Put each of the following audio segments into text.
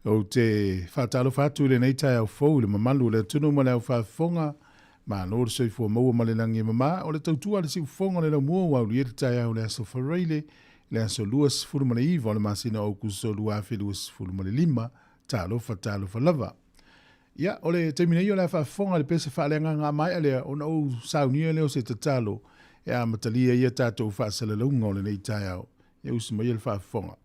Ou te faatalofa atu i lenei taeao fou i le mamalu o le atunuu ma le aufaafofoga. Malo le soifua maua ma le lagi e mama. O le tautua a le siufofoga o le laumua ua aulia le taeao o le aso Faraile, le aso 29 o le masina o Aokuso 2025. Talofa, talofa lava. Ia, o le taimi nei o le a faafofoga i le pese faaleagaga a maea lea ona ou saunia lea o se tatalo e amatalia ai a tatou faasalalauga o lenei taeao. Ia usu maia le faafofoga.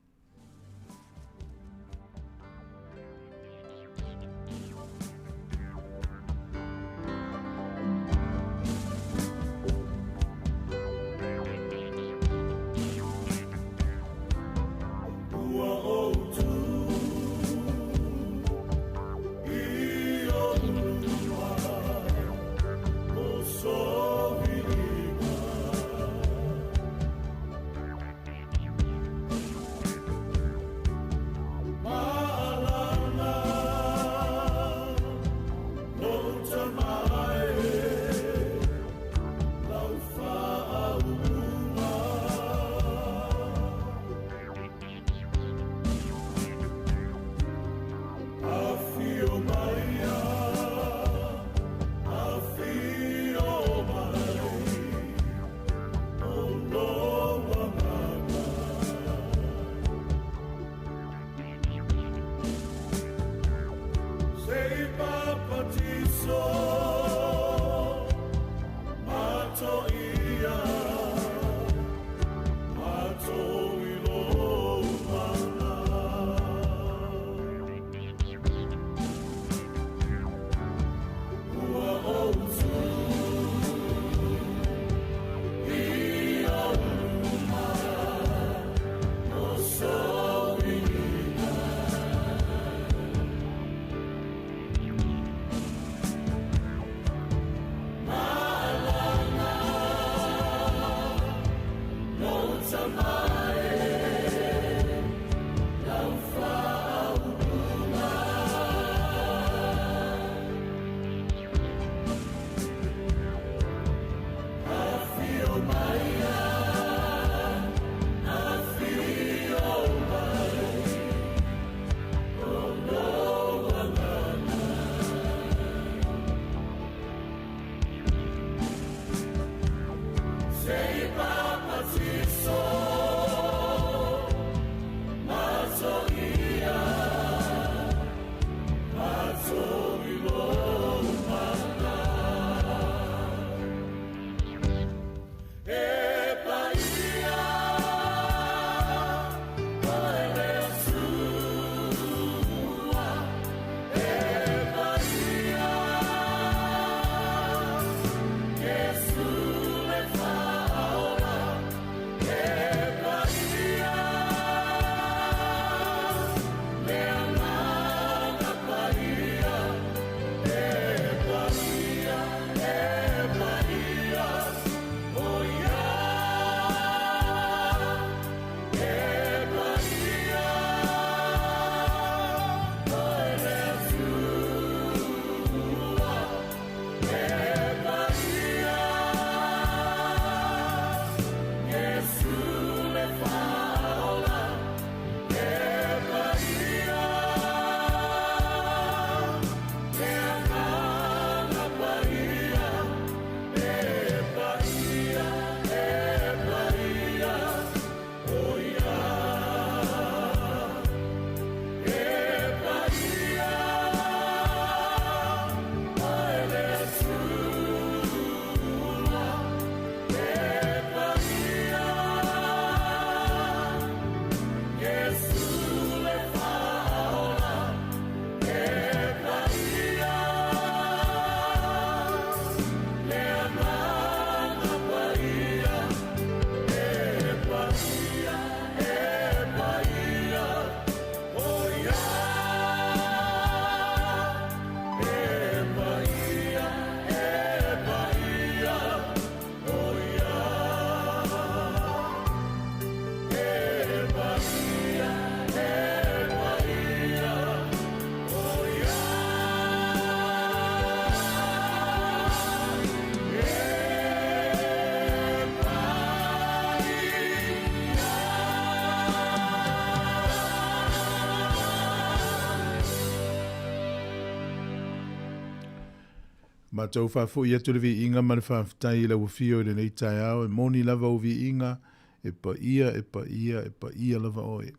Matou faafoi atu le viiga ma le faafetai i lau Afio i lenei taeao, e moni lava ou viiga, e paia, e paia, e paia lava oe.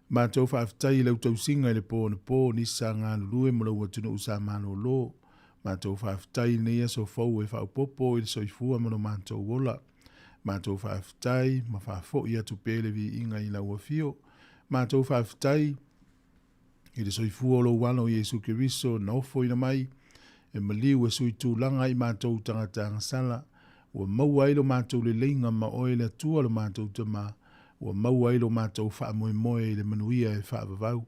Matou faafetai i lau tausiga i le po anapo, nisi sa galulue mo lou atunuu sa malolo. Matou faafetai i lenei aso fou e faaopoopo i le soifua ma lo matou ola. Matou faafetai ma faafoi atu pea le viiga i lau Afio. Matou faafetai i le soifua o lou Alo Iesu Keriso na ofoina mai e maliu e sui tulaga ai matou tagata agasala, ua maua ai lo matou leleiga ma oe le Atua lo matou Tama, ua maua ai lo matou faamoemoe i le manuia e faavavau.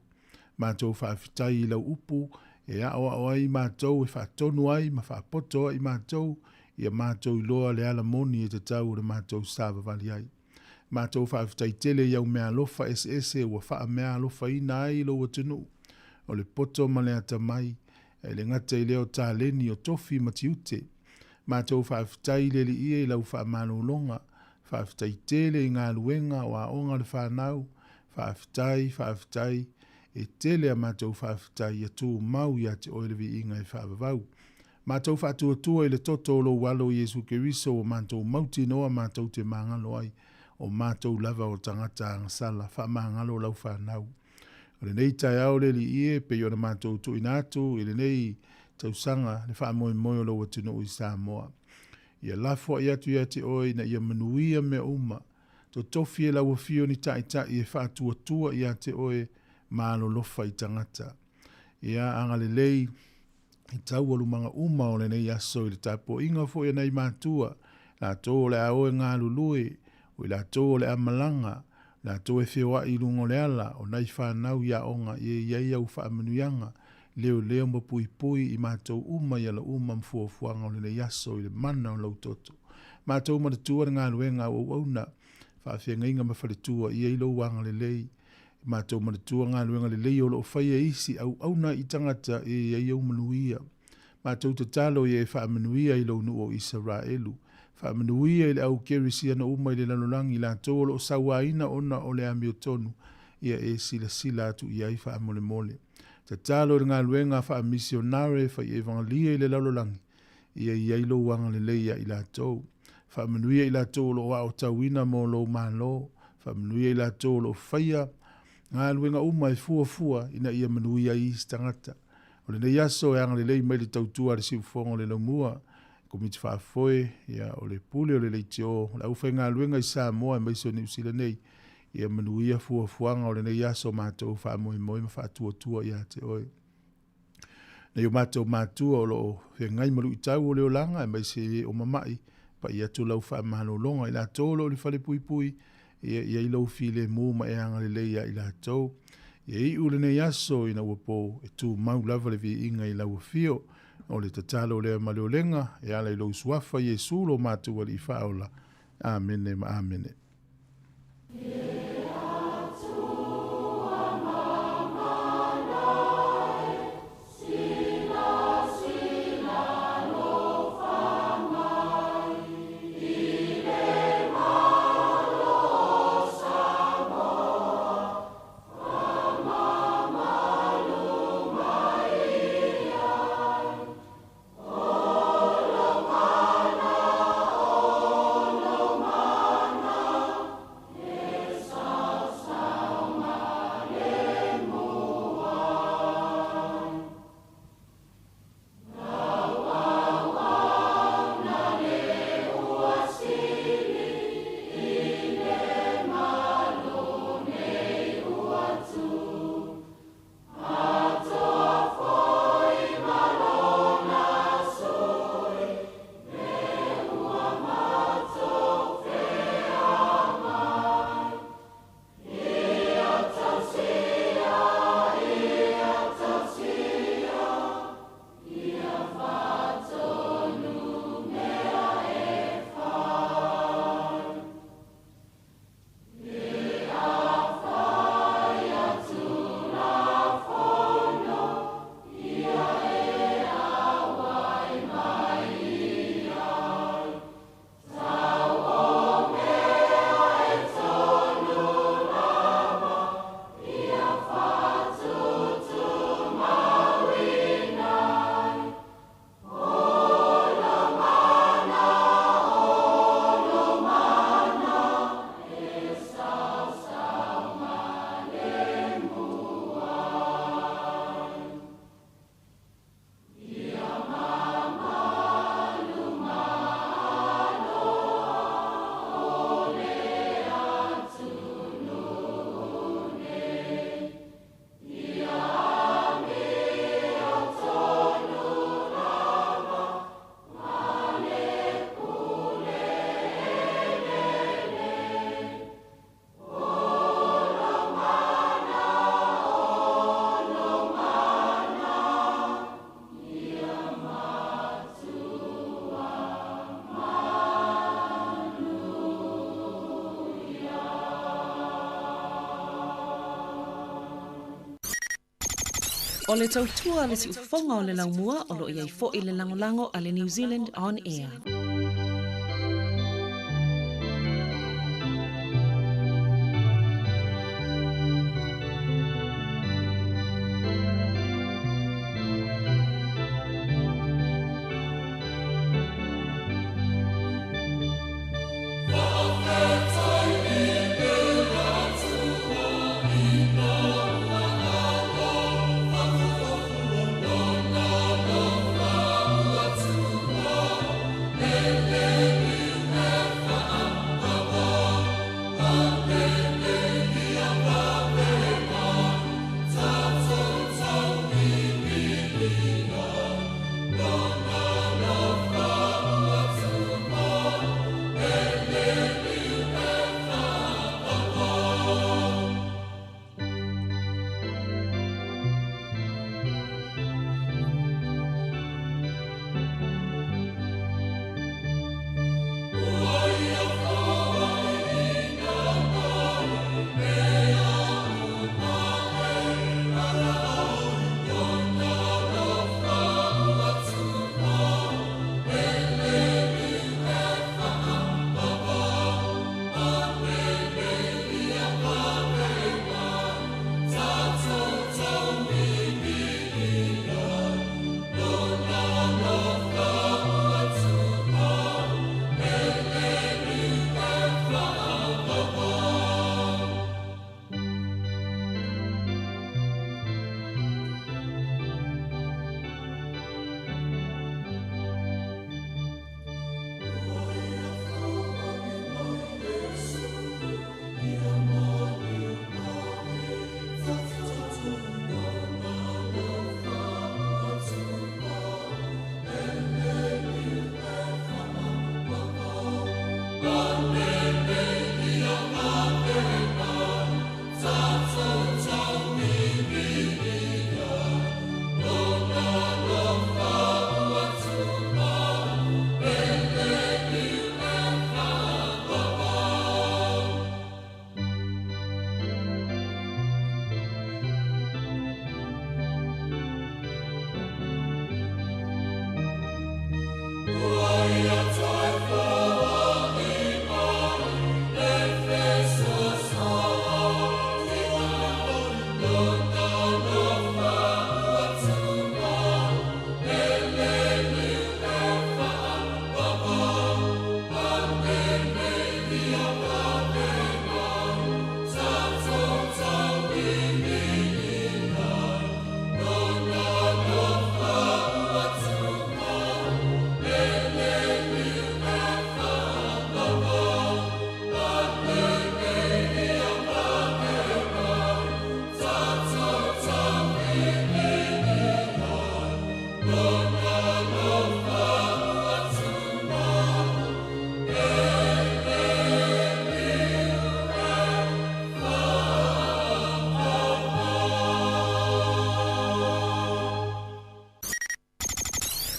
Matou faafetai i lau upu e aoao ai matou, e faatonu ai ma faapoto ai matou, ia matou iloa le ala moni e tatau o le matou savavali ai. Matou faafetai tele i au meaalofa eseese ua faameaalofaina ai lou atunuu, o le poto ma le atamai, e le gata i lea o taleni o tofi ma tiute. Matou faafetai i le Alii e i lau faamalologa, faafetai tele i galuega o aoga a le fanau, faafetai, faafetai, e tele a matou faafetai ia tumau ia te oe le viiga e faavavau. Matou faatuatua i le toto o lou Alo Iesu Keriso ua matou mautinoa matou te magalo ai, o matou lava o tagata agasala, faamagalo lau fanau. O lenei taeao le Alii e, pei ona matou tuuina atu i lenei tausaga le faamoemoe o lou atunuu i Samoa. Ia lafoai atu ia te oe ina ia manuia mea uma, totofi e lau afio ni taitai e faatuatua ia te oe ma alolofa i tagata. Ia agalelei i taualumaga uma o lenei aso i le tapuaiga foi a nai matua, latou o le a o e galulue, o i latou o le a malaga, latou e feoai i luga o le ala, o nai fanau i aoga, ia i ai au faamanuiaga, leoleo ma puipui i matou uma i ala uma ma fuafuaga o lenei aso i le mana o lau toto. Matou manatua le galuega a au auauna, faafeagaiga ma faletua, ia i lou agalelei. Matou manatua galuega lelei o lo o faia e isi auauna i tagata e i ai au manuia. Matou tatalo ia e faamanuia i lou nuu o Isaraelu. Faamanuia i le au kerisiano uma i le lalolagi, latou o lo o sauaina ona o le amiotonu, ia e silasila atu i ai faamolemole. Tatalo i le galuega faamisionare fai evagelia i le lalolagi, ia i ai lou agalelei ia i latou. Faamanuia i latou o lo o aotauina mo lou Malo. Faamanuia i latou o lo o faia galuega uma e fuafua ina ia manuia ai isi tagata. O lenei aso e agalelei mai le tautua a le siufofoga o le laumua, Komiti Faafoe, ia, o le pule o le leitio, o le aufaigaluega i Samoa aemaise o Niu Sila nei, ia manuia fuafuaga o lenei aso matou faamoemoe ma faatuatua ia te oe. Nei o matou matua o lo o feagai ma luitau o le olaga aemaise e o mama'i, pai atu lau faamalologa i latou o lo o i le falepuipui, ia i ai lou filemu ma e agalelei ia i latou. Ia iu lenei aso ina ua po, e tumau lava le viiga i lau afio. O le tatalo lea ma le olega, e ala i lou suafa Iesu lo matou Alii Faaola. Amene ma amene. O le tautua a le siufofoga o le laumua o lo o i ai foi le lagolago a le New Zealand On Air.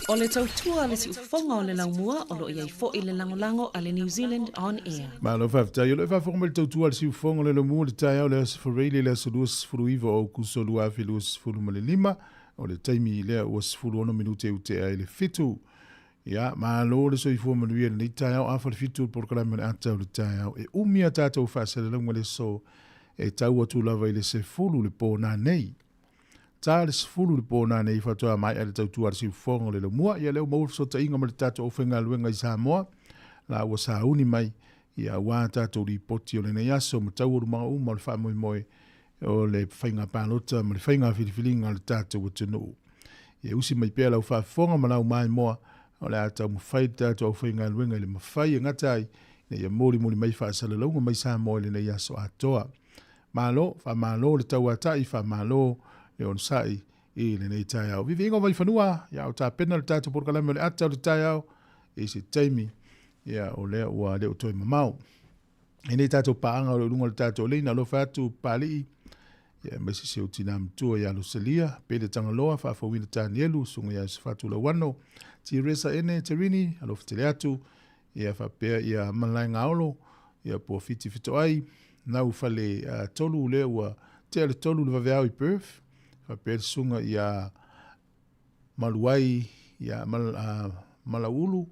O le tautua a le siufofoga o le laumua o lo o i ai foi le lagolago a le New Zealand On Air. Malo faafetai. O lo o faafofoga mai le tautua a le siufofoga o le laumua i le taeao o le Aso Faraile le aso 29 o Aokuso 2025. O le taimi lea ua 16 minute utea i le fitu. Ia, malo le soifua manuia i lenei taeao afa le fitu o le polokalame o le ata o le taeao. E umi a tatou faasalalauga le aso e tau atu lava i le 10 le po nanei. Ta le 10 le po nanei faatoa maea le tautua a le siufofoga o le laumua. Ia lea ua maua le fesootaiga ma le tatou aufaigaluega i Samoa la ua sauni mai ia aua tatou lipoti o lenei aso ma taualumaga uma o le faamoemoe o le faiga palota ma le faiga filifiliga a le tatou atunuu. Ia usi mai pea lau faafofoga ma lau maimoa o le a taumafai le tatou aufaigaluega i le mafai e gata ai ina ia molimoli mai faasalalauga mai Samoa i lenei aso atoa. Malo, faamalo le tauata'i, faamalo le onosai i lenei taeao. Viviiga o Vaifanua, ia o tapena le tatou polokalame o le ata o le taeao i se taimi, ia o lea ua le o toe mamao. E nei tatou paaga o lo o i luga o le tatou leina, alofa atu Papalii, ia aemaise si ou tinā matua ia Losalia, Pele Tagaloa, Faafouina Tanielu, Susuga ia Iosefatu Lauano, Tiresa Ene Terini, alofa tele atu, ia faapea ia Malaegaolo, ia Puafiti Fetoai, Nau Fale 3 lea ua tea le 3 le vaveao i Perth, Faapea le susuga ia Maluai ia Malaulu,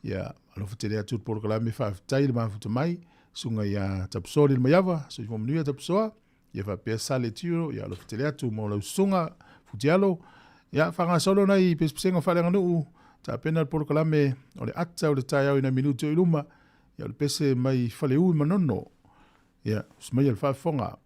ia alofa tele atu le polokalame, faafetai le mafuta mai, susuga ia Tapusoa Lilomaiava, soifua manuia Tapusoa, ia faapea Sale Tiro, ia alofa tele atu mo lau susuga Futialo, ia faagasolo nai pesepesega faaleaganuu, tapena le polokalame o le ata o le taeao i nai minuti o i luma, ia o le pese mai Faleu i Manono, ia usu maia le faafofoga.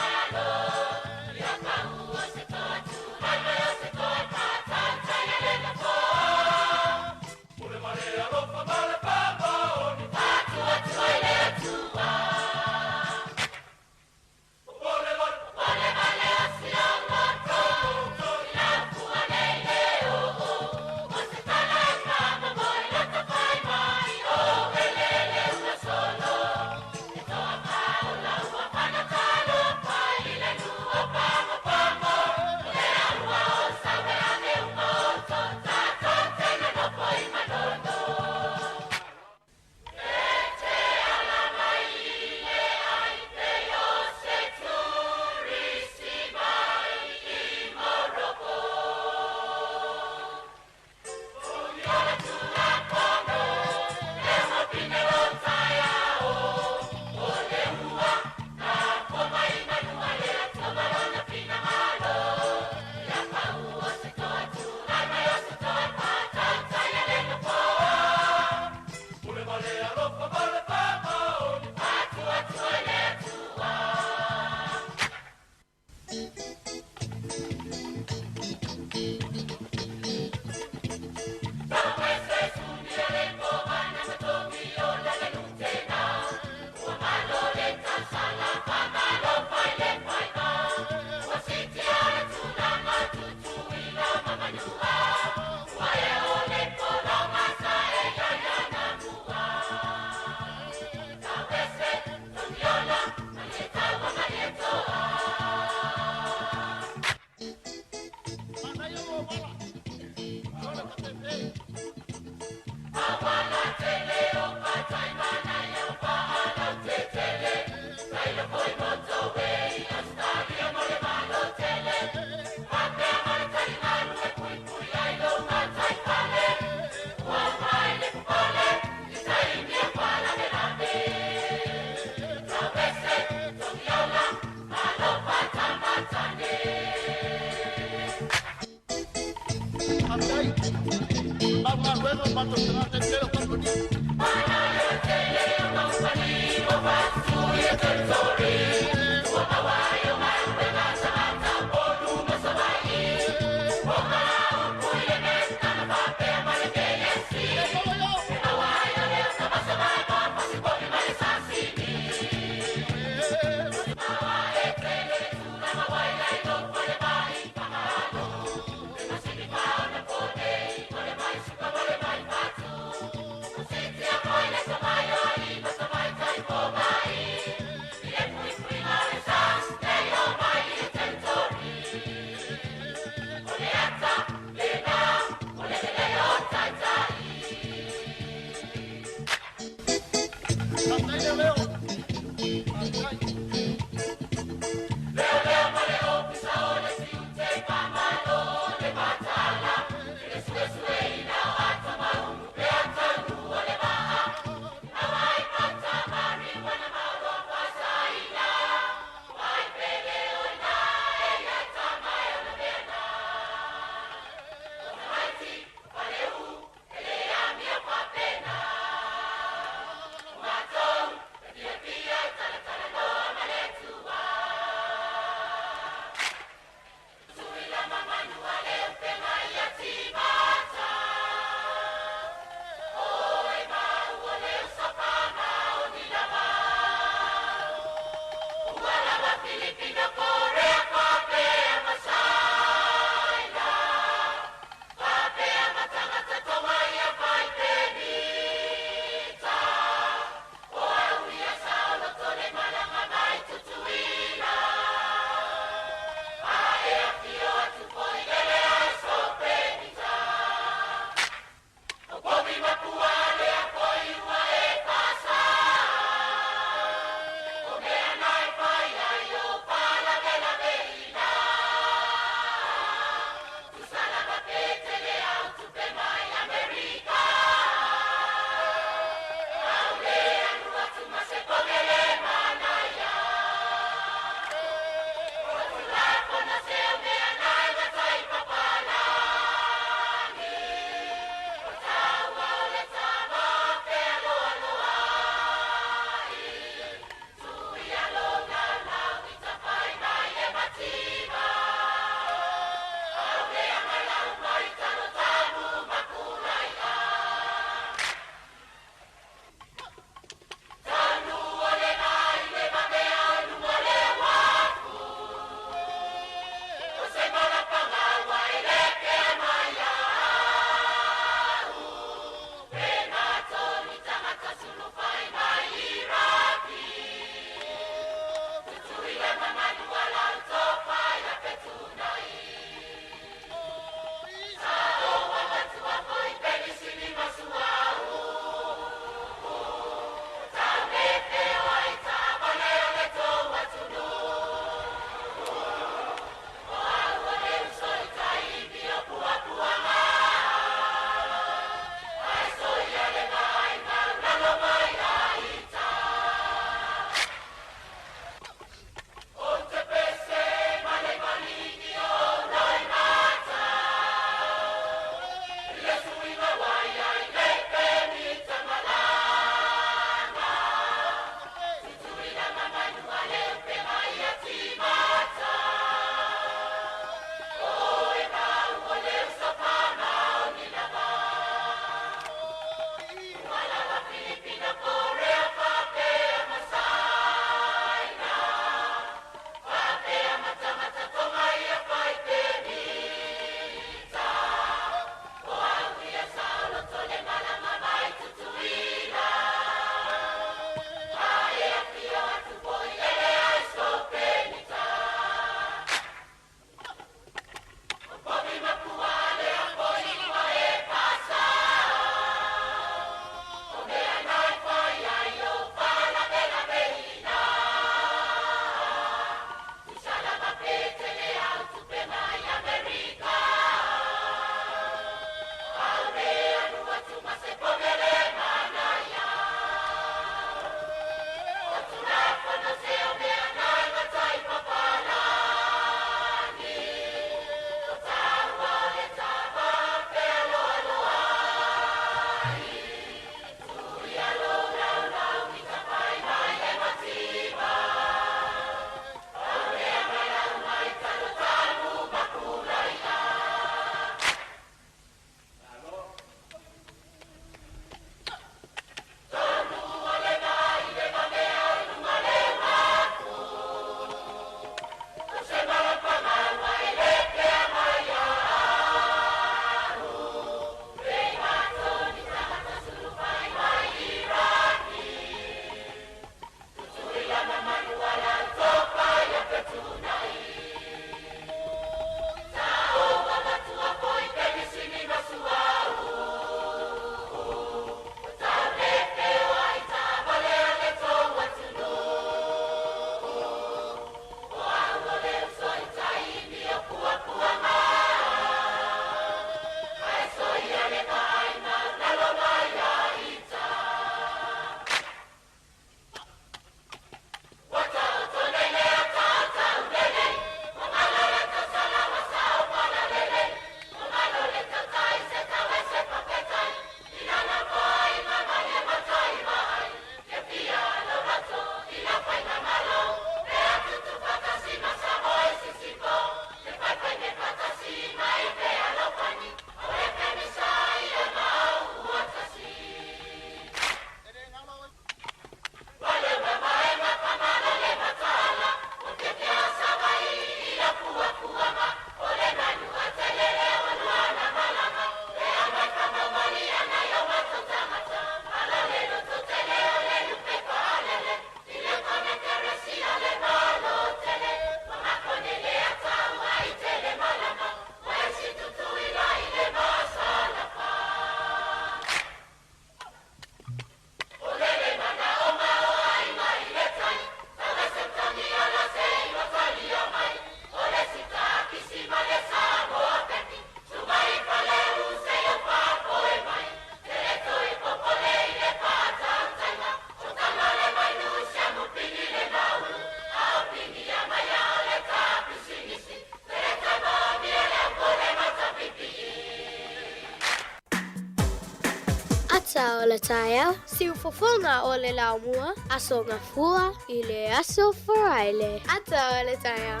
Ata o le taeao, siufofoga o le laumua, Aso Gafua i le Aso Faraile. Ata o le taeao.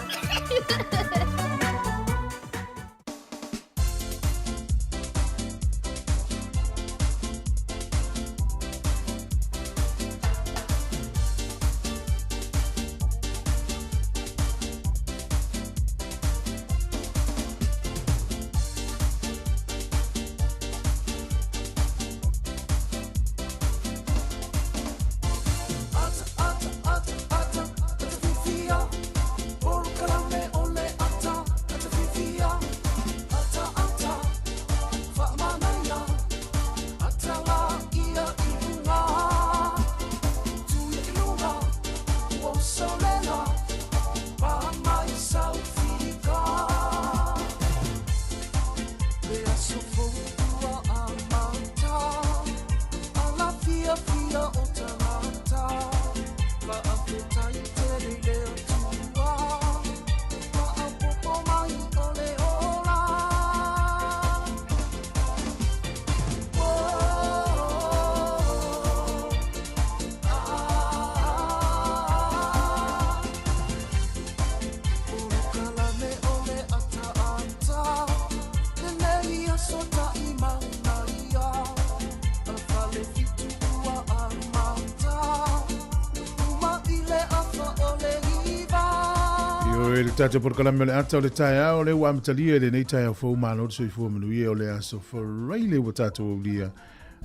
Ioe le tatou polokalame o le ata o le taeao lea ua amatalia i lenei taeao fou malo le soifua manuia o le aso Faraile ua tatou aulia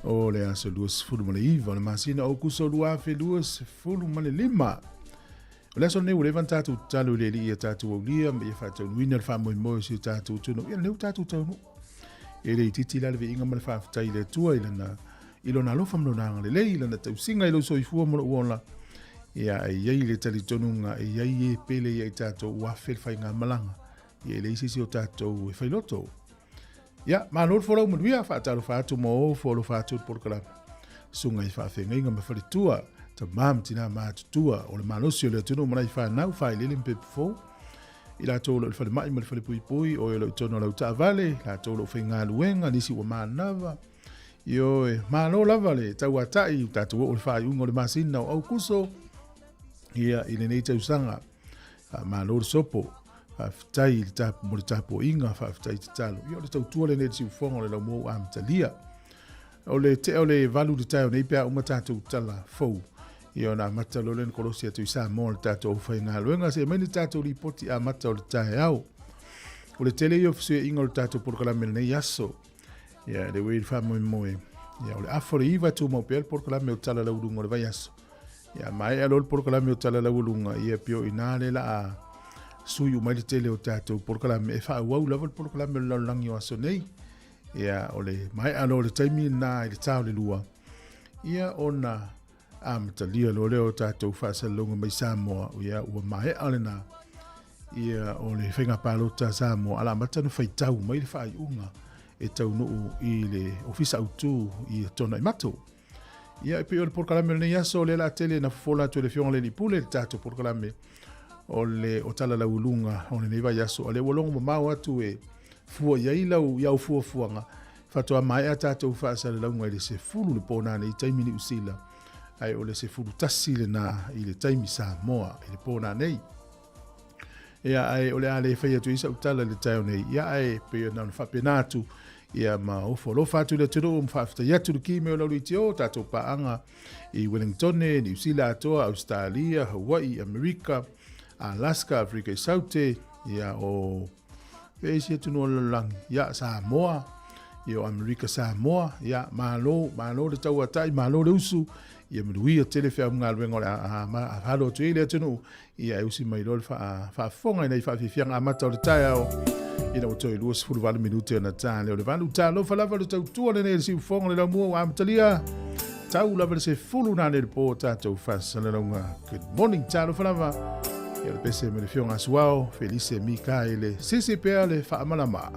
o le aso 29 o le masina o Aokuso 2025. O le aso lenei ua leva ona tatou tatalo i le Alii ia tatou aulia ma ia faataunuuina le faamoemoe o si o tatou atunuu. Ia lea ua tatou taunuu. E le itiiti la le viiga ma le faafetai i le Atua i lana i lona alofa ma lona agalelei, i lana tausiga i lou soifua ma lou ola. Ia, e i ai le talitonuga, e i ai e pele ia i tatou ua afe le faigamalaga. Ia, e leai se isi o tatou e failoto. Ia, malo le folau manuia, faatalofa atu ma o foalofa atu le polokalame. Susuga i faafeagaiga ma faletua, tama ma tina matutua o le malosi o le atunuu ma nai fanau, failele ma pepa fou. I latou o lo o i le falemai ma le falepuipui, o e o lo o i totonu o lau taavale, latou o lo o faigaluega, nisi ua manava. Ioe, malo lava le tauatai, tatou oo i le faaiuga o le masina o Aukuso, ia, i lenei tausaga. Faamalo le sopo, faafetai i le tapu, mo le tapuaiga, faafetai tatalo. Ia, o le tautua lenei i le siufofoga o le laumua ua amatalia. O le tea o le 8 i le taeao nei pe a uma tatou tala fou. Ia ona amata loa lea ona kolosi atu i Samoa le tatou aufaigaluega. Se i aumai ni tatou lipoti amata o le taeao. O le tele ia o fesuiaiga o le tatou polokalame i lenei aso. Ia, le ue i le faamoemoe. Ia, o le afa o le 9 tumau pea le polokalame o Tala Laualuga o le vaiaso. Ia, maea loa le polokalame o Tala Laualuga, ia pei o i ina lea la a sui uma ai le tele o tatou polokalame. E faaauau lava le polokalame o le lalolagi o aso nei. Ia, o le maea loa o le taimi lena i le ta o le 2, ia ona amatalia loa lea o tatou faasalalauga mai Samoa, ia ua maea lena. Ia, o le faiga palota a Samoa, ala amata ona faitau mai le faaiuga e taunuu i le Ofisa Autu i Tuanaimato. Ia, e pei o le polokalame o lenei aso, lea la tele na fofola atu e le Afioga i le Alii Pule le tatou polokalame o le o Tala Laualuga o lenei vaiaso. A lea ua logo mamao atu e fua i ai lau i au fuafuaga, faatoa maea tatou faasalalauga i le 10 le po nanei i taimi Niu Sila, ae o le 11 lena i le taimi Samoa i le po nanei. Ia, ae o le a le fai atu ai sau tala i le taeao nei, ia, ae pei ona faapena atu, ia, ma ofo alofa atu i le atunuu, ma faafetai atu le ki mai o Laulitio, tatou paaga i Wellingtone, Niu Sila atoa, Australia, Hawaii, Amerika, Alaska, Afrika i Saute, ia, o e isi atunuu o le lalolagi, ia, Samoa, ia, o Amerika Samoa, ia, malo, malo le tauatai, malo le usu, ia manuia tele feau galuega o le a alo atu ai le atunuu, Ia e usi mai loa le faafofoga i nai faafiafiaga amata o le taeao ina ua toe 28 minute ona ta lea o le 8. Talofa lava le tautua lenei le siufofoga le laumua ua amatalia. Tau lava le 10 nane le po tatou faasalalauga. Good morning, talofa lava. Ia le pese me le fioga asuao, Felice Mikaele, sisi pea le faamalama.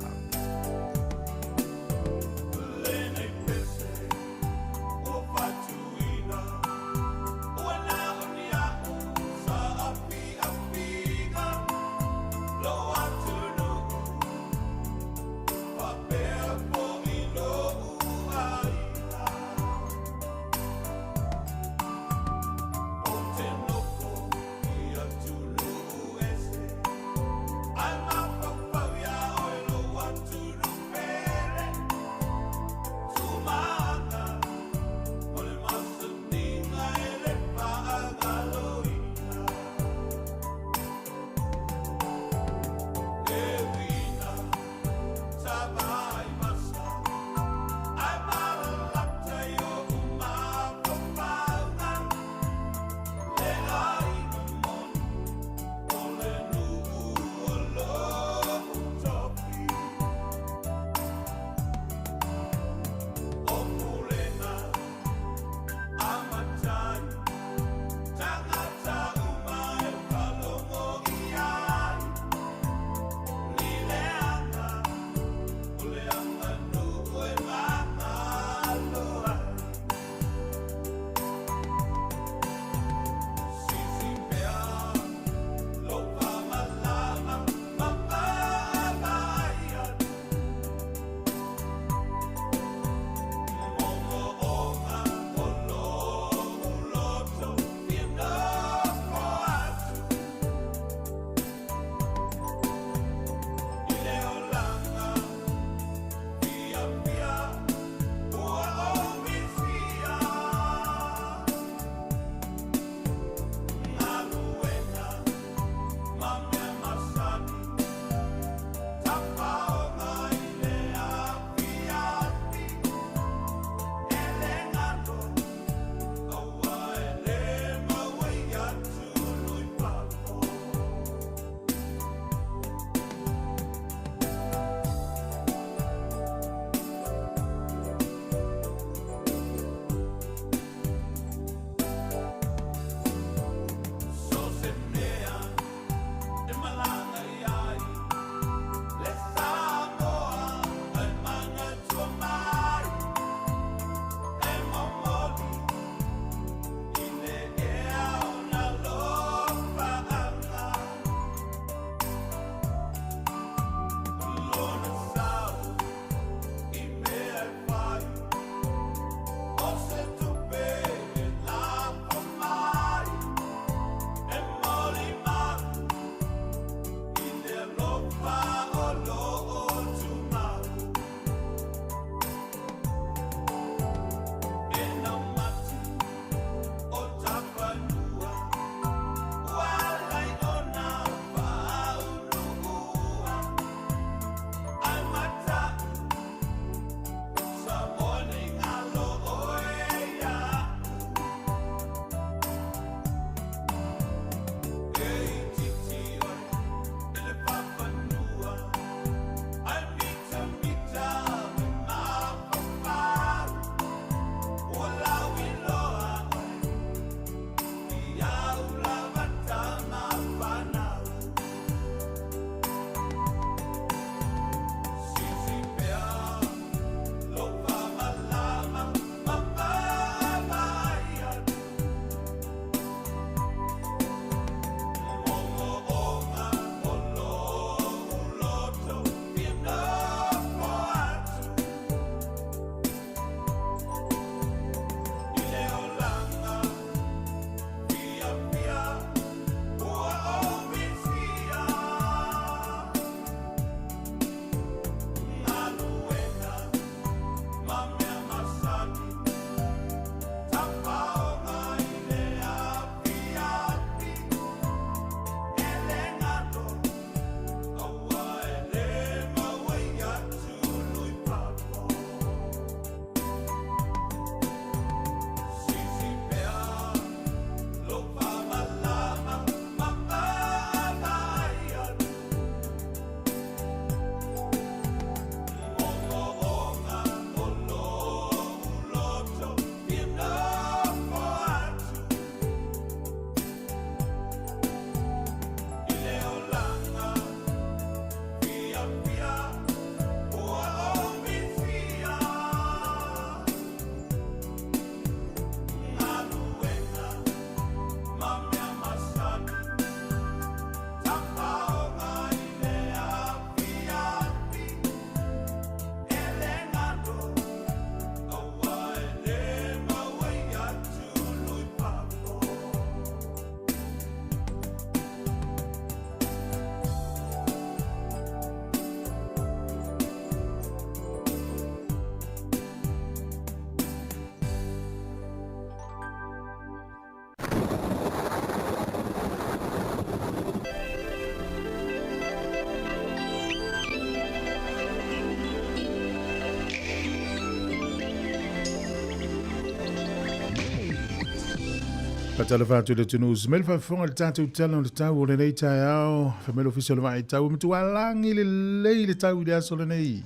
Faatalofa atu i le atunuu se mai le faafofoga i le tatou tala o le tau o lenei taeao. Fai mai le Ofisa o le Vaai Tau e matua lagi lelei le tau i le aso lenei.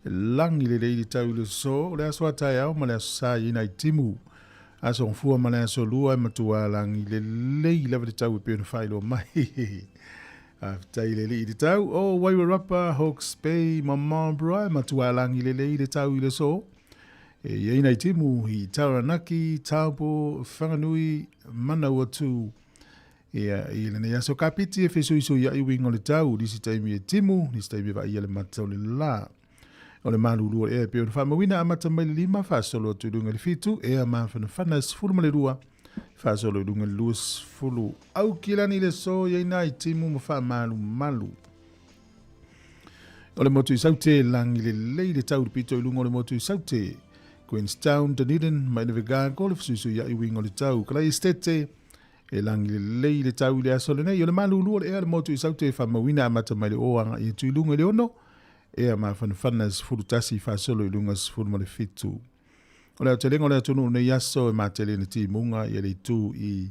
E lagi lelei le tau i le so o le aso a taeao ma le aso sa i nai timu. Aso Gafua ma le aso Lua e matua lagi lelei lava le tau e pei ona faailoa mai. Faafetai i le Alii i le tau o Wairarapa, Hawke's Bay ma Marlborough e matua lagi lelei le tau i le so. E i ai nai timu i Taranaki, Taupo, Whanganui, Manawatu. Ia, i lenei aso Kapiti e fesuisuia'i uiga o le tau, nisi taimi e timu, nisi taimi e vaaia le mata o le la. O le malulu o le ea e pei ona faamauina amata mai le 5 faasolo atu i luga i le 7, ea mafanafana e 12 faasolo i luga i le 20. Aukilani le so i ai nai timu ma faamalumalu. O le motu i Saute, lagi lelei le tau i le pito i luga o le motu i Saute. Queenstown, Dunedin, ma Invercargill le fesuisuia'i uiga o le tau. Kalai Estate, e lagi lelei le tau i le aso lenei. O le malulu o le ea le motu i Saute e faamauina amata mai le o aga'i atu i luga i le 6, ea mafanafana e 11 faasolo i luga 17. O le aotelega o le atunuu nei aso e matele ina timuga ia le itu i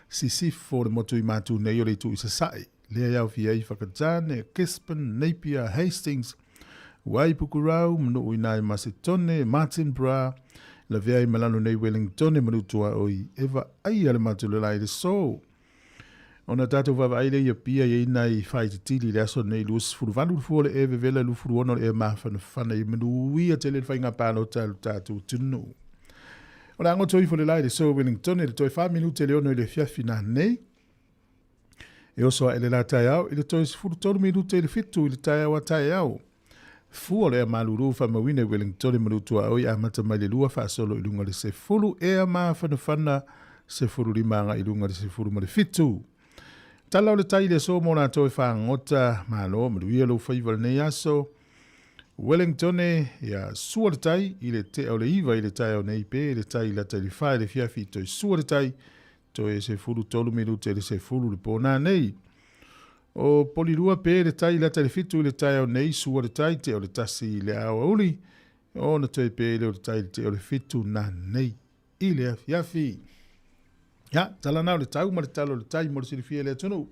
Sisifo o le motu i Matu nei o le itu i Sasae. Lea e aofia ai Whakatane, Gisborne, Napier, Hastings, Waipukurau, Manuu i Masetone, Martinborough, lavea ai ma lalo nei Wellingtone, Manutuaoi, e vaaia le matou lelai le so. Ona tatou vaavaai lea i Apia i ai nai faititili i le aso lenei 28 le fua o le ea vevela 26 o le ea mafanafana i manuia tele le faiga palota a lo tatou atunuu. O le a goto ifo le la i le so Wellingtone le toe 4 minute le 6 i le afiafi nanei. E oso aʻe le la taeao i le toe 13 minute i le 7 i le taeao a taeao. Fua o le ea malulu faamauina i Wellingtone ma Lutuaoi amata mai le 2 faasolo i luga o le 10 ea mafanafana 15 agai i luga o le 17. Tala o le tai i le aso mo latou e fagota malo manuia lou faiva i lenei aso. Wellingtone, ia sua le tai i le tea o le 9 i le taeao nei pe le tai lata i le 4 i le afiafi toe sua le tai Toe 13 minute i le 10 le po nanei. O Polilua pe le tai lata i le 7 i le taeao nei, sua le tai te o le 1 i le aoauli, ona toe pe le o le tai le te o le 7 nanei i le afiafi. Ia, tala na o le tau ma le tala o le tai mo le silafia e le atunuu.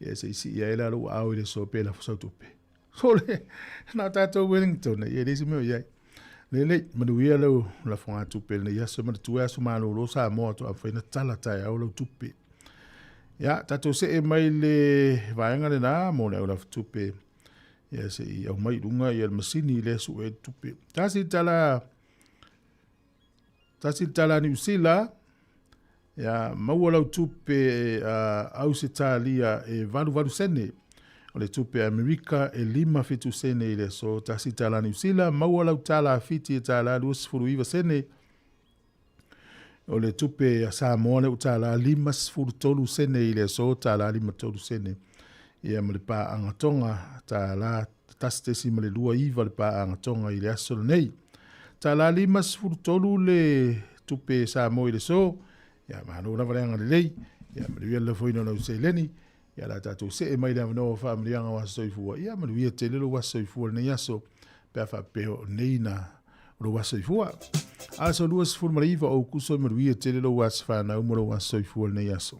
Ia, se i sii ae la lou aao i le aso pe lafo sau tupe. Sole, na tatou Wellington, ia e leai se mea o i ai. Lelei, manuia lau lafoga tupe lenei aso, manatua e aso malolo Samoa faatoa mafai ona tala taeao lau tupe. Ia, tatou see mai le vaega lena mo le au lafo tupe. Ia, se i aumai i luga ia le masini lea e sue ai le tupe. Tasi le tala, tasi le tala a Niu Sila, Ia maua lau tupe Ausetalia e 88 sene, o le tupe Amerika e 57 sene i le aso. Tasi tala Niu Sila, maua lau tala Fiti e tala 29 sene, o le tupe a Samoa lea ua tala 53 sene i le aso, tala 53 sene. Ia ma le paaga Tonga, tala 1.29 le paaga Tonga i le aso lenei. Tala 53 le tupe Samoa i le aso. Ia, malo lava le agalelei. Ia, manuia le lafoina o lau seleni. Ia, la tatou see mai le avanoa o faamanuiaga o aso soifua. Ia, manuia tele lou aso soifua lenei aso, pe a faapea o nei na o lou aso soifua. Aso 29 o Aukuso, manuia tele lou aso fanau ma lou aso soifua lenei aso.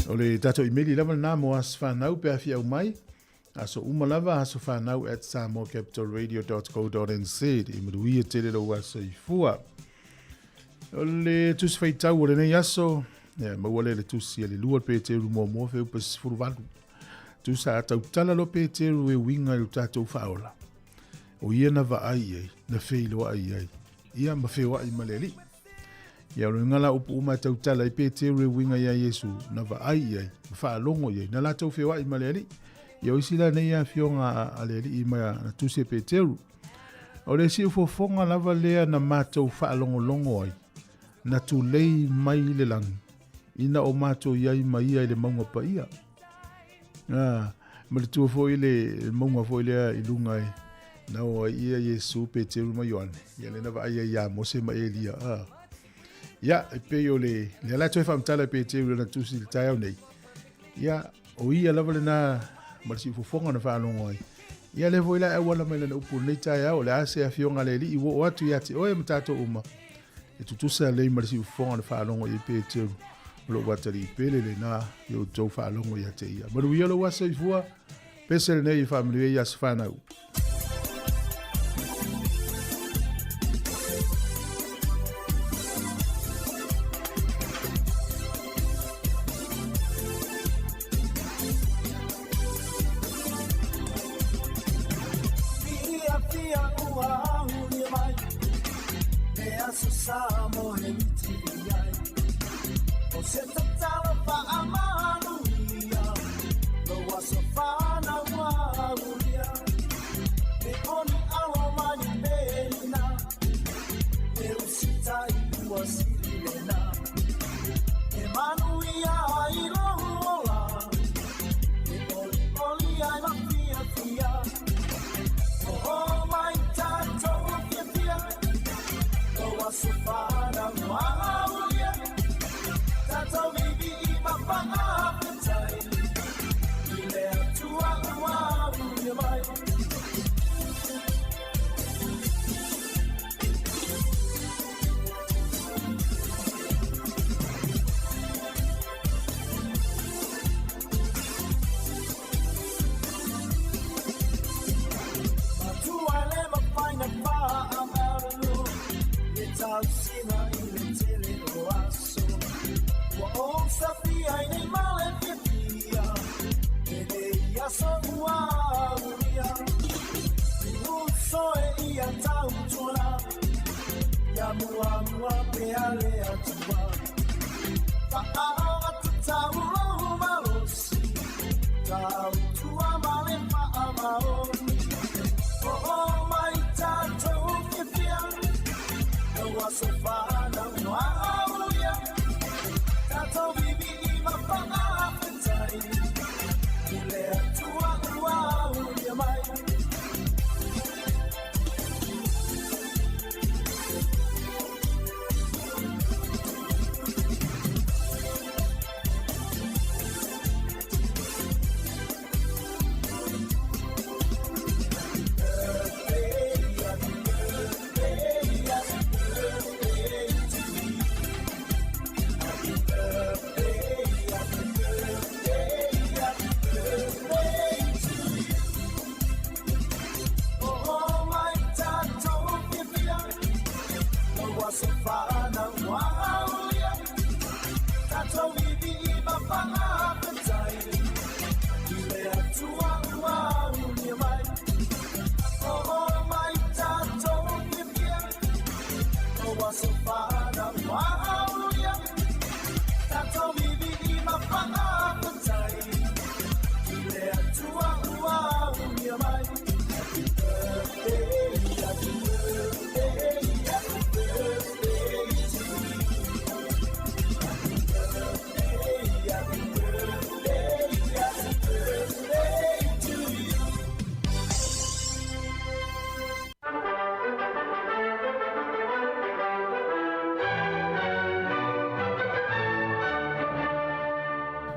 O le tatou imeli lava lena mo aso fanau pe a fia aumai. Aso uma lava, aso fanau at samoacapitalradio.co.nz. I manuia tele lou aso soifua. O le tusi faitau o lenei aso, ia, maua lea le tusi a le 2 Peteru muamua feupa 18. Tusa a tautala loa Peteru e uiga i lo tatou faaola. O ia na vaai i ai, na feiloai i ai, ia ma feoai ma le Alii. Ia o le uiga la upu uma e tautala i Peteru e uiga iā Iesu, na vaai i ai, ma faalogo i ai, na latou feoai ma le Alii. Ia o isi la nei afioga a le Alii ma na tusi e Peteru. O le siufofoga lava lea na matou faalogologo ai, na tulei mai i le lagi, ina o matou i ai ma ia i le mauga paia. Ah, manatua foi le mauga foi lea i luga e na o ai ia Iesu, Peteru ma Ioane. Ia lea na vaai ai ia Mose ma Elia. Ah. Ia, e pei o le, lea la toe faamatala e Peteru lana tusi i le taeao nei. Ia, o ia lava lena ma le siufofoga na faalogo ai. Ia lea foi la e auala mai lana upu i lenei taeao, o le a se afioga a le Alii ua oo atu ia te oe ma tatou uma. E tutusa lelei ma le siufofoga o le faalogo i ai Peteru, o lou atalii pele lena i outou faalogo ia te ia. Manuia lou aso soifua, pese lenei e faamanuia i aso fanau.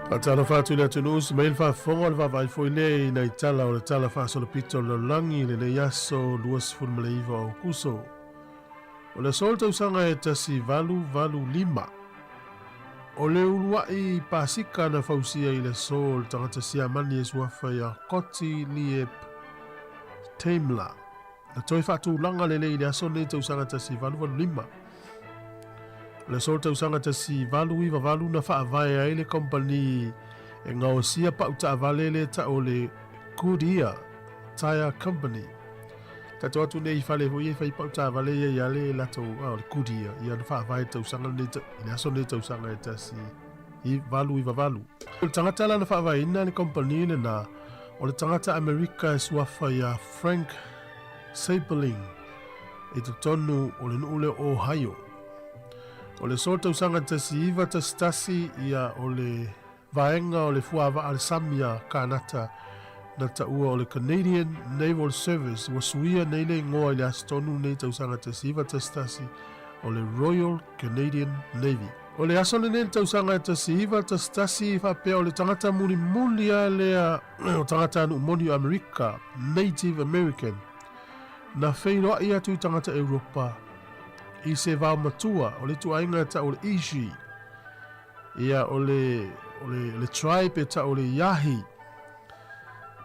Faatalofa atu i le atunuu, si mai le faafofoga o le vaavaai foi lea i nai tala o le Tala Faasolopito o le Lalolagi i lenei aso 29 o Aokuso. O le aso o le tausaga e 1885. O le uluai pasika na fausia i le aso o le tagata Siamani e suafa ia Gottlieb Daimler. Na toe faatulaga lelei i le aso lenei tausaga 1885. O le aso o le tausaga 1898 na faavae ai le kamupani e gaosia pau taavale le tau o le Goodyear Tire Company. Tatou atu nei i fale foi e fai pau taavale ia ia le latou o le Goodyear ia na faavae tausaga lenei i le aso lenei tausaga e 1898. O le tagata la na faavaeina le kamupani lena o le tagata Amerika e suafa ia Frank Seiberling i totonu o le nuu lea o Ohio. O le aso tausaga 1911 ia o le vaega o le fuavaa le sami a Kanata na taua o le Canadian Naval Service ua suia nei le igoa i le aso tonu nei tausaga 1911 o le Royal Canadian Navy. O le aso lenei le tausaga e 1911 faapea o le tagata mulimuli a lea o tagata nuu moni o Amerika, Native American, na feiloai atu i tagata Europa. i se vaomatua o le ituaiga e tau o le Ishi, ia o le, o le, le tribe e tau o le Yahi.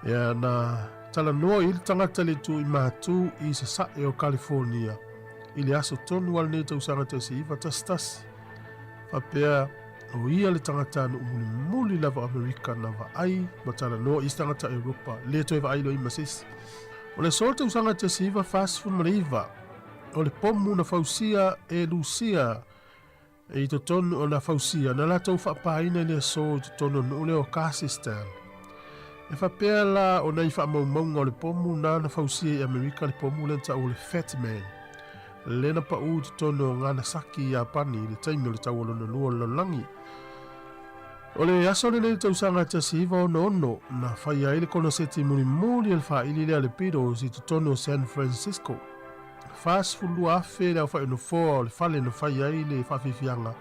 Ia na talanoa i le tagata le itu i Matū i sasae o California i le aso tonu a lenei tausaga 1911. Faapea o ia le tagata nuu mulimuli lava o Amerika na vaai ma talanoa i isi tagata Europa, le toe vaai loa i ma se isi. O le aso o le tausaga 1949, o le pomu na fausia e Lusia i totonu o na fausia na latou faapāina i le aso i totonu o le nuu lea o Kazakhstan. E faapea la o nai faamaumauga o le pomu na na fausia i Amerika le pomu lea na taua o le Fat Man, lea na paʻū i totonu o Ganasaki i Iapani i le taimi o le Taua Lona Lua o le Lalolagi. O le aso lenei i le tausaga 1966 na faia ai le konoseti mulimuli a le faaili lea a le Beatles i totonu o San Francisco. 42,000 le aofai o nofoa o le fale na fai ai le faafiafiaga,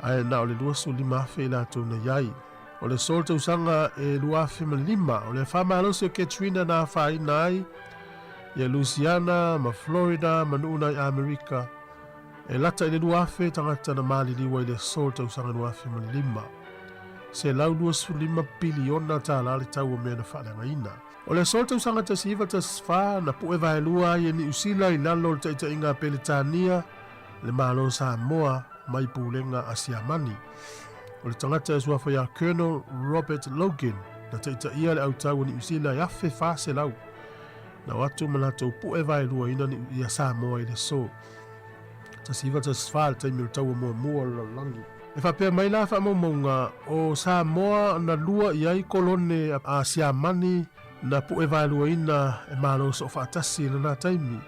ae na o le 25,000 i latou na i ai. O le aso o le tausaga e 2005, o le afa malosi o Katrina na afaina ai ia Louisiana ma Florida ma nuu nai Amerika, e lata i le 2,000 tagata na maliliu ai le aso o le tausaga 2005. $125 piliona tālā le tau o mea na faaleagaina. O le aso o le tausaga 1914 na pu'e vaelua ai e Niu Sila i lalo o le taitaiga a Peretania le Malo o Samoa mai pulega a Siamani. O le tagata e suafa iā Colonel Robert Logan na taitaia le autau o Niu Sila e 1,400 na o atu ma latou pu'e vaeluaina ia Samoa i le aso 1914 le taimi o le taua muamua o le lalolagi. E faapea mai la faamaumauga o Samoa na lua i ai kolone a Siamani na pu'e vaeluaina e Malo Soofaatasi i lena taimi,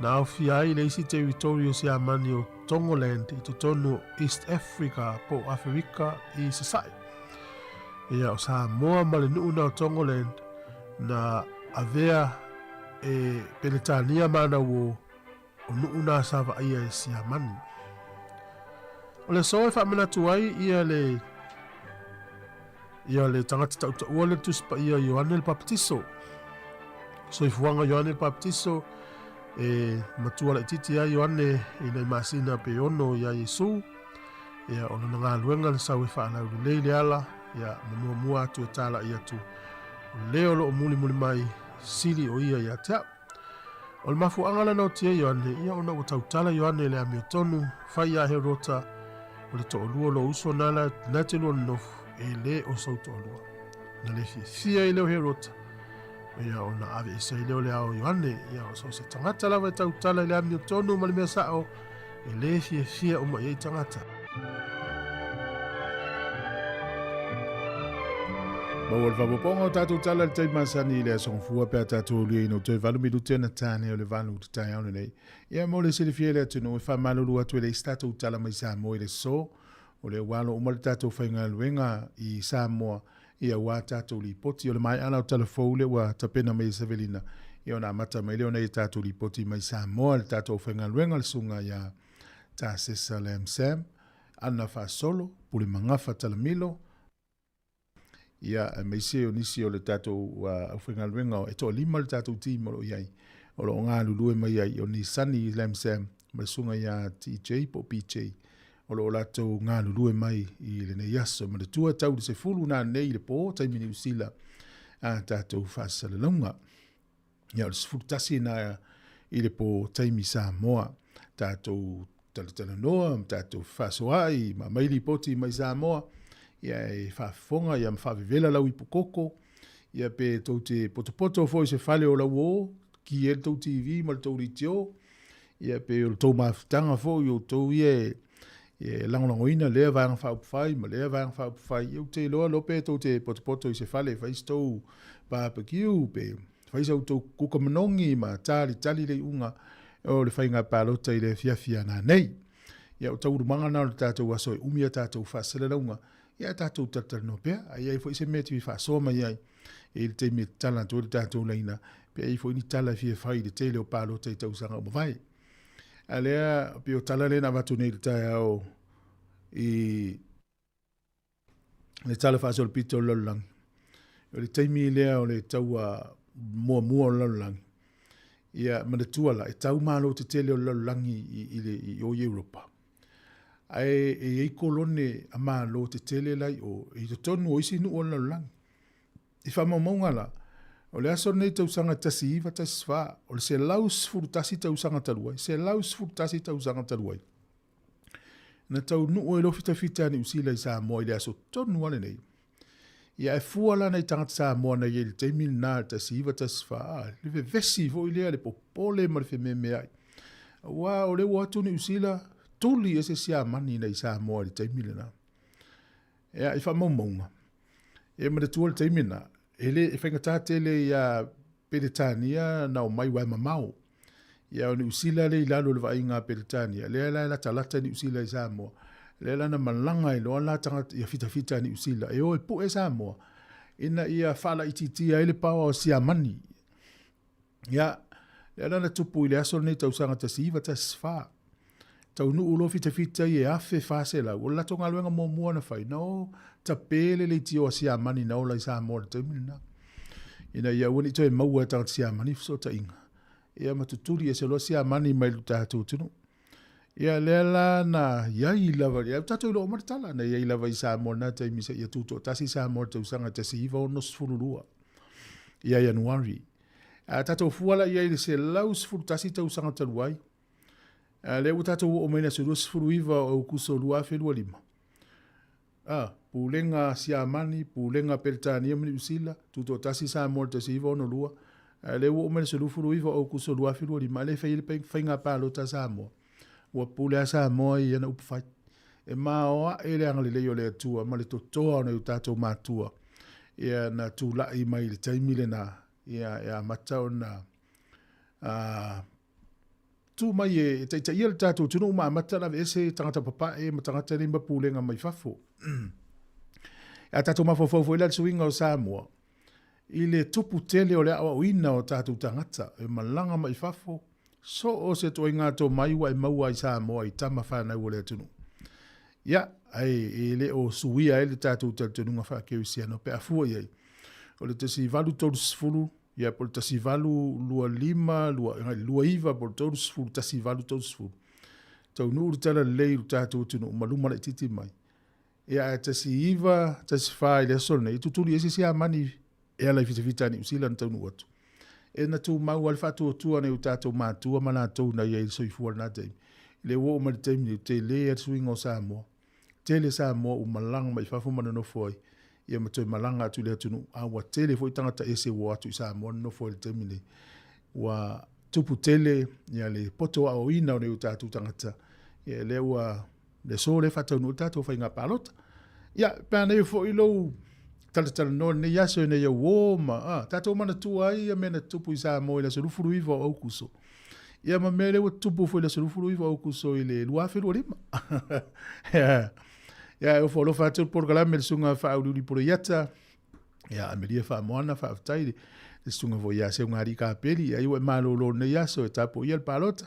na aofia ai le isi teritori o Siamani o Tongoland i totonu o East Africa po o Aferika i Sasae. Ia, o Samoa ma le nuu na o Tongoland na avea e Peretania ma ana uō o nuu na sa vaaia e Siamani. O le aso e faamanatu ai ia le ia le tagata tautaua le Tusi Paia Ioane le Papatiso. Soifuaga Ioane le Papatiso e matua laitiiti ai Ioane i nai masina pe ono iā Iesu. Ia o lona galuega na sau e faalaulelei le ala, ia ma muamua atu e talai atu o le o lo o mulimuli mai sili o ia ia te au. O le mafuaaga lena o tia Ioane, ia ona ua tautala Ioane i le amiotonu, fai iā Herota, o le toalua o lou uso na la na te lua nonofo, e le o sou toalua. Na le fiafia ai lea o Herota, ia ona aveese ai lea o le ao o Ioane, ia o so o se tagata lava e tautala i le amiotonu ma le mea sao, e le fiafia uma i ai tagata. Maua le faaopoopoga o tatou tala i le taimi masani i le aso Gafua pe a tatou aulia ina ua toe 8 minute ona tane o le 8 i le taeao lenei. Ia mo le silafia e le atunuu, e faamalulu atu e leai se tatou tala mai Samoa i le aso. O lea ua alo uma le tatou faigaluega i Samoa ia aua tatou lipoti. O le maea la o tala fou lea ua tapena mai e Savelina, ia ona amata mai lea ona ia tatou lipoti mai Samoa le tatou aufaigaluega le susuga ia Tasesa Lam Sam, Ana Faasolo, Pule Magafa Talamilo, ia aemaise o nisi o le tatou aufaigaluega e toalima le tatou team o lo o i ai, o lo o galulue mai ai, o Nisani Lam Sam ma le susuga ia TJ po o PJ o lo o latou galulue mai i lenei aso. Manatua tau i le 10 nanei i le po, taimi Niu Sila, a tatou faasalalauga. Ia, o le 11 na i le po, taimi Samoa. Tatou talatalanoa ma tatou fefaasoaai ma aumai lipoti mai Samoa, ia e faafofoga ia ma faavevela lau ipukoko, ia pe tou te potopoto foi i se fale o lau ō, ki ai le tou TV ma le tou leitio, Ia pei o le tou mafutaga foi o outou ia e lagolagoina lea Vaega Faaupufai ma lea Vaega Faaupufai, ia ou te iloa loa pe tou te potopoto i se fale e fai se tou barbecue pe fai sa outou kuka manogi ma talitali le iuga o le faiga palota i le afiafi a nanei. Ia o taualumaga na o le tatou aso e umi a tatou faasalalauga, ia tatou talatalanoa pea, a i ai foi se mea e te fia faasoa mai ai i le taimi e tatala atu ai le tatou laina, pe i ai foi ni tala e fia fai i le tele o palota i tausaga ua mavae. A lea, pei o tala lea na avatu nei i le taeao i le Tala Faasolopito o le Lalolagi. O le taimi lea o le taua muamua o le lalolagi. Ia, manatua la, e tau malo tetele o le lalolagi i, i, le, i o i Europa. Ae e i ai kolone a malo tetele la i o, i totonu o isi nuu o le lalolagi. I faamaumauga la, o le aso lenei tausaga 1914, o le 111 tausaga talu ai, 111 tausaga talu ai, na taunuu ai loa fitafita a Niu Sila i Samoa i le aso tonu lava lenei. Ia ae fua la nai tagata Samoa na i ai i le taimi lena le 1914, le vevesi foi lea, le popole ma le fememeai. Aua o lea ua o atu Niu Sila, tuli ese Siamani nai Samoa i le taimi lena. Ia, i faamaumauga, e manatua le taimi lena, e le, e faigata tele iā Peretania na omai aua e mamao. Ia o Niu Sila lea i lalo o le vaaiga a Peretania, lea la e latalata Niu Sila i Samoa, lea la na malaga ai loa la tagata ia fitafita a Niu Sila e o e pue Samoa ina ia faalaitiitia ai le paoa o Siamani. Ia, lea la na tupu i le aso lenei tausaga 1914. Taunuu loa fitafita ia e 1400, o le latou galuega muamua na fai, na o tape le leitio a Siamani na ola i Samoa i le taimi lena, ina ia aua ne i toe maua e tagata Siamani fesootaiga, ia ma tutuli ese loa Siamani mai le tatou atunuu. Ia lea la na i ai lava, ia tatou iloa uma le tala, na i ai lava i Samoa i lena taimi seia tutoatasi Samoa i le tausaga 1962 ia Ianuari. A tatou fua la i ai i le 111 tausaga talu ai, A lea ua tatou oo mai i le aso 29 o Aokuso 2025. A, Pulega Siamani, Pulega Peretania ma Niu Sila, Tutoatasi Samoa i le 1962, a lea ua oo mai i le aso 29 o Aokuso 2025, a lea e fai ai le faiga palota a Samoa. Ua pule lava Samoa i ana upufai. E maoae le agalelei o le Atua ma le totoa o nai o tatou matua, ia na tulai mai i le taimi lena, ia e amata ona Tu mai e taitaia le tatou atunuu ma amata ona aveese tagata papae ma tagata nei ma pulega mai fafo. A tatou mafaufau foi la i le suiga o Samoa, i le tupu tele o le aoaoina o tatou tagata e malaga mai fafo, so o se ituaiga tomai ua e maua i Samoa i tama fanau a le atunuu. Ia, ae e le o suia ai le tatou talitonuga faa-kerisiano pe a fua i ai. O le 1830 Ia, po o le 1825, 29 po o le 30, 1830. Taunuu le talalelei i lo tatou atunuu ma luma laitiiti mai. Ia, ae 1914 i le aso lenei, e tutuli ese Siamani e ala i fitafita a Niu Sila na taunuu atu. E na tumau lava le faatuatua a nai o tatou matua ma latou na i ai i le soifua i lena taimi. Lea ua oo mai i le taimi nei, ua tele lava le suiga o Samoa. Tele Samoa ua malaga mai fafo ma nonofo ai, ia ma toe malaga atu i le atunuu, a ua tele foi tagata ese ua o atu i Samoa nonofo ai i le taimi nei. Ua tupu tele ia le poto aoaoina o nai o tatou tagata, ia lea ua le aso lea e faataunuu ai le tatou faiga palota. Ia, pe a nei foi lou talatalanoa i lenei aso ina ia uo ma a, tatou manatua ai ia mea na tutupu i Samoa i le aso 29 o Aukuso. Ia ma mea lea ua tutupu foi i le aso 29 o Aukuso i le 2025. Ia, e ofo alofa atu le polokalame le susuga Faauliuli Poloiata, ia Amelia Faamoana, faafetai le susuga foi ia Seugalii Kapeli, ia ua e malolo lenei aso e tapuaia le palota.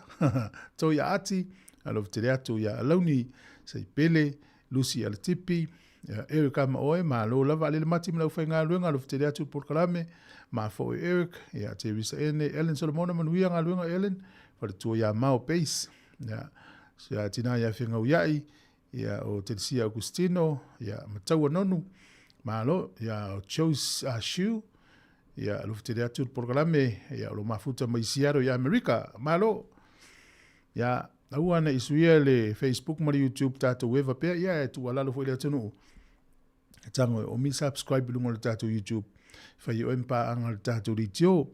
Toi Aati, alofa tele atu ia Alauni, Saipele, Lucy Alatipi, Eric ama oe, malo lava alele mati ma le aufaigaluega, alofa tele atu le polokalame, ma foi Eric, ia Teresa Ene, Ellen Solomona, manuia galuega Ellen, faletua ia Mao Base, ia, ia tina ia Fegauiai, ia o Telesia Augustino, ia Mataua Nonu, malo, ia o Joyce Ashu, ia alofa tele atu le polokalame, ia o lo mafuta mai Seattle i Amerika, malo. Ia, aua ne i suia le Facebook ma le YouTube tatou eva pea, ia e tuualalo foi le atunuu. E tago e omi subscribe i luga o le tatou YouTube. Fai oe ma paaga le tatou leitio.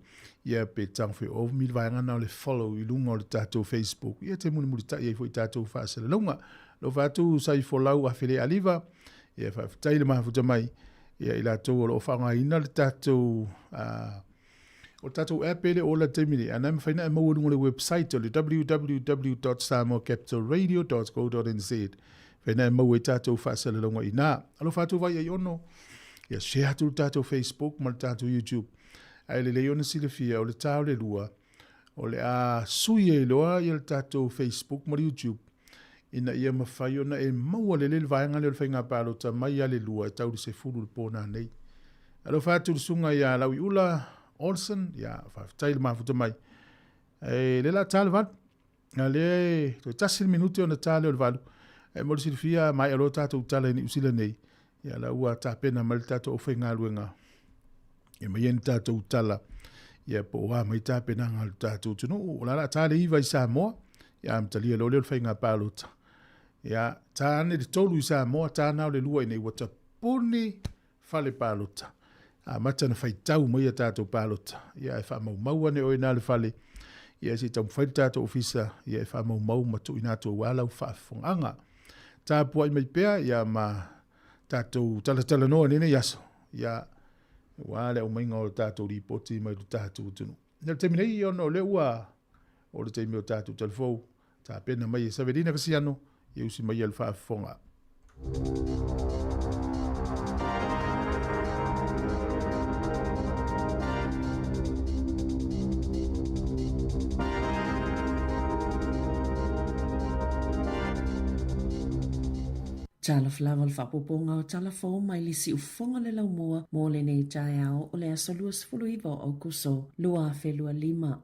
Ia pe tago foi omi le vaega na o le follow i luga o le tatou Facebook. Ia te mulimulitai ai foi tatou faasalalauga. Alofa atu sai folau afele aliva. Ia faafetai le mafuta mai. Ia i latou o lo o faaaogaina le tatou O le tatou app e le o ola i le taimi nei, a na e mafai ona e maua i luga o le website o le www.samoacapitalradio.co.nz. Mafai ona e maua i tatou faasalalauga i ina. Alofa atu vai ai ono, ia share atu le tatou Facebook ma le tatou YouTube. Ae lelei ona silafia, o le ta o le 2, o le a sui ai loa ia le tatou Facebook ma le YouTube ina ia mafai ona e maua lelei le vaega lea o le faiga palota mai ia le 2 e tau i le 10 i le po nanei. Alofa atu le susuga ia Lauiula Olsen, ia faafetai le mafuta mai. E le la ta le 8. A lea e toe tasi le minute ona ta lea o le 8. E mo le silafia maea loa tatou tala i Niu Sila nei, ia la ua tapena mai le tatou aufaigaluega e aumai ai ni tatou tala, ia po o a mai tapenaga a le tatou atunuu. O la o le a ta le 9 i Samoa, ia amatalia loa lea o le faiga palota. Ia, ta ane le 3 i Samoa, ta na o le 2 i inei, ua tapuni fale palota. Amata ona faitau mai a tatou palota, ia ae faamaumau ane oe i na le fale, ia se i taumafai le tatou ofisa, ia e faamaumau ma tuuina atu aua lau faafofogaaga. Tapuai mai pea, ia ma tatou talatalanoa i lenei aso, ia aua le aumaiga o tatou lipoti mai le tatou atunuu. I le taimi nei, ona o lea ua o le taimi o tatou talafou, tapena mai e Savelina Kasiano, ia usi mai le faafofoga. Talofa lava le faaopoopoga o tala fou mai le siufofoga o le laumua mo lenei taeao o le aso 29 o Aokuso 2025.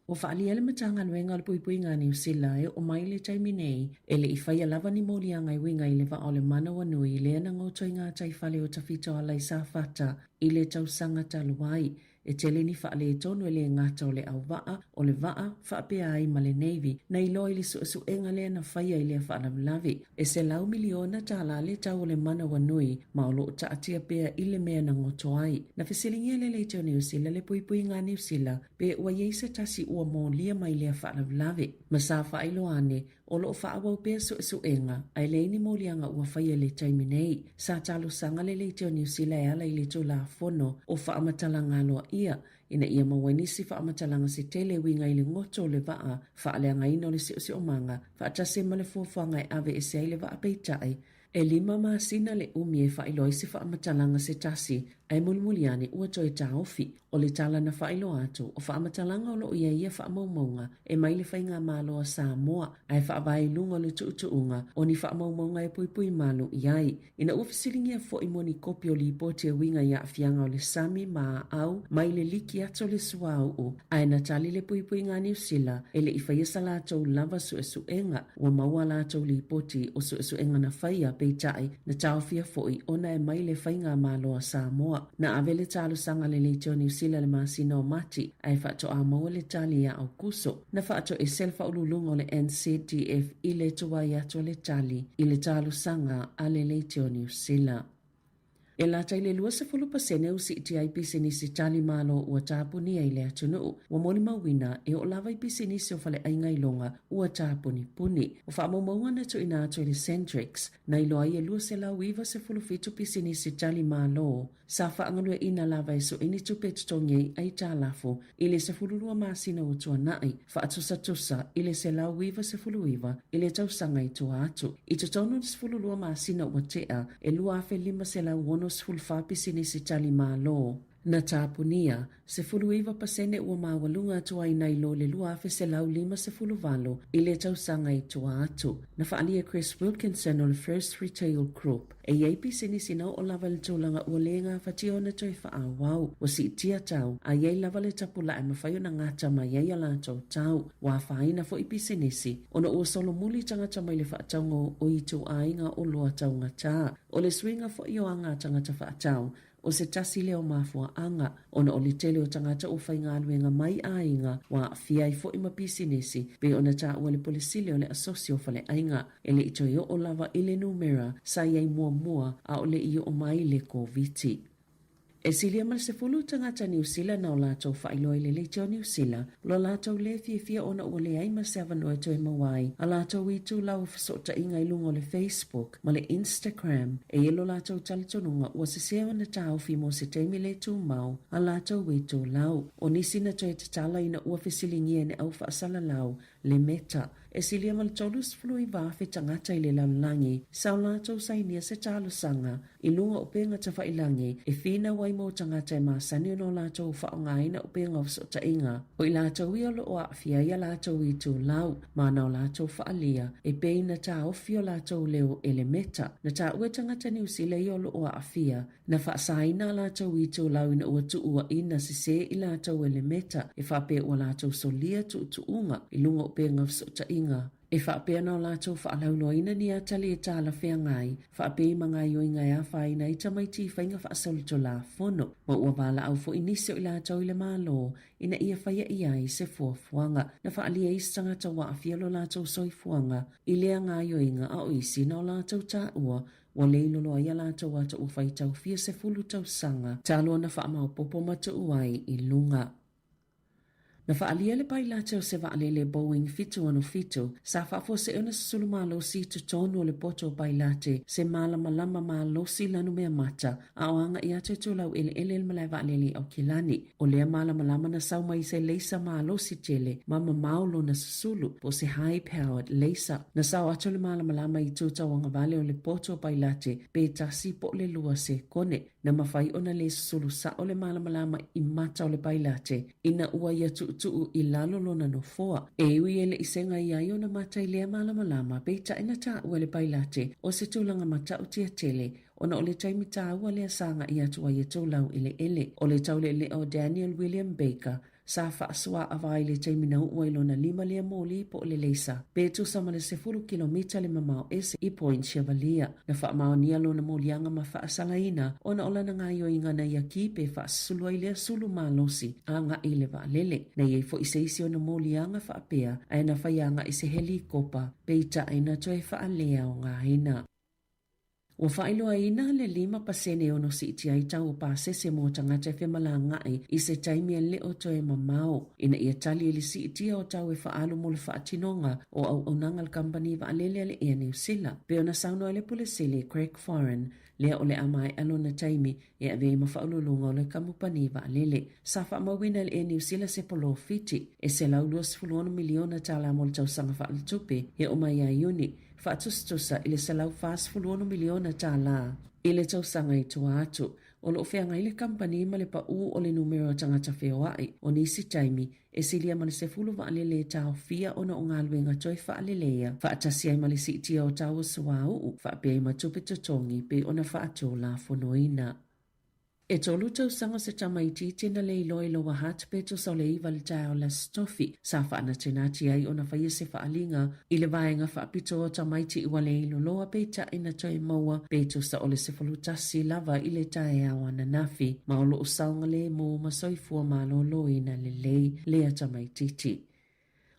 Ua faaalia le Matagaluega o le Puipuiga a Niu Sila e oo mai i le taimi nei, e le i faia lava ni moliaga e uiga i le vaa o le manawanui lea na goto i gataifale o Tafitoala i Safata i le tausaga talu ai. E tele ni faaletonu e le gata o le auvaa, o le vaa, faapea ai ma le Navy, na iloa i le suesuega lea na faia i lea faalavelave. E $100 miliona le tau o le manawanui ma o lo o taatia pea i le mea na goto ai. Na fesiligia le Leitio Niu Sila le puipuiga a Niu Sila pe ua i ai se tasi ua molia mai lea faalavelave. Ma sa faailoa ane, o lo o faaauau pea suesuega, ae leai ni moliaga ua faia i le taimi nei. Sa talosaga le Leitio Niu Sila e ala i le Tulafono o Faamatalaga Aloaia ina ia maua ai nisi faamatalaga se tele e uiga i le goto o le vaa faaleagaina o le siosiomaga faatasi ai ma le fuafuaga e ave ese ai le vaa peitai E lima masina le umi e faailoa ai se faamatalaga se tasi, ae mulimuli ane ua toe taofi. O le tala na faailoa atu, o faamatalaga o lo o i ai ia faamaumauga e mai le Faigamalo a Samoa, ae faavae i luga o le tuutuuga o ni faamaumauga e puipui malu i ai. Ina ua fesiligia foi mo ni kopi o lipoti e uiga i aafiaga o le sami ma aau mai le liki atu o le suauu, ae na tali le puipuiga a Niu Sila e le i faia sa latou lava suesuega. Ua maua a latou lipoti o suesuega na faia, peitai, na taofia foi ona e mai le Faigamalo a Samoa. Na ave le talosaga a le Leitio Niu Sila i le masina o Mati, ae faatoa maua le tali ia Aokuso. Na faatoese le faauluuluga o le NZDF i le tuai atu o le tali i le talosaga a le Leitio Niu Sila. E lata i le 20% ua siitia ai pisinisi tali malo ua tapunia i le atunuu. Ua molimauina e oo lava i pisinisi o faleaiga iloga ua tapunipuni. O faamaumauga na tuuina atu e le Centrex na iloa ai e 297 pisinisi tali malo sa faagalueaiina lava e sue ni tupe e totogi ai aitalafu i le 12 masina ua tuanai, faatusatusa i le 199 i le tausaga i tua atu. I totonu o le 12 masina ua tea, e 2,564 pisinisi tali malo na tapunia, 19% ua maualuga atu ai nai lo le 2,158 i le tausaga i tua atu. Na faaalia e Chris Wilkinson o le First Retail Group, E i ai pisinisi na oo lava i le tulaga ua le gafatia ona toe faaauau. Ua siitia tau, a i ai lava le tapulaa e mafai ona gata mai ai a latou tau. Ua afaina foi pisinisi, ona ua solomuli tagata mai le faatauga o ituaiga oloa taugata. O le suiga foi o aga a tagata faatau, O se tasi lea o mafuaaga, ona o le tele o tagata ua faigaluega mai aiga ua aafia ai foi ma pisinisi, pei ona taua le Pule Sili o le Asosi o Faleaiga. E le i toe oo lava i le numera sa i ai muamua a o le i oo mai le Koviti. E silia ma le 10 tagata Niu Sila na o latou faailoa i le Leitio Niu Sila Lo latou lē fiafia ona ua leai ma se avanoa e toe maua ai a latou itulau o fesootaiga i luga o le Facebook ma le Instagram. E i ai lo latou talitonuga ua sese ona taofi mo se taimi le tumau a latou itulau. O nisi na toe tatala ina ua fesiligia e ni au faasalalau. le Meta. E silia ma le 39,000 tagata i le lalolagi sa o latou sainia se talosaga i luga o upega tafailagi e finau ai mo tagata e masani ona o latou faaaogaina upega o fesootaiga. O i latou ia o lo o aafia ai a latou itulau ma ana o latou faaalia e pei na taofi o latou leo e le Meta. Na taua e tagata Niu Sila ia o lo o aafia Na faasaina a latou itulau ina ua tuuaina sesē i latou e le Meta e faapea ua latou solia tuutuuga i luga o upega fesootaiga. E faapea na o latou faalauiloaina ni atali e talafeagai, faapei ma gaoioiga e afaina ai tamaiti i faiga faasolitulafono, ma ua valaau foi nisi o i latou i le Malo ina ia faia i ai se fuafuaga. Na faaalia isi tagata ua aafia lo latou soifuaga i lea gaoioiga a o isi na o latou taua Ua le ilolo ai a latou ata ua faitau fia 10 tausaga talu ona faamaopopo ma tuu ai i luga. Na faaalia le pailate o se vaalele Boeing 767 sa faafuasei ona susulu malosi i totonu o le poto o pailate se malamalama malosi lanumea mata a o agai atu e tulau eleele le malae vaalele i Aukilani. O lea malamalama na sau mai i se leisa malosi tele ma mamao lona susulu, po o se high-powered laser. Na sao atu le malamalama i itu tauagavale o le poto o pailate pe tasi po o le lua sekone. Na mafai ona le susulu sao le malamalama i mata o le pailate ina ua ia tuutuu i lalo lona nofoa. E ui e le i sega i ai ona mata i lea malamalama, peitai na taua e le pailate o se tulaga matautia tele ona o le taimi taua lea sa agai atu ai e toulau eleele. O le taulealea o Daniel William Baker sa faasoaava ai le taimi na uu ai lona lima lea moli po o le leisa pe tusa ma le 10 kilomita le mamao ese i Point Chevalier. Na faamaonia lona moliaga ma faasalaina ona o lana gaoioiga na ia ki pe faasusulu ai lea sulu malosi agai i le vaalele. Na i ai foi se isi ona moliaga faapea ae na fai agai i se helikopa, peitai na toe faaleaogaina. Ua faailoaina le 5% e ono siitia ai tau o pasese mo tagata e femalagaai i se taimi e le o toe mamao ina ia tali i le siitia o tau e faaalu mo le faatinoga o auaunaga a le kamupani vaalele a le Air New Sila. Pei ona saunoa ai le Pule Sili Craig Foran, lea o le a maea lona taimi e ave ai ma faauluuluga o le kamupani vaalele. Sa faamauina e le Air New Sila se polofiti e $126 miliona tala mo le tausaga faaletupe e oo mai ia Iuni, faatusatusa i le $146 miliona tala i le tausaga i tua atu. O lo o feagai le kamupani ma le paū o le numera o tagata feoai o nisi taimi e silia ma le 10 vaalele e taofia ona o galuega toe faaleleia faatasi ai ma le siitia o tau o suauu faapea ai ma tupe totogi pei ona faatulafonoina. E tolu tausaga o se tamaitiiti na le iloa i Lower Hutt pe tusa o le iva le taeao le Aso Tofi sa faanatinati ai ona faia se faaaliga i le vaega faapito o tamaiti ua le iloloa peitai na toe maua pe tusa o le 11 lava i le taeao ananafi ma o lo o saogalemu ma soifua maloloina lelei lea tamaitiiti.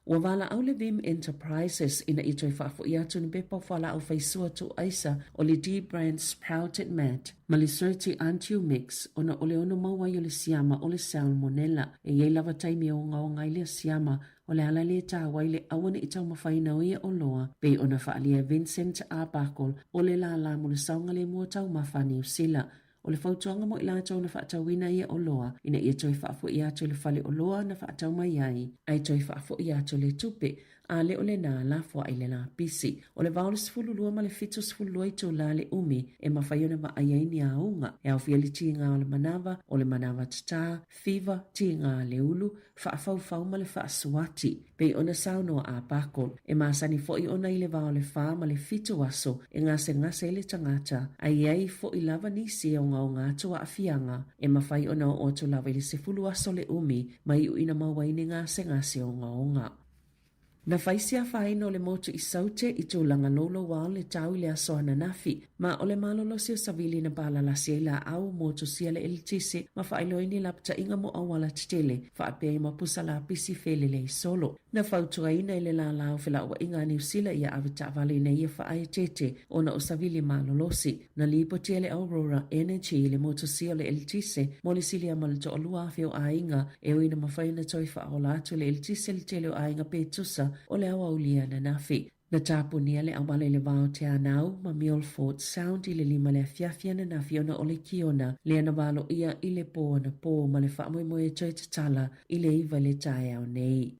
Ua valaau le Vim Enterprises ina ia toe faafo'i atu ni pepa o fualaau faisua tuuaisa o le D-Brand Sprouted Mat ma le Certi Antio Mix ona o le ono mau ai o le siama o le Salmonella. E i ai lava taimi e ogaoga ai lea siama, o le ala lea e taua ai le aua ne i taumafaina o ia oloa, pei ona faaalia e Vincent Arbuckle o le lālā mo le saogalemu o taumafa a Niu Sila. O le fautuaga mo i latou na faatauina ia oloa, ina ia toe faafo'i atu i le fale oloa na faatau mai ai, ae toe faafo'i atu le tupe, a le o lena, lafo aʻe le lapisi. O le 82 ma le 72 itula le umi e mafai ona vaai ai ni auga, e aofia le tiga o le manava, o le manava tatā, fiva, tiga le ulu, faafaufau ma le faasuati, pei ona saunoa a Buckle. E masani foi ona i le va o le fa ma le fitu aso e gasegase ai le tagata, a i ai foi lava nisi e ogaoga atu aafiaga, e mafai ona oo atu lava i le 10 aso le umi ma iu ina maua ai ni gasegase ogaoga. Na fai se afaina o le motu i Saute i tulaga louloua o le tau i le aso ananafi, ma o le malolosi o savili na palalasi ai laau, motusia le eletise, ma faailoa ai ni lapataiga mo auala tetele, faapea ai ma pusa lapisi felelei solo. Na fautuaina e le lālā o felauaiga a Niu Sila ia ave taavale ina ia faaeteete ona o savili malolosi. Na lipotia e le Aurora Energy le motusia o le eletise mo le silia ma le 2,000 o aiga e ui na mafai ona toe faaola atu le eletise le tele o aiga pe tusa o le aoauli ananafi. Na tapunia le auala i le va o Te Anau ma Milford Sound i le 5 le afiafi ananafi ona o le kiona lea na valoia i le pō anapō ma le faamoemoe e toe tatala i le 9 i le taeao nei.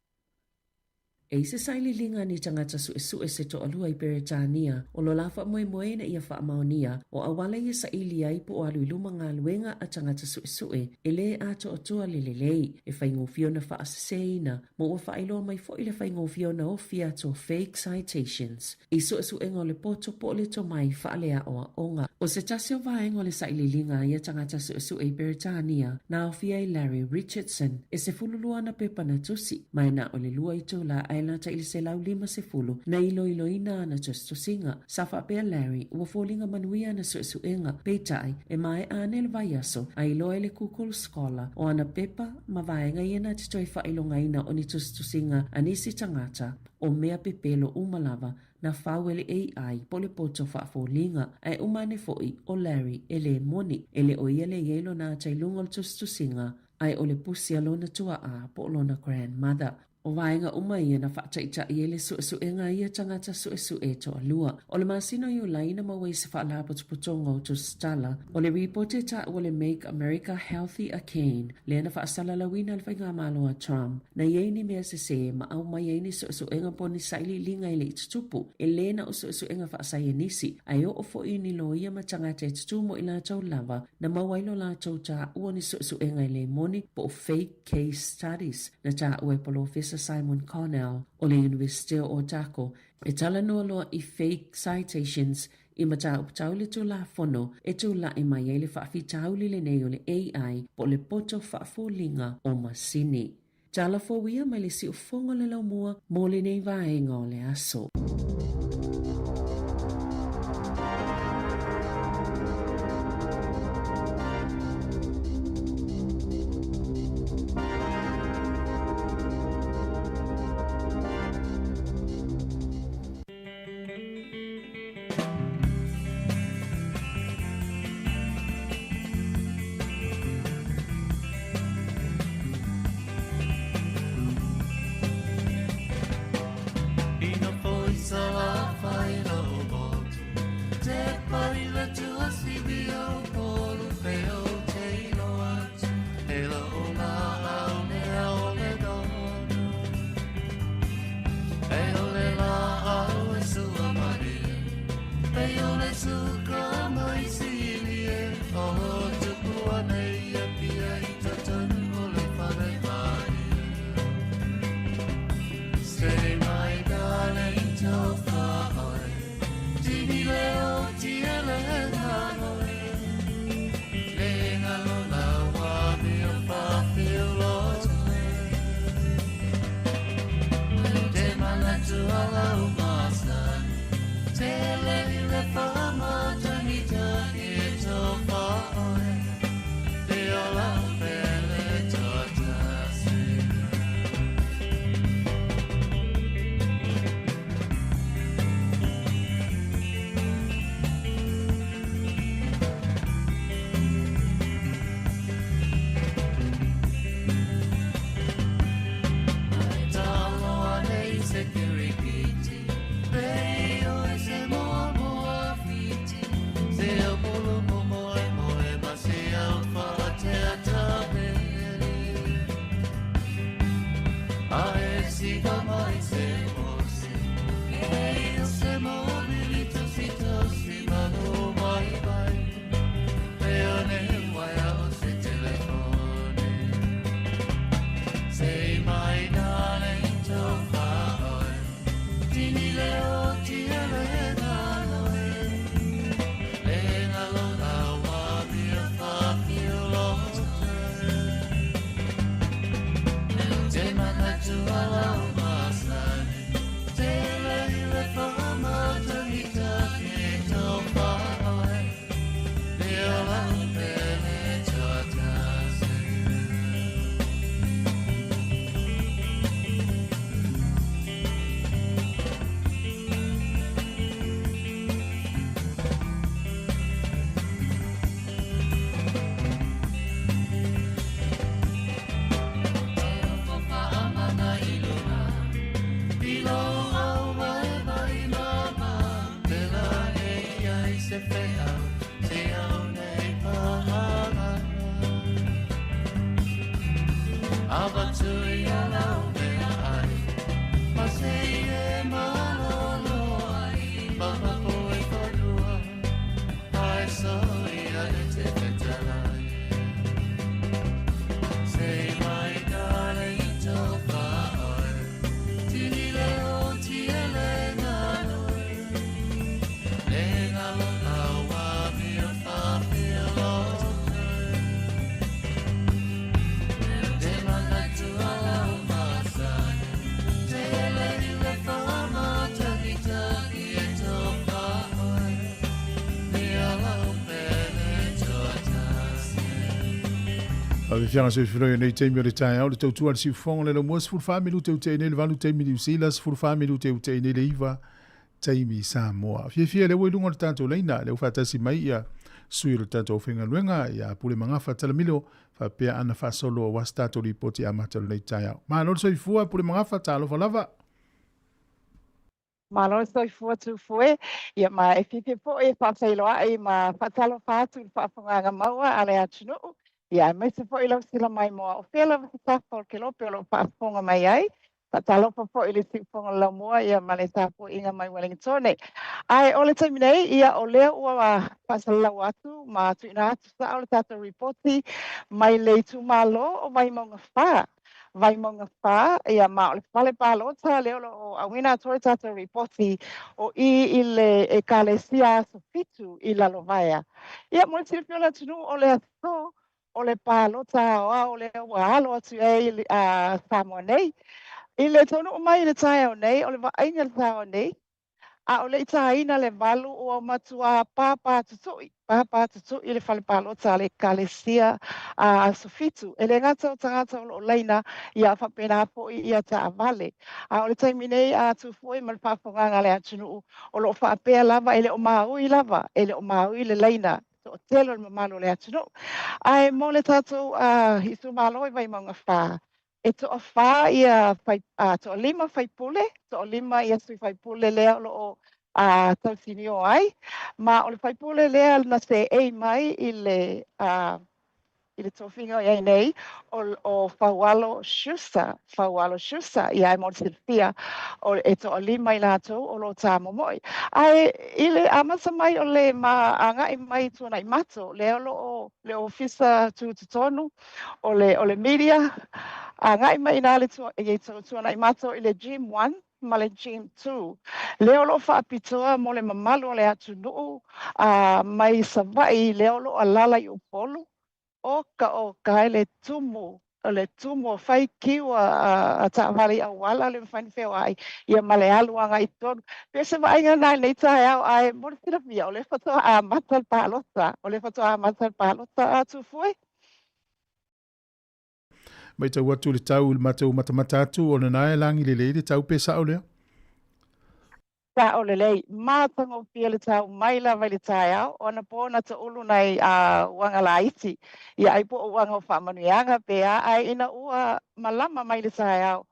E i se sailiiliga a ni tagata suesue se toalua i Peretania o lo la faamoemoe ina ia faamaonia o auala ia saili ai po o alu i luma galuega a tagata suesue e lē atoatoa le lelei e faigofie ona faaseseina ma ua faailoa mai foi le faigofie ona ofi atu o fake citations i suesuega o le poto po o le tomai faaleaoaoga. O se tasi o vaega o le sailiiliga a ia tagata suesue i Peretania na aofia ai Larry Richardson e 12 ana pepa na tusi, ma e na o le lua itula ae lata i le 150 na iloiloina ana tusitusiga. Sa faapea Larry ua foliga manuia ana suesuega, peitai, e maea ane le vaiaso a iloa e le Google Scholar o ana pepa ma vaega ia na te toe faailogaina o ni tusitusiga a nisi tagata o mea pepelo uma lava na fau e le AI po o le poto faafoliga, ae uma ane foi o Larry e lē moni. E le o ia le i ai lona ata i luga o le tusitusiga, ae o le pusi a lona tuaʻā po o lona grandmother. O vaega uma ia na faataitai ai le suesuega a ia tagata suesue e toalua. O le masina o Iulai na maua ai se faalapotopotoga o tusitala o le ripoti e taua le Make America Healthy Again, lea na faasalalauina e le faigamalo a Trump, na i ai ni mea sesē ma aumai ai ni suesuega po o ni sailiiliga e le i tutupu, e lē na o suesuega faasaienisi, ae oo foi i ni loia ma tagata e tutū mo i latou lava na maua ai lo latou taua ni suesuega e lē moni po o fake case studies na taua e Polofesa Simon Connell o le Iunivesite o Otago e talanoa loa i fake citations i mataupu tau le Tulafono e tula'i mai ai le faafitauli lenei o le AI po o le poto faafoliga o masini. Tala fou ia mai le siufofoga o le laumua mo lenei vaega o le aso. Faafiafiaga soifua i lenei taimi o le taeao, le tautua a le siufofoga o le laumua, 14 minute ua tea nei le 8 taimi Niu Sila, 14 minute ua tea nei le 9 taimi i Samoa. Fiafia lea ua i luga o le tatou laina, lea ua faatasi mai ia sui o le tatou aufaigaluega, ia Pule Magafa Talamilo, faapea ana faasolo aua se tatou lipoti amata o lenei taeao. Malo le soifua, Pule Magafa, talofa lava. Malo le soifua Tufue, ia ma e fiafia foi e faafeiloai ma faatalofa atu i le faafofogaaga maua a le atunuu, ia aemaise foi lau sila maimoa o fea lava se tafa o le kelope o lo o faafofoga mai ai. Faatalofa foi i le siufofoga o le laumua ia ma le tapuaiga mai Ueligitone. Ae o le taimi nei, ia o lea ua faasalalau atu ma tuuina atu sao le tatou ripoti mai le itumalo o Vaimauga 4. Vaimauga 4, ia ma o le fale palota lea o lo o auina atu ai le tatou ripoti o i i le Ekalesia Aso Fitu i Lalovaea. Ia mo le silafia o le atunuu o le aso o le palota aoao lea ua alo atu i ai a Samoa nei. I le taunuu mai i le taeao nei, o le vaaiga i le taeao nei, a o le i tāina le 8 ua matua pāpā tutui, pāpā tutui le fale palota a le Ekalesia a Aso Fitu. E le gata o tagata o lo o laina, ia faapena foi ia taavale. A o le taimi nei a tu foi ma le faafofogaaga a le atunuu, o lo o faapea lava e le o maui lava, e le o maui le laina toatele o le mamalu o le atunuu. Ae mo le tatou itumalo i Vaimauga 4, e toafa ia fai, toalima faipule, toalima ia sui faipule lea o lo o tausinio ai, ma o le faipule lea na seei mai i le i le tofiga o i ai nei, o Faualo Schuster, Faualo Schuster, ia e mo le silafia, o, e toalima i latou o lo o tāmomoe. Ae i le amata mai o le ma agai mai i Tuanaimato, lea o lo o le ofisa tutotonu o le, o le media, agai mai i nā le i Tuanaimato i le Gym 1 ma le Gym 2. Lea o lo o faapitoa mo le mamalu o le atunuu a mai Savaii, lea o lo o alala i Upolu, Oka oka e le tumu, o le tumu o fai kiu a taavale i auala le mafai ona feoai ia ma le alu agai i totonu. Pei o se vaaiga lena i lenei taeao, ae mo le silafia, o lea faatoa amata le palota, o lea faatoa amata le palota a Tufue. Matau atu le tau i le matou matamata atu, o lena e lagi lelei le tau pe sao lea? Sao lelei, matagofie le tau mai lava i le taeao, o anapo na taulu nai a uaga laiti, ia ai po o uaga o faamanuiaga pe a, ae ina ua malama mai le taeao,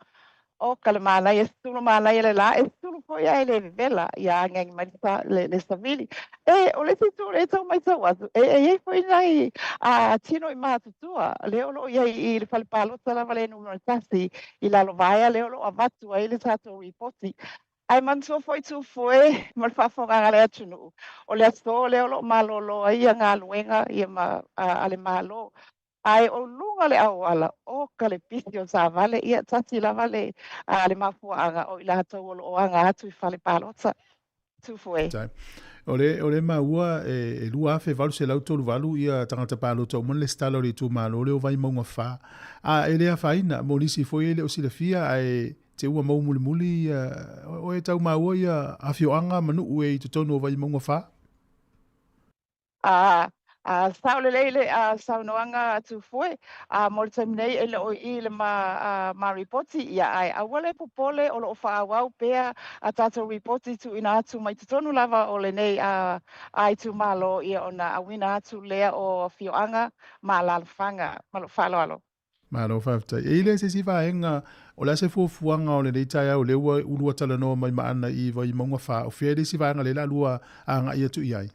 o ka le manaia, e sulu manaia le la, e sulu foi ae le vevela, ia agiagi mai le, le savili. E, o le isi itu lea e tau matau atu, e, e i ai foi nai a, tino i matutua, lea o lo o i ai i le fale palota lava le numera 1 i Lalovaea, lea o lo o avatu ai le tatou ripoti. Ae manatua foi Tufue ma le faafofogaaga a le atunuu, o le aso lea o lo o malolo ai ia galuega ia ma, a, a le Malo. Ae o luga le auala, o ka le pisi o taavale, ia tasi lava le, a, le mafuaaga o i latou o lo o aga atu i fale palota. Tufue. O le, o le maua e, e 2,838 ia tagata palota uma na lesitala o le itumalo lea o Vaimauga 4. A e le afaina, mo nisi foi e le o silafia, ae te ua mau mulimuli ia, o e tau maua ia afioaga ma nuu e i totonu o Vaimauga 4? A, a sao lelei le a, saunoaga a Tufue, a mo le taimi nei e le o i i le ma, a, ma ripoti, ia ae aua le popole o lo o faaauau pea a tatou ripoti tuuina atu mai totonu lava o lenei a, a itumalo ia ona auina atu lea o afioaga ma alalafaga. Ma lou faaaloalo. Malo faafetai. E i le se isi vaega, o le a se fuafuaga o lenei taeao lea ua ulua talanoa mai ma Ana i Vaimauga 4, o fea le isi vaega lea o le a lua agai atu i ai?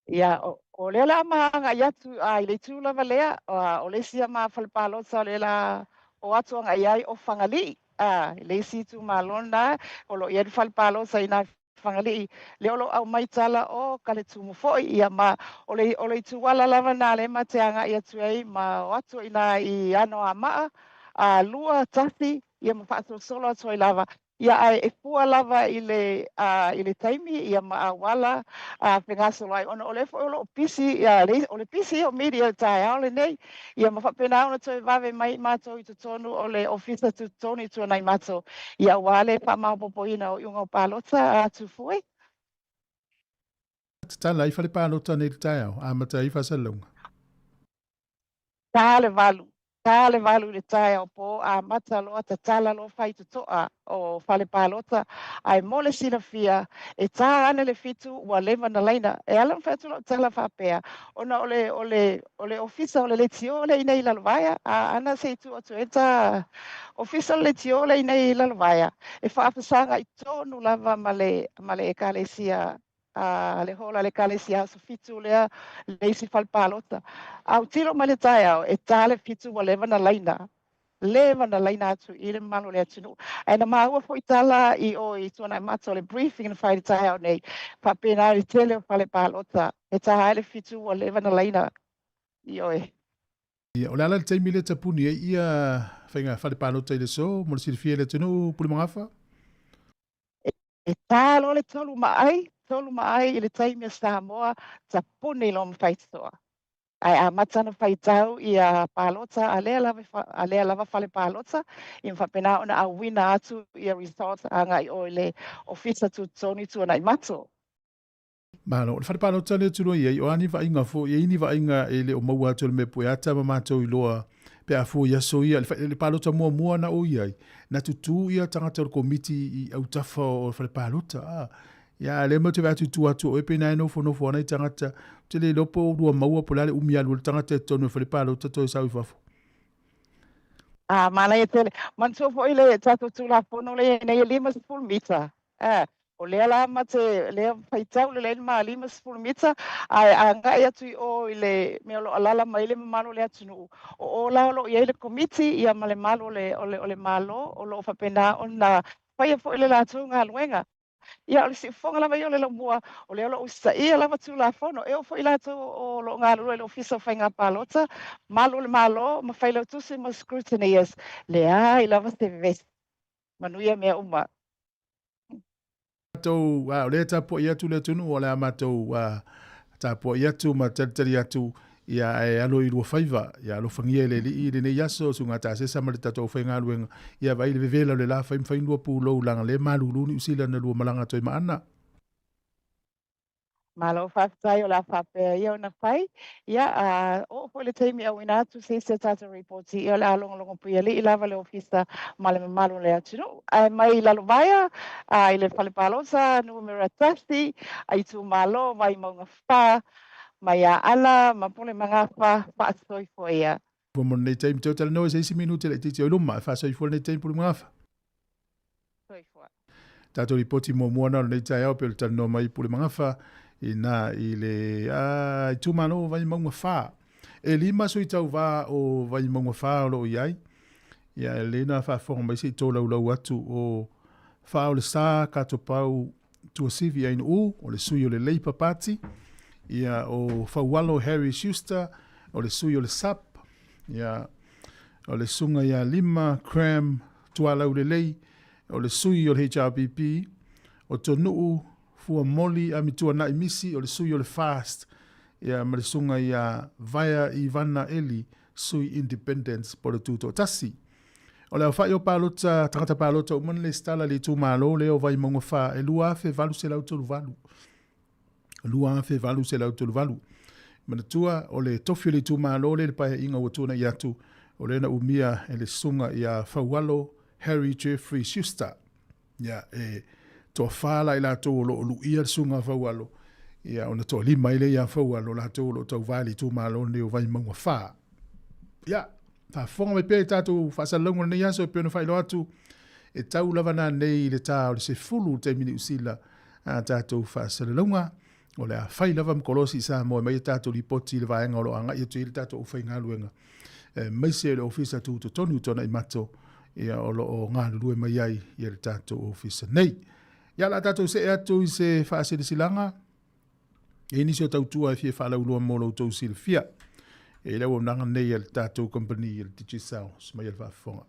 Ia, o lea o le a ma agai atu i le itu lava lea, o le isi a ma fale palota o lea o le a o atu agai ai o Fagalii. a, i le isi itumalo lena o lo o i ai le fale palota i ina i Fagalii, lea o lo o aumai tala o Kaletumu foi, ia ma o le, o le ituala lava lena lea ma te agai atu ai ma o atu i ina i Anoamaa, a, 2, 1, ia ma faasolosolo atu ai lava. Ia ae e fua lava i le i le taimi ia ma auala fegasoloai ona o lea foi o lo o pisi ia le o le pisi ia o media i le taeao lenei ia ma faapena ona toe vave mai matou i totonu o le ofisa tutotonu i Tuanaimato ia aua le faamaopoopoina o iuga o palota a Tufue. Tatala ai fale palota nei i le taeao, amata ai faasalalauga. Ta le valu, ta le valu i le taeao po, amata loa tatala loa faitotoa o fale palota, ae mo le silafia, e ta ane le fitu ua leva na laina. E ala ona fai atu lau tala faapea, ona o le, o le, o le ofisa o le leitio lea i inei i Lalovaea, a ana se i tuu atu ai ta ofisa o le leitio lea i inei i Lalovaea, e faafesagai tonu lava ma le, ma le ekalesia a le hall a le Ekalesia Aso Fitu lea le isi fale palota. Autilo mai le taeao, e ta le fitu ua leva na laina, leva na laina atu i le mamalu o le atunuu. Ae na maua foi tala i o i Tuanaimato le briefing na fai i le taeao nei, faapena le tele o fale palota, e ta ai le fitu ua leva na laina. Ioe. Ia, o le a la le taimi lea e tapuni ai ia faiga fale palota i le aso mo le silafia e le atunuu, Pulemagafa? E tā loa le tolu ma ai, tolu ma ai i le taimi a Samoa, tapuni loa ma faitotoa. Ae amata ona faitau ia palota a lea lava, a lea lava fale palota, ia ma faapena ona auina atu ia results agai i o i le Ofisa Tutotonu i Tuanaimato. Malo, o le fale palota lea tulua i ai, o a ni vaaiga foi, e i ai ni vaaiga e le o maua atu e le mea pueata ma matou iloa pe a fua i aso ia, le palota muamua na o i ai, na tutū ia tagata o le komiti i autafa o le fale palota, a, ia, a lea matou te vaai atu i tua atu o oe pei na e nofonofo ana i tagata, ou te le iloa po o lua maua po o le a le umi alu o le tagata i totonu o le fale palota toe sau i fafo. A, manaia tele. Manatua foi le tatou Tulafono lea e i ai nei e 50 mita. A, O lea la ma te, lea faitau lelei le ma 50 mita, ae agai atu i o i le mea o lo o alaala mai ai le mamalu o le atunuu, o o la o lo o i ai le Komiti ia ma le malu o le, o le, o le Malo o lo o faapena ona faia foi le latou galuega. Ia, o le siufofoga lava ia o le laumua, o lea o lo o usitaia lava Tulafono, e oo foi i latou o lo o galulue i le Ofisa o Faiga Palota, malu o le Malo ma Failautusi ma Scrutineers, leai lava se vevesi. Manuia mea uma. Matou, a, o lea e tapuai atu le atunuu, o le a matou a, tapuai atu ma talitali atu, ia ae alo i lua faiva, ia alofagia e le Alii i lenei aso, suga tasesa ma le tatou aufaigaluega, ia vaai le vevela o le la fai ma fai lua pulou leaga lea e malulu Niu Sila na lua malaga atu ai ma Ana. Malo faafetai o le a faapea ia ona fai. Ia, a oo foi le taimi e auina atu se isi o tatou ripoti, ia o le a logologo puialii lava le Ofisa ma le mamalu o le atunuu. Ae mai Lalovaea, a, i le fale palota numera tasi, a itumalo Vaimauga 4, mai Aana ma Pulemagafa, faasoifua ia. Ua mo lenei taimi, toe talanoa i se isi minute laitiiti o i luma, e faasoifua lenei taimi Pulemagafa. Soifua. Tatou lipoti muamua na o lenei taeao pei o le talanoa mai Pulemagafa ina i le itumalo o Vaimauga 4. E lima sui tauva o Vaimauga 4 o lo o i ai. Ia e lelei ona faafofoga mai se i tolaulau atu o Faaolesa Katopau Tuasivi Ainuu, o le sui o le Labour Party. Ia o Faualo Harry Schuster, o le sui o le SUP. Ia o le susuga ia Lima Cram Tualaulelei, o le sui o le HRPP, o Tonuu Fuamoli Amituanai Misi, o le sui o le FAST, ia ma le susuga ia Vaea Ivana Eli, sui Independents po o le Tutoatasi. O le aofai o palota, tagata palota uma na lesitala i le itumalo lea o Vaimauga 4 e 2,838. 2,838. Manatua, o le tofi o le itumalo lea i le paeaiga ua tuanai atu, o lea na umia e le susuga ia Faualo Harry Jeffrey Schuster. Ia, e toafa la i latou o lo o luia le susuga a Faualo, ia ona toalima ai lea ia Faualo, latou o lo o tauva i le itumalo lenei o Vaimauga 4. Ia, faafofoga mai pea i tatou faasalalauga o lenei aso e pei ona faailoa atu, e tau lava nanei i le ta o le 10 i le taimi Niu Sila a tatou faasalalauga. O le a fai lava ma kolosi i Samoa e aumai a tatou lipoti i le vaega o lo o agai atu i ai le tatou aufaigaluega, aemaise le Ofisa Tutotonu i Tuanaimato. ia o lo o galulue mai ai ia le tatou ofisa nei. Ia o le a tatou see atu i se faasilasilaga e i ai nisi o tautua e fia faalauiloa mo lo outou silafia. E i ai le auaunaga nei a le tatou kamupani a le Digicel mai a le faafofoga.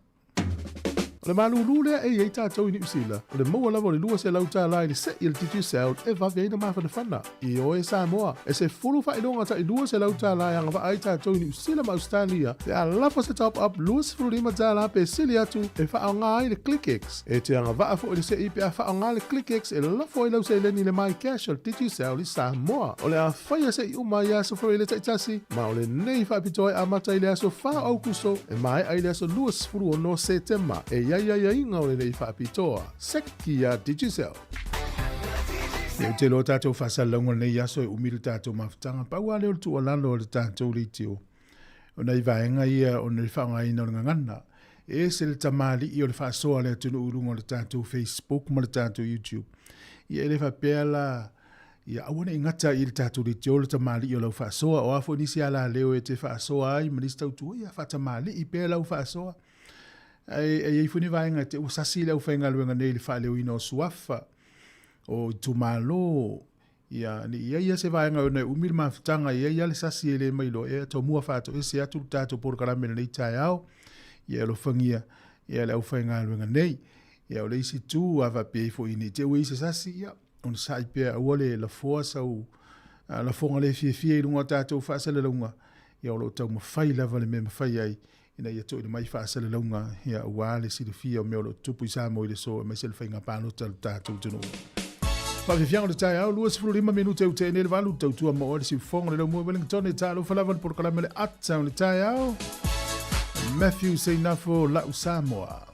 O le malūlū lea e i ai tatou i Niu Sila, o le maua lava o le $200 i le se'i a le Digicel e vave ai na mafanafana. Ioe Samoa, e 10 faailoga tai $200 e agavaa ai tatou i Niu Sila ma Ausetalia pe a lafo se top up $25 pe sili atu e faaaoga ai le ClickX. E te agavaa foi le se'i pe a faaaoga le ClickX e lafo ai lau seleni i le MyCash o le Digicel i Samoa. O le a faia se'i uma i aso Faraile taitasi, ma o lenei faapitoa e amata i le aso 4 o Aukuso e maea i le aso 26 Setema. E i ai aiaiga o lenei faapitoa. Seki iā Digicel. Ia, ou te iloa tatou faasalalauga o lenei aso e umi le tatou mafutaga. Pau lava lea o le tuualalo a le tatou leitio, o nai vaega ia ona o le faaaogaina o le gagana. E ese le tamalii o le faasoa a le atunuu i luga o le tatou Facebook ma le tatou YouTube. Ia e le faapea la, ia aua ne i gata i le tatou leitio le tamalii o lau faasoa. O a foi nisi alaleo e te faasoa ai ma nisi tautua, ia faatamalii pea lau faasoa. Ae e i ai foi ni vaega e te ua sasi le aufaigaluega nei i le faaleoina o suafa o itumalo, ia, ne i i ai lava se vaega ona e umi le mafutaga, e i ai lava le sasi e le mailoa, ia tomua faatoese atu le tatou polokalame i lenei taeao, ia e alofagia ia le aufaigaluega nei. Ia o le isi itu, a faapea ifo ne i te i ua i ai se sasi, ia, onosai pea aua le lafoa sau lafoga le fiafia i luga o tatou faasalalauga, ia o lo o taumafai lava le mea e mafai ai ina ia toina mai faasalalauga ia aua le silafia o mea o lo o tutupu i Samoa i le aso aemaise le faiga palota a le tatou atunuu. Faafiafiaga o le taeao, 25 minute ua tea nei le valu, tautua ma oe le siufofoga o le laumua i Wellington e talofa lava le polokalame o le Ata o le taeao. Matthew Seinafo, La'u Samoa.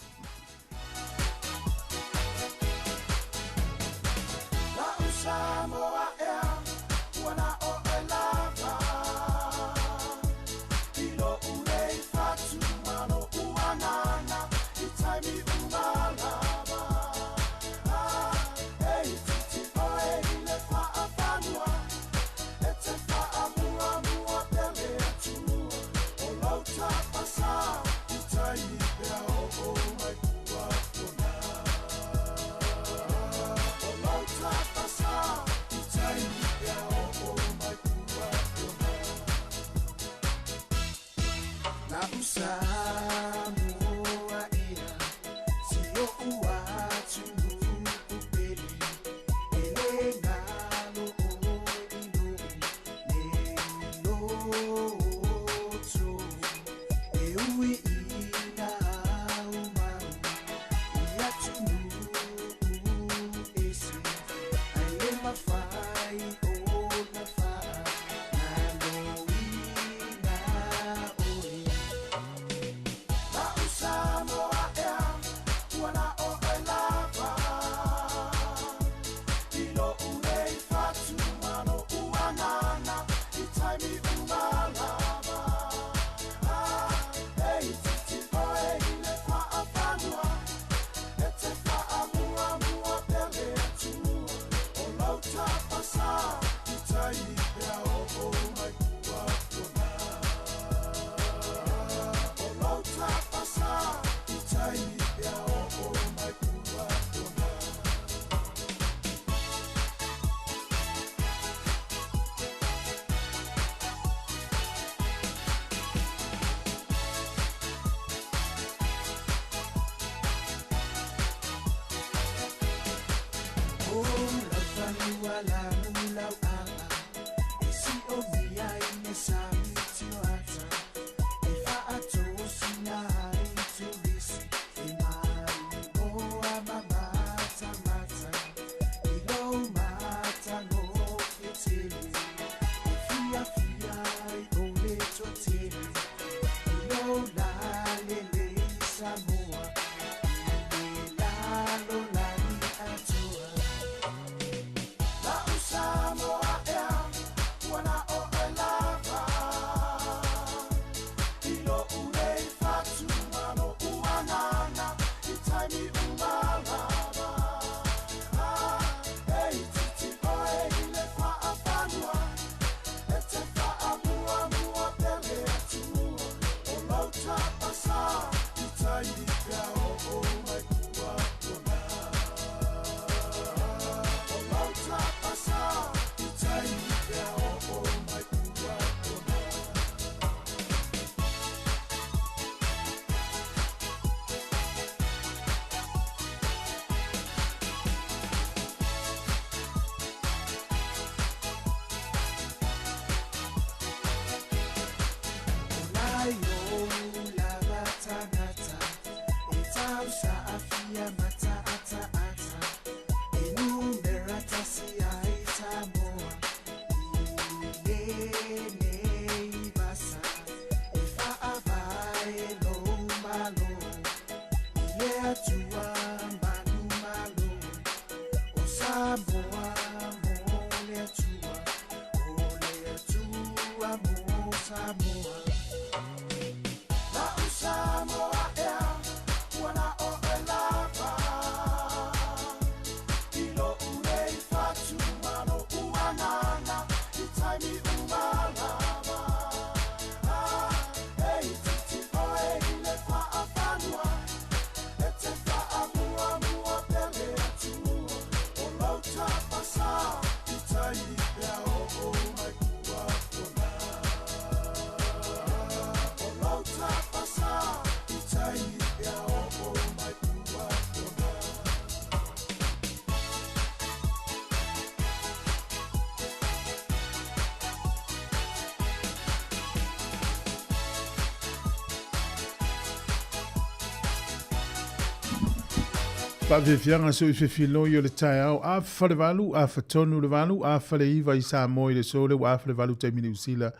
Faafiafiaga sui fefiloi o le taeao, afa le 8, afa tonu le 8, afa le 9 i Samoa i le aso lea ua afa le 8 taimi Niu Sila.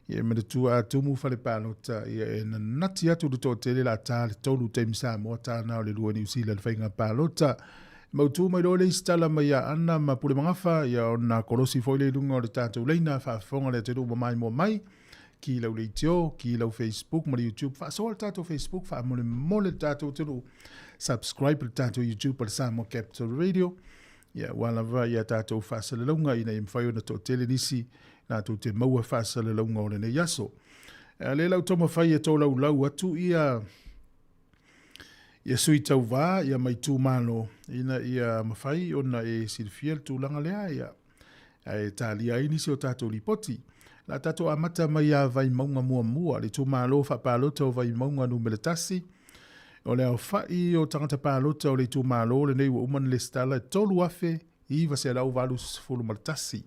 Ia e manatua a tumu fale palota, ia e nanati atu le toatele la ta le 3 taimi Samoa, ta na o le 2 Niu Sila le faiga palota. Mautū mai loa le isi tala mai ia Ana ma Pulemagafa, ia ona kolosi foi le i luga o le tatou leina faafofoga le atunuu ma maimoa mai, ki lau leitio, ki lau Facebook ma le YouTube, faasoa le tatou Facebook, faamolemole le tatou atunuu, subscribe le tatou YouTube o le Samoa Capital Radio, ia ua lava ia tatou faasalalauga ina ia mafai ona toatele nisi latou te maua faasalalauga o lenei aso. A lea lau taumafai e tolaulau atu ia ia sui tauvā ia ma itumalo ina ia mafai ona e silafia le tulaga lea ia ae talia ai nisi o tatou lipoti. La tatou amata mai ia Vaimauga muamua, le itumalo faapalota o Vaimauga numera 1. O le aofai o tagata palota o le itumalo lenei ua uma ona lesitala e 3,981.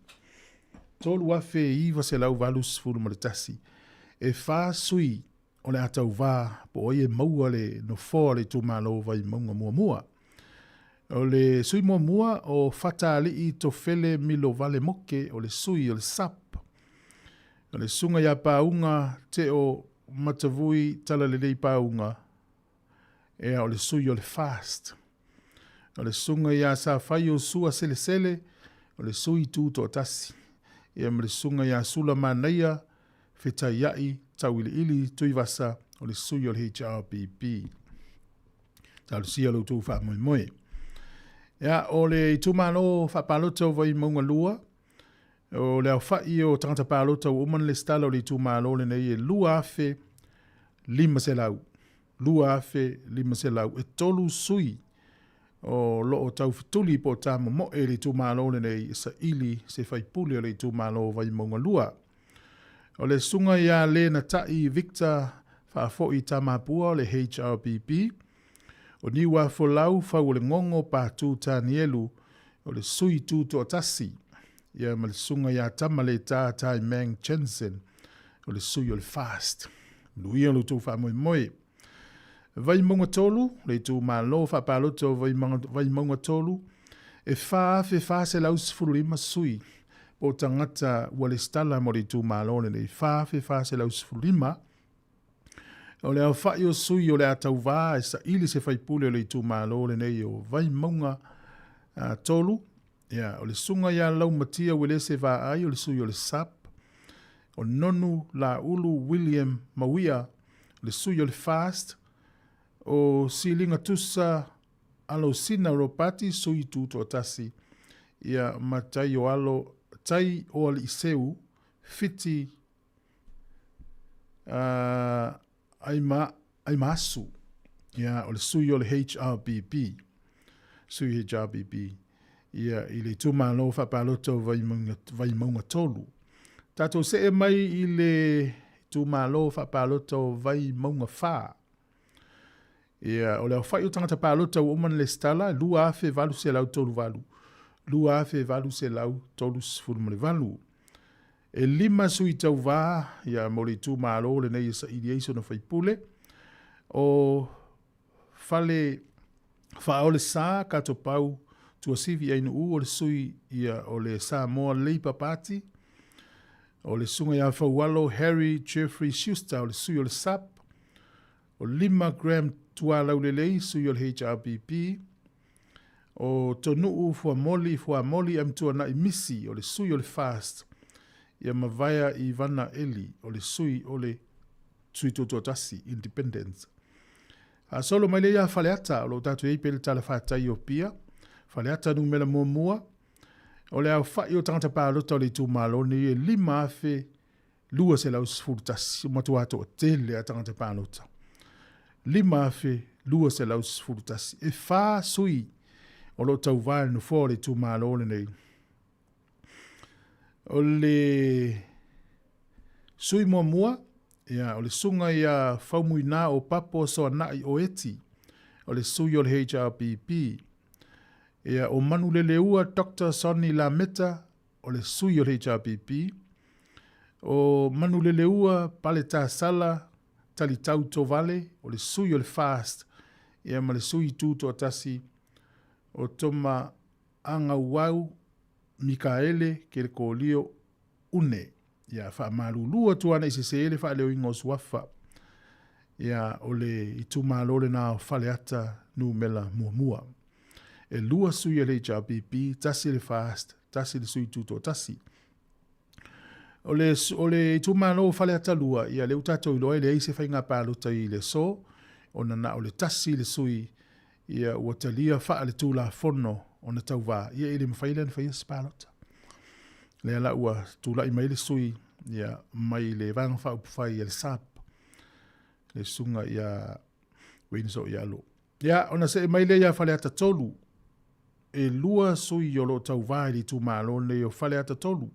3,981. E 4 sui o le a tauvā po o ai e maua le nofoa o le itumalo o Vaimauga muamua. O le sui muamua o Fataalii Tofele Milovale Moke o le sui o le SUP. O le susuga ia Pauga Teo Matavui Talalelei Pauga, ea o le sui o le FAST. O le susuga ia Safaio Sua Selesele, o le sui tutoatasi. Ia ma le susuga ia Sula Manaia Fetaia'i Tauiliili Tuivasa, o le sui o le HRPP. Talosia lo outou faamoemoe. Ia, o le itumalo faapalota o Vaimauga 2, o le aofai o tagata palota ua uma ona lesitala o le itumalo lenei e 2,500. 2,500. E 3 sui o loo taufetuli po o tamomoe i le itumalo lenei e saili se faipule o le itumalo o Vaimauga 2. O le susuga ia Lenatai Victor Faafoi Tamapua o le HRPP, o Niuafolau Fauolegogo Patu Tanielu o le Sui Tutoatasi, ia ma le susuga ia Tamaleta Tai Meng Jensen o le Sui o le FAST. Manuia lo outou faamoemoe. Vaimauga 3, le itumalo faapalota o Vaimauga 3, e 4,415 sui po o tagata ua lesitala mo le itumalo lenei, 4,415. O le aofai o sui o le a tauvā e saili se faipule o le itumalo lenei o Vaimauga 3, ia, o le susuga ia Laumatia Uelese Vaai o le sui o le SUP, o Nonu Laulu William Mauia o le sui o le FAST, o Siliga Tusa Alosina Ropati sui tutoatasi, ia, ma Tai o Alo, Tai o Aliiseu Fiti Aimaasu, ia, o le sui o le HRPP, sui HRPP, ia, i le itumalo faapalota o Vaimauga, Vaimauga 3. Tatou see mai i le itumalo faapalota o Vaimauga 4. Ia, o le aofai o tagata palota ua uma ona lesitala, 2,838, 2,838. E lima sui tauvā ia mo le itumalo lenei e saili ai sona faipule. O Fale Faaole Sa Katopau Tuasivi Ainuu o le sui ia o le Samoa Labour Party. O le Susuga ia Faualo Harry Jeffrey Schuster o le sui o le SUP. O Lima Graham Tualaulelei sui o le HRPP. O Tonuu Fuamoli Fuamoli Amtuanai Misi o le sui o le FAST. Ia Mavaea Ivana Eli o le sui o le Sui Tutoatasi, Independence. Faasolo mai lea ia Faleata, o lo o tatou i ai pea i le tala fatai o Apia. Faleata numera muamua, o le aofai o tagata palota o le itumalo lenei e 5,211, ua matua toatele a tagata palota. 5,211. E fa sui o lo o tauvā i le nofoa o le itumalo lenei. O le sui muamua, ia, o le susuga ia Faumuina o Papo Soanai Oeti, o le sui o le HRPP. Ia, o Manuleleua Doctor Sonny Lameta, o le sui o le HRPP. O Manuleleua Paletasala Talitau Tovale, o le sui o le FAST, ia ma le sui tutoatasi o Toma Agauau Mikaele Kelekolio Une. Ia faamalulu atu ana i sese le faaleoina o suafa. Ia o le itumalo lena o Faleata numera muamua. E lua sui a le HRPP, tasi le FAST, tasi le sui tutoatasi. O le, o le itumalo o Faleata 2, ia lea ua tatou iloa e leai se faiga palota i le aso, ona na o le tasi le sui ia ua talia faaletulafono ona tauva, ia e le mafai lea ona faia se palota. Lea la ua tulai mai le sui ia mai le Vaega Faaupufai a le SAP, le susuga ia Wayne Soialo. Ia, ona see mai lea ia Faleata 3, e lua sui o lo o tauvā i le itumalo lenei o Faleata 3.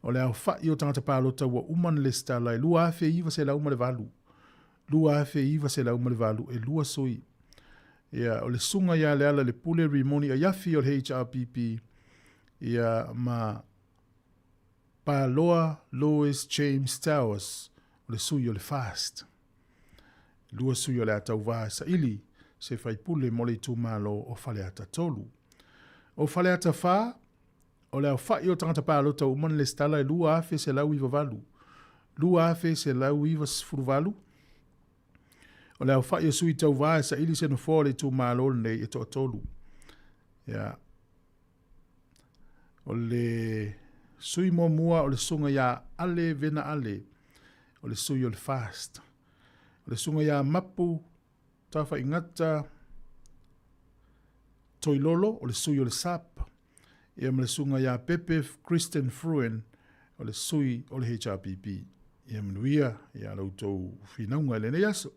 O le aofai o tagata palota ua uma ona lesitala e 2,908. 2,908 e lua sui. Ia, o le susuga ia Lealailepule Rimoni Aiafi o le HRPP, ia, ma Paloa Louis James Towers o le sui o le FAST. Lua sui o le a tauvā e saili se faipule mo le itumalo o Faleata 3. O Faleata 4, o le aofai o tagata palota ua uma ona lesitala e 2,198. 2,198. O le aofai o sui tauvā e saili se nofoa o le itumalo lenei e toatolu. Ia. O le sui muamua o le susuga ia Ale Vena Ale, o le sui o le FAST. O le susuga ia Mapu Tafaigata Toilolo, o le sui o le SUP. Ia ma le susuga ia Pepe Christian Fruen, o le sui o le HRPP. Ia manuia ia la outou finauga i lenei aso.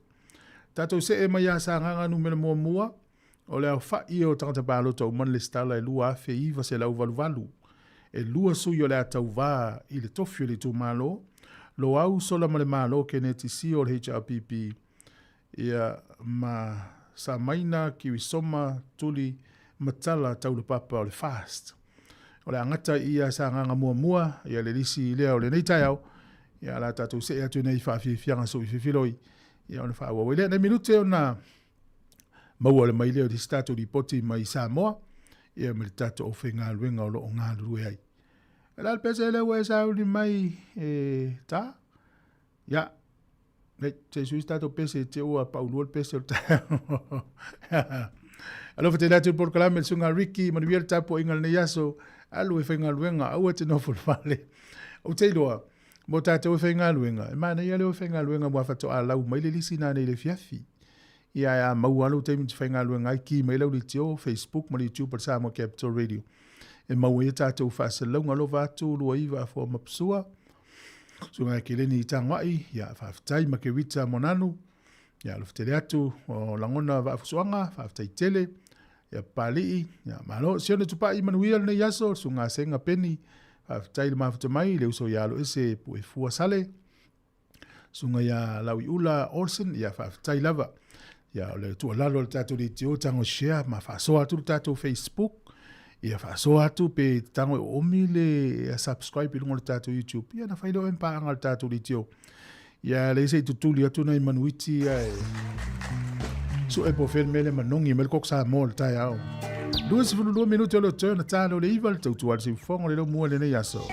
Tatou see mai ia Sagaga numera muamua, O le aofai o tagata palota uma na lesitala e 2,988. E lua sui o le a tauvā i le tofi o le itumalo, Loau Solamalemalo Keneti Sio o le HRPP, ia, ma Samaina Kiwisoma Tuli Matala Taulapapa o le FAST. O le a gata i ia Sagaga muamua, ia le lisi lea o lenei taeao, ia o le a tatou see atu nei i faafiafiaga soifefiloi, ia ona faaauau ai lea. Nai minute ona maua le mai lea o le isi tatou lipoti mai Samoa, ia ma le tatou aufaigaluega o lo o galulue ai. E la le pese lea ua e sauni mai e ta? Ia, nei, se i sui se tatou pese te ua paulua le pese o le taeao. Alofa tele atu i le polokalame le susuga Ricky, manuia le tapuaiga lenei aso, alu e faigaluega, aua e te nofo i le fale. Ou te iloa, mo tatou e faigaluega, e manaia le o e faigaluega aua faatoa lau mai le lisi nanei i le afiafi. Ia ae a maua lava lou taimi e te faigaluega ai, ki mai lau leitio, Facebook ma le YouTube a le Samoa Capital Radio. E maua ai a tatou faasalalauga. Alofa atu Luaiva Afoa Mapusua, Susuga ia Keleni Tagoai, ia faafetai Makerita Monanu, ia alofa tele atu o Lagona Vaafusuaga, faafetai tele. Ia Papalii, ia malo. Sione Tupai manuia lenei aso, Susuga Sega Peni, faafetai le mafuta mai, le uso ia Aloese Puefua Sale, Susuga ia Lauiula Olsen, ia faafetai lava. Ia o le tuualalo a le tatou leitio, tago share ma faasoa atu le tatou Facebook. Ia faasoa atu pe e te tago e oomi le subscribe i luga o le tatou YouTube, ia ona fai lea o oe ma paaga i le tatou leitio. Ia lea se i tutuli atu nai manuiti ia e sue po o fea le mea lea manogi mai le koko Samoa i le taeao. 22 minute o le toe ona ta lea o le 9 le tautua a le siufofoga o le laumua i lenei aso.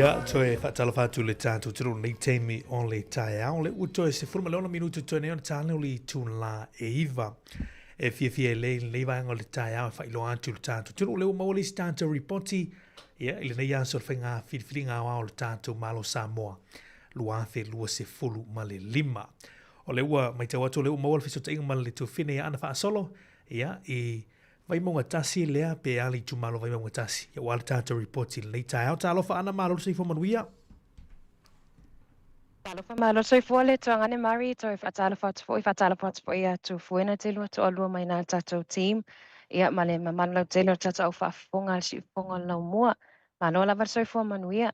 Ia, toe faatalofa atu le tatou atunuu i lenei taimi o le taeao. Le ua toe 16 minutu toe nei ona ta lea o le itula e 9. E fiafia ai lea i lenei vaega o le taeao e faailoa atu i le tatou atunuu lea ua maua le isi tatou ripoti ia, i lenei aso o le faiga filifiliga aoao o le tatou Malo o Samoa 2025. O lea ua matau atu o lea ua maua le fesootaiga ma le tuafafine ia Ana Faasolo ia, i Vaimauga 1 lea pe a le itumalo Vaimauga 1 ia ua le tatou ripoti i lenei taeao. Talofa Ana, malo le soifua manuia. Talofa malo le soifua le tuagane Mari, toe faatalofa atu foi, faatalofa atu foi ia Tufuena te lua toalua mai na le tatou team, ia ma le mamalu lautele o le tatou au faafofoga a le siufofoga o le laumua. Malo lava le soifua manuia.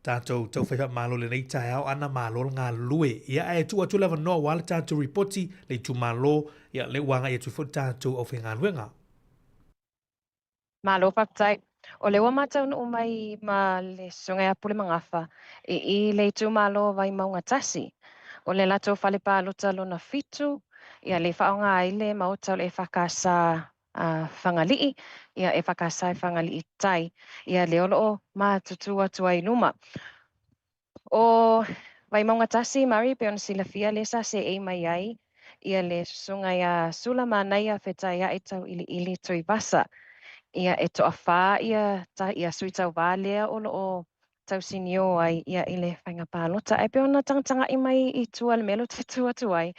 Tatou taufai faamalo i lenei taeao ana malo le galulue. Ia ae tuu atu le avanoa aua le tatou ripoti le itumalo, ia lea ua agai atu foi le tatou aufaigaluega. Malo faafetai. O lea ua ma taunuu mai ma le Susuga ia Pule Magafa i i le itumalo o Vaimauga 1. O le latou fale palota lona 7, ia le faaaoga ai le maota o le EFKS a Fagalii, ia e whakasa e Fagalii tai, ia lea o loo matutu atu ai i luma. O Vaimauga 1, Murray, pei ona silafia lea sa seei mai ai ia le susuga ia Sula Manaia Fetaia'i Tauiliili Tuivasa. Ia e toafā ia, ta, ia sui tauva lea o loo tausinio ai ia i le faiga palota. Ae pei ona tagataga'i mai i tua i le mea lea ou te tu atu ai,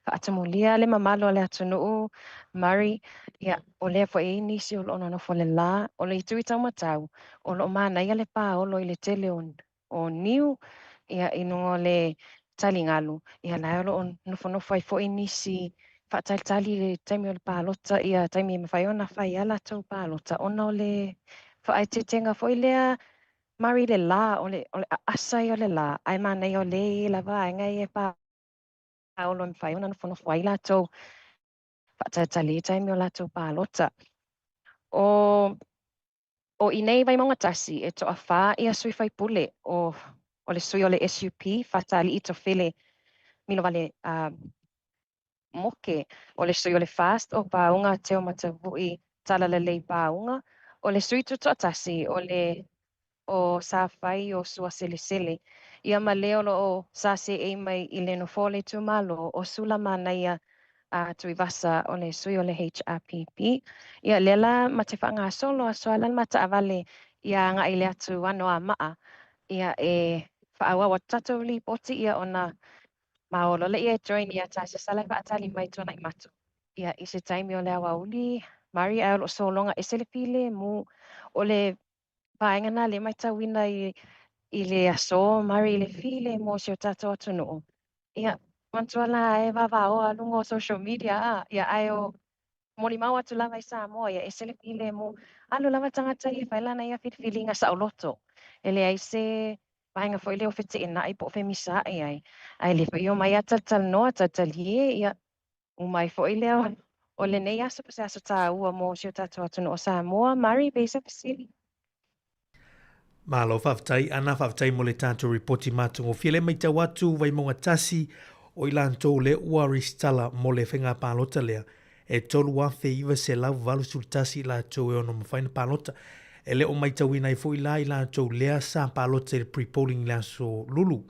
faatamulia le mamalu o le atunuu, Murray, ia, o lea foi e i ai nisi o lo o nonofo i le la, o le itu i taumatau, o lo o manaia le paolo i le tele o, o niu, ia, i luga o le taligalu, ia, la e o lo o nofonofo ai foi nisi faatalitali i le taimi o le palota, ia taimi e mafai ona fai a latou palota, ona o le faaeteetega foi lea Murray i le la, o le, o le aasa ia o le la, ae manaia o lea e i ai lava vaega ia e paolo e mafai ona nofonofo ai latou faatalitali i taimi o latou palota. O O i nei Vaimauga 1, e toafā ia sui faipule o o le sui o le SUP, Fatalii Tofele Milovale a Moke, o le sui o le FAST o Pāuga Teomatavui Talalelei Pāuga, o le sui tutoatasi o le o Safai o Suaselesele, ia ma le o lo o sa seei mai i le nofoa o le itumalo o Sulamanaia a Tuivasa o le sui o le HRPP. Ia lea la ma te faagasolo aso ala le ma taavale ia agai i le atu Anoamaa ia e faaauau atu tatou lipoti ia ona maolo lea e join ia Tasesala e faatali mai tuanai matou ia i se taimi o le aoauli Murray ae o lo o sologa ese le filemu o le vaega na lea e matauina i, i le aso Murray i le filemu o si o tatou atunuu. Ia, manatua la e vavaoa luga o social media a, ia ae o molimau atu lava i Samoa, ia ese le filemu. Alu lava tagata ia e fai lana ia filifiliga saoloto. E leai se vaega foi lea o feteenai po o femisaai ai. Ae le foi omai a talatalanoa, talitalie, ia uma ai foi lea o lenei aso, po o se aso taua mo si o tatou atunuu o Samoa. Murray, pe i ai se fesili? Malo faafetai Ana, faafetai mo le tatou ripoti matagofie. Lea matau atu Vaimauga 1 o i latou lea ua resitala mo le faiga palota lea e 3,981 i latou e ono mafai ona palota. E le o matauina ai foi la i latou lea sa palota i le pre-polling i le aso Lulu.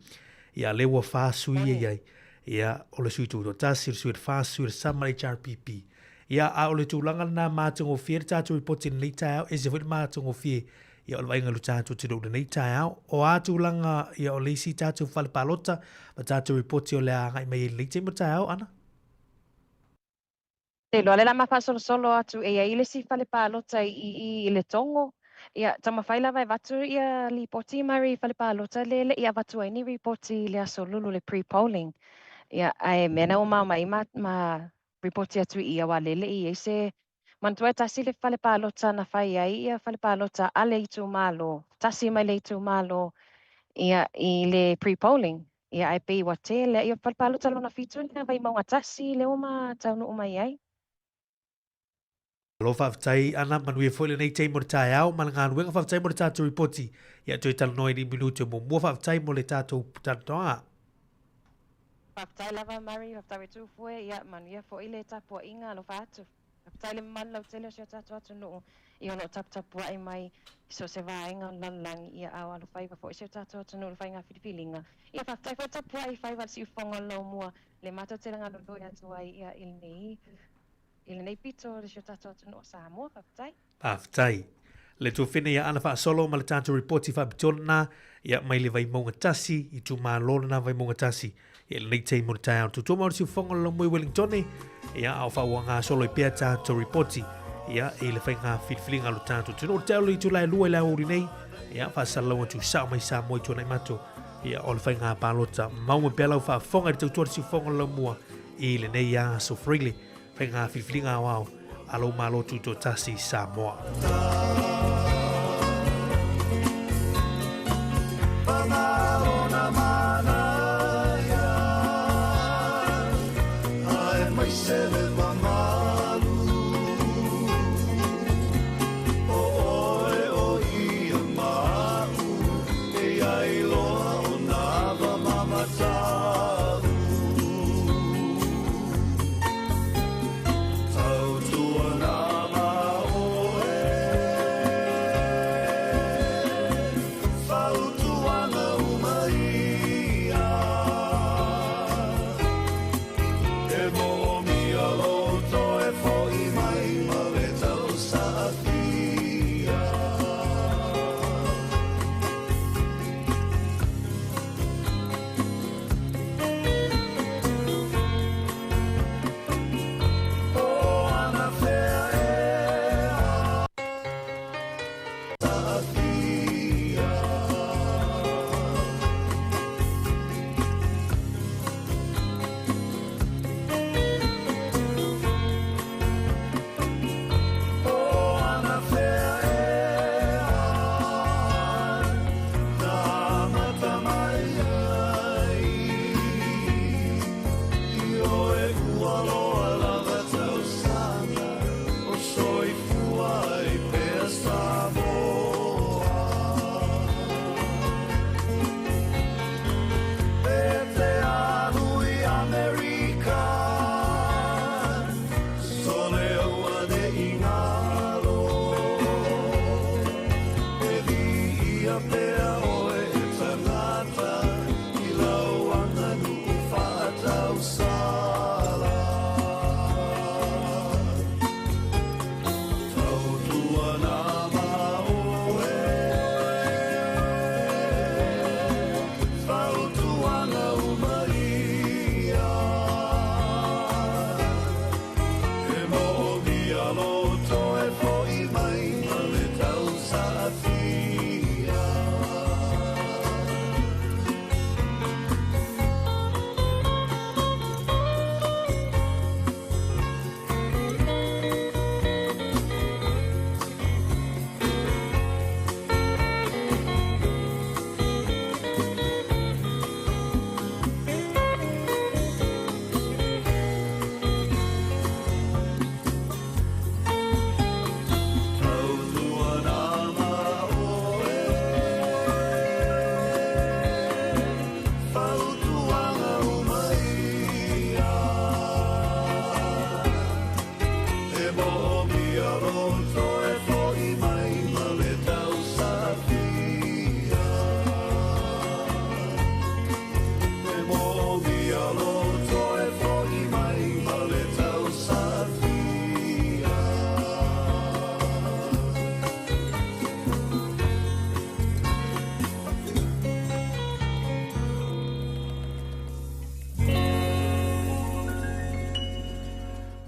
Ia lea ua fa sui e i ai. Ia o le sui tutoatasi, o le sui o le FAST, sui o le SUM ma le HRPP. Ia, a o le tulaga lena matagofie le tatou ripoti i lenei taeao, ese foi le matagofie ia o le vaaiga i lo tatou atunuu i lenei taeao. O a tulaga ia o le isi tatou fale palota ma tatou ripoti o le a agai mai ai i lenei taimi o le taeao, Ana? Te iloa lea la ma faasolosolo atu e i ai le isi fale palota i i i Letogo. Ia, taumafai lava e avatu ia lipoti mai i fale palota lea e le i avatu ai ni ripoti i le aso Lulu le pre-polling. Ia, ae mea na ua ma omai ma, ma ripoti atu i i aua lea e le i i ai se Manatua e tasi le fale palota na fai ai ia fale palota a le itumalo, tasi mai le itumalo ia i le pre-polling. Ia ae pei ua tele ia fale palota lona 7 lea Vaimauga 1 lea ua ma taunuu mai ai. Malo faafetai Ana, manuia foi lenei taimi o le taeao ma le galuega. Faafetai mo le tatou ripoti. Ia toe talanoa i ni minute muamua. Faafetai mo le tatou talanoaga. Faafetai lava Murray, faafetai Tufue, ia manuia foi le tapuaiga, alofa atu. Faafetai le mamalu lautele o si o tatou atunuu. Ia o lo o taputapuai mai i so o se vaega o le lalolagi, ia a o alofaiva foi si o tatou atunuu i le faiga filifiliga. Ia faafetai foi tapuai i faiva le siufofoga o le laumua, le matou te galulue atu ai ia i lenei i lenei pito o si o tatou atunuu o Samoa. Faafetai. Faafetai. Le tuafene ia Ana faasolo ma le tatou ripoti faapitoa lena, ia mai le Vaimauga 1, itumalo lena Vaimauga 1, ia lenei taimi o le taeao. Tutua mau le siufofoga o le laumua i Wellingtone, ia a o faauagasolo ai pea tatou ripoti, ia i le faiga filifiliga a lo tatou atunuu. O le taeao le itula e 2 i le aoauli nei, ia faasalalau atu sao mai Samoa i tuanai mato, ia o le faiga palota. Mau mai pea lau faafofoga i le tautua le siufofoga o le laumua i lenei aso Freely. Faiga filifiliga aoao a lou Malo Tutoatasi i Samoa.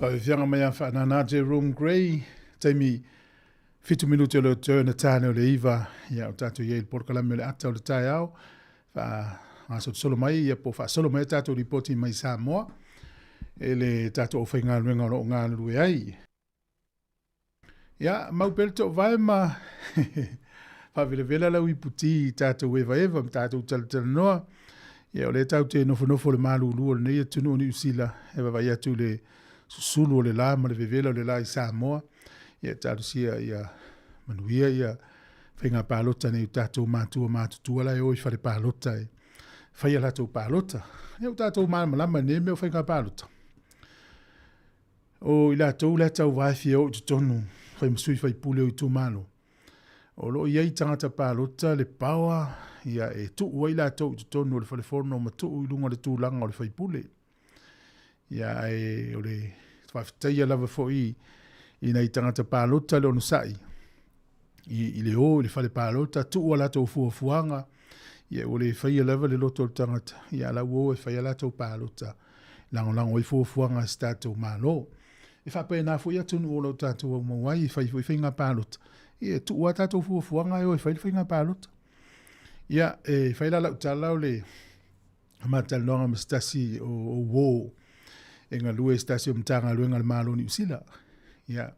Faafiafiaga mai a faanana Jerome Gray, taimi 7 minute o le turn tane o le iva, ia o tatou i ai le polokalame o le ata o le taeao, faasolosolo mai ia po o faasolo mai a tatou lipoti mai Samoa e le tatou aufaigaluega o lo o galulue ai. Ia, mau pea le toovae ma faavelavela lau iputi i tatou evaeva ma tatou talatalanoa. Ia, o lea tatou te nofonofo i le malulu o lenei atunuu o Niu Sila e vaavaai atu i le susulu o le la ma le vevela o le la i Samoa. Ia, talosia ia manuia ia faiga palota nei o tatou matua matutua la e o i fale palota e fai a latou palota. Ia, ua tatou malamalama i lenei mea o faiga palota. O i latou la e tauva e fia o i totonu fai ma sui faipule o itumalo, o lo o i ai tagata palota le power ia e tuu ai latou i totonu o le falefono ma tuu i luga o le tulaga o le faipule. Ia ae o le faafetaia lava foi i nai tagata palota le onosai i le o i le fale palota, tuu a latou fuafuaga, ia ua le faia lava le loto o le tagata, ia a la ua o e fai a latou palota, lagolago ai fuafuaga a si tatou Malo. E faapena foi atunuu o lo o tatou aumau ai, e fai foi faiga palota, ia e tuu a tatou fuafuaga e o e fai le faiga palota. Ia, e fai la lau tala o le maatalanoaga ma se tasi o uo e galue i se tasi o Matagaluega a le Malo o Niu Sila. Ia,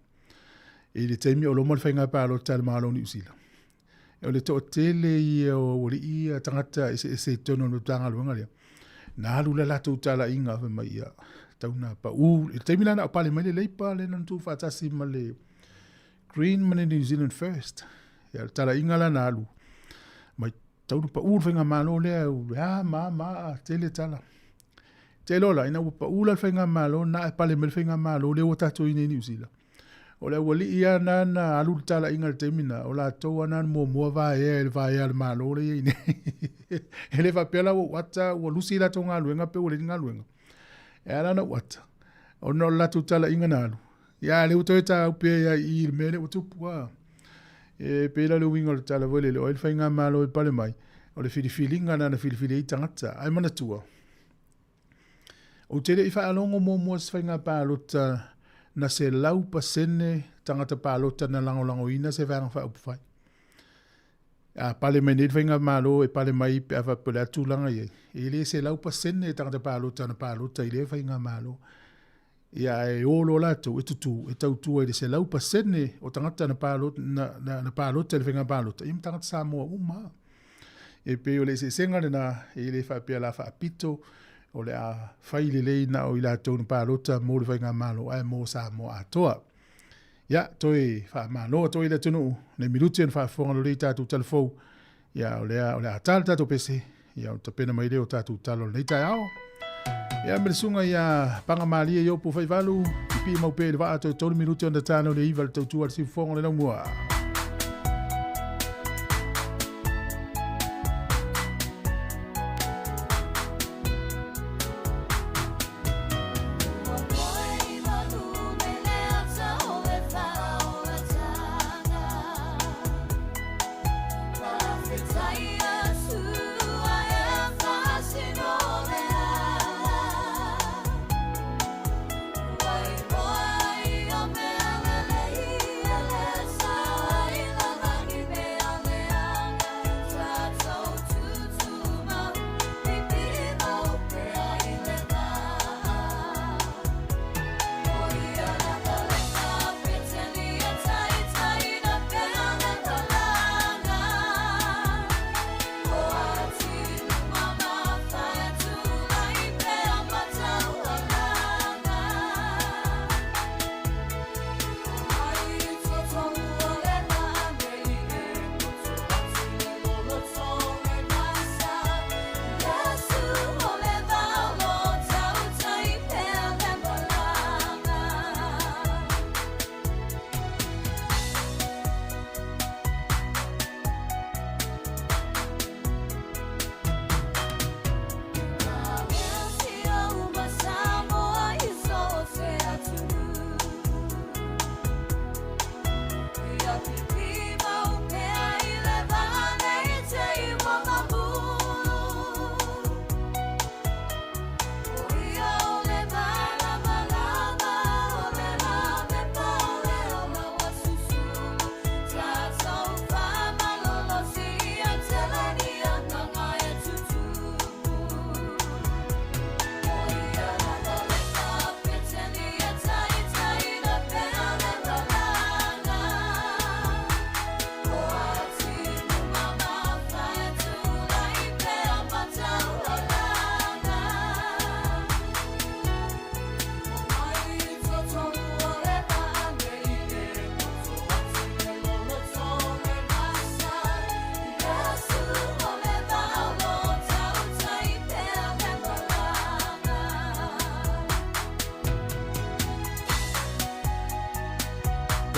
i le taimi o loma le faiga palota a le Malo o Niu Sila, o le toatele ia o aualii ia, tagata eseese i totonu o le Matagaluega lea, na alu le latou talaiga fai mai ia, tau na pau. I le taimi la na o pale mai le Labour lea na tuufaatasi ma le Green ma le New Zealand First. Ia, o le talaiga la na alu, mai tau na pau le faigamalo lea, a ma ma a, tele tala. Te lola, ina ua pau la le faigamalo, na e pale mai le faigamalo lea ua tatou i nei Niu Sila. O le aualii lava na na alu le talaiga i le taimi na, o latou lava na na muamua vaea i le vaea a le Malo lea e i ai nei. E le faapea la ua ou ata ua lusi latou galuega pe ua leai ni galuega. E ala ona ou ata, ona o le latou talaiga na alu, ia a o lea ua toe tāupe ai lava i i i le mea lea ua tupu a. E pei la o le uiga o le tala foi lele, o ai le faigamalo e pale mai, o le filifiliga lena na filifili ai tagata. Ae manatua, Ou te le i faalogo muamua i se faiga palota na 100% tagata palota na lagolagoina se Vaega Faaupufai. A pale mai nei le faigamalo e pale mai pe a faapea o le a tulaga i ai, e le 100% tagata palota na palota i lea faigamalo. Ia ae o loa latou e tutū, e tautua i le 100% o tagata na palota, na, na, na palota i le faiga palota, ia ma tagata Samoa uma lava. E pei o le eseesega lena, e le faapea la faapito, o le a fai lelei na o i latou na palota mo le faigamalo, ae mo Samoa atoa. Ia, toe faamalo atu ai le atunuu, nei minute na faafofoga lelei tatou talafou, Ia, o lea, o le a ta le tatou pese, ia, o tapena mai lea o tatou tala o lenei taeao. Ia, me le susuga ia Pagamalie Iopu Faivalu, pipii mau pea i le vaa toe 3 minute ona tano le iva le tautua le siufofoga o le laumua.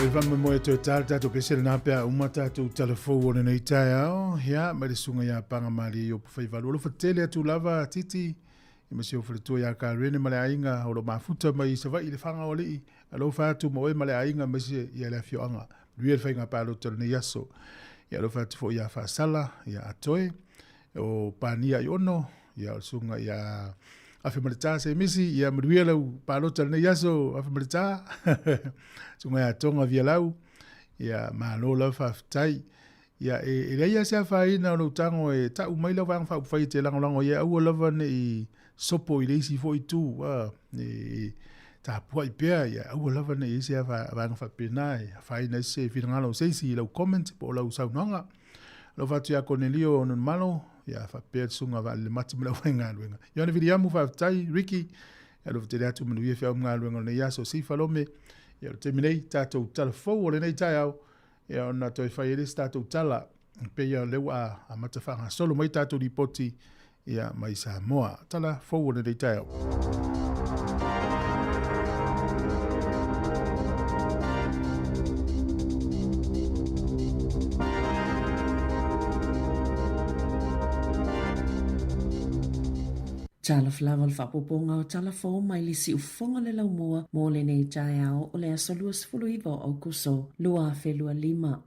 E whamamoe toe tā le tātou pese le nā pea uma tātou tala fou o lenei taeao. Ia, mai le susuga ia Panga Malie i Opu Faivalu. Alofa tele atu lava Titi, i ma si ou faletua ia Karene ma le aiga o lo mafuta mai i Savaii i le Faga o Alii. Alofa atu ma oe ma le aiga aemaise ia le afioaga. Manuia le faiga palota o lenei aso. Ia alofa atu foi ia Faasala, ia Atoe, o Pania Iono, ia o le susuga ia Afe Maletā Semisi, ia manuia lau palota lenei aso Afe Maletā. Susuga ia Tonga Vialau, ia malo lava faafetai. Ia e leai lava se afaina o lou tago e tau mai lau Vaega Faaupufai e te lagolago i ai, aua lava ne i sopo i le isi foi itu, e tapuai pea, ia aua lava ne i ai se vaega faapena e afaina ai se finagalo o se isi i lau comment po o lau saunoaga. Alofa atu ia Konelio Ononmalo, ia faapea le susuga Vaalele Mati ma le aufaigaluega. Ioane Viliamu, faafetai, Ricky, alofa tele atu manuia feau ma galuega o lenei aso. Sifa Lome, ia o le taimi nei, tatou tala fou o lenei taeao, ia ona toe fai ai le isi tatou tala, pei o lea ua amata faagasolo mai tatou lipoti ia mai Samoa. Tala fou o lenei taeao. Talofa lava le faaopoopoga o tala fou mai le siufofoga o le laumua mo lenei taeao o le aso 29 o Aokuso 2025.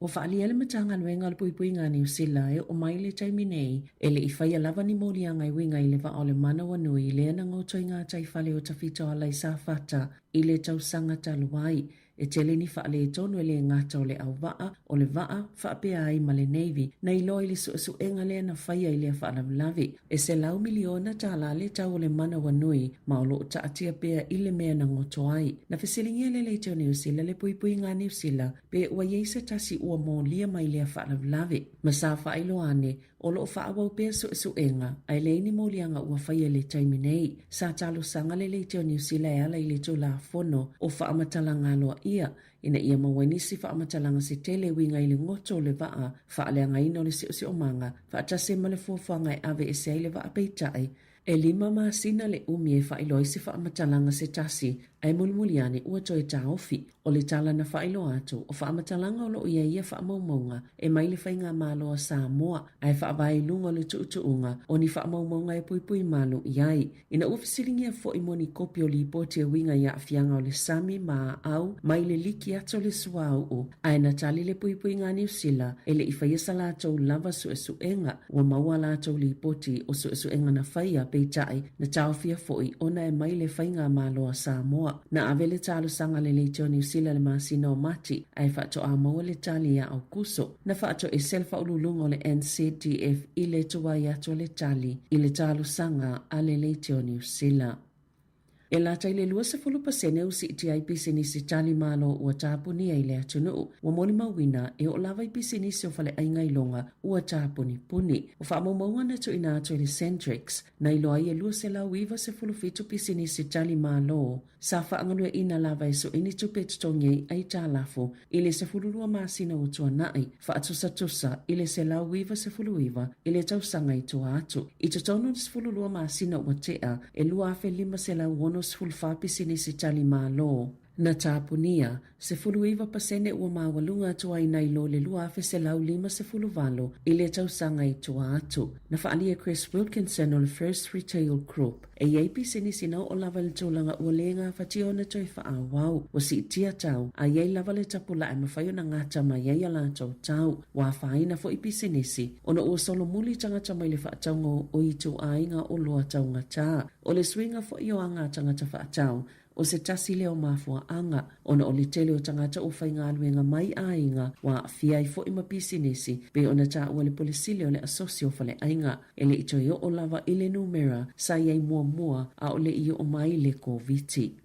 Ua faaalia le Matagaluega o le Puipuiga a Niu Sila e oo mai le taimi nei, e le i faia lava ni moliaga e uiga i le vaa o le manawanui lea na goto i gatai fale o Tafitoala i Safata i le tausaga talu ai. E tele ni faaletonu e le gata o le auvaa, o le vaa, faapea ai ma le Navy, na iloa i le suesuega lea na faia i lea faalavelave. E $100 miliona le tau o le manawanui ma o lo o taatia pea i le mea na goto ai. Na fesiligia le Leitio Niu Sila le puipuiga a Niu Sila pe ua i ai se tasi ua molia mai lea faalavelave. Ma sa faailoa ane, o lo o faaauau pea suesuega, ae leai ni moliaga ua faia i le taimi nei. Sa talosaga le Leitio Niu Sila e ala i le Tulafono o Faamatalaga Aloaia ina ia maua ai nisi faamatalaga se tele e uiga i le goto o le vaa faaleagaina o le siosiomaga faatasi ai ma le fuafuaga e ave ese ai le vaa peitai E lima masina le umi e faailoa ai se faamatalaga se tasi, ae mulimuli ane ua toe taofi. O le tala na faailoa atu, o faamatalaga o lo o i ai ia faamaumauga e mai le Faigamalo a Samoa, ae faavae i luga o le tuutuuga o ni faamaumauga e puipui malu i ai. Ina ua fesiligia foi mo ni kopi o lipoti e uiga i aafiaga o le sami ma aau mai le liki atu o le suauu, ae na tali le puipuiga a Niu Sila e le i faia sa latou lava suesuega. Ua maua a latou lipoti o suesuega na faia, peitai, na taofia foi ona e mai le Faigamalo a Samoa. Na ave le talosaga a le Leitio Niu Sila i le masina o Mati, ae faatoa maua le tali ia Aukuso. Na faatoese le faauluuluga o le NZDF i le tuai atu o le tali i le talosaga a le Leitio Niu Sila. E lata i le 20% ua siitia ai pisinisi tali malo ua tapunia i le atunuu. Ua molimauina e oo lava i pisinisi o faleaiga iloga ua tapunipuni. O faamaumauga na tuuina atu e le Centrex na iloa ai e 297 pisinisi tali malo Sa faagalueaiina lava e sue ni tupe e totogi ai aitalafu i le 12 masina ua tuanai, faatusatusa i le 199 i le tausaga i tua atu. I totonu o le 12 masina ua tea, e 2,564 pisinisi tali malo na tapunia, 19% ua maualuga atu ai nai lo le 2,158 i le tausaga i tua atu. Na faaalia e Chris Wilkinson o le First Retail Group, E i ai pisinisi na oo lava i le tulaga ua le gafatia ona toe faaauau. Ua siitia tau, a i ai lava le tapulaa e mafai ona gata mai ai a latou tau. Ua afaina foi pisinisi, ona ua solomuli tagata mai le faatauga o ituaiga oloa taugata. O le suiga foi o aga a tagata faatau, O se tasi lea o mafuaaga, ona o le tele o tagata ua faigaluega mai aiga ua aafia ai foi ma pisinisi, pei ona taua le Pule Sili o le Asosi o Faleaiga. E le i toe oo lava i le numera sa i ai muamua a o le i oo mai le Koviti.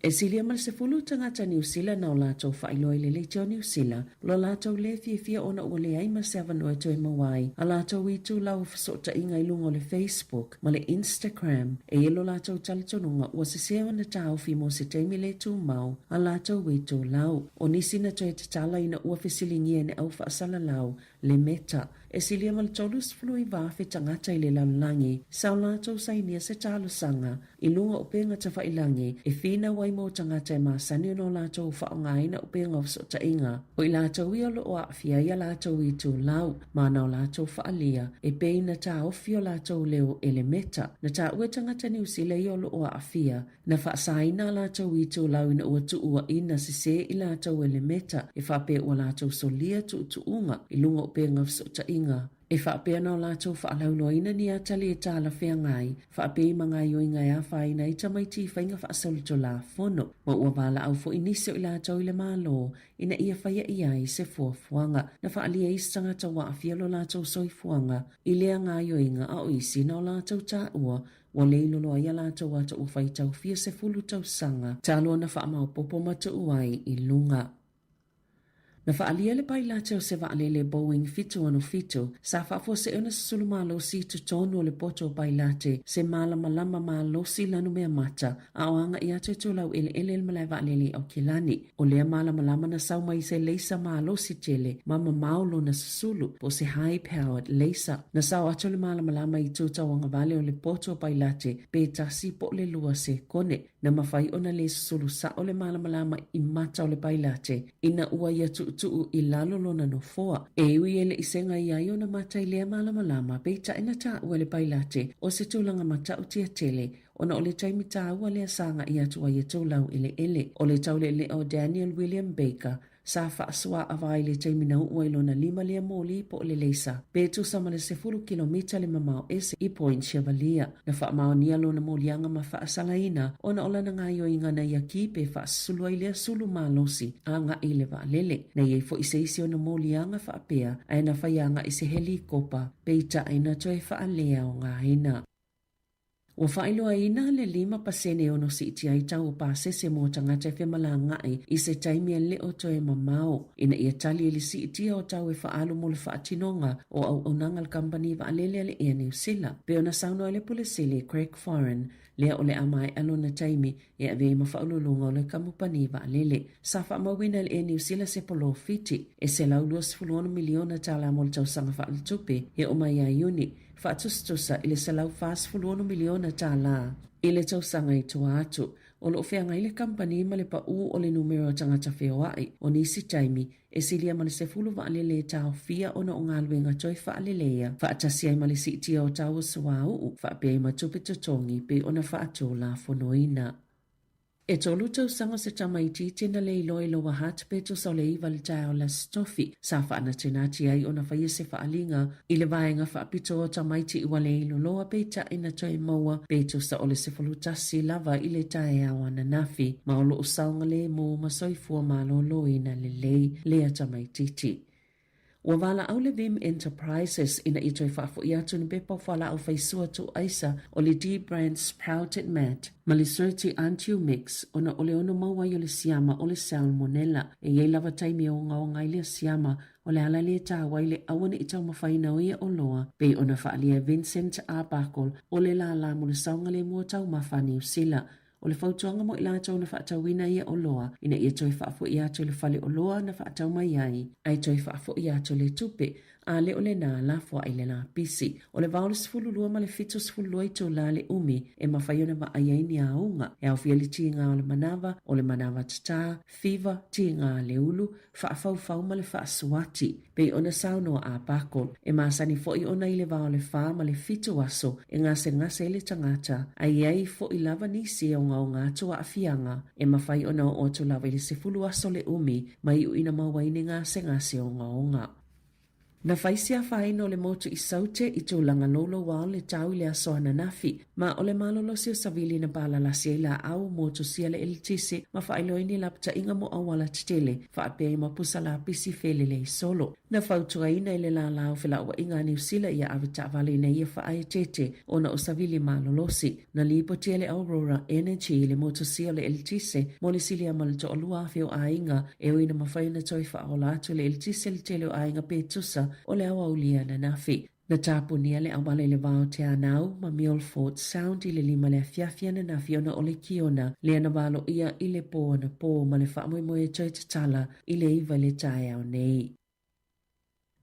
E silia ma le 10 tagata Niu Sila na o latou faailoa i le Leitio Niu Sila Lo latou le fiafia ona ua leai ma se avanoa e toe maua ai a latou itulau o fesootaiga i luga o le Facebook ma le Instagram. E i ai lo latou talitonuga ua sese ona taofi mo se taimi le tumau a latou itulau. O nisi na toe tatala ina ua fesiligia e ne au faasalalau. le Meta. E silia ma le 39,000 tagata i le lalolagi sa o latou sainia se talosaga i luga o upega tafailagi e finau ai mo tagata e masani ona o latou faaaogaina upega o fesootaiga. O i latou ia o lo o aafia ai a latou itulau ma ana o latou faaalia e pei na taofi o latou leo e le Meta. Na taua e tagata Niu Sila ia o lo o aafia Na faasaina a latou itulau ina ua tuuaina sesē i latou e le Meta e faapea ua latou solia tuutuuga i luga o upega fesootaiga. E faapea ona o latou faalauiloaina ni atali e talafeagai, faapea i magaioiga e afaina ai tamaiti i faiga faasolitulafono, ma ua valaau foi nisi o i latou i le Malo ina ia faia i ai se fuafuaga. Na faaalia isi tagata ua aafia lo latou soifuaga i lea gaioiga a o isi na o latou taua Ua le ilolo ai a latou ata ua faitau fia 10 tausaga talu ona faamaopopo ma tuu ai i luga. Na faaalia le pailate o se vaalele Boeing 767 sa faafuasei ona susulu malosi i totonu o le poto o pailate se malamalama malosi lanumeamata a o agai atu e tulau eleele le malae vaalele i Aukilani. O lea malamalama na sau mai i se leisa malosi tele ma mamao lona susulu, po o se high-powered laser. Na sao atu le malamalama i itu tauagavale o le poto o Pailate pe tasi po o le lua sekone. Na mafai ona le susulu sao le malamalama i mata o le Pailate ina ua ia tuutuu i lalo lona nofoa. E ui e le i segai ai ona mata i lea malamalama, peitai na taua e le Pailate o se tulaga matautia tele ona o le taimi tāua lea sa agai atu ai e toulau eleele. O le taulealea o Daniel William Baker sa faasuaava ai le taimi na uu ai lona lima lea moli po o le leisa pe tusa ma le 10 kilomita le mamao ese i Point Chevalier. Na faamaonia lona moliaga ma faasalaina ona o lana gaoioiga na ia ki pe faasusulu ai lea sulu malosi agai i le vaalele. Na i ai foi se isi ona moliaga faapea ae na fai agai i se helikopa, peitai na toe faaleaogaina. Ua faailoaina le 5% e ono siitia ai tau o pasese mo tagata e femalagaai i se taimi e le o toe mamao ina ia tali i le siitia o tau e faaalu mo le faatinoga o auaunaga a le kamupani vaalele a le Air New Sila. Pei ona saunoa ai le Pule Sili Craig Foran, lea o le a maea lona taimi e avea ai ma faauluuluga o le kamupani vaalele. Sa faamauina e le Air New Sila se polofiti e $126 miliona tala mo le tausaga faaletupe e oo mai ia Iuni faatusatusa i le $146 miliona tala i le tausaga i tua atu. O lo o feagai le kamupani ma le pau o le numera o tagata feoai. O nisi taimi, e silia ma le 10 vaalele e taofia ona o galuega toe faaleleia, faatasi ai ma le siitia o tau o suauu, faapea ai ma tupe totogi pei ona faatulafonoina. E tolu tausaga o se tamaitiiti na le iloa i Lower Hutt pe tusa o le iva i le taeao le Aso Tofi, sa faanatinati ai ona faia se faaaliga i le vaega faapitoa o tamaiti ua le iloloa peitai na toe maua pe tusa o le 11 lava i le taeao ananafi ma o lo o saogalemu ma soifua maloloina lelei lea tamaitiiti. Ua valaau le Vim Enterprises ina ia toe faafo'i atu ni pepa o fualaau faisua tuuaisa o le D-Brand Sprouted Mat ma le Certi Antiu Mix ona o le ono mau ai o le siama o le Salmonella. E i ai lava taimi e ogaoga ai lea siama, o le ala lea e tāua ai le aua ne i taumafaina o ia oloa, pei ona faaalia e Vincent Arbuckle o le lālā mo le saogalemu o taumafa a Niu Sila. O le fautuaga mo i latou na faatauina ia oloa, ina ia toe faafoi atu i le fale oloa na faatau mai ai, ae toe faafoi atu le tupe, a le o lena, lafo ai le lapisi. O le 82 ma le 72 itula le umi e mafai ona vaai ai ni auga, e aofia le tiga o le manava, o le manava tatā, fiva, tiga le ulu, faafaufau ma le faasuati, pei ona saunoa a Buckle. E masani foi ona i le va o le fa ma le fitu aso e gasegase ai le tagata, a i ai foi lava nisi e ogaoga atu aafiaga, e mafai ona oo atu lava i le 10 aso le umi ma iu ina maua ai ni gasegase ogaoga. Na fai se afaina o le motu i Saute i tulaga louloua o le tau i le aso ananafi, ma o le malolosi o savili na palalasi ai laau, motusia le eletise, ma faailoa ni lapataiga mo auala tetele, faapea ai ma pusa lapisi felelei solo. Na fautuaina e le lālā o felauaiga a Niu Sila ia ave taavale ina ia faaeteete ona o savili malolosi. Na lipotia le Aurora Energy i le motusia o le eletise mo le silia ma le 2,000 o aiga e ui na mafai ona toe faaola atu le eletise i le tele o aiga pe tusa o le aoauli ananafi. Na tapunia le auala i le va o Te Anau ma Milford Sound i le 5 le afiafi ananafi ona o le kiona lea na valoia i le pō anapō ma le faamoemoe e toe tatala i le 9 i le taeao nei.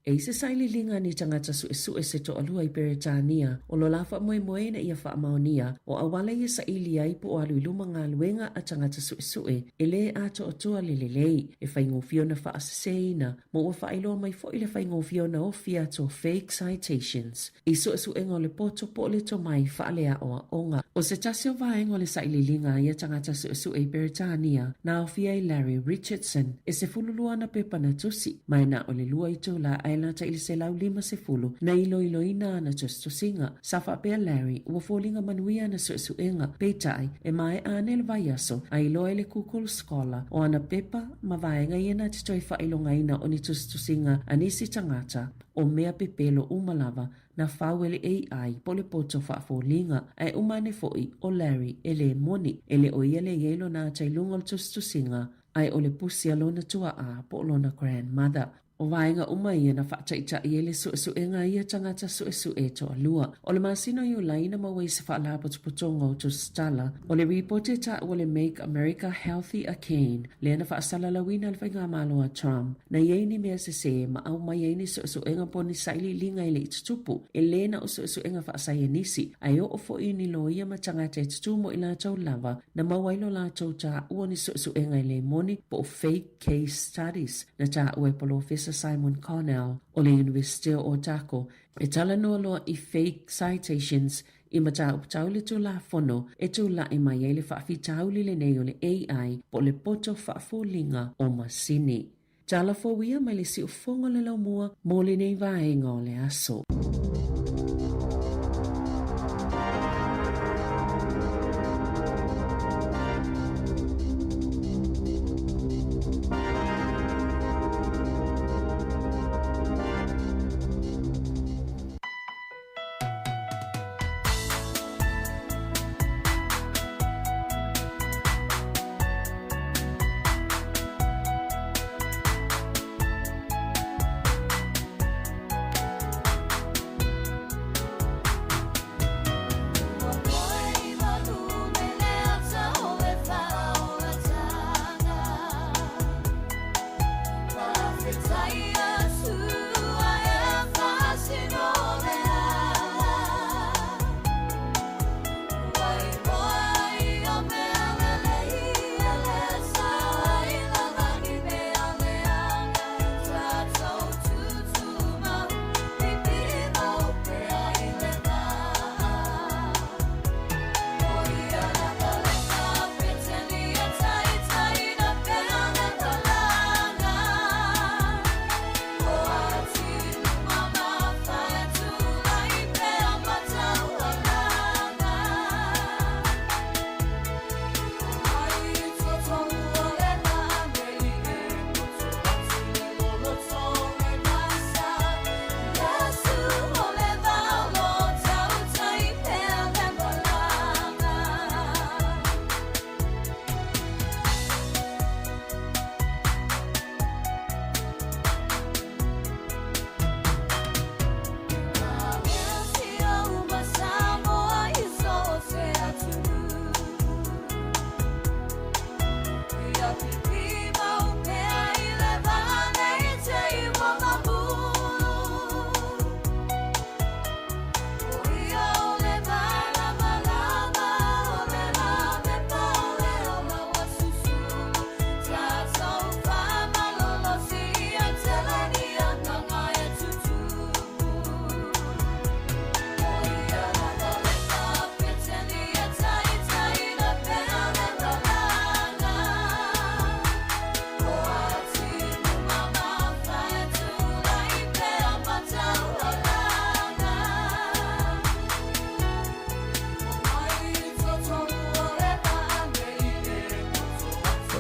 E i se sailiiliga a ni tagata suesue se toalua i Peretania, o lo la faamoemoe ina ia faamaonia o auala ia saili ai po o alu i luma galuega a tagata suesue e lē atoatoa le lelei, e faigofie ona faaseseina, ma ua faailoa mai foi le faigofie ona ofi atu o fake citations i suesuega o le poto po o le tomai faaleaoaoga. O se tasi o vaega o le sailiiliga a ia tagata suesue i Peretania na aofia ai Larry Richardson, e 12 ana pepa na tusi, ma e na o le lua itula ae lata i le 150 na iloiloina ana tusitusiga. Sa faapea Larry, ua foliga manuia ana suesuega, peitai, e maea ane le vaiaso a iloa ai le Google Scholar o ana pepa ma vaega ia na te toe faailogaina o ni tusitusiga a nisi tagata, o mea pepelo uma lava na fau e le AI po o le poto faafoliga. Ae uma ane foi, o Larry e lē moni, e le o ia le i ai lona ata i luga o le tusitusiga, ae o le pusi a lona tuaʻā po o lona grandmother. O vaega uma ia na faataitai ai le suesuega a ia tagata suesue e toalua. O le masina o Iulai na maua ai se faalapotopotoga o tusitala o le ripoti e taua le Make America Healthy Again, lea na faasalalauina e le faigamalo a Trump, na i ai ni mea sesē ma aumai ai ni suesuega po o ni sailiiliga e le i tutupu, e lē na o suesuega faasaienisi, ae oo foi i ni loia ma tagata e tutū mo i latou lava na maua ai lo latou taua ni suesuega e lē moni po o fake case studies na taua e Polofesa Simon Connell o le Iunivesite o Otago e talanoa loa i fake citations i mataupu tau le Tulafono e tula'i mai ai le faafitauli lenei o le AI po o le poto faafoliga o masini. Tala fou ia mai le siufofoga o le laumua mo lenei vaega o le aso.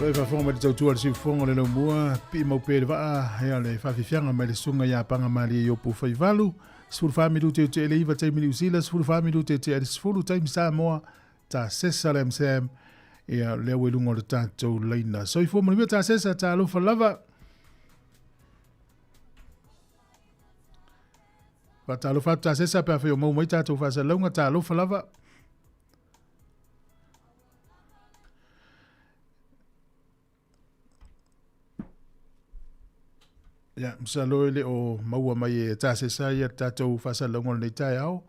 Aloe faafofoga mai le tautua a le siufofoga o le laumua, pii mau pea i le vaa, ea le faafiafiaga mai le susuga ia Paga Malie Iopu Faivalu, 14 minute i tea i le 9 taimi Niu Sila, 14 minute i tea i le 10 taimi Samoa, Tasesa le MCM, ia lea ua i luga o le tatou laina. Soifua manuia Tasesa, talofa lava. Faatalofa atu Tasesa pe afai o mau mai tatou faasalalauga, talofa lava. Ia, masalo e le o maua mai e Tasesa ia le tatou faasalalauga o lenei taeao.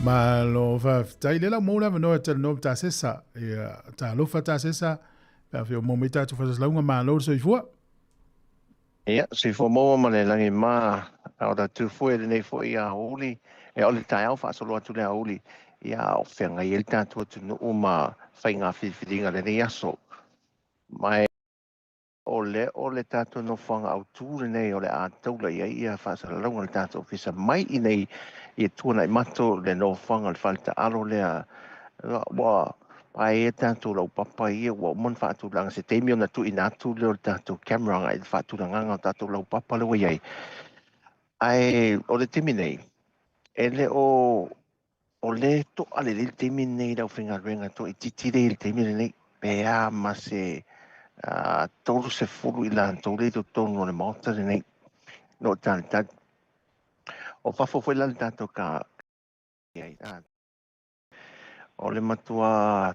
Malo faafetai le lau maua le avanoa e talanoa ma Tasesa. Ia, talofa Tasesa, pe afai o maua mai tatou faasalalauga, malo le soifua. Ia, soifua maua ma le lagi ma a o tatou foi lenei foi aoauli, e o le taeao faasolo atu le aoauli, ia a o feagai ai le tatou atunuu ma faiga filifiliga lenei aso. Ma o le o le tatou nofoaga autu lenei o le a taula i ai ia faasalalauga a le tatou ofisa mai i nei ia tuanai mato le nofoaga o le fale taalo lea ua paea tatou laupapa ia ua uma ona faatulaga se taimi ona tuuina atu lea o le tatou camera agai i le faatulagaga o tatou laupapa lea ua i ai. Ae o le taimi nei, e le o o lea e to'a lelei le taimi lenei i le aufaigaluega toaitiiti lea i le taimi lenei, pe a ma se 30 i latou lea i totonu o le Maota lenei o lo o talitali. O fafo foi la le tatou ka ai. O le matua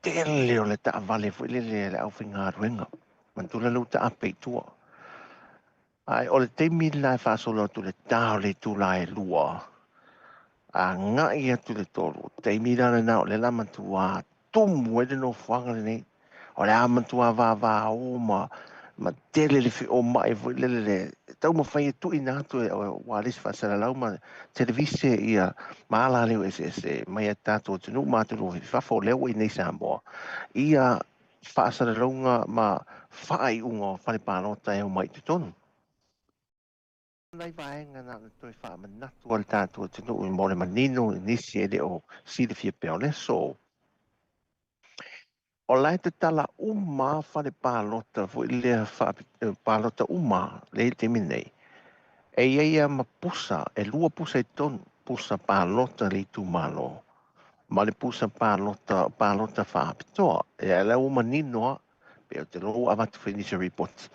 tele o le taavale foi lele a le aufaigaluega, manatua la lea ua taape i tua. Ae o le taimi la e faasolo atu i le ta o le itula e 2, agai atu i le 3, o le taimi la lena o lea la matua tumu ai le nofoaga lenei. O le a matua vavao ma ma tele le feomai foi lele le taumafai e tuuina atu e ualesi faasalalau ma televise ia ma alaleo eseese mai a tatou atunuu ma atunuu i fafo o lea ua i nei Samoa ia faasalalauga ma faaiuga o fale palota e omai i totonu. Nai vaega na ona toe faamanatu a le tatou atunuu mo le manino i nisi e le o silafia pea o le aso. O la e tatala uma fale palota foi lea palota uma lea i le taimi nei. E i ai lava ma pusa, e 2 pusa i totonu, pusa palota i le itumalo ma le pusa palota, palota faapitoa. Ia la ua manino lava, pe o te loa ua avatu foi nisi o ripoti.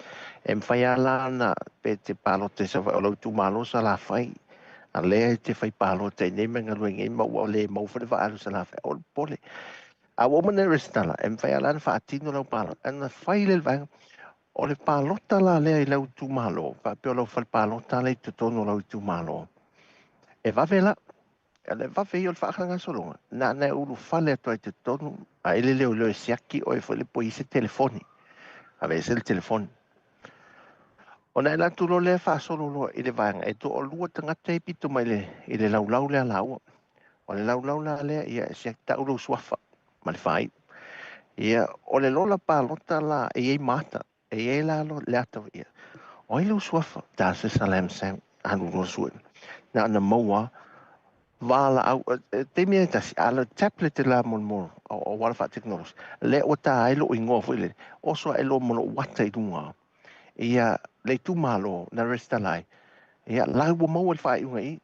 E mafai lava la ona pe te palota i Savaii, o lou itumalo Salafai, a lea e te fai palota i nei mea galuega nei ma ua le maua foi le vaa alu i Salafai, aua le popole. A ua uma ona e resitala, e mafai lava la ona faatino lau palota. Ona fai lea i le vaega, o le palota la lea i lau itumalo, faapea o lau fale palota lea i totonu o lau itumalo, e vave la, o le vave ia o le faagasologa, na ona e ulufale atu ai i totonu, a e le leoleo e siaki oe foi le po i se telefoni, aveese le telefoni. Ona e alu atu loa lea faasolo loa i le vaega, e toalua tagata e pito mai i le laulau lea laua. O le laulau la lea, ia, e siaki tau lou suafa ma le faaiu. Ia, o le lola palota la e i ai ma ata, e i ai la le ata, ia, o ai lou suafa? Tasesa Lam Sam, alu loa sue. Na ona maua Valaau, taimi e tasi, a le tablet la mo mo o wala fa technology. Le o ta ai lo ingoa foi le oso e lo mo lo wata i lunga. Ia le itumalo na resta lai. Ia la ua maua le faaiuga i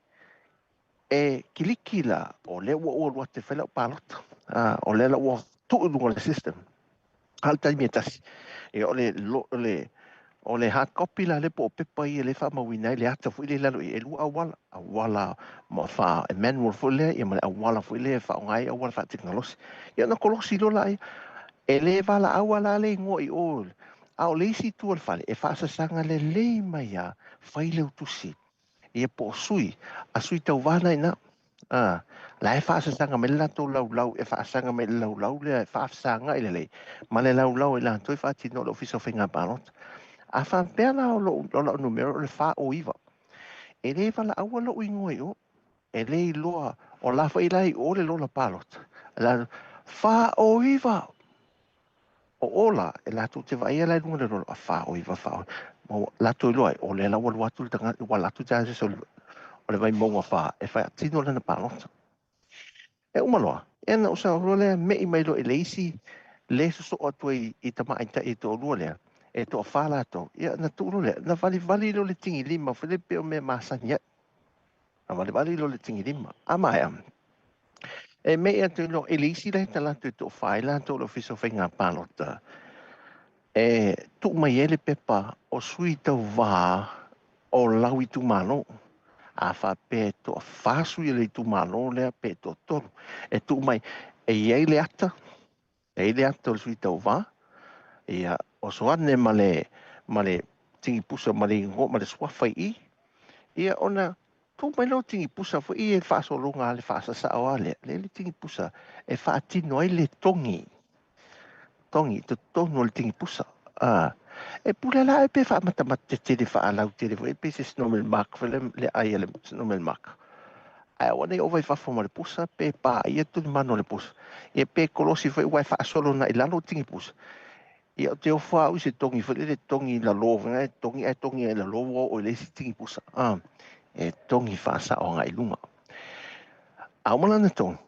e kiliki la o le ua ua lua te whaila o palota. O le la ua tuu i luga o le system. A le taimi e tasi. Ia o le, lo, le, o le hard copy la le po o pepa ia le faamauina ai le ata foi le lalo i e lua auala auala ma fa e manual foi lea ia ma le auala foi lea e faaaoga ai auala faatekonolosi ia ona kolosi loa laia e le valaau a la le igoa i o a o le isi itu o le fale e faasasaga lelei mai a fai leu tusi ia po o sui a sui tauva na ina a la e faasasaga mai le latou laulau e faasaga mai le laulau lea e faafesagai lelei ma le laulau e latou e faatino le ofisa o faiga palota. A faapea la o lou o lau numera o le 49, e le valaauina lou igoa i o, e le iloa o la foi la i o le lola palota. La 49 o o la e latou te vaaia la i luga o le lola a 49 49 ma latou iloa ai o lea la ua alu atu le tagata ua alu atu le tagata o le Vaimauga 4 e faatino lana palota. E uma loa, ia ona ou sao loa lea me'i mai loa i le isi le sosoo atu ai i tamaitai e toalua lea, e toafa latou, ia ona tuu loa lea, na valivali loa le tigilima foi lea pei o mea masani ai. Na valivali loa le tigilima. A maea, e me'i atu loa i le isi la e talaatu e toafa ai latou o le Ofisa o Faiga Palota, e tuu mai ai le pepa o sui tauva o lau itumalo. A faapea e toafa sui o le itumalo lea pe toatolu, e tuu mai e i ai le ata, e i ai le ata o le sui tauva, ia oso ane ma le ma le tigipusa ma le igoa ma le suafa i i, ia ona tuu mai lea o tigipusa foi ia e faasologa le faasasao lava lea, lea le tigipusa e faatino ai le togi togi i totonu o le tigipusa. A, e pule la e pe faamatamata tetele faalautele foi pe se snowman mark foi le, le ai a le snowman mark. Ae aua nei ova i fafo ma le pusa pe paia tulimanu o le pusa. Ia pe kolosi foi ua e faasolo na i lalo o tigipusa. Ia o te ofo au i se togi foi lele togi i lalo foi e togi ae togi ai i lalo ua oo i le isi tigipusa. A, e togi faasao agai i luga. A uma lana togi,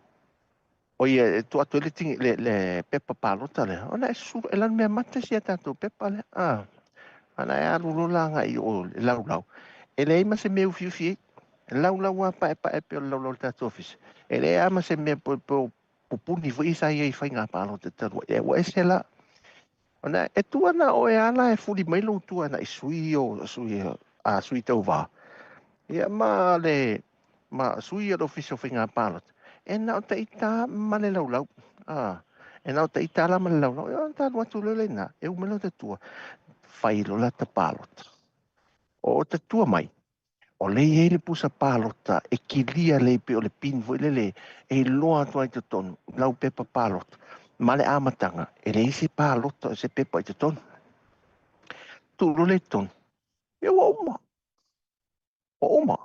O ia e tuu atu ai le, tingi, le, le pepa palota lea, ona e susulu, e lanu mea mata si a tatou pepa lea. Ah, ana e alu loa la agai i o le laulau. E leai ma se mea ufiufi ai. E laulau a paepae pei o le laulau o le tatou ofisa. E leai lava ma se mea po, po pupuni foi sa i ai i faiga palota talu ai. E ua ese la. Ona e tu ana oe ala e fuli mai lou tua na i sui o sui a sui tauva. Ia ma le ma sui o le ofisa o faiga palota. E na o taita ma le laulau. A e na o taita la ma le laulau. E ona ta alu atu loa lena. E uma loa ta tua. Fai loa la ta palota. O ta tua mai. O lea e i ai le pusa palota e kilia lelei pei o le pin foi lele e iloa atu ai i totonu lau pepa palota ma le amataga e leai se palota o se pepa i totonu. Tuu loa lea i totonu, ia ua uma, ua uma.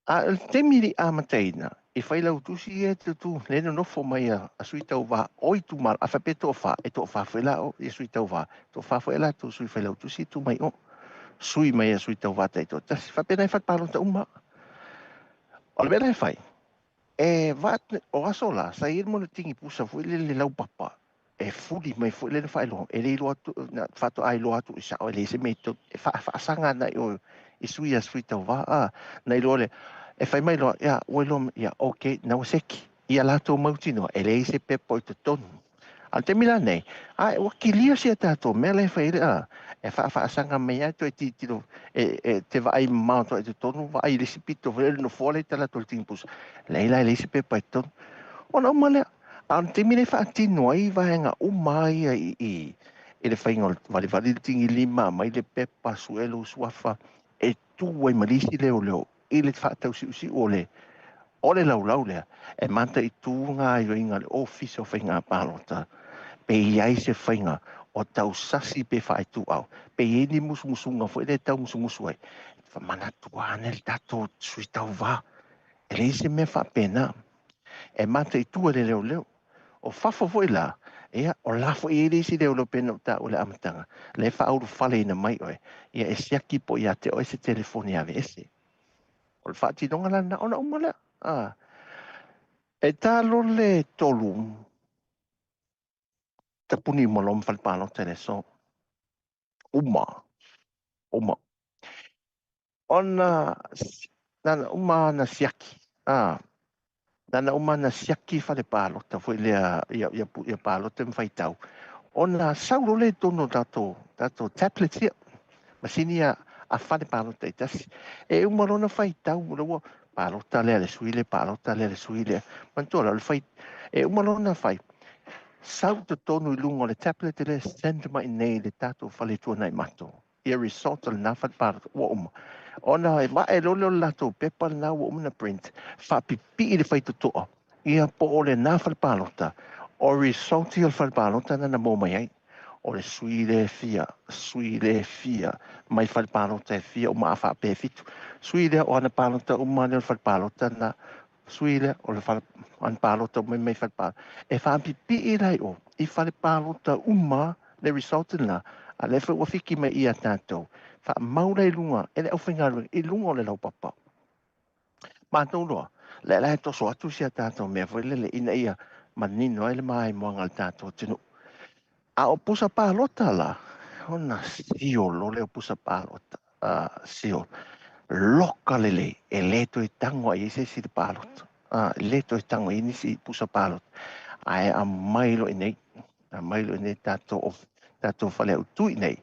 A o le taimi i le amataina, i failautusi ia e tutū, le nonofo mai a, a sui tauva o itumalo, a faapea e toafa, e toafa foi la o ia sui tauva, toafa foi e latou sui failautusi e tu mai o. Sui mai a sui tauva taitoatasi. Faapena i fale palota uma. O le mea la e fai, e va, o aso la, sa i ai le mea o le tigipusa foi lele laupapa, e fuli mai foi lele faailoga, e le iloa atu, na faatoa iloa atu i sao, e leai se mea i totonu, e faasaga ana i o i sui a sui tauva, a, na iloa lea, e fai mai loa, ia, ua iloa mai, ia, okay, na ua seki, ia latou mautinoa, e leai se pepa i totonu. A o le taimi la nei, a, ua kilia si a tatou mea la e fai ai le, a, e faafaasaga mai lava toe tilotilo, e, e te vaai mamao atu ai i totonu, vaai i le isi pito foi lea, le nofoa lea i talaatu o le tigipusa, leai la e leai se pepa i totonu. Ona uma lea, a o le taimi lea e faatino ai vaega uma lava ia i, i, i le faiga o le valivali le tigilima, aumai le pepa, sue lou suafa, e tu ai ma le isi leoleo i le faatausiusiu o le, o le laulau lea, e mataitu gaoioiga a le Ofisa o Faiga Palota, pe i ai se faiga o tausasi pe faaituau, pe i ai ni musumusuga foi lea e taumusumusu ai, manatua ane le tatou sui tauva, e leai se mea faapena. E mataitu e le leoleo. O fafo foi la, ia, o la foi e i ai le isi leoleo pei ona ou taua i le amataga, lea e faaulufaleina mai oe, ia e siaki po o ia te oe se telefoni e aveese. O le faatinoga la lena ona uma lea. A, e ta loa le tolu, tapuni uma loa ma fale palota i le aso. Uma. Uma. Ona, na na uma na siaki. A, na na uma na siaki fale palota foi lea ia, ia, ia palota ma faitau. Ona sau loa lea i totonu o tatou, tatou tablets ia. Masini a, a fale palota i tasi. E uma loa ona faitau, o la ua palota lea le sui lea, palota lea le sui lea. Manatua la, o le fai, e uma loa ona fai, sau i totonu i luga o le tablet lea, send mai i inei i le tatou fale tuanai mato. Ia result o lena fale palota ua uma. Ona e vae loa lea o le latou pepa lena ua uma ona print, faapipii le faitotoa, ia po o lena fale palota, o result ia o le fale palota na na maua mai ai. O le sui lea e fia, sui lea e fia, mai fale palota e fia uma a faapea e fitu. Sui lea o ana palota uma lea o le fale palota na, sui lea o le fale, ana palota uma mai fale palota. E faapipii la i o, i fale palota uma le result lena, a lea foi ua fiki mai ia tatou. Faamau la i luga e le aufaigaluega, i luga o le laupapa. Matou loa, lea la e toso atu si a tatou mea foi lele ina ia manino ai le maimoaga a le tatou atunuu. A o pusa palota la, ona sio loa lea o pusa palota, sio, loka lelei, e le toe tago ai se isi i le palota. E le toe tago ai nisi i pusa palota. Ae aumai loa i inei, aumai loa i inei tatou, tatou fale autu i inei.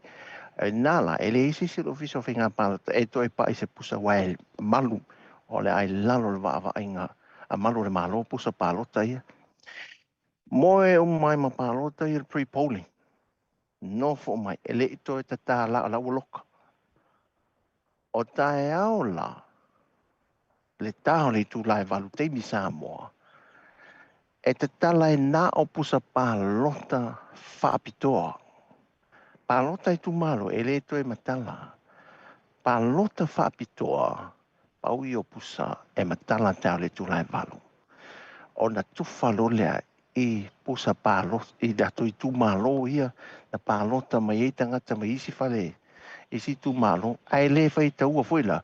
E nā la, e leai se isi o le Ofisa o Faiga Palota e toe pai se pusa aua e malu o le a i lalo o le vaavaaiga a malu o le Malo pusa palota ia. Moe uma ai ma palota ia le pre-polling. Nofo mai, e le i toe tatala o la ua loka. O taeao la, le ta o le itula e 8 taimi Samoa, e tatala e na o pusa palota faapitoa. Palota itumalo e le toe matala. Palota faapitoa, pau ia o pusa e matala taeao i le itula e 8. Ona tufa loa lea i pusa palota, i tatou itumalo ia, na palota mai ai tagata mai isi fale, isi itumalo, ae le faitaua foi la,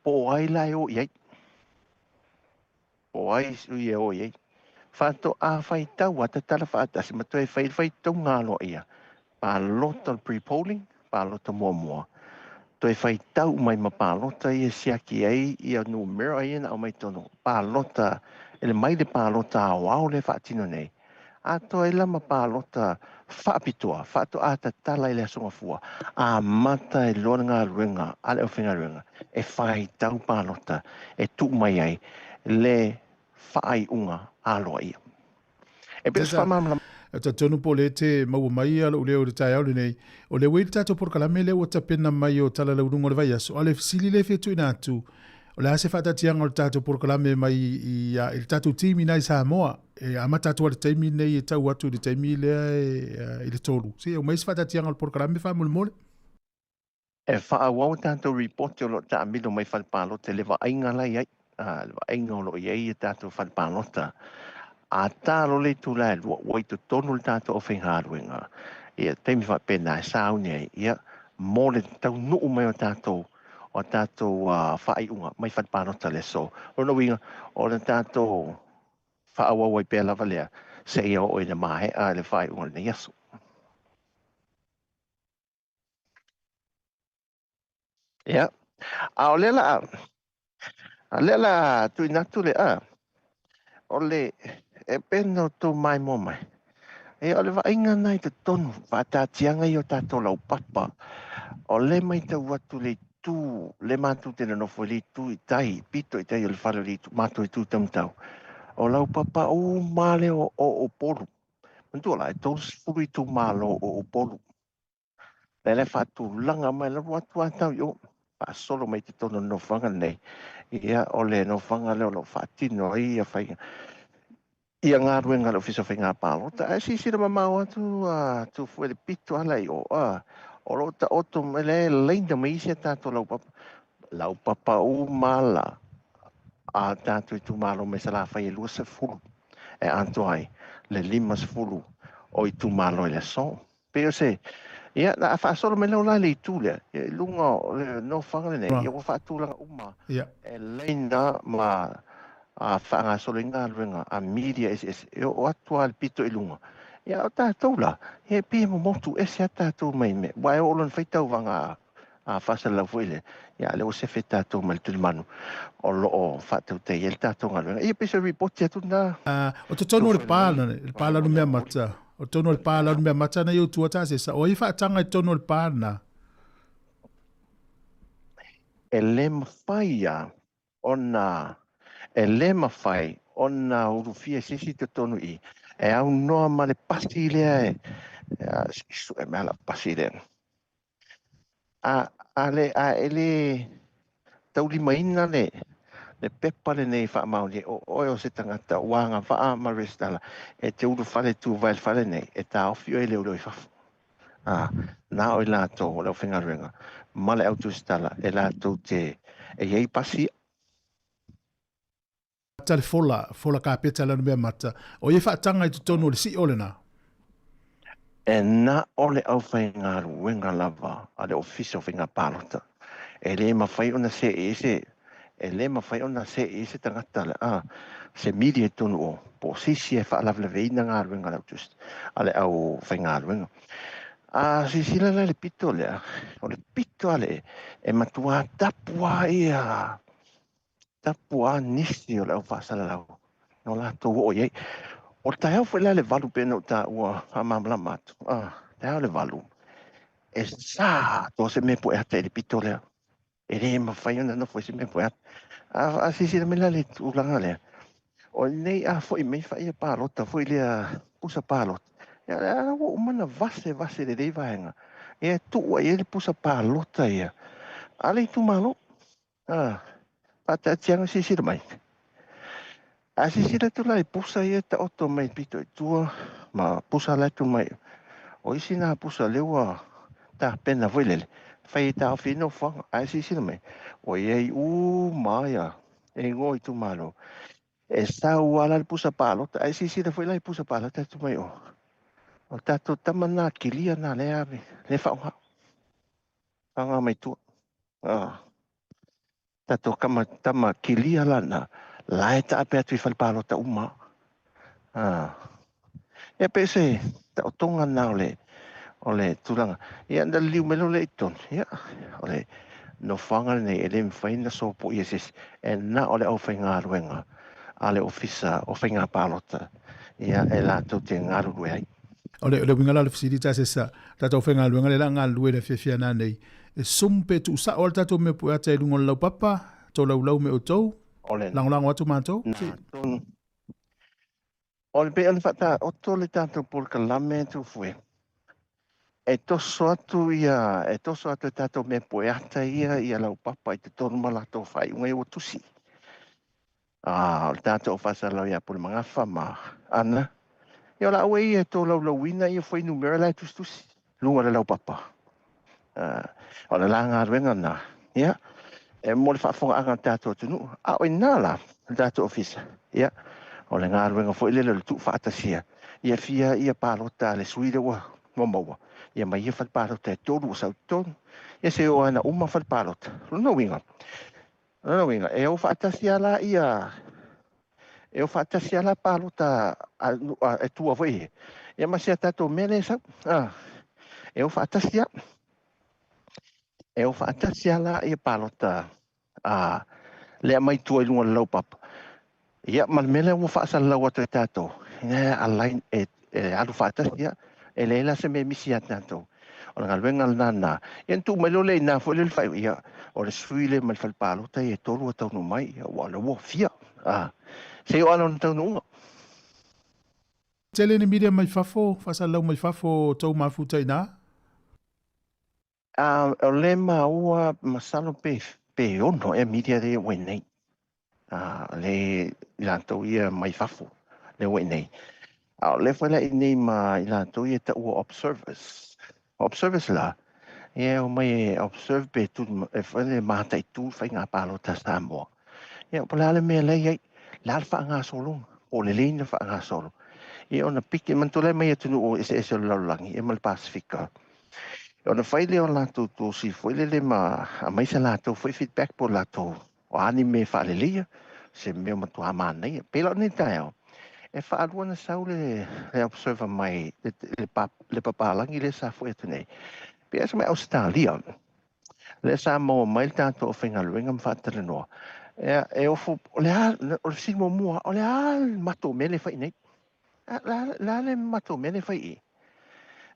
po o ai la e o i ai. Po o ai sui e o i ai. Faatoa faitau a tatala faatasi ma toe fai le faitauga aloaia. Palota o le pre-polling, palota muamua. Toe faitau mai ma palota ia siaki ai ia numera ia na aumai totonu. Palota, e le mai le palota aoao lea e faatino nei. Atoa ai la ma palota faapitoa, faatoa tatala i le Aso Gafua. Amata ai loa le galuega a le aufaigaluega e faitau palota e tuu mai ai le faaiuga aloaia. E pei o se faamalamalamaga. E talitonu po o lea e te maua mai lou leo i le taeao lenei, o lea ua i ai le tatou polokalame lea ua tapena mai o Tala Lauluga o le Vaiaso. A o le fesili lea e fia tuuina atu, o le a se faataatiaga o le tatou polokalame mai i, i le tatou team i i Samoa? E amata atu i le taimi lenei e tau atu i le taimi lea e, i le 3. Se i aumai se faataatiaga o le polokalame faamolemole. E faaauau a tatou ripoti o lo o taamilo mai fale palota i le vaaiga la e i ai, le vaaiga o lo o i ai a tatou fale palota. A ta loa le itula e 2, ua i totonu le tatou aufaigaluega i taimi faapena e sauni ai, ia, mo le taunuu mai o tatou o tatou faaiuga mai fale palota i le aso. O lona uiga, o le tatou faaauau ai pea lava lea seia oo ina maea le faaiuga o lenei aso. Ia, a o lea la, a lea la tuuina atu le a, o le, e pei ona outou maimoa mai, ia o le vaaiga lena i totonu, faataatiaga ia o tatou laupapa, o lea e matau atu le itu, lea matou te nonofo i le itu i tai, pito i tai o le fale o le itu, matou itu taumatau, o laupapa uma lea o Upolu. Manatua la, e 30 itumalo o Upolu. Lea la e faatulaga mai, la ua atu lava tau i o, faasolo mai totonu o le nofoaga lenei. Ia, o le nofoaga lea o lo o faatino ai ia faiga, ia galuega a le Ofisa o Faiga Palota. Ae silasila mamao atu a Tufue i le pito lava la i o, a, o lo o taoto mai, lea e laina mai isi a tatou laupapa, laupapa uma la a tatou itumalo mai Salafai e 20 e atoa ai le 50 o itumalo i le aso. Pei o se, ia, a faasolo mai loa la le itu lea, ia, i luga o le nofoaga lenei, ia ua faatulaga uma e laina ma A faagasolo ai galuega a media eseese e oo atu lava i le pito i luga. Ia, o tatou la, e pei e momotu ese lava tatou mai mea, aua e oo loa ina fai tauvaga a faasalalau foi lea, ia a o lea ua sefe tatou mai le tulimanu o lo o faatautaia ai le tatou galuega. Ia, pei se ripoti atu lena. O totonu o le pa, le pa Lanumeamata, o totonu o le pa Lanumeamata na i ou tua tasesa, o ai e faataga i totonu o le pa lena? E le mafai lava ona e le mafai ona ulufia i se isi totonu i i, e aunoa ma le pasi lea e sue mai lau pasi lea. A, a, le, a e le taulimaina le, le pepa lenei faamaonia, o oe o se tagata ua agavaa ma resitala e te ulufale tuvae i le fale nei, e taofi oe e leoleo i fafo. A, na o i latou o le aufaigaluega ma le autusitala e latou te e i ai pasi ia. Mata le fola, fola kapeta lana mea mata. O ia faataga i totonu o le sio lena. E na o le aufaigaluega lava a le Ofisa o Faiga Palota. E le mafai ona seei ai se, e le mafai ona seei ai se tagata, a, se media i totonu o, po o se isi e faalavelaveina galuega a le a le aufaigaluega. A silasila la i le pito lea, o le pito a le, e matua tapu lava ia, tapu lava nisi o le au faasalalau na o latou oo i ai. O le taeao foi la i le 8 pei ona ou taua faamalamalama atu, a, taeao i le 8, e sa atoa se mea pueata i le pito lea. E le mafai ona nofo i se mea pueata. A silasila mai la i le tulaga lea, o lenei a foi mai fai palota foi lea, pusa palota, ia lea ua uma ona vasevase lelei vaega, ia tuu ai le pusa palota ia a le itumalo. Faataatiaga silasila mai. A silasila atu la i pusa ia e taoto mai pito i tua ma pusa la e tu mai. O isi na pusa lea ua tapena foi lele, fai e taofi ai nofoaga. Ae silasila mai, ua i ai uma ia e igoa o itumalo. E sau lava la le pusa palota, ae silasila foi la i pusa palota e tu mai o. O le tatou tama na kilia na lea ave, lea faaaoga. Faaaoga mai tua. Tatou kama tama kilia lana la e taape atu i fale palota uma. Ia pe se taotoga na o le o le tulaga. Ia na liliu mai loa lea i totonu. Ia o le nofoaga lenei e le mafai ona sopoia e se isi, e na o le aufaigaluega a le Ofisa o Faiga Palota ia e latou te galulue ai. O le uiga la o le fesili ta se sa tatou faigaluega le la galulue le fiafia na nei e sum pe tuusao le tatou mea pueata i luga o le laupapa tolaulau me outou lagolago atu matou. Na tonu. O le pei ona faataoto le tatou polokalame Tufue, e toso atu ia, e toso atu e tatou mea pueata ia ia laupapa i totonu ma latou faaiuga ia ua tusi. A o le tatou faasalalau ia Pulemagafa ma Ana, ia o laua ia e tolaulauina ia fuainumera la e tusitusi luga o le laupapa. O le la galuega lena, ia, e mo le faafofogaaga a le tatou atunuu. A o i ina la le tatou ofisa, ia, o le galuega foi lele o le tuufaatasia, ia fia ia palota a le sui lea ua maua, ia ma ia fale palota e 3 ua sau i totonu, ia se oo lava ina uma fale palota. O lona uiga, O lona uiga, e o faatasi lava la ia, e o faatasi lava la palota a, e tua foi ia, ia ma si a tatou mea lea e sau. E o faatasi lava. E o faatasi lava la ia palota a lea mai tua i luga o le laupapa. Ia, ma le mea lea ua faasalalau atu e tatou, ina ia align, e, e alu faatasi, ia, e leai la se mea e misi ia tatou. O le galuega lena na. Ia, na tuu mai loa lea i ina foi lea le faaiuga, ia, o le sui lea mai le fale palota ia e 3 ua taunuu mai, ia, ua, ua fia. Se i oo lava lona taunuuga. Tele ni media mai fafo, faasalalau mai fafo tou mafuta i ina? O le maua masalo pe 6 ea media lea ua i nei. Le i latou ia mai fafo lea ua i nei. A o lea foi la i nei ma i latou ia taua observers. Observers la, ia e omai e observe pe tu, e fai le mataitu faiga palota a Samoa. Ia po o le a le mea la e i ai, le a le faagasologa, po o lelei ona faagasolo. Ia ona piki, manatua la e mai atunuu eseese o le lalolagi, ia ma le Pasefika. Ona fai lea o latou tusi foi lele ma aumai sa latou foi feedback po o latou o a ni mea e faaleleia, se mea matua manaia. Pei la o lenei taeao, e faalua ona sau le, le observer mai le, le, pa, le papalagi lea sa foi atu nei. Pei sa mai Ausetalia, lea sa maua mai le tatou aufaigaluega ma faatalanoa. E, e ofo, o le a, o le fesili muamua, o le a le matou mea lea e fai nei? Le a le matou mea lea e fai i?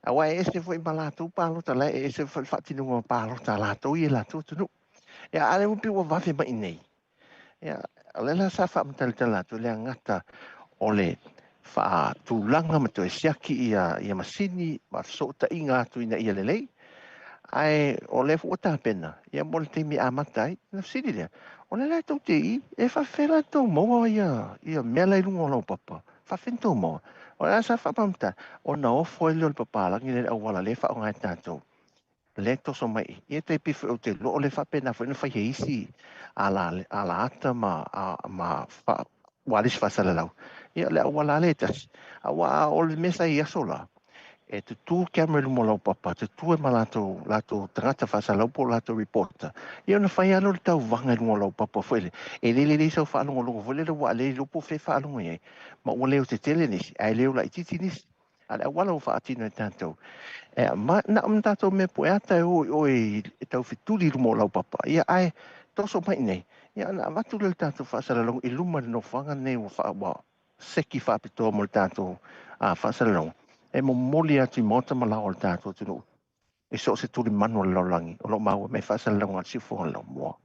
Aua e ese foi ma latou palota la e ese foi le faatinoga o palota a latou i latou atunuu. Ia, a lea ua pei ua vave mai i nei. Ia, o lea la sa faamatalatala atu le agata o le faatulaga ma toe siaki ia, ia masini ma fesootaiga atu ina ia lelei. Ae o lea foi ua tapena, ia mo le taimi e amata ai. Ona fesili lea, o lea la e tou te i, e faafefea la tou maua ia, ia mea la i luga o lau papa? Faafefea ona tou maua? O lea sa faamatalatala, ona ofo ai lea o le papalagi lea i le auala lea e faaaoga e tatou. Lea e toso mai i. Ia tai pei foi ou te iloa o le faapena foi ona fai e isi ala, ala ata ma, ma fa, ualesi faasalalau. Ia o le auala lava lea e tasi. Aua o le mea sa i aso la, e tutū camera i luma o laupapa, tutū ai ma latou, latou tagata faasalalau po o latou reporter. Ia ona fai lava lea o le tauvaga i luga o laupapa foi lea. E le lelei sau faalogologo foi lele ua le iloa po o fea e faalogo i ai. Ma ua leo tetele nisi, ae leo laitiiti nisi. A o le auala ua faatino e tatou, e, ma, na o tatou mea pueata e o i o e taufetuli i luma o laupapa, ia ae toso mai i nei, ia ona avatu lea o le tatou faasalalauga i luma i le nofoaga lenei ua, faa, ua seki faapitoa mo le tatou faasalalauga, e momoli atu i maota ma laoa o le tatou atunuu i so o se tulimanu o le lalolagi o lo o maua mai faasalalauga a le Siufofoga o le Laumua.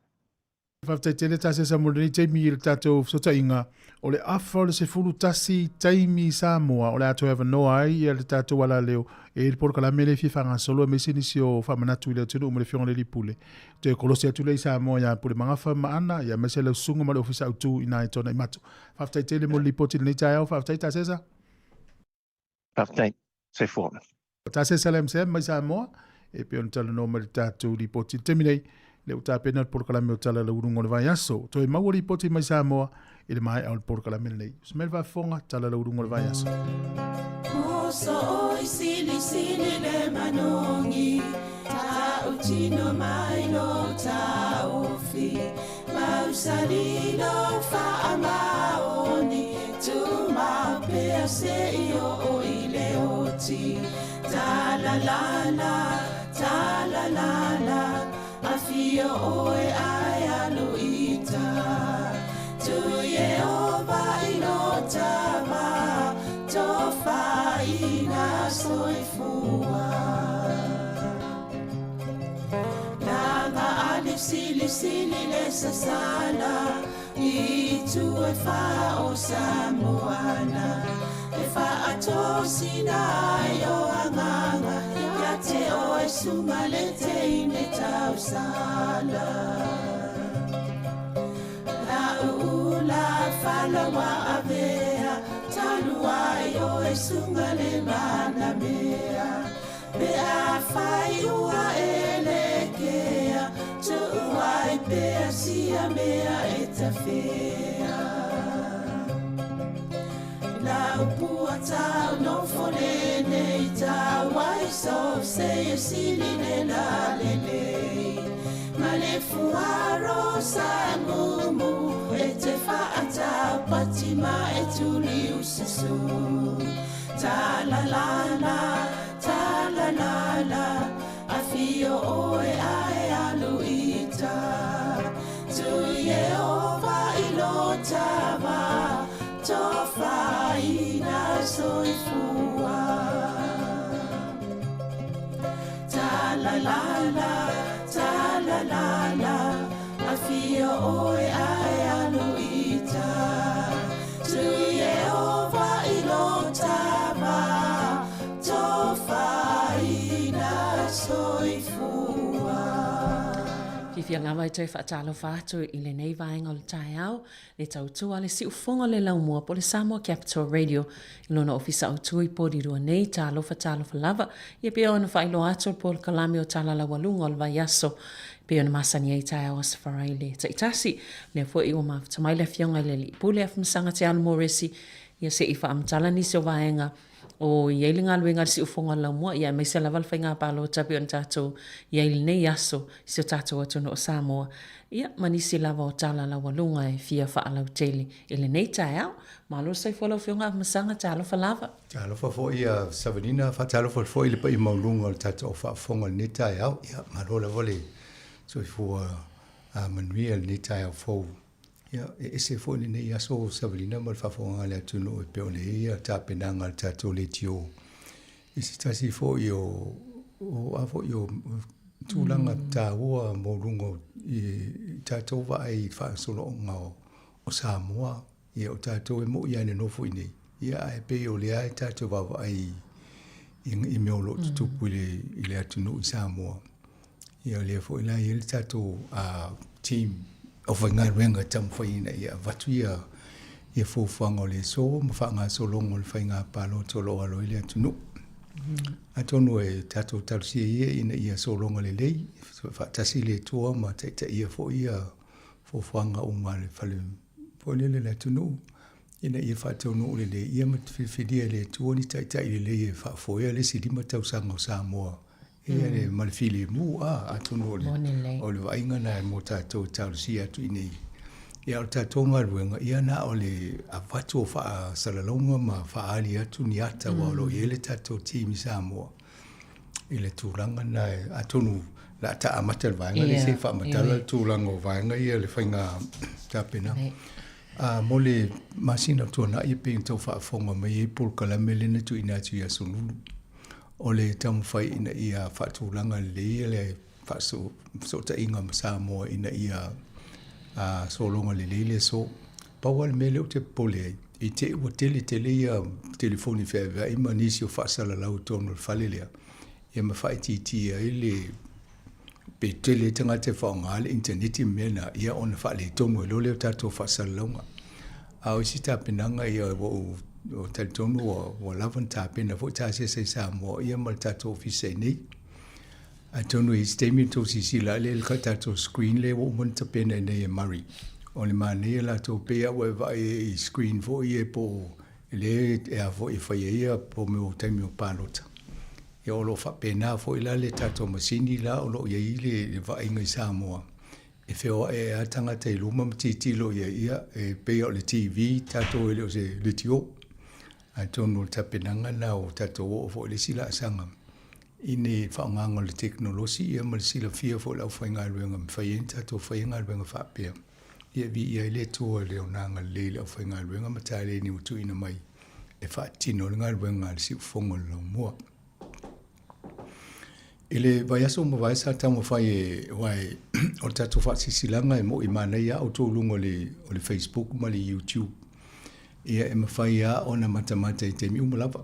Faafetai tele Tasesa mo lenei taimi i le tatou fesootaiga. O le afa o le 11 taimi i Samoa o le a toe avanoa ai ia le tatou alaleo e le polokalame lea e fia faagasolo aemaise nisi o faamanatu i le atunuu ma le Afioga i le Alii Pule. Toe kolosi atu lea i Samoa ia Pulemagafa ma Ana ia aemaise lau susuga ma le Ofisa Autu i ina i Tuanaimato. Faafetai tele mo le lipoti i lenei taeao. Faafetai Tasesa. Faafetai. Soifua. Tasesa Lamsam mai Samoa, e pei ona talanoa mai le tatou lipoti i le taimi nei, lea ua tapena le polokalame o Tala Lauuluga o le Vaiaso. Toe maua lipoti mai Samoa i le maea o le polokalame lenei. Usi mai le faafofoga, Tala Lauuluga o le Vaiaso. Moso oi sili sili le manogi Ta utino mai lo taofi Mausali lo faamaoni Tuma pea se i o i le oti Ta la la la, ta la la la Afio oe ae alu ita Tu Iehova i lo tava Tofaina soifua Langa ali sili sili le sasala I tu e wha o Samoana E whaatosina ai o anganga Ia te oe sunga le teine tausala La uula falawa avea Talu ai oe sunga le manamea Pe afai ua e lekea, tuu ai pea sia mea e tawhea. La upua tau nofo lenei tau ai so se e sili le la lelei. Ma le fuaro sa mumu e te whaatau pati ma e tuli ususu. Ta la la la, ta la la la, Afio oe ae alu ita. Tu Iehova i lo tava, Tofaina soifua. Ta la la la, ta la la la, Afio oe ae alu ita. Tu Iehova i lo tava, Tofaina soifua. Fiafia lava e toe faatalofa atu i lenei vaega o le taeao, le tautua a le siufofoga o le laumua po o le Samoa Capital Radio i lona ofisa autu i Porirua nei. Talofa, talofa lava. Ia pei ona faailoa atu o le polokalame o Tala Laualuga o le vaiaso e pei ona masani ai i taeao Aso Faraile taitasi. Lea foi ua mafuta mai le Afioga i le Alii Pule Afamasaga Te Alo Moresi, ia se i faamatala nisi o vaega. O i ai le galuega a le siufofoga o le laumua, ia aemaise lava le faiga palota pei ona tatou i ai i lenei aso i si o tatou atunuu o Samoa, ia ma nisi lava o tala laualuga e fia faalautele i lenei taeao. Malo le soifua lau Afioga Afamasaga, talofa lava. Talofa foi ia Savalina, faatalofa atu foi i le paia maualuga o le tatou au faafofoga i lenei taeao. Ia, malo lava le soifua manuia i lenei taeao fou. Ia, e ese foi lenei aso Savalina ma le faafofogaaga a le atunuu e pei ona i ai tapenaga a le tatou leitio i se tasi foi o o a foi o tulaga taua maualuga i tatou vaai i faagasologa o Samoa. Ia o tatou e mo'i lava e nonofo i inei, ia ae pei o lea e tatou vaavaai i mea o lo o tutupu i le atunuu i Samoa. Ia o lea foi la e i ai le tatou team aufaigaluega e taumafai ina ia avatu ia fuafuaga o le aso ma faagasologa o le faiga palota o lo o alo ai le atunuu. Atonu e tatou talosia ia ina ia sologa lelei, faatasi le Atua ma taitaia foi ia fuafuaga uma a le fale foi lele le atunuu ina ia faataunuu lelei ia ma filifilia e le Atua ni taitai lelei e faafoea le isi 5 tausaga o Samoa ia le ma le filemu a atonu o le o le vaaiga lena mo tatou e talosia atu i inei. Ia o le tatou galuega ia na o le avatu o faasalalauga ma faaali atu ni ata aua o lo o i ai le tatou team i Samoa i le tulaga lena atonu o le a ta amata i le vaega lea se i faamatala le tulaga o vaega ia le faiga tapenaga. Mo le masina ua tuanai e pei ona tau faafofoga mai ai polokalame lea na tuuina atu i Aso Lulu o le taumafai ina ia faatulaga lelei le fesootaiga ma Samoa ina ia sologa lelei le aso. Pau lava le mea lea ou te popole ai, i te i ua tele tele ia telefoni feaveai ma nisi o faasalalau i totonu o le fale lea, ia ma faaitiitia ai le pe tele ai tagata e faaaoga le initaneti ma mea na, ia ona faaletonu ai loa lea o tatou faasalalauga. A o isi tapenaga ia ua ou talitonu ua lava ona tapena foi tasese i Samoa ia ma le tatou ofisa i inei. Atonu i se taimi ona outou silasila lea i le tatou screen lea ua uma ona tapena i inei e Murray. O le manaia latou pei lava ua e vaai i screen foi ia po o lea e a foi e fai ai ia po o mea o taimi o palota. Ia o lo o faapena foi la le tatou masini la o lo o i ai le vaaiga i Samoa e feoai ai lava tagata i luma ma tilotilo i ai, ia e pei lava o le TV tatou e le o se leitio. Atonu o le tapenaga lena ua tatou oo foi i le isi laasaga i le faaaogaina o le tekonolosi ia ma le silafia foi e le aufaigaluega e mafai ai ona tatou faia galuega faapea. Ia viia ai le Atua i le ona agalelei i le aufaigaluega ma taleni ua tuuina mai e faatino le galuega a le siufofoga o le laumua. I le vaiaso ua mavae sa taumafai e, aua o le tatou faasilasilaga e moi manaia lava outou i luga o le Facebook ma le YouTube. Ia e mafai lava ona matamata i taimi uma lava.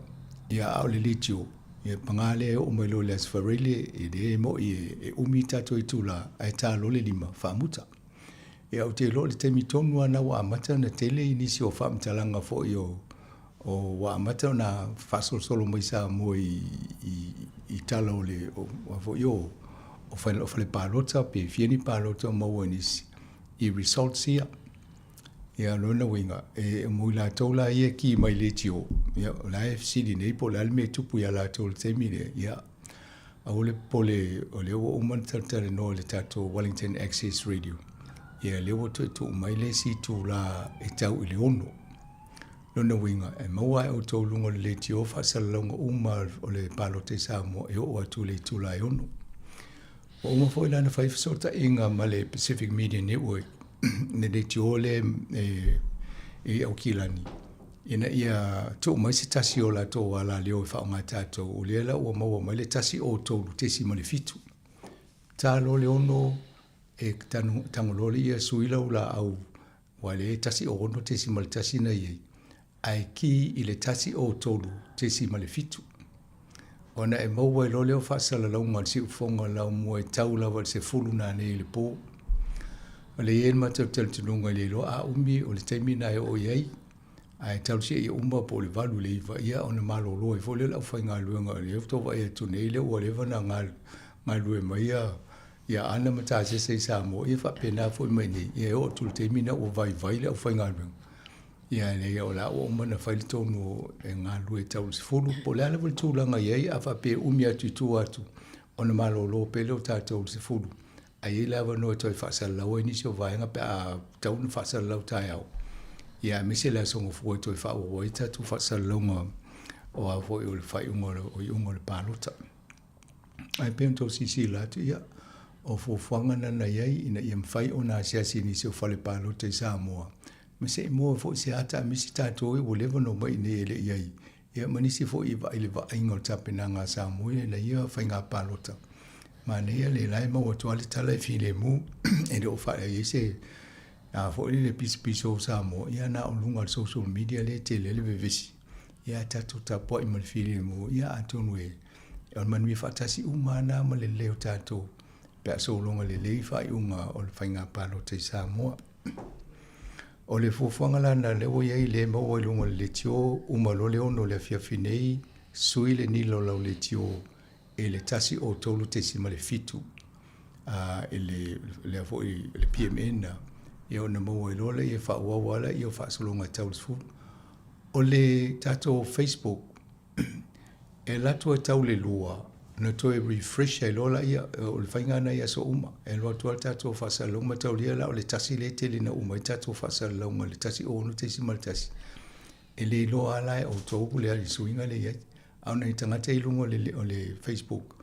Ia a o le leitio, ia paga lea e oo mai loa i le Aso Faraile, e le moi e umi tatou itula, ae ta loa le 5, faamuta. Ia ou te iloa o le taimi tonu lava lena ua amata ona tele nisi o faamatalaga foi o ua amata ona faasolosolo mai Samoa i tala o le o foi o fale palota pe fia ni palota o maua i nisi i results ia. Ia o lona uiga, e mo i latou la ia e ki mai leitio, ia o la e fesili nei po o le a le mea e tupu ia latou i le taimi lea, ia aua le popole o lea ua uma ona talatalanoa i le tatou Wellington Access Radio, ia lea ua toe tuu mai le isi itula e tau i le 6. Lona uiga, e maua lava e outou i luga o le leitio faasalalauga uma o le palota i Samoa e oo atu i le itula e 6. Ua uma foi la ona fai fesootaiga ma le Pacific Media Network, le leitio lea i Aukilani, ina ia tuu mai se tasi o latou alaleo e faaaoga e tatou. O lea la ua maua mai le 103.7. Ta loa le 6 e tago loa lea sui lau laau aua o lea e 106.1 na i ai, ae ki i le 103.7. Ona e maua ai loa lea o faasalalauga a le siufofoga o le laumua e tau lava i le 10 nanei i le po. O lea e i ai le matou talitonuga e le iloa a umi o le taimi lena e oo i ai, ae talosia ia uma po o le 8 i le 9, ia ona malolo ai foi lea o le aufaigaluega. O lea faatoa vaai atu nei lea ua leva ona galulue mai ia Ana ma Tasese i Samoa, ia faapena foi mai nei, ia e oo atu i le taimi lena ua vaivai le aufaigaluega. Ia, e leai, o la ua uma ona fai le tonu e galulue tau le 10, po o le a lava le tulaga i ai, a faapea e umi atu i tua atu, ona malolo pea lea o tatou i le 10. Ae i ai le avanoa e toe faasalalau ai nisi o vaega pe a tatau ona faasalalau taeao, ia aemaise le Aso Gafua e toe faaauau ai tatou faasalalauga o a foi o le faaiuga o iuga o le palota. Ae pei ona outou silasila atu, ia, o fuafuaga na na i ai ina ia mafai ona asiasi i nisi o fale palota i Samoa, ma se i maua foi se ata aemaise tatou ua leva ona omai i inei e le i ai, ia ma nisi foi i vaai i le vaaiga o le tapenaga a Samoa i ana ia faiga palota. Manaia le la e maua atu lava le tala e filemu, e le o faaiai ai se a foi le pisopiso o Samoa, ia na o luga o le social media lea e tele ai le vevesi. Ia ae tatou tapuai ma le filemu, ia atonu e o le manuia faatasi uma lava na ma le lelei o tatou pe a sologa lelei faaiuga o le faiga palota i Samoa. O le fuafuaga la lena lea ua i ai, lea e maua i luga o le leitio, uma loa le 6 o le afiafi nei, sui le nila o lau leitio i le 103.7 i le lea foi le PMN ia ona maua ai loa lea e faaauau lava lea o faasologa e tau le 10. O le tatou Facebook, e alu atu e tau le 2, ona toe refresh ai loa lea, o le faiga lena i aso uma. E alu atu lava le tatou faasalalauga, mataulia la o le 1 lea e tele ina uma ai tatou faasalalauga i le 106.1. E le iloa lava la e outou le suiga lea e i ai. A o nai tagata i luga o le Facebook,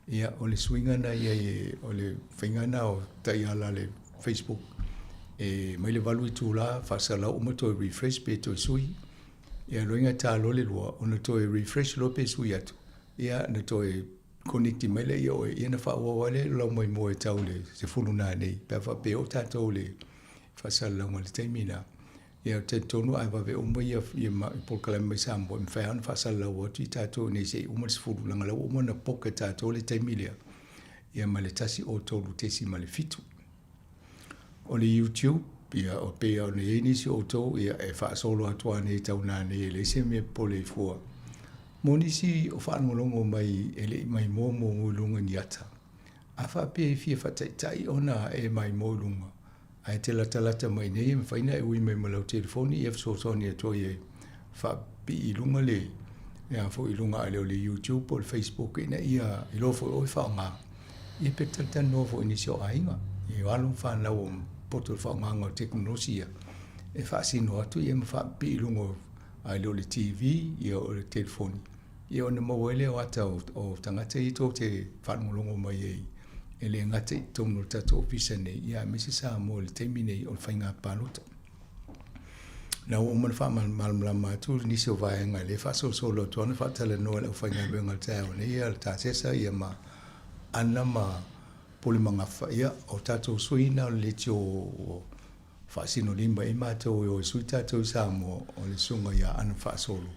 ia, o le suiga lena e i ai, o le faiga lena o taiala a le Facebook, e mai le 8 itula faasalalau uma toe refresh pe toe sui. Ia loiga ta loa le 2, ona toe refresh loa pe sui atu, ia ona toe connect mai lea ia oe, ia ona faaauau lava lea o lau maimoa e tau i le 10 nanei, pe a faapea e oo tatou i le faasalalauga i le taimi lena. Ia ou te talitonu a vave uma ia polokalame mai Samoa, e mafai lava ona faasalalau atu i tatou i inei se i uma le 10, leaga o la ua uma ona book e tatou le taimi lea, ia ma le 103.7. O le YouTube, ia o pei ona i ai nisi o outou, ia e faasolo atu lava nei tau nanei e leai se mea e popole ai fua. Mo nisi o faalogologo mai e le i maimoa muamua i luga i ni ata, a faapea e fia faataitai ona e maimoa i luga, Ae te latalata mai nei, e mafai ona e ui mai ma lau telefoni e fesoasoani atu ai e faapipii i luga le a foi i luga ale o le YouTube po o le Facebook ina ia iloa foi oe faaaoga. Ia pe talatalanoa foi i nisi o aiga, i alo ma fanau o poto i le faaaogaina o tekonolosi ia e faasino atu ia ma faapipii i luga ae le o le TV ia o le telefoni. Ia ona maua ai lea o ata o tagata ia tou te faalogologo mai ai, e le gata i totonu o le tatou ofisa nei, ia aemaise Samoa i le taimi nei o le faiga palota. Na ua uma ona faamalamalama atu nisi o vaega lea e faasolosolo atu ana faatalanoa e le aufaigaluega o le taeao nei, ia le Tasesa ia ma Ana ma Pule Magafa, ia o tatou sui na o le leitio faasinolima i matou e o e sui tatou i Samoa, o le susuga ia Ana Faasolo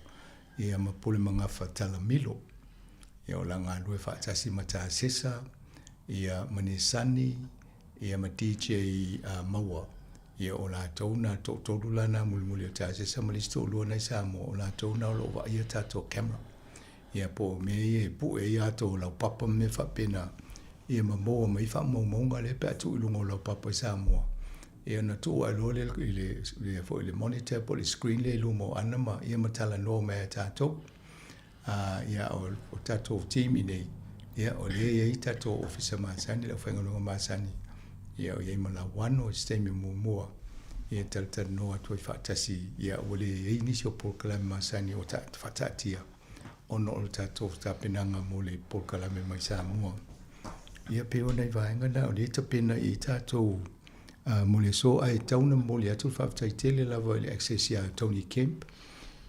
ia ma Pulemagafa Talamilo. Ia o la galue faatasi ma Tasesa, ia ma Nisani, ia ma DJ uh, Maua. Ia o latou na toatolu la na mulimuli o Tasesa ma le isi toalua na i Samoa, o latou na o lo o vaaia tatou camera. Ia po o mea ia e pue ai ata o laupapa ma mea faapena, ia ma maua mai faamaumauga lea pe a tuu i luga o laupapa i Samoa. Ia ona tuu ae loa lea i le, le, foi le monitor po o le screen lea i luma o Ana ma, ia ma talanoa mai ia tatou. Uh, ia, o, o tatou team i nei, ia, o lea e i ai tatou ofisa masani, le aufaigaluega masani, ia, o i ai ma Lauano i se taimi muamua, ia talatalanoa atu ai faatasi, ia, ua le i ai nisi o polokalame masani o ta, faataatia, ona o le tatou tapenaga mo le polokalame mai Samoa. Ia, pei o nai vaega na, o lea e tapena i ai tatou uh, mo le aso, ae tatau ona momoli atu le faafetai tele lava i le Access ia Tony Kemp,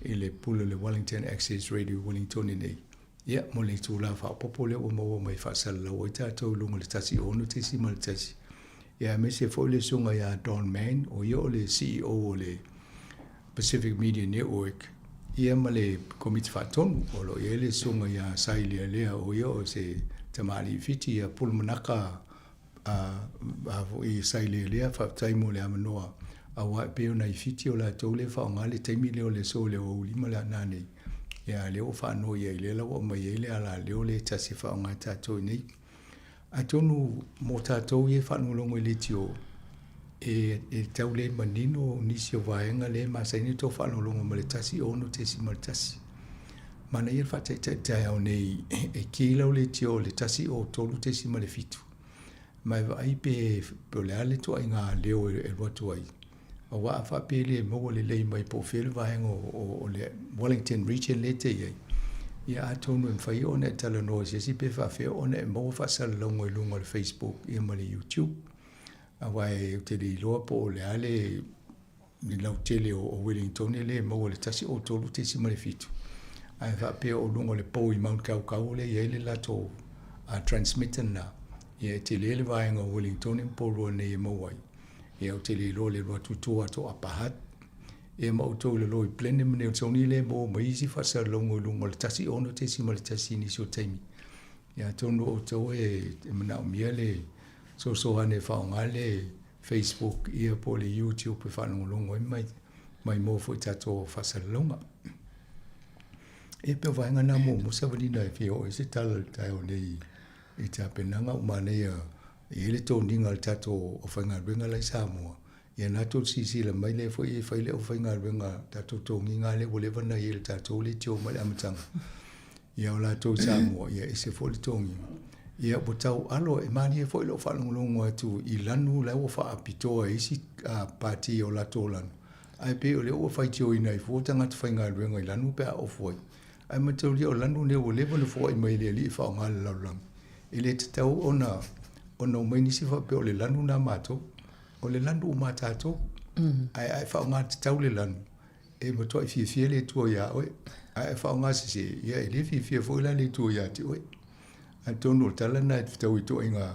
i le pule o le Wellington Access Radio Wellington nei. Ia, mo le itula faaopoopo lea ua maua mai faasalalau ai tatou i luga o le 106.1. Ia, aemaise foi le susuga ia Don Mann, o ia o le CEO o le Pacific Media Network, ia ma le Komiti Faatonu, o lo o i ai le susuga ia Sai Lealea, o ia o se tamalii Fiti, ia Pulumanaka a foi Sai Lealea, faafetai mo le avanoa, aua e pei o nai Fiti o latou lea e faaaoga le taimi lea o le aso o le aoauli ma le nanei, ia lea ua faanoi ai, lea la ua aumai ai le alaleo lea e tasi e faaaoga e tatou i inei. Atonu mo tatou ia e faalogologo i leitio, E, e tau le manino nisi o vaega lea e masani ona outou faalogologo ma le 1.6.1. Manaia le faataitai i le taeao nei e ki lau leitio i le 103.7 ma e vaai pe, pe o le a le ituaiga leo e alu atu ai. Aua a faapea e le maua lelei mai po o fea le vaega o, o, o le Wellington region lea e te i ai, ia atonu e mafai ona e talanoa i se isi pe faafefea ona e maua faasalalauga i luga o le Facebook ia ma le YouTube. Aua ou te le iloa po o le a le le lautele o Wellingtone lea e maua i le 103.7, ae faapea o luga o le pou i Mount Kaukau lea e i ai le latou transmitter lena, ia e tele le vaega o Wellingtone ma Porirua nei e maua ai. Ia ou te le iloa le alu atu i tua atu o Upper Hutt, ia ma outou i lalo i Blenheim ma Nelsonia lea e maua mai isi faasalalauga i luga o le 1.6.1 i nisi o taimi. Ia atonu o outou e manaomia le fesoasoani e faaaoga le Facebook ia po o le YouTube e faalogologo ai ma maimoa foi i tatou faasalalauga. Ia pei o vaega na muamua Savalina e fia oo ai se tala i le taeao nei i tapenaga ua manaia e i ai le toniga o le tatou aufaigaluega la i Samoa. Ia na tou silasila mai lea foi e fai le aufaigaluega tatou toniga lea ua leva ona i ai i le tatou leitio mai le amataga. Ia o latou i Samoa, ia ese foi le togiga. Ia ua tau alo, e malie foi lou faalogologo atu i lanu la ua faapitoa e isi pati o latou lanu, ae pei o lea ua faitioina ai fua tagata faigaluega i lanu pe a ofu ai. Ae mataulia o lanu nei ua leva ona foai mai e le Alii e faaaoga le lalolagi. E le tatau ona ona omai nisi faapea o le lanu na matou. O le lanu uma a tatou. Ae a e faaaoga tatau le lanu, E matuai fiafia le Atua iā oe, ae a faaaoga sese, ia e le fiafia foi la le Atua iā te oe. Atonu o le tala lena e fetau i ituaiga,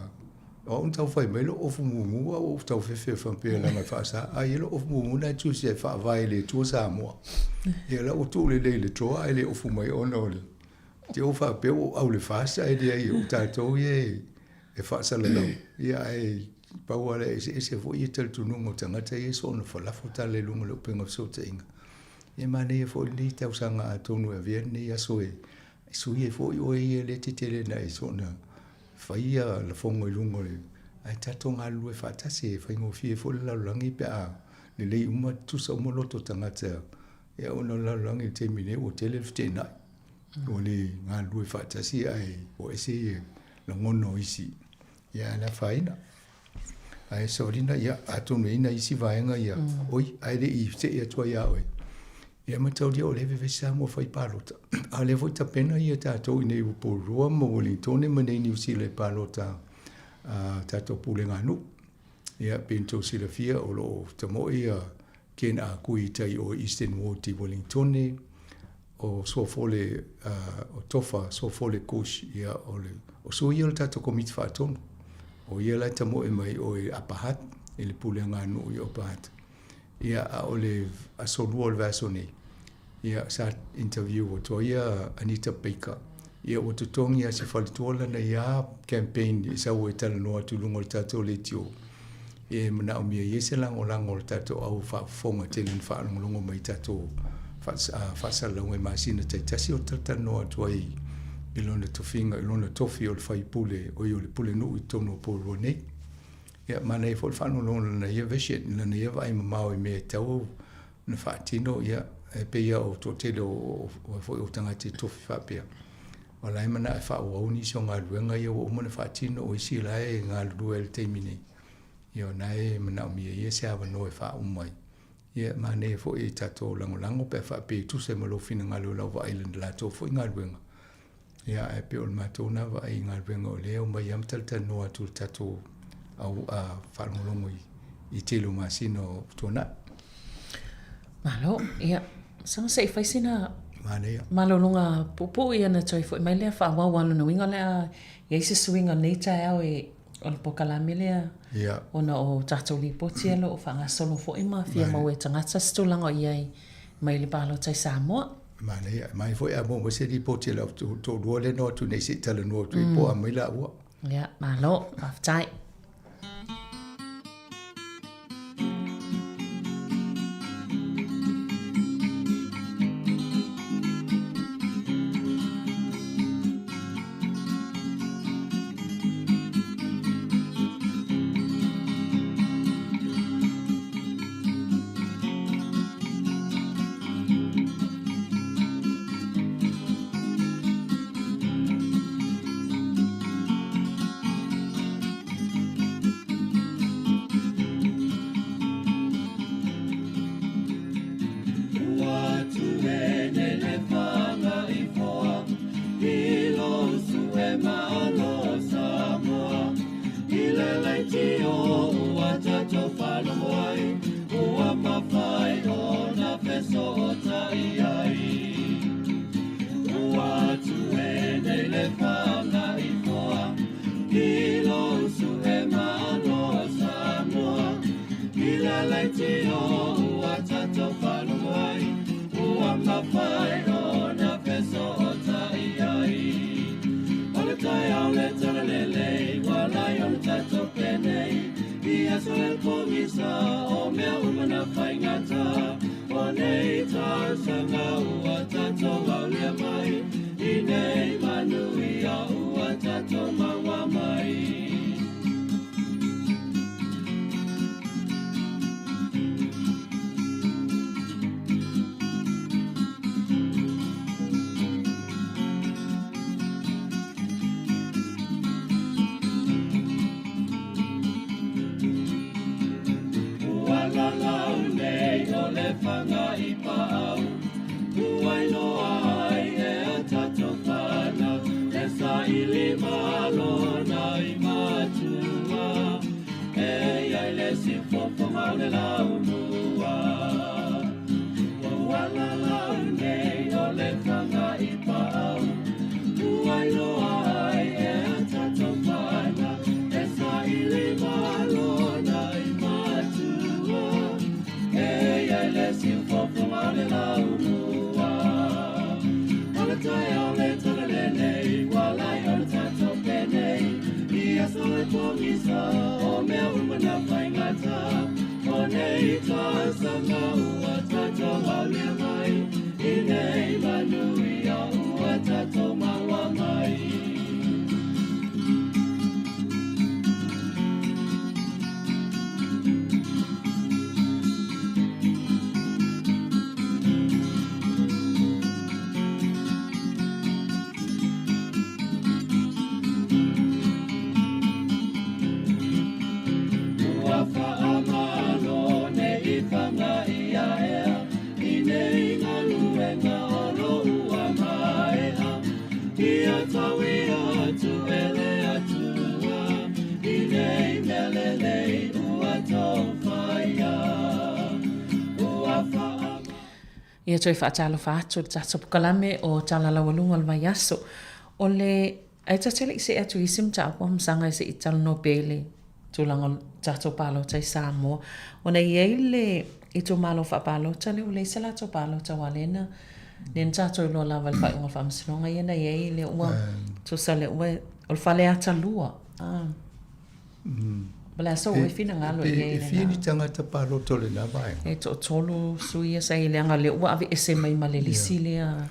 o au na tau fai mai lou ofu mumu a ua ou tau fefe faapea leaga e faasa, a i ai lou ofu mumu na e tusi ai e faavae e le Atua Samoa. Ia la ua tuu lelei i le drawer ae le ofu mai ona o le te ou faapea ua ou au i le FAST ae leai o tatou ia e faasalalau. Ia ae pau lava lea e eseese foi ia talitonuga o tagata ia e soona falafo tala i luga o le upega fesootaiga. Ia manaia foi lenei tausaga atonu e avea lenei aso e sui ai foi oe ia lea e te tele ina e soona fai ia lafoga i luga o le ae tatou galulue faatasi e faigofie foi le lalolagi pe a lelei uma tutusa uma loto o tagata. Ia ona o le lalolagi i le taimi nei ua tele le feteenai. Ua le galulue faatasi ae ua ese lagona o isi. Ia ae le afaina. Ae Savalina, ia atonu e i ai nai isi vaega ia, oi, ae le i see atu ai ia oe. Ia mataulia o lea e vevesi Samoa fai palota. A o lea foi tapena ia tatou i nei ua Porirua ma Uelintone ma nei Niu Sila i palota a tatou pulega a nuu. Ia pei ona tou silafia o lo o tamoe ia Ken Ah Kui i tai o Eastern Ward i Uelintone, o Suafole o Tofa, Suafole Kush, ia o le o sui ia o le tatou Komiti Faatonu. O ia la e tamoe mai o i Upper Hutt, i le pulega a nuu i Upper Hutt. Ia a o le aso lua o le vaiaso nei, ia sa interview atu ai ia Anita Baker. Ia ua totogi lava e si faletua lana ia campaign e sau ai e talanoa atu i luga o le tatou leitio. E manaomia i ai se lagolago o le tatou au faafofoga tele na faalogologo mai i tatou faasalalauga i masina taitasi o talatalanoa atu ai i lona tofiga, i lona tofi o le faipule, oi o le pulenuu i totonu o Porirua nei. Ia, manaia foi le faalogologo i lana ia vision, i lana ia vaai mamao i mea e tatau ona faatino, ia, e pei lava o toatele o, o, foi o tagata i tofi faapea. O la e manao e faaauau nisi o galuega ia ua uma ona faatino, o isi la e galulue ai i le taimi nei. Ia o na e manaomia ia se avanoa e faauma ai. Ia e manaia foi i tatou lagolago pe a faapea e tusa ai ma lou finagalo i lau vaai i le latou foi galuega. Ia ae pei o le matou na vaai i galuega o lea e omai lava ma talatalanoa atu i le tatou au faalogologo i tele o masina o tuanai. Malo, ia, saga se i fai sina Manaia. malologa puupuu ia ona toe foi mai lea faaauau a lona uiga o le a i ai se suiga o lenei taeao e o le polokalame lea yeah. ona o tatou lipoti mm. o lo o faagasolo foi ma fia maua e tagata se tulaga o i ai mai le palota i Samoa. Manaia, mai foi a maua se lipoti a lau toalua lea na o atu nei se i talanoa atu ai po o a mai laua. Ia, malo, faafetai. e pogisa o mea uma na faigata o nei tausaga ua tatou aulia mai i nei manuia ua tatou maua mai. Ua lalau nei o le fanga i paau, ua iloa ai e a tatou fanau, e saili malo nai matua, e iai le siufofoga o le laumua. Ua lalau nei o le fanga i paau, ua iloa ai e a tatou fanau, e saili malo nai matua, e iai le siufofoga o le laumua. O le taeao le tala lenei, ua lai o le tatou penei, i aso e pogisa, o mea uma na faigata, o nei tausaga ua tatou aulia mai, i nei manuia ua tatou maua mai. Ua faamalo nei fanga ia ea, i nei galuega o lo ua maea. Ia tauia atu e le Atua, i nei mea lelei ua tou faia. Ua faamalo. Ia toe faatalofa atu i le tatou pokalame o Tala Laualuga o le Vaiaso. O le Ae ta te le i see atu i isi mataupu a masaga se i talanoa pea i le tulaga o le tatou palota i Samoa. Ona e i ai le itumalo faapalota lea ua leai se latou palota aua lea na lea na tatou iloa lava i le faaiuga o le faamasinoga ia na i ai lea ua tusa lea ua o le Faleata 2. Ah. O le a sou ai finagalo i ai lena. E fia ni tagata palota o lena vaega? E toatolu sui ia sa i ai leaga lea ua aveese mai ma le lisi lea.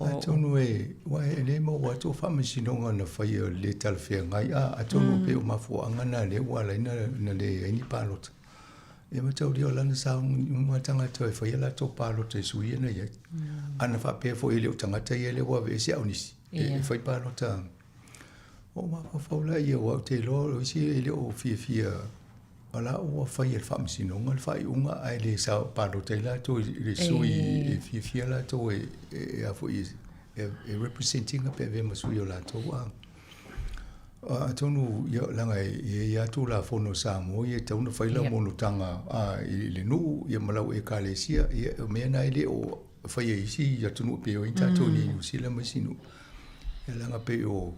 Atonu e, aua e le maua atu o faamasinoga na faia le talafeagai, a, atonu pei o mafuaaga na lea ua ala ai na leai ai ni palota. Ia mataulia o lana saogalemu tagata e faia latou palota i sui ia na i ai. Ana faapea foi e le o tagata ia lea ua aveese a o nisi e fai palota. Ua ou mafaufau laia aua ou te iloa o isi e le o fiafia O la ua fai e le Faamasinoga le faaiuga ae le sao palota ai latou i le sui e fiafia latou e e a foi e represent ina pe avea ma sui o latou a. Atonu ia leaga e i ai lava Tulafono a Samoa ia e tatau ona fai lau monotaga i le nuu ia ma lau Ekalesia ia o mea na e le o faia e isi atunuu pei o ai tatou i Niu Sila ma isi nuu. Ia leaga pei o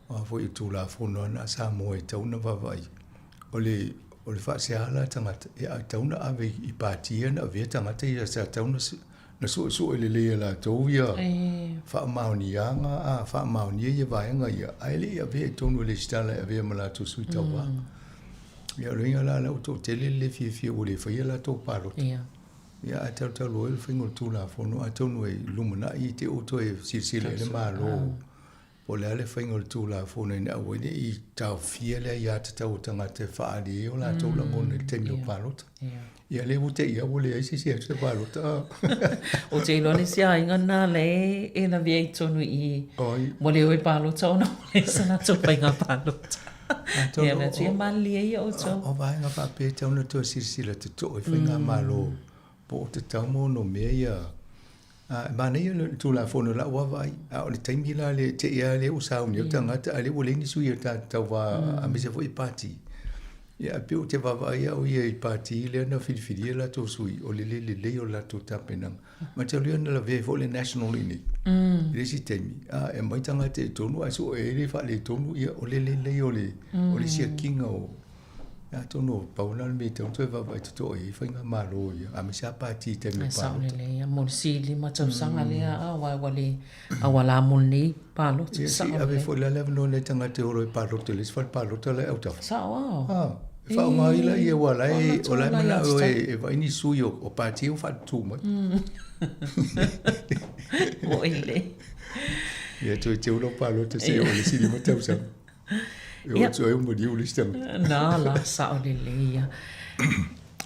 O a foi o Tulafono ana a Samoa e tatau ona vaavaai, o le, o le faasea la tagata, e tatau ona ave i pati ia na avea tagata ia sa tatau ona na suesue lelei e latou ia faamaoniaga a faamaonia ia vaega ia, ae le i avea i totonu e lesitala e avea ma latou sui tauva. Ia o le uiga la lea ua toatele le le fiafia ua le faia latou palota. Ia ae talutalu ai le faiga o le Tulafono atonu e lumanai te i ua toe silasila i ai le Malo. Po o le a le faiga o le Tulafono ina aua ai ne i taofia le aiatatau a tagata e faaali ai o latou lagona i le taimi o palota. Ia lea ua te i lava ua leai se isi e alu i se palota. Ou te iloa le isi aiga lena lea e lavea i totonu i i. Ua le o e palota ona ua leai se latou faiga palota. Ia mea atu ia malilie ia outou. O vaega faapea e tatau ona toe silasila totoa i faigamalo po o tatau ma ono mea ia A, e manaia le Tulafono i lau vaavaai, a o le taimi la lea e te i lava lea ua sauni ai le tagata, a o lea ua leai ni sui o le tauva aemaise foi pati. Ia, e pei ou te vaavaai au ia i pati lea na filifilia latou sui, o le le lelei o le latou tapenaga. Mataulia na lavea ai foi le National i inei i le isi taimi, a, e aumai tagata i totonu ae sue ai le faaletonu, ia, o le le lelei o le siakiina o Atonu o pau lena o le mea e tatau ona toe vaavaai totoa i ai faigamalo ia, aemaise lava pati i taimi o palota. Sao lelei lava mo le sili ma tausaga lea a aua ua le auala mo lenei palota. Ia, se i ave foi la le avanoa i nai tagata e ola ai palota i le isi fale palota la e autafa. Sao lava. E faaaoga ai laia aua o la e o la e manao e e vaai ni sui o o Pati ua faatutu mai. Moʻi lelei. Ia toe teu lau palota seia oo i le isi 5 tausaga. E oo atu ai ua maliu le isi tagata. Na la, sao lelei ia.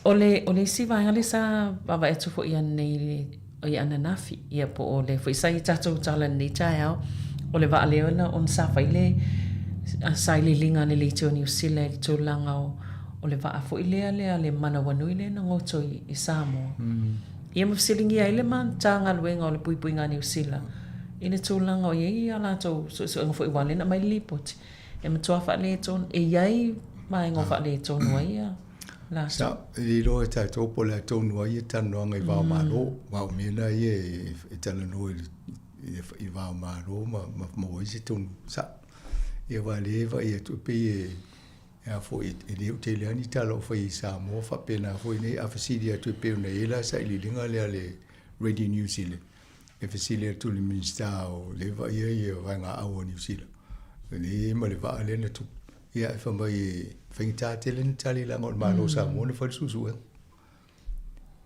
O le, o le isi vaega lea sa vaavaai atu foi ananei i ananafi, ia po o lea foi sa i tatou tala i lenei taeao, o le vaa lea ona, ona sa fai le sailiiliga a le Leitio Niu Sila i le tulaga o, o le vaa foi lea lea le manawanui lea na goto i, i Samoa. Ia ma fesiligia ai le Matagaluega o le Puipuiga a Niu Sila i le tulaga o i ai a latou suesuega foi aua o lea na aumai le lipoti e matua faaletonu, e i ai vaega o faaletonu ai ia latou. Sa, e le iloa e tatou po o le a tonu ai ia talanoaga i va o Malo, aua o mea na ia e talanoa i va o Malo ma maua ai se tonu sao. Ia aua o lea e vaai atu e pei e E a foi, e le o tele lava ni tala o fai i Samoa faapena foi nei, a fesili atu e pei ona i ai la sailiiliga lea a le Radio New Zealand, e fesili atu i le Minisita o lea e vaaia ia vaegaau a Niu Sila, lea e ma le vaa lea na tupu, ia ae fai mai e faigata tele ona tali leaga o le Malo o Samoa na fai le suesuega.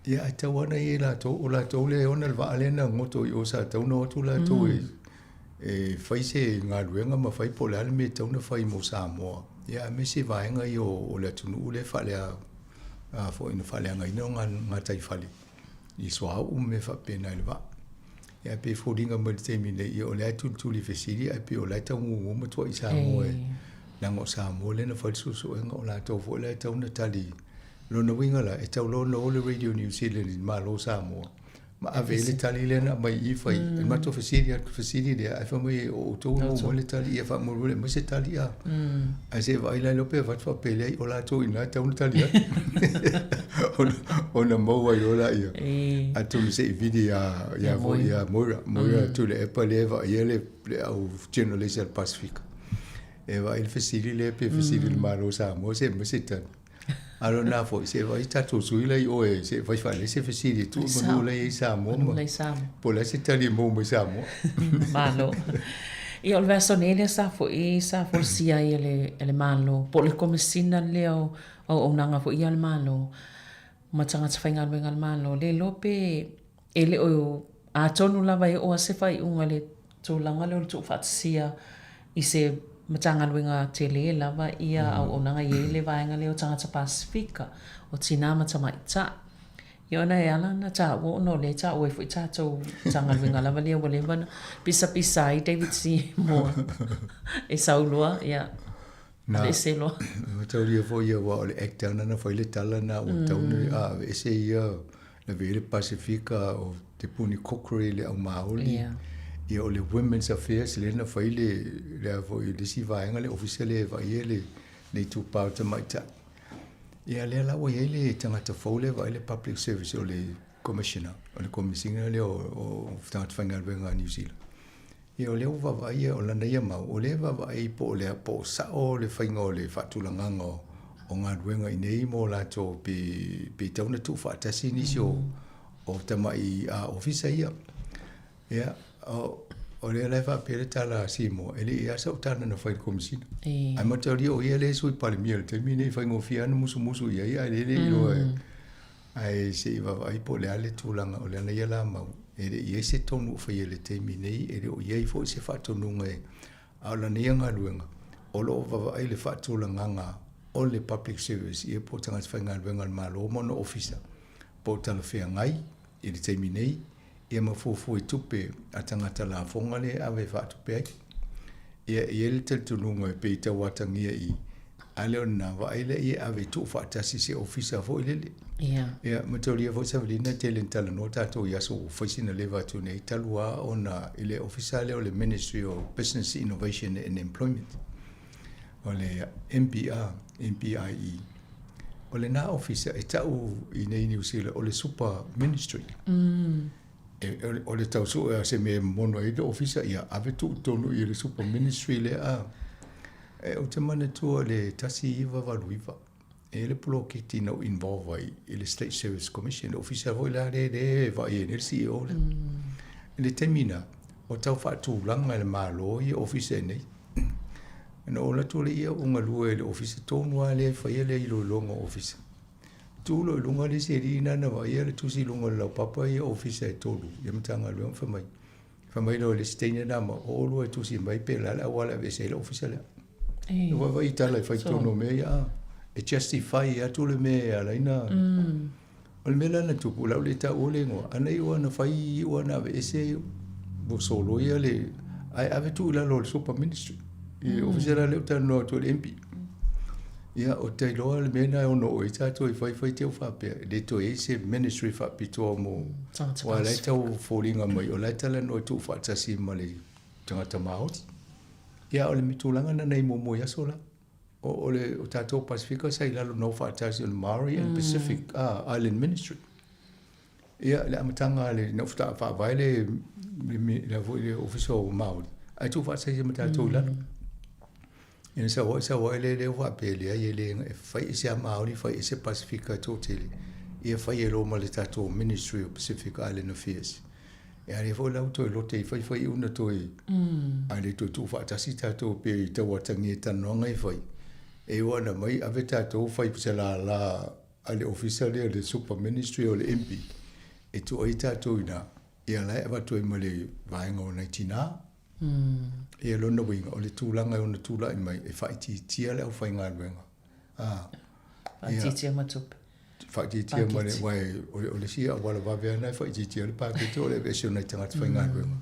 Ia ae tau ana ia i latou, o latou lea e ona le vaa lea na goto i o sa tatau ona o atu latou e, e fai se galuega ma fai po o le a le mea e tatau ona fai mo Samoa. Ia aemaise vaega ia o, o le atunuu lea e faalea, a foi na faaleagaina o gataifale i suauu ma mea faapena i le vaa. Ia ae pei e foliga mai i le taimi nei, ia o lea e tulituli fesili ae pei o la e tau gugu ma tuuai Samoa e, leaga o Samoa lea na fai le suesuega, o latou foi la e tatau ona tali. Lona uiga la, e tatau loa ona o le Radio New Zealand i le Malo o Samoa ma ave ai le tali lea na aumai i i fai. Mm. E matou fesili atu, fesili lea, ae fai mai o outou e maua mai le tali, ia faamolemole aumai se tali a. Mm. Ae se i vaai la iloa pe avatu faapea leai, o latou i ina e tatau ona tali atu. Ona, ona maua ai loa laia. Atonu se i vili ia, ia foi ia Moira, Moira mm. Tuilaepa lea e vaaia le, le au journalist a le Pasifika. E vaai le fesili lea pe fesili i le Malo o Samoa se aumai se tali. A o lena foi, se vaai tatou sui la i o e se fai faalelei se fesili e tuu manu la i ai Samoa ma po o le a se tali e maua mai Samoa. Malo. Ia o le vaiaso nei lea sa foi sa folasia ai e le, e le Malo, po o le Komesina lea o Auaunaga foi ia a le Malo ma tagata faigaluega a le Malo, le iloa pe E le o atonu lava e oo a se faaiuga le tulaga lea o le tuufaatasia i se Matagaluega tele lava ia auaunaga e i ai le vaega lea o tagata Pasifika, o tinā ma tamaitai. Ia ona e ala ona taua ona o lea e taua ai foi tatou Matagaluega lava lea ua leva ona pisapisa ai David Seymour e sau loa, ia, Na, aveese loa. E mataulia foi ia aua o le Act lava na fai le tala na ua tatau ona aveese ia na ave ai le Pasifika o Te Puni Kōkiri le au Māori. Yeah. Ia o le Women's Affairs lea na fai le le a foi le isi vaega le ofisa lea e vaaia le le itupa o tamaitai. Ia lea la ua i ai le tagata fou lea e vaai le Public Service o le Commissioner, o le Komesina lea o o tagata faigaluega a Niu Sila. Ia o lea ua vaavaai ia, o lana ia mau, o lea e vaavaai po o le a, po o sao le faiga o le faatulagaga o, o galuega i inei mo latou pe, pe tatau ona tuufaatasi nisi o, o tamai a, ofisa ia. Ia, o, o lea la e faapea le tala a Seymour, e le i a sau tala na fai i le Komesina. E. Ae mataulia o ia lea e Sui Palemia i le taimi lenei, e faigofie lava ona musumusu i ai, ae lea e le i iloa e, Ae se i vaavaai po o le a le tulaga o lana ia la mau. E le i i ai se tonu o faia i le taimi nei, e le o i ai foi se faatonuga e, a o lana ia galuega, o lo o vaavaai le faatulagaga o le public service ia po o tagata faigaluega a le Malo ma ona ofisa, po o talafeagai i le taimi nei, ia ma fuafua i tupe a tagata lafoga lea e ave e faatupe ai. Ia, e i ai le talitonuga e pei e tau atagia i, a lea o lena, vaai lea e ave e tuufaatasi se ofisa foi lele. Ia. Ia, mataulia foi Savelina, e tele ina talanoa tatou i aso ua fai sina leva atu nei, talu lava ona i le ofisa lea o le Ministry of Business Innovation and Employment, o le MBR, MBIE. O lena ofisa e tau i nei Niu Sila o le Super Ministry. Mm. E, o le tau sue a se mea e momono ai le ofisa, ia ave tuu tonu i le Super Ministry lea a. E, ou te manatua le 1989, e i ai le poloketi na ou involve ai i le State Service Commission, le ofisa foi la lea lea e vaai ai nei le CEO lea. I le taimi na, o tau faatulaga e le Malo ia ofisa nei. Ona ou alu atu lea ou galue i le ofisa tonu lava lea e faia le iloiloga o ofisa. Tu loa i luga le isi alii lena na vaaia le tusi i luga o le laupapa ia ofisa e tolu ia Matagaluega fai mai, fai mai loa i le isi teine lena ma o oulua e tusi mai pe o le a le auala e aveese ai le ofisa lea. E vaavaai i tala e fai i totonu o mea ia a. E justify atu le mea e ala ai ona O le mea la na tupu, o le a ou le taua le igoa, ana iu lava na fai iu lava na aveese ua soloia le, ae ave tuu i lalo o le Super Ministry. I le ofisa la lea ou talanoa atu ai le MP. Ia, ou te iloa le mea lena e ono oo i ai tatou e fai fai te i ua faapea, e le toe i ai se ministry faapitoa mo, aua o la e tau foliga mai o la e talanoa e tuufaatasi ma le tagata Māori. Ia, o le tulaga lena na i ai muamua i aso la. O, o le o tatou Pasifika sa i lalo na o faatasi o le Maori and Pacific Island Ministry. Ia, le amataga a le, na ou faavae le, le, le, foi le Ofisa o Maori, ae tuufaatasi ma tatou i lalo. Ia, sau ai, sau ai le, le faapea, leai, e le, e fai ese lava Maori, fai ese Pasifika e toatele. Ia fai ai loa ma le tatou Ministry of Pacific Island Affairs. E a foi la ua toe lote i fai fai una toe a le toe tuufaatasi tatou pe i tauatagia i talanoaga e fai e ua ana mai ave tatou fai se lala a le ofisa lea le super ministry o le MP e tuu ai tatou i ina ia la e avatu ai ma le vaega o nai tina. Ia lona uiga o le tulaga e ono tulai mai e faaitiitia le aufaigaluega. A Faaitiitia ma tupe. Faaitiitia ma le, aua o le isi auala vave lava lena e faaitiitia ai le paketi o le aveese o nai tagata faigaluega.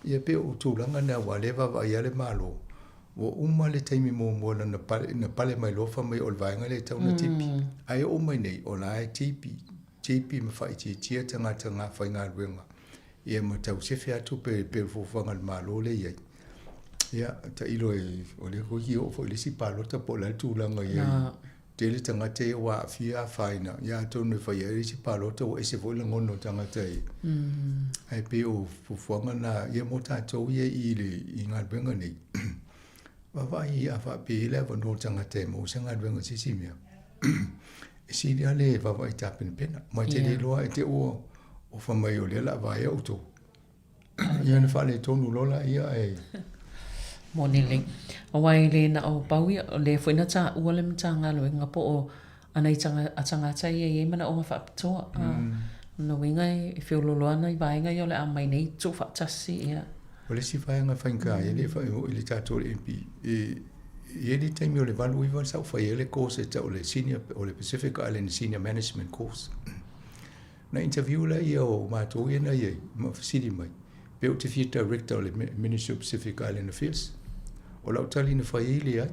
Ia pei o tulaga na aua o lea e vaavaai lava le Malo, ua uma le taimi muamua na pale, na pale mai loa fai mai o le vaega lea e tatau ona tipi. Ae oo mai nei, o la e tipi, tipi ma faaitiitia tagata faigaluega ia ma tau sefe atu pe pe o le fuafuaga a le Malo lea e i ai. Ia, tailo e, o lea foi e oo foi i le isi palota po o le a le tulaga e i ai. Tele tagata ia ua aafia afaina, ia atonu e fai ai le isi palota ua ese foi lagona o tagata e. Ae pei o fuafuaga na ia mo tatou ia i le i galuega nei. Vaavaai a faapea e i ai le avanoa o tagata e maua se galuega i se isi mea. E sili lava le vaavaai tapenapena. Ma e te le iloa e te ua ofa mai o lea o le a vaea outou. Ia ona faaletonu loa laia ae. Moni lelei. Aua e le na o pau ia, o lea foi na taua le Matagaluega po o a nai a tagata ia e i ai manaoga faapitoa. A, o lona uiga e feoloolo lava nai vaega ia o le a aumai nei tuufaatasi ia. O le isi vaega faigata e le fai i le tatou le MP, e i ai le taimi o le 89 sa ou fai ai le course e tau o le senior, o le Pacific Island Senior Management Course. Na interview laia o matou ia na i ai ma fesili mai pe ou te fia director o le Ministry of Pacific Island Affairs. O lau tali na fai ai, leai.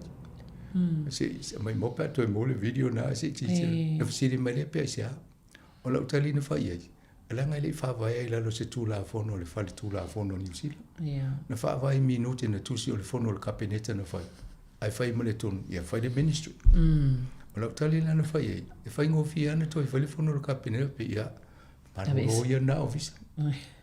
Se i maumau pe a toe maua le video na se i tilotilo. Na fesili mai lea pe aisea. O lau tali na fai ai, leaga e le i faavaea i lalo o se Tulafono a le Fale Tulafono o Niu Sila. Na faavae i minute na tusi o le fono a le Kapeneta na fai, ae fai ma le tonu, ia fai le Ministry. O lau tali la na fai ai, e faigofie lava ona toe fai le fono a le Kapeneta, pe ia, malolo ia lena ofisa.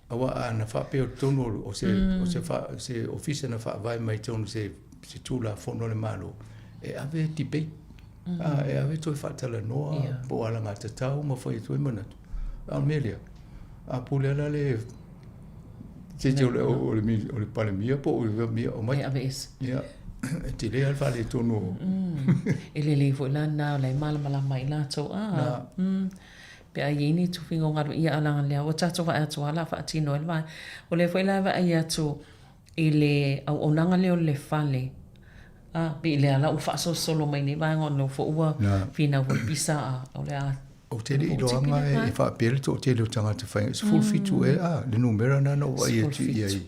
Aua a na faapea o totonu o se, o se, fa, se ofisa na faavae mai totonu se, se Tulafono a le Malo, e ave debate, a, e ave toe faatalanoa po o alagatatau ma fai atu ai manatu. A o le mea lea, a pule lava la le se o le, o le, o le Palemia po o le mea o mai. E aveese. Ia, e tele lava le faaletonu o... E lelei foi la lena o la e malamalama ai latou, a, Na. Pe a i ai ni tufiga o galuega, ia a leaga lea ua tatou vaai atu lava o le a faatino ai le vaega. O lea foi la e vaai atu i le auaunaga lea o le fale, a, pei o lea la ua faasolosolo mai nei vaega ona o lea foi ua finau foi le pisa a o le a Ou te le i iloaga e faapea le toatele o tagata faigaluega, 17 ea a, le numera lena na ou vaai atu i ai.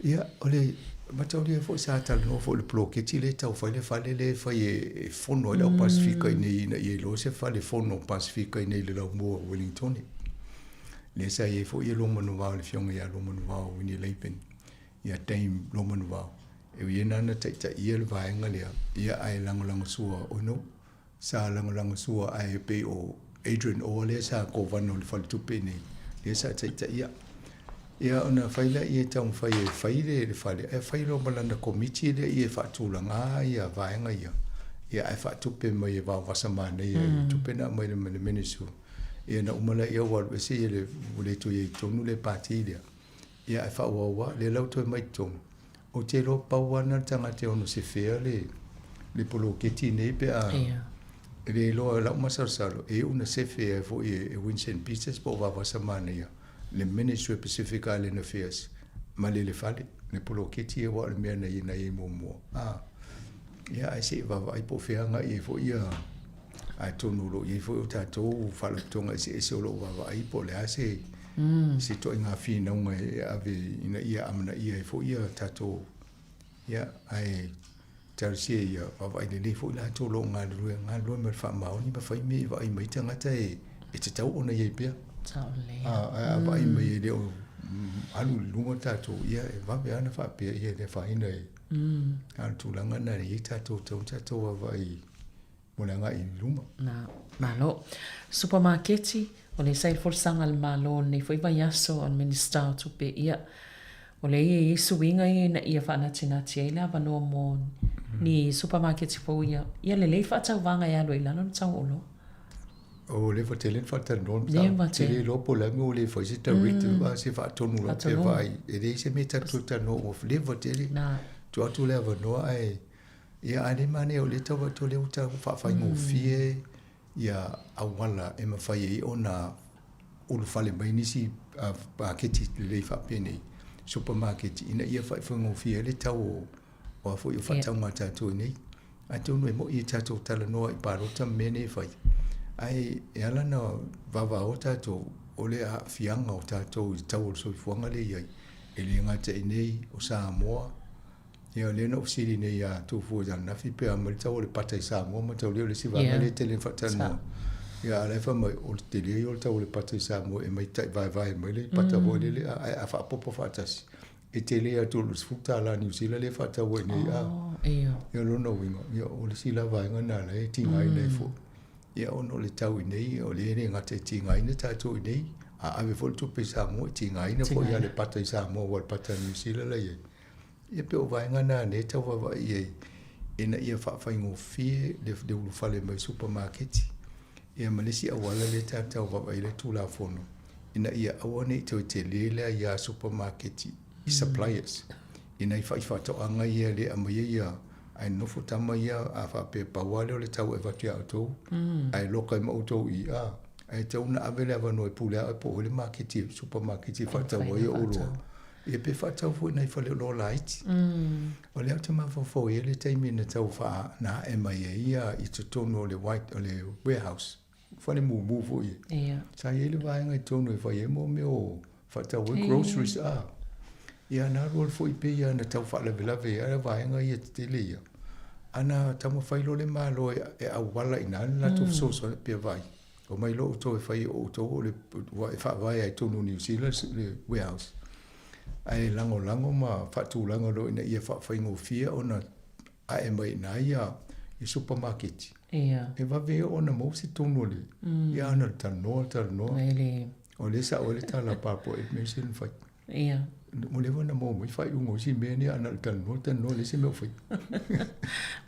Ia, o le mataulia foi sa talanoa foi i le poloketi lea e tau fai le fale lea e fai e fono ai le au Pasifika i inei ina ia iloa se fale fono Pasifika i inei i le laumua o Wellingtone. Lea sa i ai foi ia Luamanuvao, le afioga ia Luamanuvao Winnie Laban, ia Dame Luamanuvao. E ui na na taitaia le vaega lea, ia ae lagolagosua, oh no, Sa lagolagosua ae pei o Adrian Orr lea sa kovana o le faletupe i nei, lea sa taitaia. Ia ona fai lea e taumafai e fai le fale, ae fai loa ma lana komiti lea e faatulaga ia vaega ia, ia ae faatupe mai e vaovasa manaia i tupe na aumai le Ministry. Ia na uma lea ua alu ese ia le ua le toe i ai i totonu le pati lea. Ia ae faaauau lava, lea la ua toe mai i totonu. Ou te iloa pau lava lena o le tagata e ono sefea le le poloketi nei pe a e le iloa i lau masalosalo e iu na sefe ai foi e Winston Peters po o Vavasa Manaia le Ministry of Pacific Island Affairs ma le le fale le poloketi ia aua o le mea na na i ai muamua a ia ae se i vaavaai po o fea agai ai foi ia atonu o lo o i ai foi o tatou faalapotopotoga eseese o lo o vaavaai po o le a se se ituaiga finauga e ave ina ia amanaia ai foi ia tatou ia ae talosia ia vaavaai lelei foi latou o lo o galulue galulue ma le faamaoni ma fai mea i vaai mai tagata e e tatau ona i ai pea. Ae a vaai mai e le o alu i luga tatou, ia e vave lava ona faapea ia e le afaina e. A o le tulaga lena e i ai tatou, e tatau ona tatou vaavaai mo le agai i luma. Na, malo. Supamaketi, o le sa i le folasaga a le Malo i lenei foi vaiaso a le Minisita o Tupe, ia, o lea e i ai suiga ia ina ia faanatinati ai le avanoa mo ni supamaketi fou ia, ia lelei faatauvaga e alu ai i lalo le tau o oloa. O leva tele na faatalanoa le mataupu. Ou te le iloa po o le a le mea ua le fai se directive a se faatonu loa pe vaai. E leai se mea tatou te talanoa ua leva tele. Tuu atu le avanoa ae ia ae le manaia o lea tau vaai atu o lea ua tau faafaigofie ia auala e mafai ai ona ulufale mai nisi paketi lelei faapenei, supamaketi ina ia faafaigofie ai le tau o a foi o faatauga a tatou i nei. Atonu e moni e tatou talanoa i palota ma mea nei e fai, ae e ala ona vavao tatou, o le aafiaga o tatou i le tau o le soifuaga lea e i ai, e le gata i inei o Samoa, ia o lea na ou fesili nei ia Tofua i ananafi pe a mai le tau o le pata i Samoa, mataulia o le isi vaega lea e tele ina faatalanoa. Ia a o la e fai mai, o le tele ia o le tau o le pata i Samoa e aumai taivaevae mai le pata foi lele, ae a faaopoopo faatasi, E tele atu o le $10 Niu Sila lea e faatau ai nei a. Ia o lona uiga, ia o le isi la vaega lena la e tigaina ai foi. Ia ona o le tau i nei, o lea e le gata e tigaina tatou i nei, a ave foi le tupe i Samoa, e tigaina foi ia le pata i Samoa aua o le pata Niu Sila la e i ai. Ia pei o vaega na lea e tau vaavaai i ai ina ia faafaigofie le ulufale mai supamaketi. Ia ma le isi auala lea tatou te tau vaavaai i ai le Tulafono, ina ia aua ne i toe tele le aia supamaketi i suppliers i nai faifaatoaga ia e le aumaia ia ae nonofo tama ia a faapea pau lava lea o le tau e avatu ia outou ae loka ai ma outou i i ae tatau ona ave le avanoa e pule lava oe po o ai le maketi supamaketi e faatau ai oloa ia pe faatau foi i nai faleoloa laiti. O lea ou te mafaufau i ai le taimi na tau faa na ae mai ai ia i totonu o le white o le warehouse fale mumu foi e. Ia. Sa i ai le vaega i totonu e fai ai mo mea o faatau ai groceries a. Ia na alu alu foi pei lava na tau faalavelave ai vaega ia tetele ia. A na taumafai loa le Malo e auala i ina le latou fesoasoani pei e vaai, omai loa outou e fai o outou o le e faavae ai i totonu o Niu Sila le warehouse. Ae lagolago ma faatulaga loa ina ia faafaigofie ona ae mai i ina ia supamaketi. Ia. E vave ia ona maua se tonu o le, ia ana le talanoa, talanoa. E le. O lea e sao ai le tala a Papa e mea sili ona fai. Ia. Ua leva ona maua mai faaiuga o isi mea nei, ana le talanoa, talanoa, leai se mea o faia.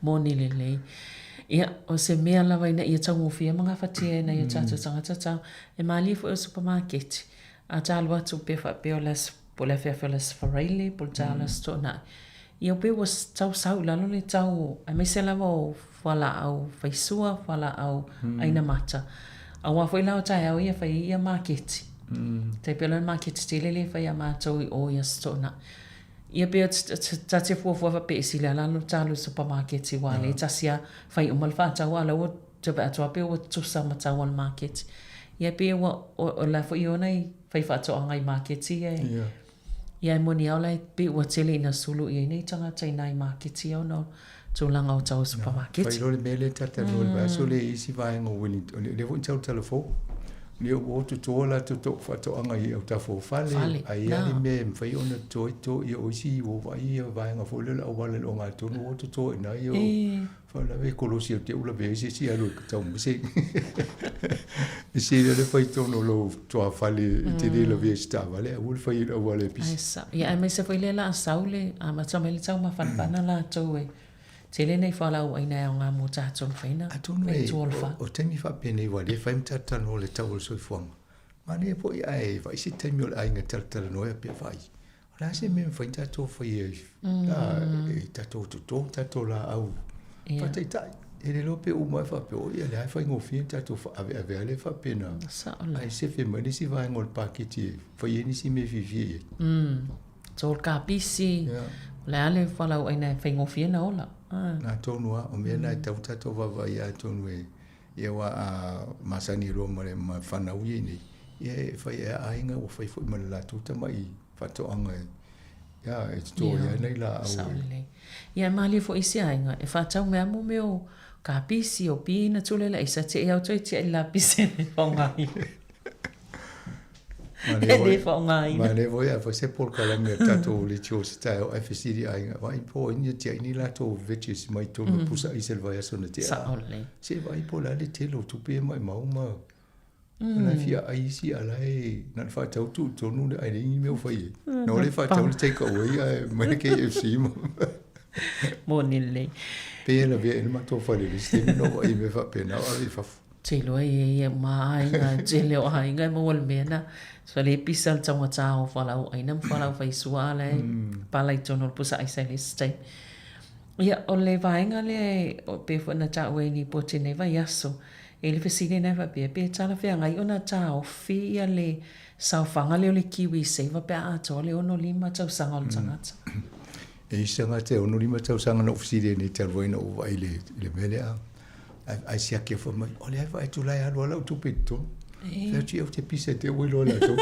Moni lelei. Ia, o se mea lava ina ia taugofie ma gafatia e nai o tatou tagata tau, e malie foi o supamaketi. A ta alu atu pe faapea o le aso, po o le afiafi o le Aso Faraile, po o le taeao o le Aso Toonai, ia pei ua tau sau i lalo le tau o, aemaise lava o fualaau faisua, fualaau aina mata. Aua foi la o taeao ia e fai ai ia maketi. Tai pei o le maketi tele lea e fai a matou i o i Aso Toonai. Ia pei ta te fuafua faapea e sili lava la ta alu i le supamaketi aua o lea e tasi lava fai uma le faatau a o la ua Te vaai atu lava pei ua tutusa ma tau o le maketi. Ia pei ua, o la foi e o nai faifaatoaga i maketi ia e, ia e moni lava o la e pei ua tele ina sulu i ai nei tagata i nai maketi ia ona o tulaga o tau o supamaketi. Fai loa le mea lea ta talanoa i le vaiaso lea i isi vaega o Wellington, lea foi na sau le talafou, lea ua o toto latou faatoaga i autafa o fale, ae i ai le mea e mafai ona toto ai toto, ia o isi ua vaai vaega foi lea o le auala i le ogatotonu ua o toto i ina ia Faalavelave e kolosi au te ula pe ai se isi alu e tau mai se e se le fai tonu o lou tuafale e te le lavea i se taavale aua le fai i le auala e pisi. Ai sa, ia aemaise foi lea la a sau le amata mai le taumafanafana latou e tele nei fualaauaina e aoga mo tatou mafai na Atonu e, o taimi faapenei ua le fai ma talatalanoa le tau o le soifuaga. Manaia foi ae vaai se taimi o le aiga e talatalanoa ai pea vaai. O le a se mea e mafai ona tatou faia i tatou toto, tatou laau faataitai. E le iloa pe uma e faapea, oi o lea e faigofie ona tatou faaveave lea faapena. Ae sefe mai le isi vaega o le paketi e fai ai nisi mea e fiafia i ai. So o le kapisi, o le a le fualaauaina e faigofie ona ola. Na tonu lava, o mea na e tatau ona tatou vaavaai atonu e Ia aua a masani loa ma le ma fanau ia nei, ia e fai e aiga ua fai foi ma le latou tamai faatoaga e ia e toto ai nai laau. Sao lelei. Ia e malie foi i isi aiga e faatau mai lava mo mea o kapisi, o peanuts, o le aisa, tiai au toe tiai i le lapisi e le faaaogaina. E le faaaogaina. Manaia foi a fai se polokalame a tatou leitio se taeao ae fesili aiga, vaai po o ai ni tiai ni latou veggies mai totonu o pusa aisa i le vaiaso na tea. Sao lelei. Se vaai po o le a le tele o tupe ia maimau ma o la e fia ai isi a o la e na o le faatau tuu i totonu ae leai ni mea o fai ai. Na o le faatau le take away ae aumai le KFC ma Moni lelei. Pei e lavea ai le matou fale i le isi taimi na ou vaai i mea faapena o ave i fafo. Te iloa e ia uma aiga, tele o aiga e maua le mea na. So le pisa le taugata o fualaau aina ma fualaau faisua la e pala i totonu o le pusa aisa i le isi taimi. Ia, o le vaega lea e pei foi ona taua i lipoti i lenei vaiaso, e i ai le fesili lena e faapea, pe talafeagai ona taofi ia le saofaga lea o le KiwiSaver pe a atoa le 65 tausaga o le tagata? E i ai se tagata e 65 tausaga na ou fesili ai nei talu ai na ou vaai i le mea lea. Ae siaki fai mai, o lea e vaai atu la e alu lava lau tupe i totonu. Fai atu, ia ou te pisa te ua iloa latou.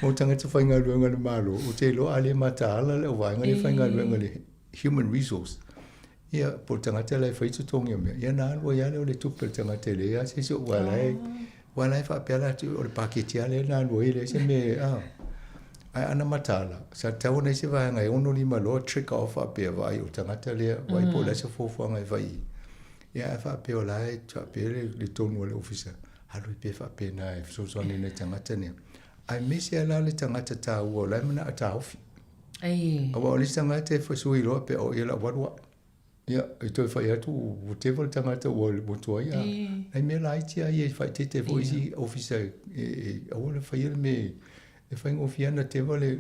Mo tagata faigaluega a le Malo, ou te iloa a le mataala le auvaega lea faigaluega le human resource. Ia, po o le tagata la e fai totogi o mea, ia na alu ai lava lea o le tupe a le tagata e leai lava se isi o aua la e Aua la e faapea latou, o le paketi lava lea na alu ai, e leai se mea a. Ae ana mataala, sa tatau ona i ai se vaega e 65 loa trigger off faapea, vaai o le tagata lea, vaai po o le a se fuafuaga e fai i ai. Ia ae faapea o la e faapea le tonu a le ofisa, alu ai pea faapena e fesoasoani i nai tagata nei. Aemaise lava la le tagata taua o la e manao e taofi. Aua o le isi tagata e sui loa pe o ia la ua alu au. Ia, e toe fai atu, whatever le tagata ua, ua tuai, a, nai mea laiti lava ia e faaeteete foi isi ofisa e, e, aua le faia le mea e faigofie ana teva le,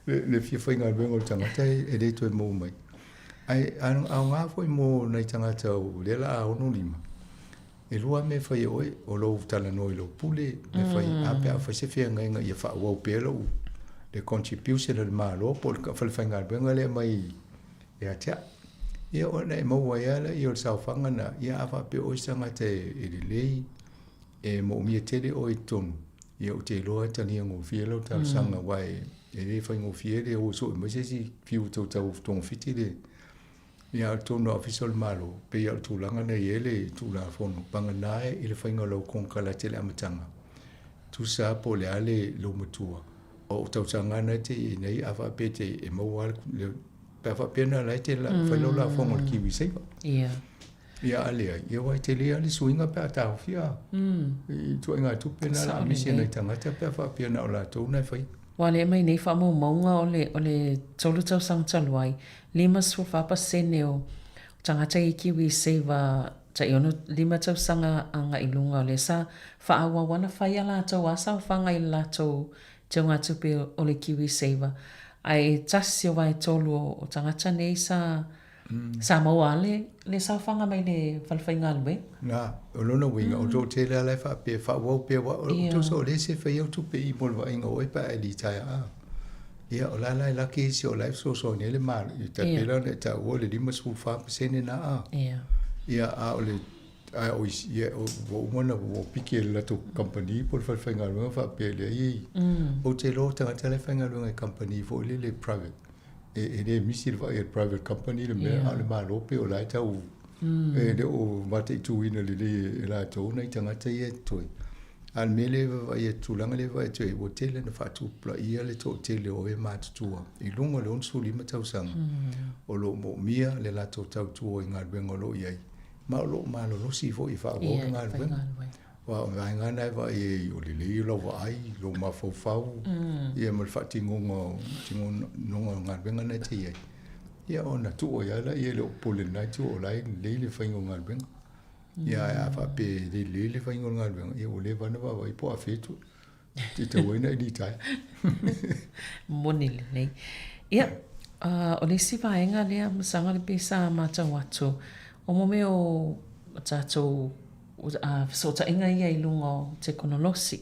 le, le fia faigaluega o le tagata e, e le toe maua mai. Ae aoga foi mo nai tagata o lea la a 65, e lua mea e fai e oe, o lou talanoa i lou pule, me fai, a pe a fai se feagaiga ia faaauau pea lou, le contribution a le Malo po o le falefaigaluega lea mai Ia te au. Ia ona e maua ai lava lea o le saofaga na, ia a faapea oe se tagata e lelei, e moomia tele oe i totonu, ia ou te iloa e talia gofie lau talosaga, aua e le faigofie le o e sue mai se isi fiu e tau togafiti le, ia a o totonu lava o Ofisa o le Malo, pei lava o le tulaga na i ai le Tulafono, vagana i le faiga o lau konekarate i le amataga, tusa lava po o le a le lou matua, o ou tausaga lava na e te i ai nei, a faapea e te e maua lava le Pe a faapea na la e te fai lau lafoga o le KiwiSaver. Ia. Ia a leai, ia aua e tele lava le suiga pe a taofia i ituaiga tupe na o le a misi e nai tagata pe a faapea na o latou na e faia. Ua le mai nei faamaumauga o le o le tolu tausaga talu ai, 54% o tagata i KiwiSaver tai 65 tausaga agai i luga o lea sa faaauau ana fai a latou a saofaga i le latou teugatupe o le KiwiSaver, ae e tasi o vaetolu o tagata nei sa sa maua le le saofaga mai le fale faigaluega. Na, o lona uiga, o loo tele lava la e faapea, faaauau pea, aua o tusa o lea se fai au tupe i mo le vaaiga o oe pe a e litaea a. Ia, o la la e laki isi o la e fesoasoani ai le Malo, e tai pei la ona e taua o le 54% na a. Ia, a o le Ae o isi, ia, ua uma ona ua piki e le latou kamupani po o le falefaigaluega faapea e leai. Ou te iloa o tagata la e faigaluega i kamupani foi lele private, e le misi le vaai a le private company le mea, a o le Malo pei o la e tau, e le o mataituina lelei e latou nai tagata ia e totoe. A o le mea lea e vaavaai atu, tulaga lea e vaai atu ai, ua tele ina faatupulaia le toatele o e matutua i luga o le 65 tausaga o lo o moomia le latou tautua i galuega o lo o i ai. Ma o lo o malolosi foi e faaauau le galuega. Aua o vaega lava na e vaai ai o lelei lau vaai, lou mafaufau, ia ma le faatinoga o tinoga o galuega na e te i ai. Ia ona tuu ai lava lea e le o popole i lena itu o la e lelei le faiga o galuega. Ia ae a faapea e le lelei le faiga o le galuega, ia ua leva ona vaavaai po o afea e tuu. Te tau ai na i litaea. Moni lelei. Ia, o le isi vaega lea masaga le pei sa matau atu, o mo mea o tatou fesootaiga ia i luga o tekonolosi.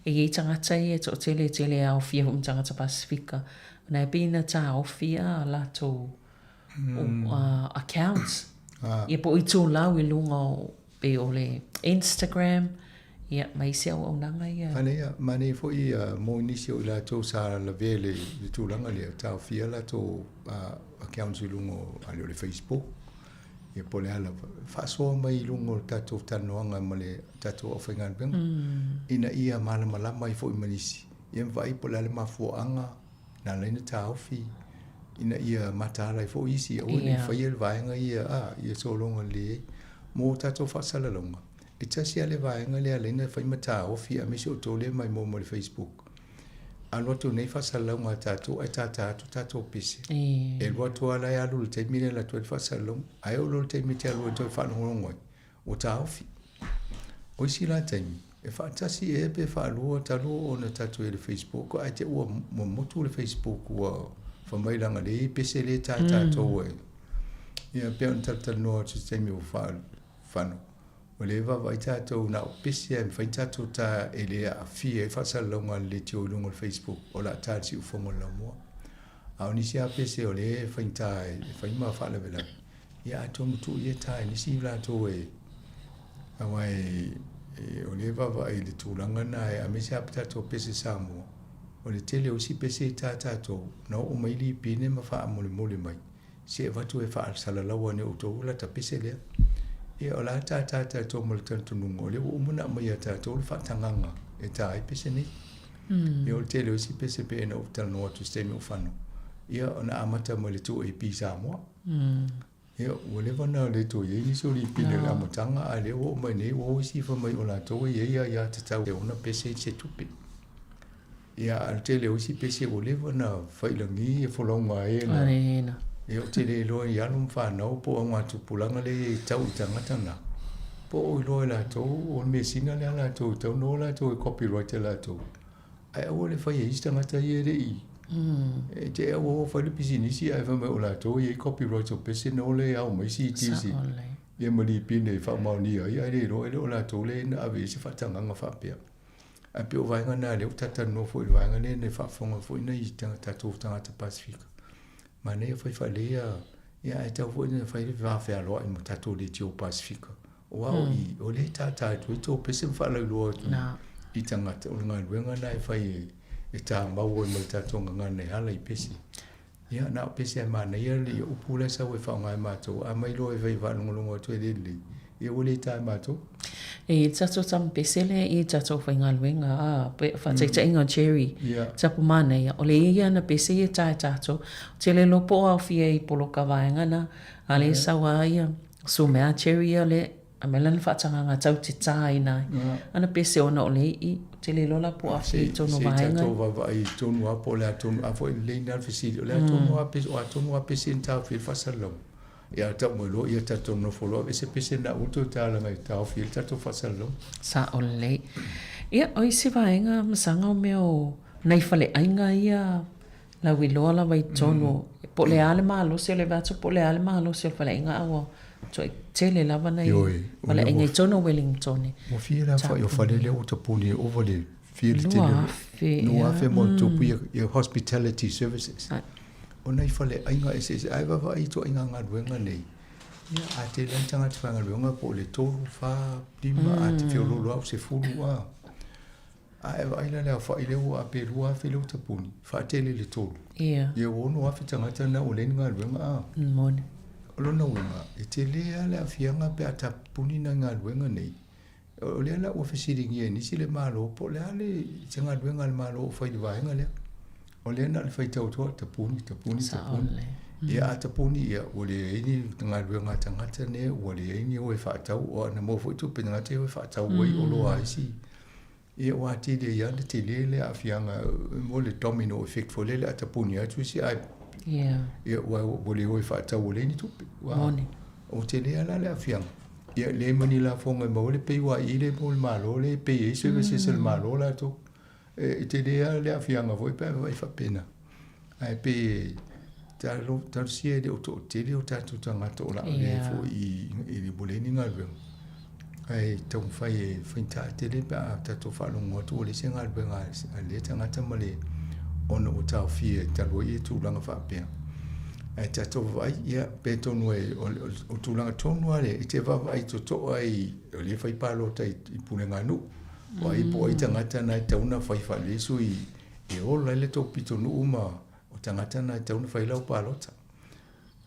E i ai tagata ia e toatele e tele e aofia foi ma tagata Pasefika, ona e pei na taofi a latou accounts, ia po o itulau i luga o pei o le Instagram, ia, ma isi auaunaga ia. Manaia, manaia foi mo nisi o i latou sa lavea i le tulaga lea, taofia latou accounts i luga o, a le o le Facebook, ia po o le a lava, faasoa mai i luga o le tatou talanoaga ma le tatou aufaigaluega, ina ia malamalama ai foi ma nisi, ia ma vaai po o le a le mafuaaga na ala ai ona taofi, ina ia mataala ai foi isi, aua ne i faia le vaega ia, a, ia sologa lelei ai. Mo tatou faasalalauga, e tasi lava le vaega lea e ala ai ona fai ma taofi aemaise outou lea e maimoa mai le Facebook. Alu atu nei faasalalauga a tatou ae tata atu tatou pese. E alu atu lava la e alu i le taimi lea e alu atu ai le faasalalauga. Ae oo loa i le taimi e te alu ai e toe faalogologo ai, ua taofi. O isi la taimi, e faatasi ea pe faalua talu ona tatou i ai i le Facebook ae te ua motu le Facebook ua fai mai leaga lea e i ai pese lea e ta tatou ai. Ia pei ona talatalanoa atu i se taimi ua fano, o lea e vaavaai tatou na o pese lava e mafai ona tatou ta e le aafia ai faasalalauga a le leitio i luga o le Facebook o le a ta i le siufofoga o le laumua. A o nisi lava pese o lea e faigata e fai ma faalavelave, ia atonu tuu ia ta e nisi latou e aua e, e, o lea e vaavaai i le tulaga na aemaise lava tatou pese Samoa, o le tele o isi pese e ta tatou, na oo mai lipine ma faamolemole mai, se avatu e faasalalau ane outou lata pese lea. Ia o la tātā tatou ma le talitonuga, o lea ua uma ona aumai ia tatou le faatagaga e tā ai pese nei. Ia o le tele o isi pese pei ona ou talanoa atu i se taimi o fano, ia ona amata mai le 2AP Samoa. Ia ua leva ona le toe i ai nisi o lipine i le amataga, a o lea ua oo mai nei ua o isi fai mai o latou e i ai aiatatau e ona pese i se tupe. Ia, a o le tele o isi pese ua leva ona failagi e folauga ai e na. Ia, ou te le iloa i alo ma fanau po o augatupulaga lea e tau i tagata na, po o iloa e latou o le measina lea a latou e tatau ona o latou e copyright e latou. Ae aua le fai e isi tagata ia e le i. E te aua o fai le pisinisi ae fai mai o latou e i ai copyright o pese na o lea e ao mai CDs ia ma lipine e faamaonia ai ae le iloa e le o latou lea na ave i ai se faatagaga faapea. Ae pei o vaega na lea ua talatalanoa foi i le vaega lea na faafofoga foi nai tatou tagata Pasefika. Manaia fai faalelei ia, ia ae tatau foi ona fai le va fealoai ma tatou leitio Pasefika. Aua o i, o lea e tātā atu ai tō pese ma faalauiloa atu i tagata, o le galuega lena e fai e tāmau ai ma le tatou gagana e ala i pese. Ia, na o pese a manaia le upu la e sau e faaaoga e matou, a mai loa e fai faalogologo atu e le lelei, ia ua le ta e matou. E i tatou tama pese lea i tatou faigaluega, a, faataitaiga o Jerry, tapu manaia, o le ia ana pese ia ta e tatou, ou te le iloa po o aofia i poloka vaega na, a le sau a ia, sumea Jerry ia le A mea lana faatagaga tau te tāina ai. Ana pese ona o le i'i, ou te le iloa la po o afe i tonu vaega. Se i tatou vaavaai i tonu lava po o le a tonu, a foi lelei lena le fesili, o le a tonu lava pese, o a tonu lava pese na taofi ai le faasalalauga. Ia tau mai loa, ia tatou nofo loa aveese pese na aua le toe ta leaga e taofi ai le tatou faasalalauga. Sao lelei. Ia, o isi vaega masaga o mea o nai faleaiga ia Lauiloa lava i totonu, po o le a le malosi o le vaeatu, po o le a le malosi o le faleaiga, a ua matuai tele lava nai faleaiga i totonu o Wellington. Ua fia la fai o fale lea ua tapuni e ova le fia le tele. 2000. 2000 ma ona tupu ia hospitality services. O nai faleaiga eseese, ae vaavaai i ituaiga galuega nei, ia a tele lava ni tagata faigaluega po o le 3, 4, 5, a te feoloolo lava ua 10 a. A e vaai la i le aofai lea ua pe 2,000 lea ua tapuni, faatele i le tolu. Ia. Ia ua 6,000 tagata na ua leai ni galuega a. Moni. O lona uiga, e tele lava le aafiaga pe a tapuni nai galuega nei. O lea la ua fesiligia e nisi le Malo po o le a le se galuega a le Malo o fai i le vaega lea. O lea na o le faitau atu lava, tapuni, tapuni, tapuni. Ia a tapuni, ia ua leai ni galuega a tagata nei, ua leai ni o e faatau, o ana maua foi tupe tagata ia o e faatau ai oloa a isi. Ia ua atili ai lava le tele le aafiaga mo le domino effect foi lele a tapuni atu isi ae ia ua ua le o e faatau ua leai ni tupe. Ua Moni. Ua tele lava la le aafiaga. Ia leai ma ni lafoga e maua le pay i le mo le Malo lea e pay ai services a le Malo latou. E tele lava le aafiaga foi pe a vaai faapena. Ae pei e talosia e le o toatele o tatou tagata o le a avea foi i le ua leai ni galuega. Ae taumafai e faigata tele pe a tatou faalogo atu ua leai se galuega a lea tagata ma le ona ua taofia talu ai tulaga faapea. Ae tatou vaavaai, ia, pe atonu e, o tulaga tonu lava lea, e te vaavaai totoa i, o lea e fai palota i pulega a nuu. O ai po o ai tagata na e tatau ona fai faalelesu i e ola ai le tou pitonuu ma o tagata na e tatau ona fai lau palota.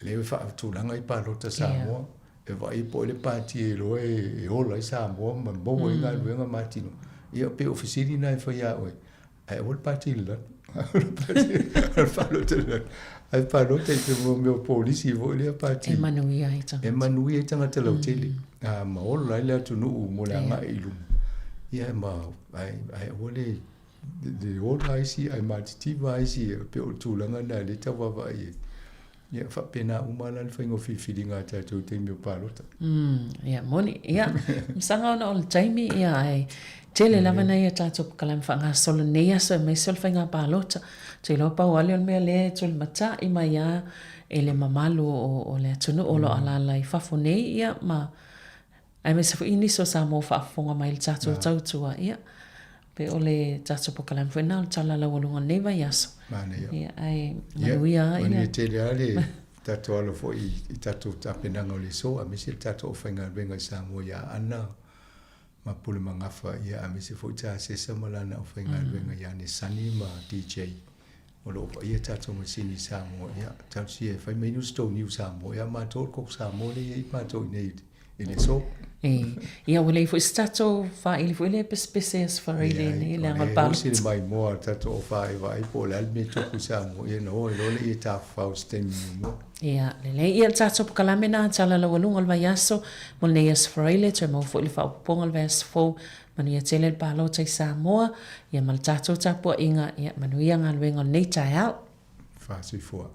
Lea e faatulaga ai palota Samoa, e vaai po o ai le pati e iloa e ola ai Samoa ma maua ai galuega ma atinae. Ia pei o fesili na e fai ia oe, ae aua le pati i le lalo. Aua le palota i le lalo. Ae palota i te mea o polisi foi lea pati. E manuia ai tagata. E manuia ai tagata lautele. Ma ola ai le atunuu mo le agai i luma. Ia ma ae aua le le ola isi ae matitiva isi, e pei o le tulaga lena lea e tau vaavaai ai. Ia, e faapena uma la le faiga o filifiliga a tatou i taimi o palota. Ia, moni. Ia, masaga ona o le taimi, ia, ae tele lava nai a tatou polokalame faagasolo i lenei aso aemaise o le faiga palota. Ou te iloa pau lava lea o le mea lea e tulimatai mai lava e le mamalu o le atunuu o lo o alaala i fafo nei, ia, ma Aemaise foi nisi o Samoa faafofoga mai i le tatou tautua, ia, pe o le tatou polokalame foi lena o le Tala Laualuga o lenei vaiaso. Manaia. Ia, ae manuia lava. Manuia tele lava le tatou alo foi i tatou tapenaga o le aso, aemaise le tatou aufaigaluega i Samoa ia Aana ma Pule Magafa, ia aemaise foi Tasesa ma lana aufaigaluega ia Nesani ma DJ o lo o paia tatou masini i Samoa, ia, talosia e fai mai ni se tou niu Samoa, ia matou o le koko Samoa lea e i ai matou i inei i le aso. E, ia ua leai foi se tatou faili foi lea e pesepese Aso Faraile nei, leaga o le palota. Leai, o le maimoa a le tatou ofa e vaai po o le a le mea e tupu i Samoa, ia ona o ai loa lea e tafafao i se taimi muamua. Ia, lelei. Ia, le tatou polokalame lena, Tala Laualuga o le Vaiaso mo lenei Aso Faraile, toe maua foi le faaopoopoga o le vaiaso fou. Manuia tele le palota i Samoa, ia ma le tatou tapuaiga, ia manuia galuega o lenei taeao. Faasoifua.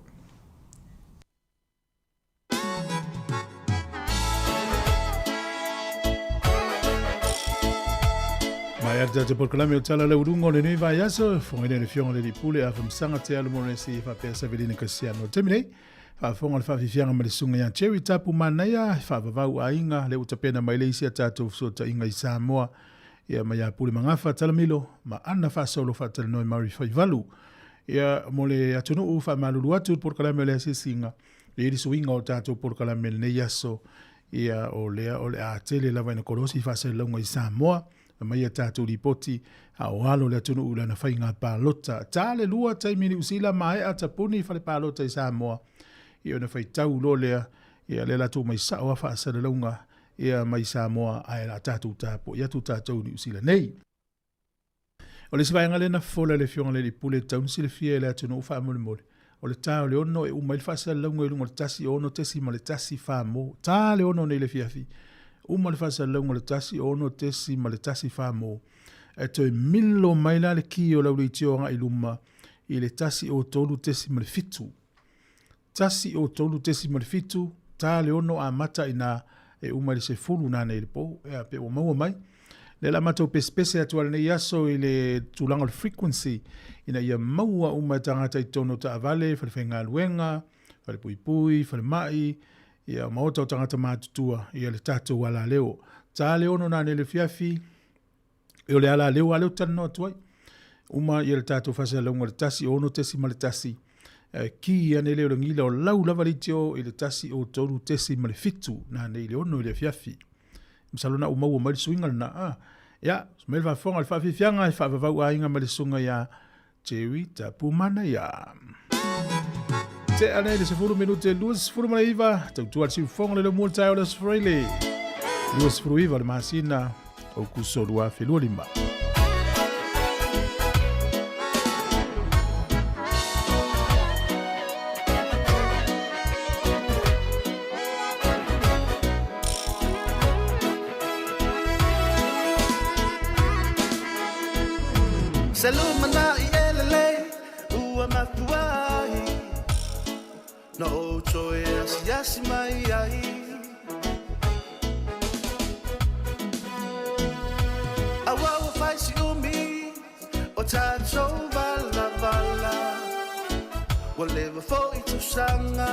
Mai a tatou polokalame o Tala Laualuga o lenei vaiaso, fofogaina e le Afioga i le Alii Pule Afamasaga Te Alo Moresi faapea Savelina Kasiano. O le taimi nei, faafofoga le faafiafiaga ma le susuga ia Jerry Tapu Manaia, faavavau aiga, lea ua tapena mai le isi a tatou fesootaiga i Samoa, ia ma ia Pule Magafa Talamilo ma Ana Faasolo faatalanoa i Maori Faivalu. Ia mo le atunuu faamalulu atu le polokalame o le asiasiga, e i ai le suiga o tatou polokalame i lenei aso, ia o lea o le a tele lava ina kolosi faasalalauga i Samoa, aumai a tatou lipoti a o alo le atunuu i lana faiga palota. Ta le lua taimi i Niu Sila, maea tapuni fale palota i Samoa, ia ona faitau loa lea, ia lea la tuu mai sao a faasalalauga ia mai Samoa ae la tatou tapuai atu tatou i Niu Sila nei. O le isi vaega lea na fofola e le Afioga i le Alii Pule e tatau ona silafia e le atunuu faamolemole, o le ta o le 6 e uma ai le faasalalauga i luga o le 1 6.1 fa mo. Ta le 6 nei i le afiafi, uma le faasalalauga o le 1 6.1 fa mo. Ae toe milo mai la le ki o lau leitio agai i luma i le 1 o 3.7. 103.7, ta le 6 amata i na e uma i le 10 nanei i le po. Ea, pe ua maua mai. Lea la matou pesepese atu a lenei aso i le tulaga o le frequency ina ia maua uma e tagata i totonu o taavale, falefaigaluega, falepuipui, falemai, ia maota o tagata matutua, ia le tatou alaleo. Ta le 6 nanei i le afiafi, E o le ala leo a leo talanoa atu ai. Uma ia le tatou faasalalauga i le 1 6.1, ki ane lea o le gila o lau lava leitio i le 1 3.7 nanei i le 6 i le afiafi. Masalo na ou maua mai le suiga lena. Ah, ia, mai le faafofoga le faafiafiaga e faavavau aiga ma le susuga ia Jerry Tapumanaia. Tea nei le 10 minute 29, tautua le siufofoga le laumua le taeao o le Aso Faraile 29 o le masina Aukuso 2025. Se lumanai e lelei ua mafua ai Na ou toe asiasi mai ai Aua ua fai si umi o O tatou valavala ua leva foi tausaga.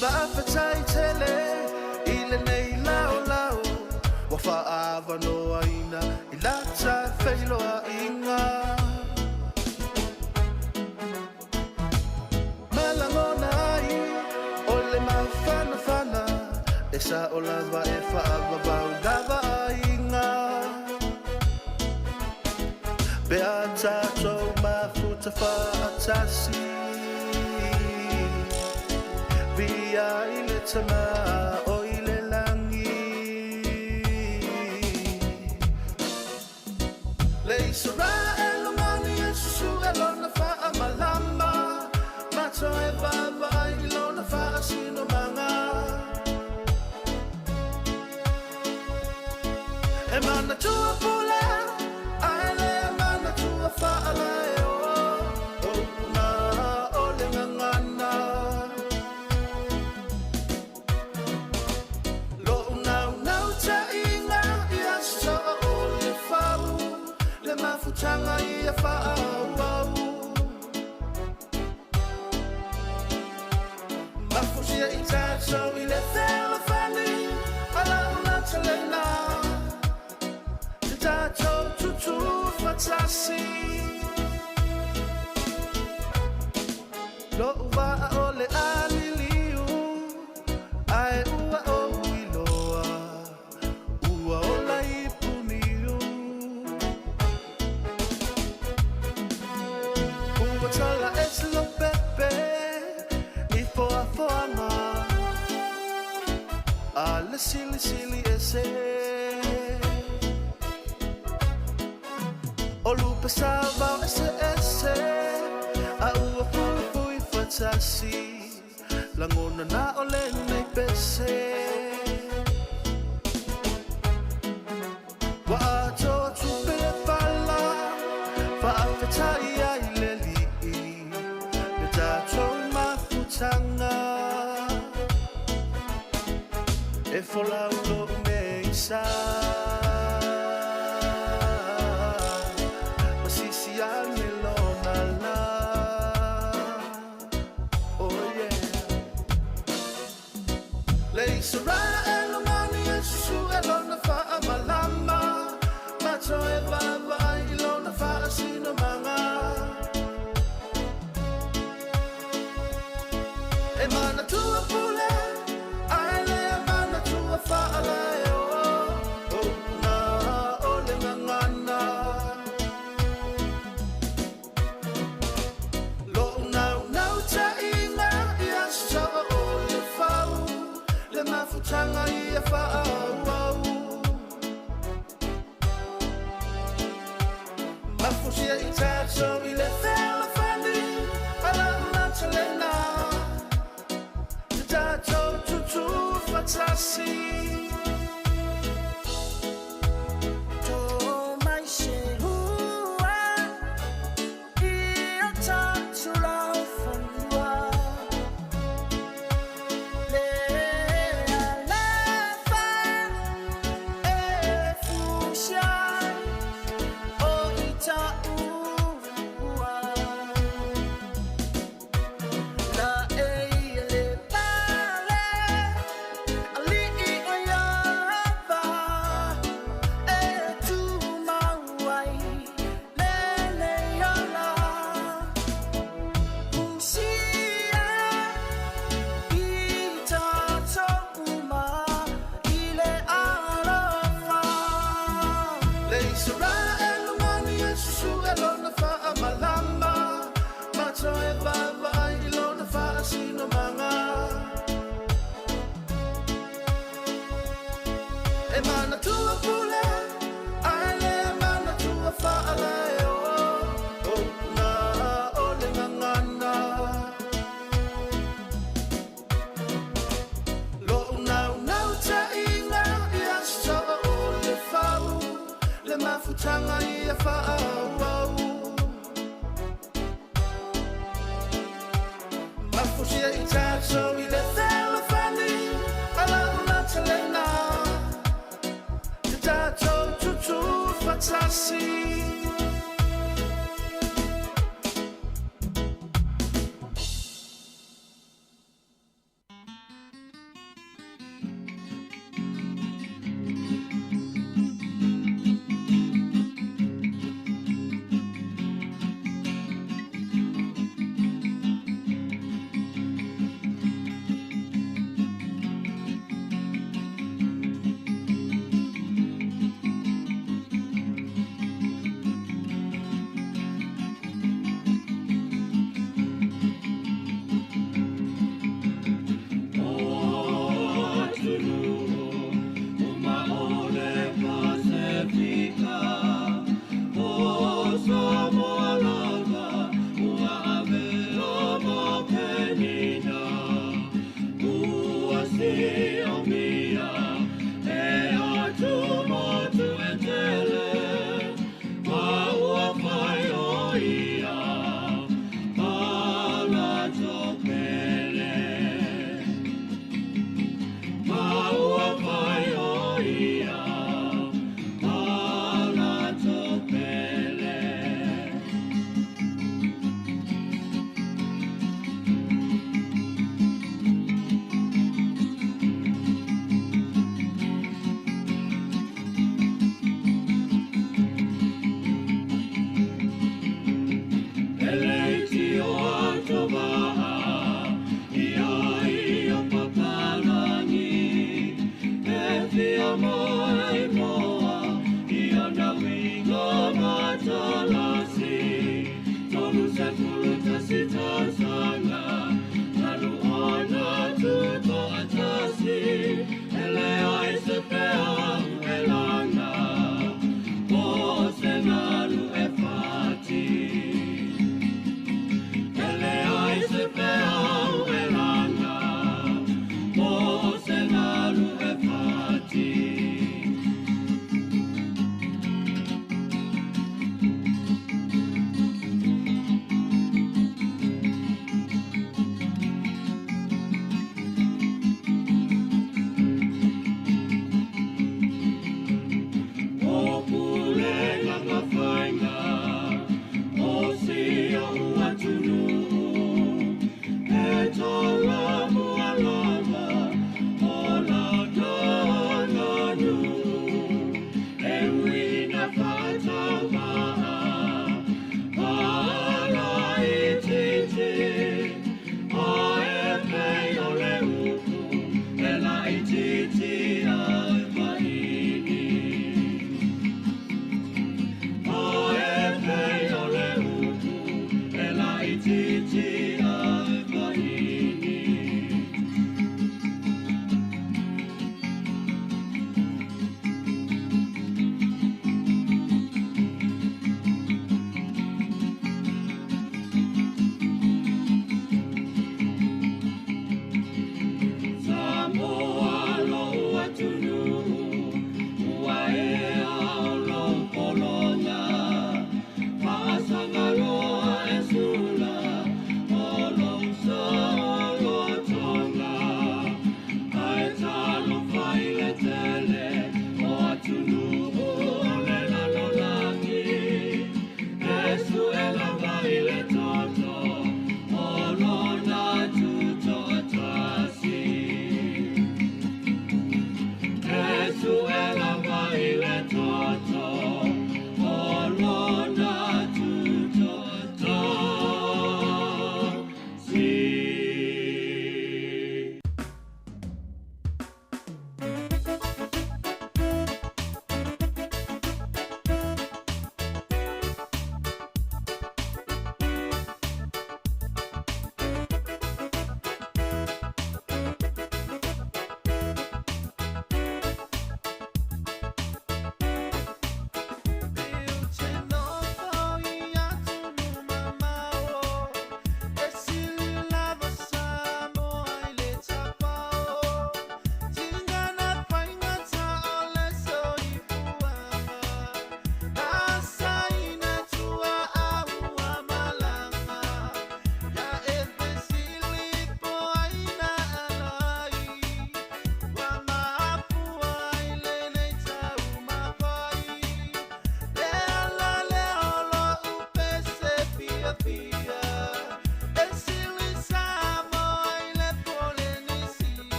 Faafetai tele i lenei laolao ua faaavanoaina i lata feiloaiga. Ma lagona ai o le mafanafana e sao lava e faavavau lava aiga. Pe a tatou mafuta faatasi, viia i le Tama o i le lagi. Le Isaraelu mani e susue lona faamalama, ma toe vaavaai i lona faasinomaga. E manatua pule, ae le manatua faalaeo, o upu na o le gagana. Lo'u naunautaiga ia soo o le fau, le mafutaga ia faaauau. Mafusia i tatou i le fealofani a lau natalena, te tatou tutū faatasi. Lo'u vaa o le a liliu, ae ua ou iloa, ua ola i Puniu. Ua tala ese Lopepe i foafoaga a le Silisili Ese. O lupe sa vao eseese, a ua fuifui faatasi, lagona na o lenei pese. Ua atoa tupe le fala, faafetai ai le Alii, le tatou mafutaga. E folau lo'u nei sa, masisi ane lona la. Oh yeah. Le Isaraelu mani e susue lona faamalama, ma toe vaavaai i lona faasinomaga. E manatua pule, ae le manatua faalaeo, o upu na o le gagana. Lo'u naunautaiga ia soo o le fau, le mafutaga ia faaauau. Mafusia i tatou i le fealofani a lau natalena, te tatou tutū faatasi. To mai se hua i o tatou laufanua, le alofa e fusia o i taua. La e le pale alii o Iava e tumau ai lenei ola. Fusia i tatou uma i le alofa. Le Isaraelu mani e susue lona faamalama, ma toe vaavaai i lona faasinomaga. E manatua pule, ae le manatua faalaeo, o upu na o le gagana. Lo'u naunautaiga ia soo o le fau, le mafutaga ia faaauau. Mafusia i tatou i le fealofani a lau natalena, te Tatou tutufaatasi.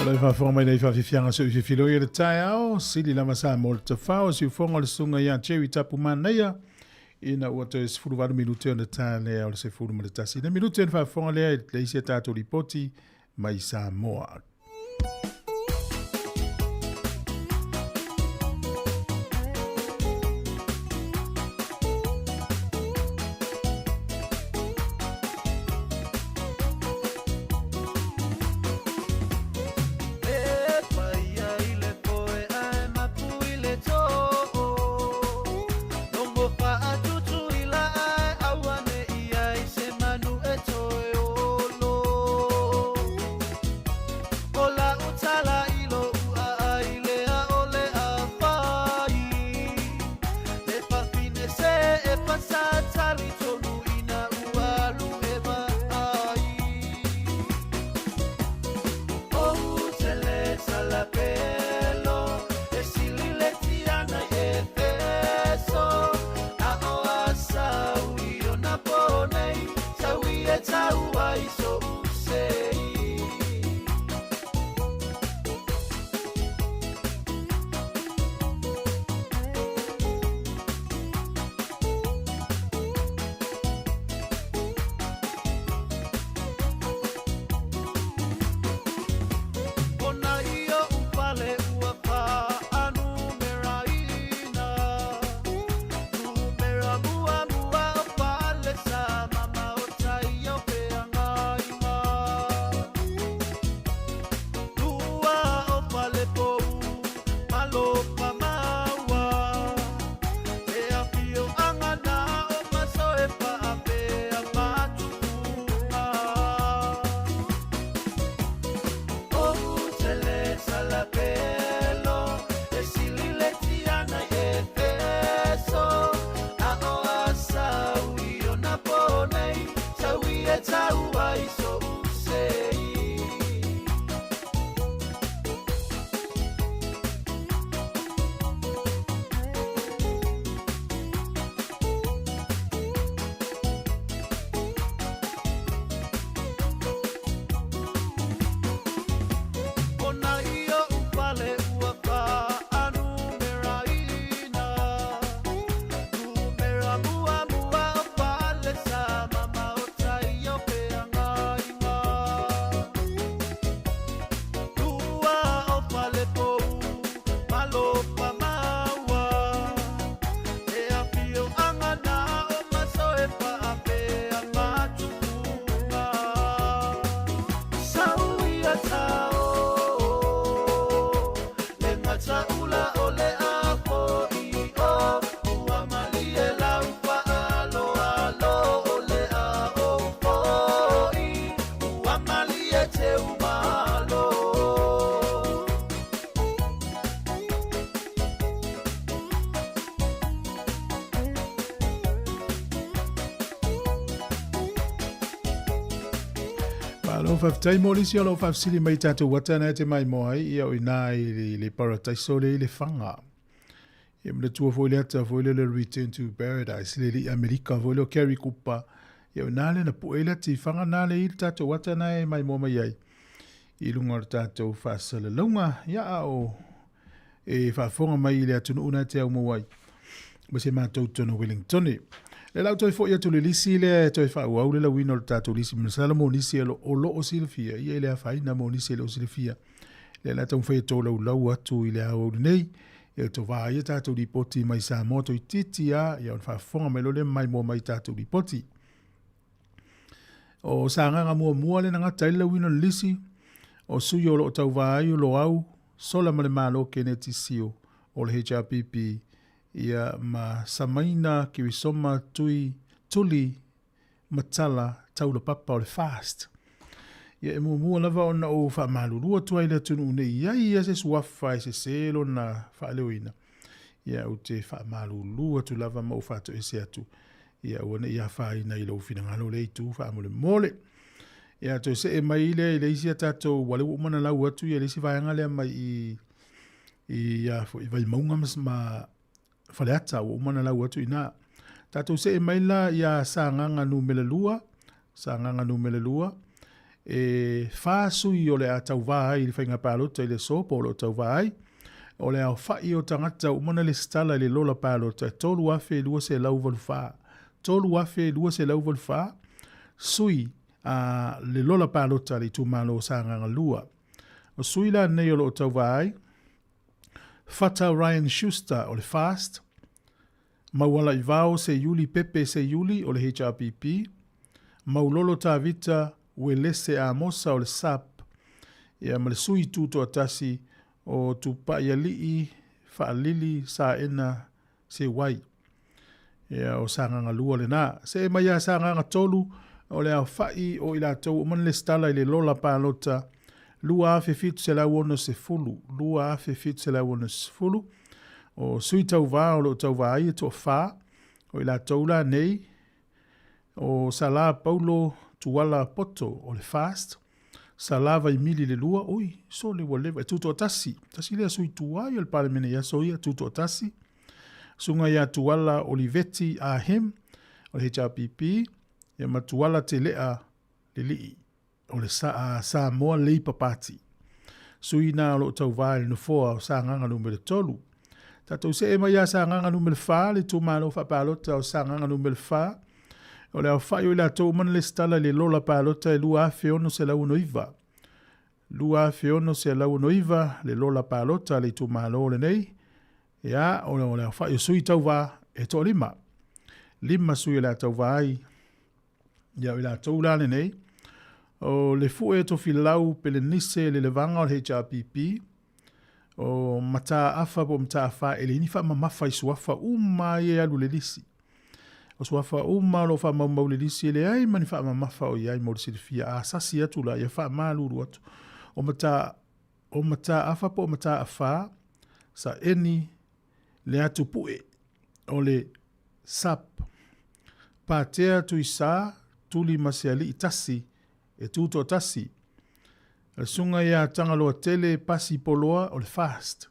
O le faafofoga mai nei faafiafiaga se i fifilo i le taeao, sili lava sa mo le tafao, siufoga o le susuga ia Jerry Tapumanaia, ina ua toe 18 minute ona ta lea o le 11. Na minute ona faafofoga lea i le isi a tatou lipoti mai Samoa. Malo faafetai mo lisi o lou faafesili mai tatou ata na te mai mo ai ia o ina i le, le paradise le i le fanga. Ia manatua foi le ata foi le le Return to Paradise le li Amerika foi le o Gary Cooper. Ia o ina le na pue le ati fanga na le i le tatou ata na e mai mo mai ai. I lunga o le tatou faasalalauga ia a o e faafofoga mai i le atunuu na te au mau ai ma se matou tonu Wellingtone. Le lau toe foi atu le lisi lea e toe faaauau le lauina o le tatou lisi masalo mo nisi e o loo silafia ia e le afaina mo nisi e le o silafia. Le la taumafai e tolaulau atu i le aoauli nei e to vā ia tatou lipoti mai Samoa toeitiiti a ia ona faafofoga mai loa lea ma maimoa mai tatou lipoti. O Sagaga muamua le na gata ai le lauina o le lisi, o sui o loo tauvā ai o Loau, Sola ma le Malo Keneti Sio o le HRPP, ia ma Samaina Kirisoma Tui Tuli Matala Taulapapa o le FAST. Ia e muamua lava ona ou faamalulu atu ai i le atunuu nei i ai ia se suafa e sese lona faaleoina. Ia ou te faamalulu atu lava ma ou faatoese atu. Ia aua ne i afaina i lou finagalo lea itu faamolemole. Ia toe see mai lea i le isi a tatou, ua lea ua uma ona lau atu ia le isi vaega lea mai i i ia foi Vaimauga ma, ma Faleata ua uma ona lau atu i ina. Tatou see mai la ia Sagaga numera 2, Sagaga numera 2. E whā sui o le a tauvā ai i le whainga pālota i le aso po o lo o tauvā ai. O le aofa'i o tagata ua uma ona lesitala i le lola palota e 3,284, 3,284 sui a le lola palota a le itumalo o Sagaga 2. O sui la nei o lo o tauva ai, Fata Ryan Schuster o le FAST, Maualaivao Seiuli Pepe Seiuli o le HRPP, Maulolo Tavita Uelese Amosa o le SUP, ia ma le sui tutoatasi o Tupaialii Faalili Saena Seuai. Ia, o Sagaga 2 lena. See mai ia Sagaga 3, o le aofa'i o i latou ua uma ona lesitala i le lola palota 2760, 2760, o sui tauva o lo o tauva ai e toafa, o i latou la nei, o Sala Paulo Tuala Poto o le FAST, Sala Vaimili le lua, oi, sole ua leva, e tutoatasi, tasi lea sui tuai o le Palemene i aso ia, tutoatasi, Susuga ia Tuala Oliveti Ah Him o le HRPP, ia ma Tuala Telea Lelii o le Samoa Labour Party. Sui na o lo o tauvā i le nofoa o Sagaga numera 3. Tatou see mai ia Sagaga numera 4, le itumalo faapalota o Sagaga numera 4, o le aofa'i o i latou uma na lesitala i le lola palota e 2,669. 2,669 le lola palota a le itumalo lenei. Ia, o le aofa'i o sui tauvā e toalima. Lima sui o le a tauvā ai. Ia, o i latou la lenei, o le Fue Tofilau Pelenise Lelevaga o le HRPP, o Mataafa po o Mataafa e leai ni faamamafa i suafa uma ia e alu i le lisi. O suafa uma o lo o faamaumau i le lisi e leai ma ni faamamafa o i ai mo le silafia. A sasi atu la, ia faamalulu atu. O Mata, o Mataafa po o Mataafa, Saeni le atu pue o le SUP. Patea Tuisā, Tuli ma se alii tasi e tū toatasi. O le susuga ia Tagaloatele Pasi Poloa o le FAST.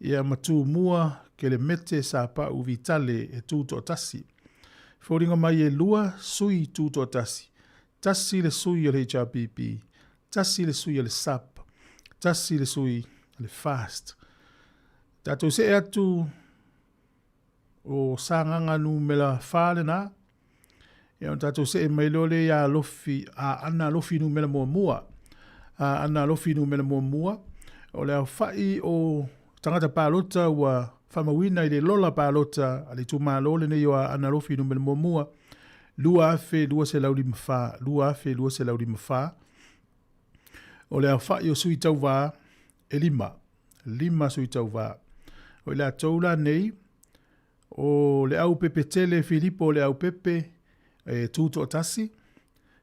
Ia ma Tumua Kelemete Sapau Vitale e tū toatasi. Foliga mai e lua sui tū toatasi. Tasi le sui o le HRPP, tasi le sui o le SUP, tasi le sui o le FAST. Tatou see atu o Sagaga numera 4 lena. Ia ona tatou see mai loa lea ia Alofi, Aana Alofi numera muamua. Aana Alofi numera muamua, o le aofa'i o tagata palota ua faamauina i le lola palota a le itumalo lenei o Aana Alofi numera muamua, 2,254, 2,254. O le aofa'i o sui tauvā e lima, lima sui tauvā. O i latou la nei, o Leaupepetele Filipo Leaupepe e tū toatasi,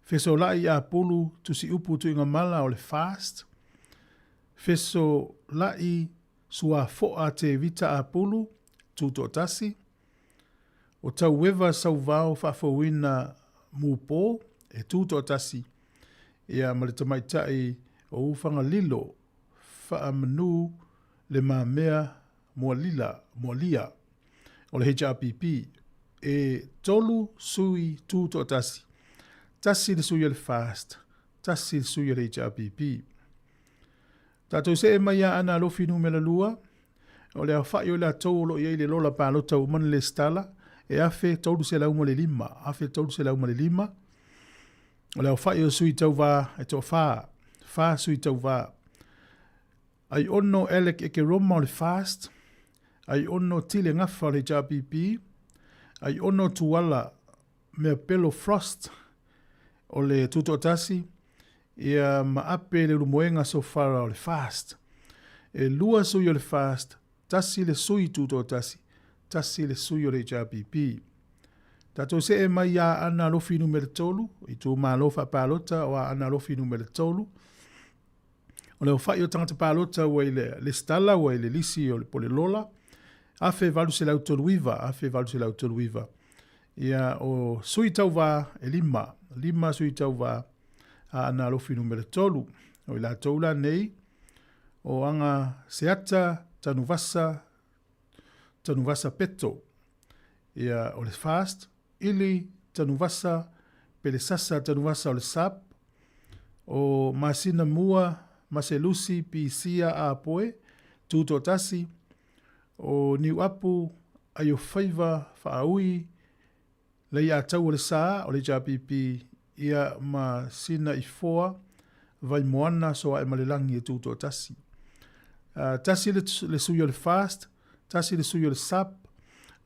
Fesola'i Apulu Tusiupu Tuigamala o le FAST, Fesola'i Suafo'a Tevita Apulu, tū toatasi, o Taueva Sauvao Faafouina Mupo e tū toatasi, ia ma le tamaitai o Ufagalilo Faamanu Le Mamea Moalila, Moalia, o le HRPP, e tolu sui tū toatasi, tasi le sui o le FAST, tasi le sui o le HRPP. Tatou see mai ia Aana Alofi numera lua, o le aofa'i o i latou o lo o i ai le lola palota ua uma ona lesitala, e 1305, 1305, o le aofa'i o sui tauvā e toafa, fa sui tauvā. Aiono Alec Ekeroma o le FAST, Aiono Tile Gafa o le HRPP, Aiono Tuala Meapelo Frost o le Tutoatasi, ia ma Ape Leulumoega Sofara o le FAST. E lua sui o le FAST, tasi le sui Tutoatasi, tasi le sui o le HRPP. Tatou see mai iā Aana Alofi numera 3, itumalo faapalota o Aana Alofi numera 3, O le aofa'i o tagata palota ua i le lesitala ua i le lisi o le pole lola, 1839, 1839. Ia, o sui tauvā e lima, lima sui tauvā a Aana Alofi numera 3. O i latou la nei, o Aga Seata Tanuvasa, Tanuvasa Peto. Ia, o le FAST, Ili Tanuvasa, Pelesasa Tanuvasa o le SUP, O Masina Mua, Maselusi, Pisia, Apoe, Tutoatasi, o Niuapu, Aiofaiva, Faaui, Leiataua le Sa, o le HRPP, ia ma Sina Ifoa, Vaimoana, Soaemalelagi e Tutoatasi. Tasi le, le sui o le FAST, tasi le sui o le SAP,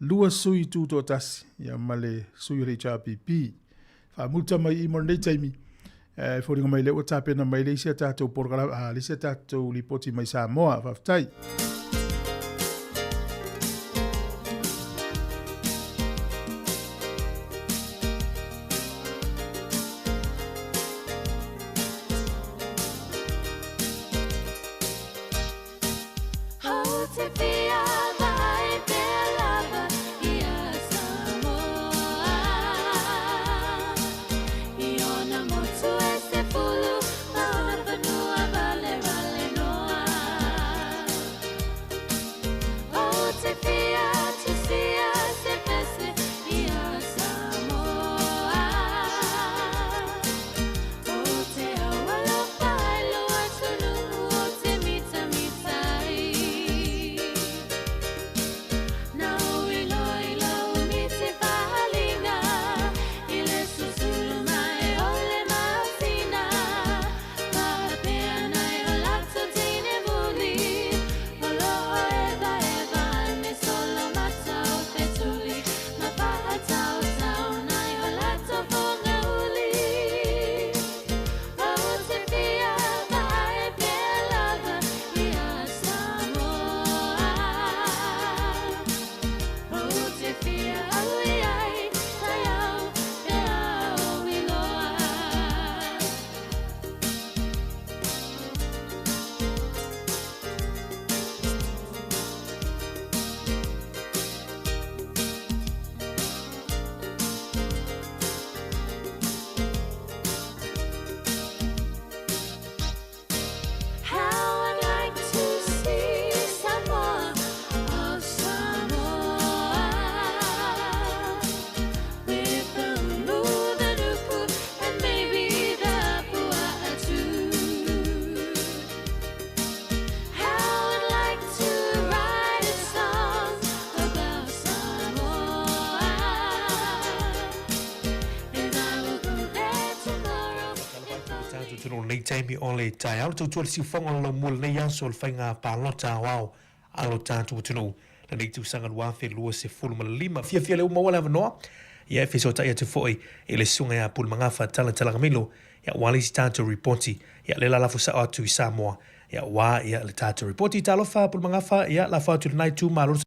lua sui tutoatasi, ia ma le sui o le HRPP. Faamuta mai i mo lenei taimi, e foliga mai lea ua tapena mai le isi a tatou polokalame, a le isi a tatou lipoti mai Samoa. Faafetai. Lenei taimi o le taeao, le tautua le siufoga o le laumua lenei aso o le faiga palota aoao a lo tatou atunuu lenei tausaga 2025. Fiafia lea ua maua le avanoa, ia e fesootai atu foi i le susuga ia Pulemagafa Talatalagamilo, ia aua le isi tatou ripoti, ia lea la lafo sao atu i Samoa, ia aua ia le tatou ripoti. Talofa Pulemagafa, ia lafo atu i lena itu, malo le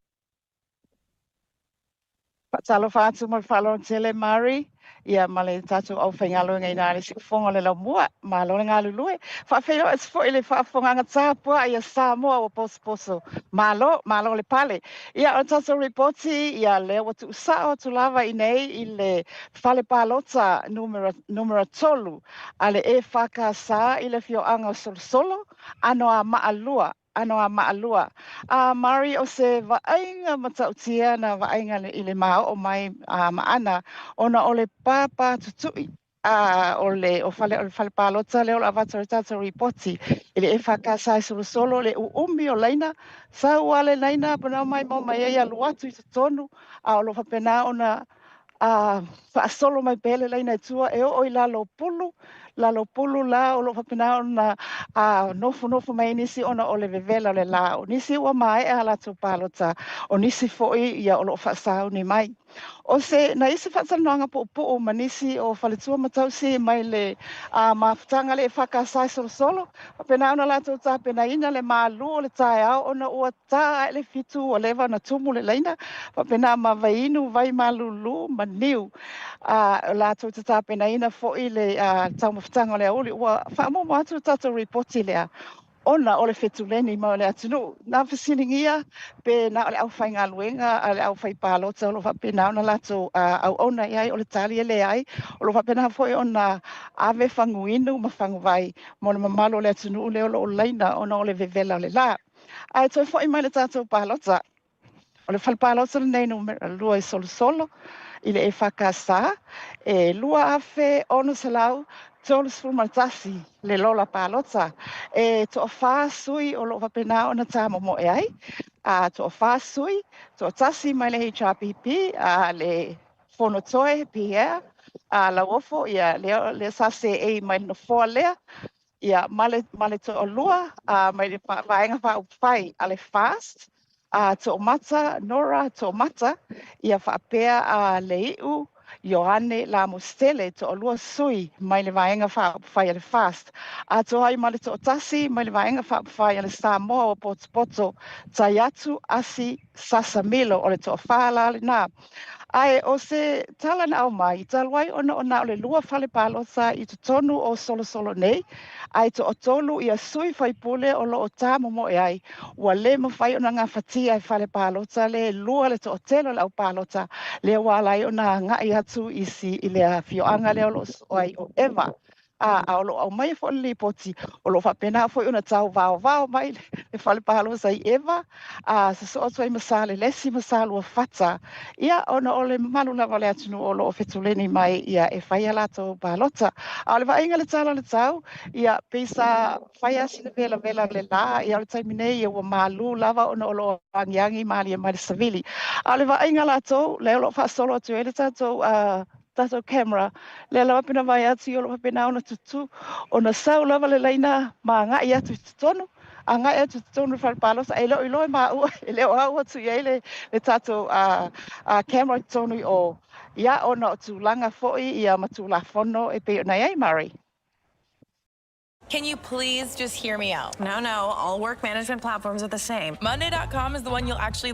Faatalofa atu ma le faaaloalo tele Mari, ia ma le tatou aufaigaluega i na le siufofoga o le laumua. Malo le galulue. Faafeiloai atu foi i le faafofogaaga tapuai a Samoa ua posoposo. Malo, malo le pale. Ia o le tatou ripoti, ia lea ua tuusao atu lava i nei i le fale palota numera, numera 3 a le EFKS i le afioaga o Solosolo, Anoamaa 2. Anoamaa 2. A Mari, o se vaaiga matautia na vaaiga i le maoo mai a Maana ona o le pāpā tutui a o le o fale o le fale palota lea o le avatu o le tatou ripoti i le EFKS e solosolo le uumi o laina sau a le laina panao mai mo mai ai alu atu i totonu a o lo o faapena ona a faasolo mai pea le laina i tua e oo i lalo o pulu, lalo o pulu la o lo o faapena ona a nofonofo mai ai nisi ona o le vevela o le la. O nisi ua maea a latou palota, o nisi foi ia o lo o faasauni mai. O se na isi faatalanoaga puupuu ma nisi o faletua ma tausi mai le a mafutaga le EFKS e solosolo, faapena ona latou tapenaina le malu o le taeao ona ua Ta ae le fitu ua leva ona tumu le laina, faapena ma vaiinu, vai malulu ma niu. A latou te tapenaina foi le taumafataga o le aoauli. Ua faamomo atu le tatou ripoti lea ona o le fetuleni mai o le atunuu. Na fesiligia pe na o le aufaigaluega a le aufaipalota o lo o faapena ona latou auauna i ai, o le tali e leai. O lo o faapena foi ona ave faguinu ma faguvai mo le mamalu o le atunuu lea o lo o laina ona o le vevela o le la. Ae toe foi mai le tatou palota. O le fale palota lenei numera 2 i Solosolo i le EFKS e 2,639 31 le lola palota. E toafa sui o lo o faapena ona tāmomoe ai, a toafa sui, toatasi mai le HRPP, a le Fonotoe Pierre, a Lauofo, ia lea, lea sa seei mai le nofoa lea, ia ma le, ma le toalua a mai le Vaega Faaupufai a le FAST, a Toomata, Nora Toomata, ia faapea a Leiu Ioane Lamositele, toalua sui mai le Vaega Faaupufai a le FAST, atoa ai ma le toatasi mai le Vaega Faaupufai a le Samoa ua Potopoto, Taiatu Asi Sasamilo, o le toafa la lena. Ae o se tala na aumai, talu ai ona o na o le lua fale palota i totonu o Solosolo nei, ae toatolu ia sui faipule o lo o tāmomoe ai, ua le mafai ona gafatia e fale palota le lua le toatele o le au palota, lea ua ala ai ona agai atu i si i le afioaga lea o lo o soo ai o ʻEva. A, a o lo o aumaia foi le lipoti, o lo o faapena foi ona tauvaovao mai le fale palota i ʻEva, a sosoo atu ai ma Salelesi ma Saluafata, ia, ona o le mamalu lava o le atunuu o lo o fetuleni mai ia e fai a latou palota. A o le vaaiga i le tala o le tau, ia, pei sa fai lava sina velavela o le la, ia o le taimi nei ia ua malū lava ona o lo o agiagi mālie mai le savili. A o le vaaiga a latou, lea o lo o faasolo atu ai le tatou tatou camera, lea lava pei ona vaai atu ia o lo o faapena ona tutū, ona sau lava le laina ma agai atu i totonu, agai atu i totonu o le fale palota, e le o iloa e maua, e le o au atu i ai le, le tatou camera i totonu i o, ia ona o tulaga foi ia ma Tulafono e pei ona i ai, Murray. Can you please just hear me out? No, no, all work management platforms are the same. Monday.com is the one you'll actually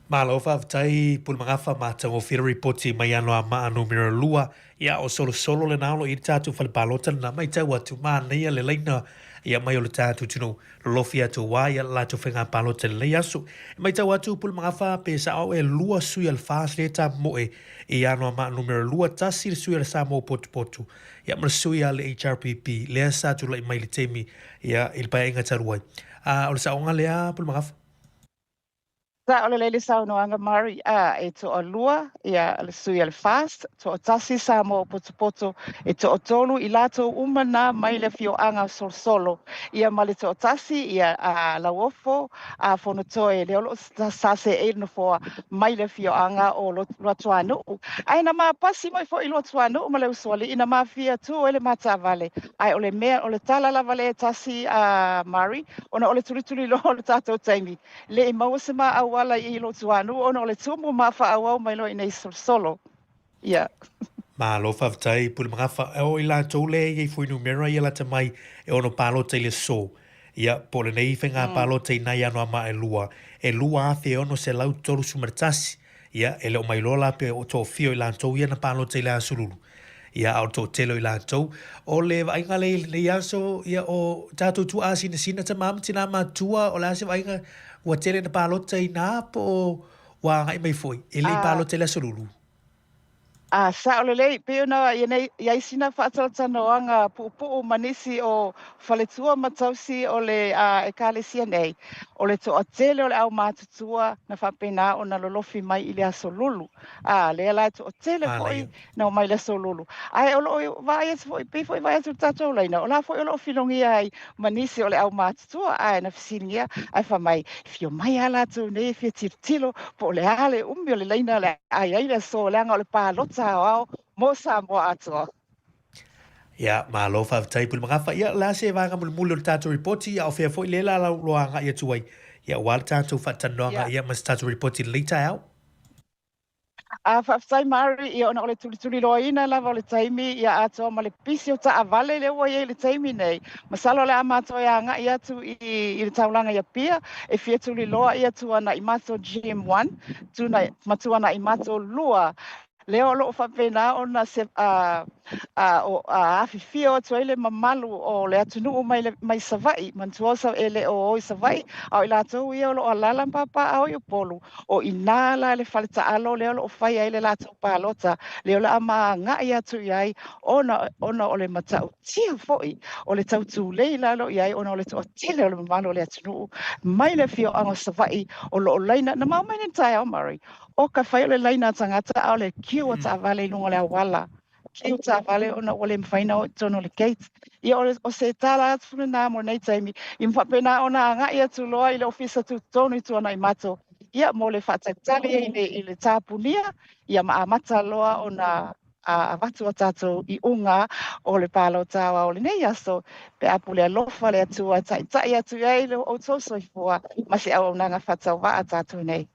Malo faafetai Pulemagafa matagofie le ripoti mai Anoamaa numera lua ia o Solosolo lena o lo o i ai le tatou fale palota lena matau atu manaia le laina ia mai o le tatou atunuu lolofi atu aua ia le latou faiga palota i lenei aso. E matau atu Pulemagafa pe sao e lua sui a le FAST lea tamoe i Anoamaa numera lua tasi le sui a le Samoa Potupotu ia ma le sui a le HRPP lea sa tulai mai i le taimi ia i le paeaiga talu ai. A o le saoga lea Pulemagafa? Sao lelei le saunoaga Murray, a e toalua ia le sui a le FAST, toatasi Samoa o Potopoto, e toatolu i latou uma na mai le afioaga o Solosolo, ia ma le toatasi ia a Lauofo a Fonotoe lea o lo o sa seei le nofoa mai le afioaga o Luatuanuu. Ae na ma pasi mai foi Luatuanuu ma le Usoalii na ma fia tu ai le ma taavale, ae o le mea o le tala lava lea e tasi a Murray, ona o le tulituliloa o le tatou taimi, Le i maua se ma auala i Lotuanuu ona o le tumu ma faaauau mai loa i nei solosolo. Ia. Malo faafetai Pulemagafa. E o i latou le i ai fuainumera ia lata mai e ono palota i le aso. Ia, po o lenei faiga palota i nai Anoamaa e lua, e 2631. Ia, e le o mailoa la pe o toafia o i latou ia na palota i le aso Lulu. Ia, a o le toatele o i latou. O le vaaiga lea i lenei aso, ia, o tatou tuaa sinasina, tama ma tinā matua, o le a se vaaiga ua tele na palota i nā po o ua agai mai foi, e le i palota i le aso Lulu? A, sao lelei, pei ona i nei, i ai sina faatalatalanoaga puupuu ma nisi o faletua ma tausi o le Ekalesia nei, o le toatele o le aumatutua na faapena ona lolofi mai i le aso Lulu. A, lea la e toatele foi na omai i le aso Lulu. Ae o lo o vaai atu foi, pei foi vaai atu i le tatou laina, o la foi o lo o filogia ai ma nisi o le aumatutua, ae na fesiligia, ae fai mai, e fia omai lava latou nei e fia tilotilo po o le a le umi o le laina o le a i ai le aso, leaga o le palota aoao mo Samoa atoa. Ia, malo faafetai Pulemagafa. Ia, o le a se vaega mulimuli o le tatou ripoti, ia o fea foi lea la lau loa agai atu ai, ia aua le tatou faatalanoaga ia ma se tatou ripoti i lenei taeao. A, faafetai Mary, ia ona o le tulituliloaina lava o le taimi ia atoa ma le pisi o taavale lea ua i ai i le taimi nei. Masalo o le a matou e agai atu i, i le taulaga i Apia e fia tuliloa ia Tuanai Mato GM 1, Tuna, ma Tuanai Mato 2 lea o lo o faapena ona se, a, a, o, a afifio atu ai le mamalu o le atunuu mai, le, mai Savaii. Manatua o e le o o i Savaii, a o i latou ia o lo o alaala ma papaaao i Upolu, O i ina la le fale taalo lea o lo o fai ai le latou palota, lea o le a ma agai atu i ai ona, ona o le matautia foi o le tautulei lalo i ai ona o le toatele o le mamalu o le atunuu mai le afioaga o Savaii o lo o laina. Na mau mai nei taeao, Murray, o ka fai o le laina a tagata a o le kiu a taavale i luga o le auala. kiu taavale ona ua le mafai ona o i totonu o le gate. Ia o se tala atu lena mo lenei taimi, ia ma faapena ona agai atu loa i le Ofisa Tutotonu i Tuanaimato, ia mo le faatalitali i le tapunia, ia ma amata loa ona avatu a tatou iuga o le palota aoao o lenei aso, pe a pule alofa le Atua e taitai atu i ai lo outou soifua ma se auaunaga faatauvaa a tatou nei.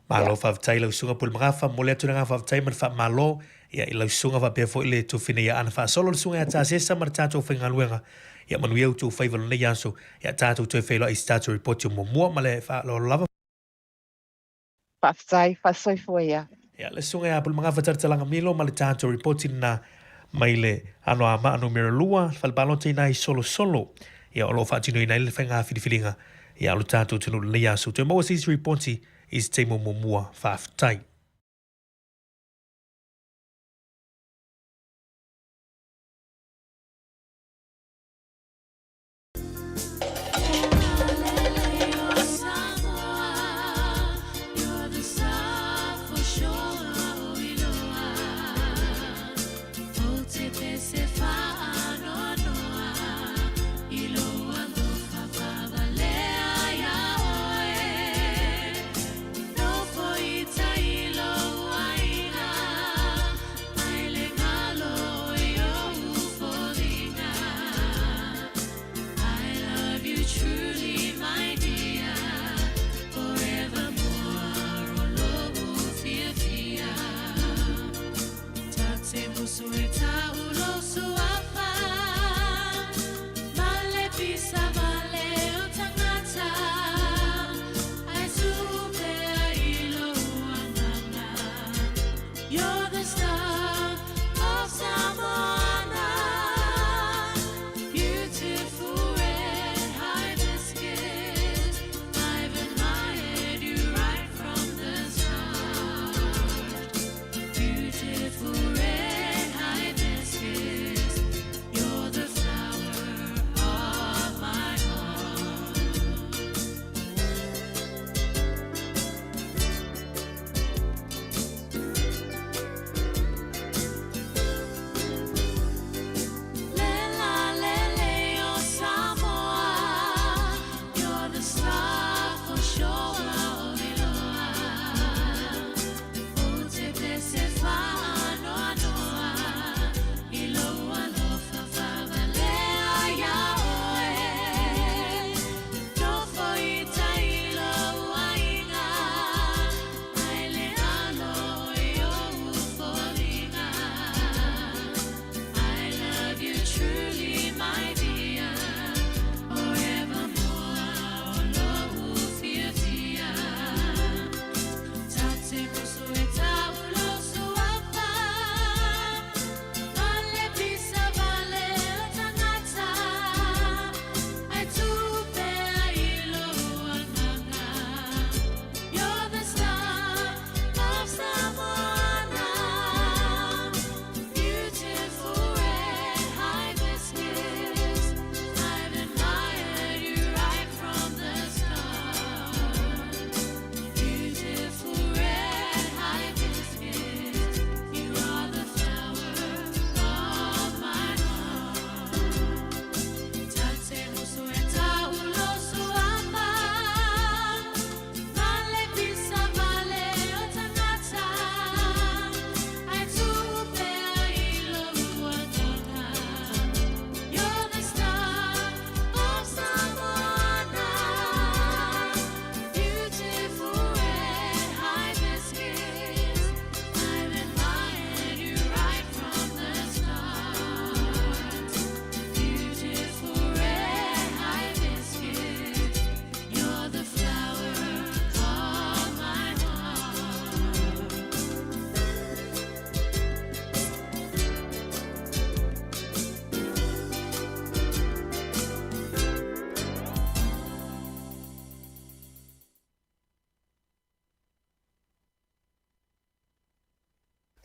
Malo faafetai lau susuga Pule Magafa, momoli atu le agaga faafetai ma le faamalo ia i lau susuga faapea foi le tofina ia Ana Faasolo le susuga ia Tasesa ma le tatou faigaluega. Ia manuia outou faiva lenei aso, ia tatou toe feiloai i se tatou ripoti o muamua ma le faaaloalo lava. Faafetai, faasoifua ia. Ia le susuga ia Pulemagafa Talatalaga Milo ma le tatou ripoti lena mai le Anoamaa numera 2, le fale palota i ina i Solosolo. Ia o lo o faatinoina ai le faiga filifiliga ia o le tatou atunuu i lenei aso. Toe maua se isi ripoti i se taimi o muamua. Faafetai.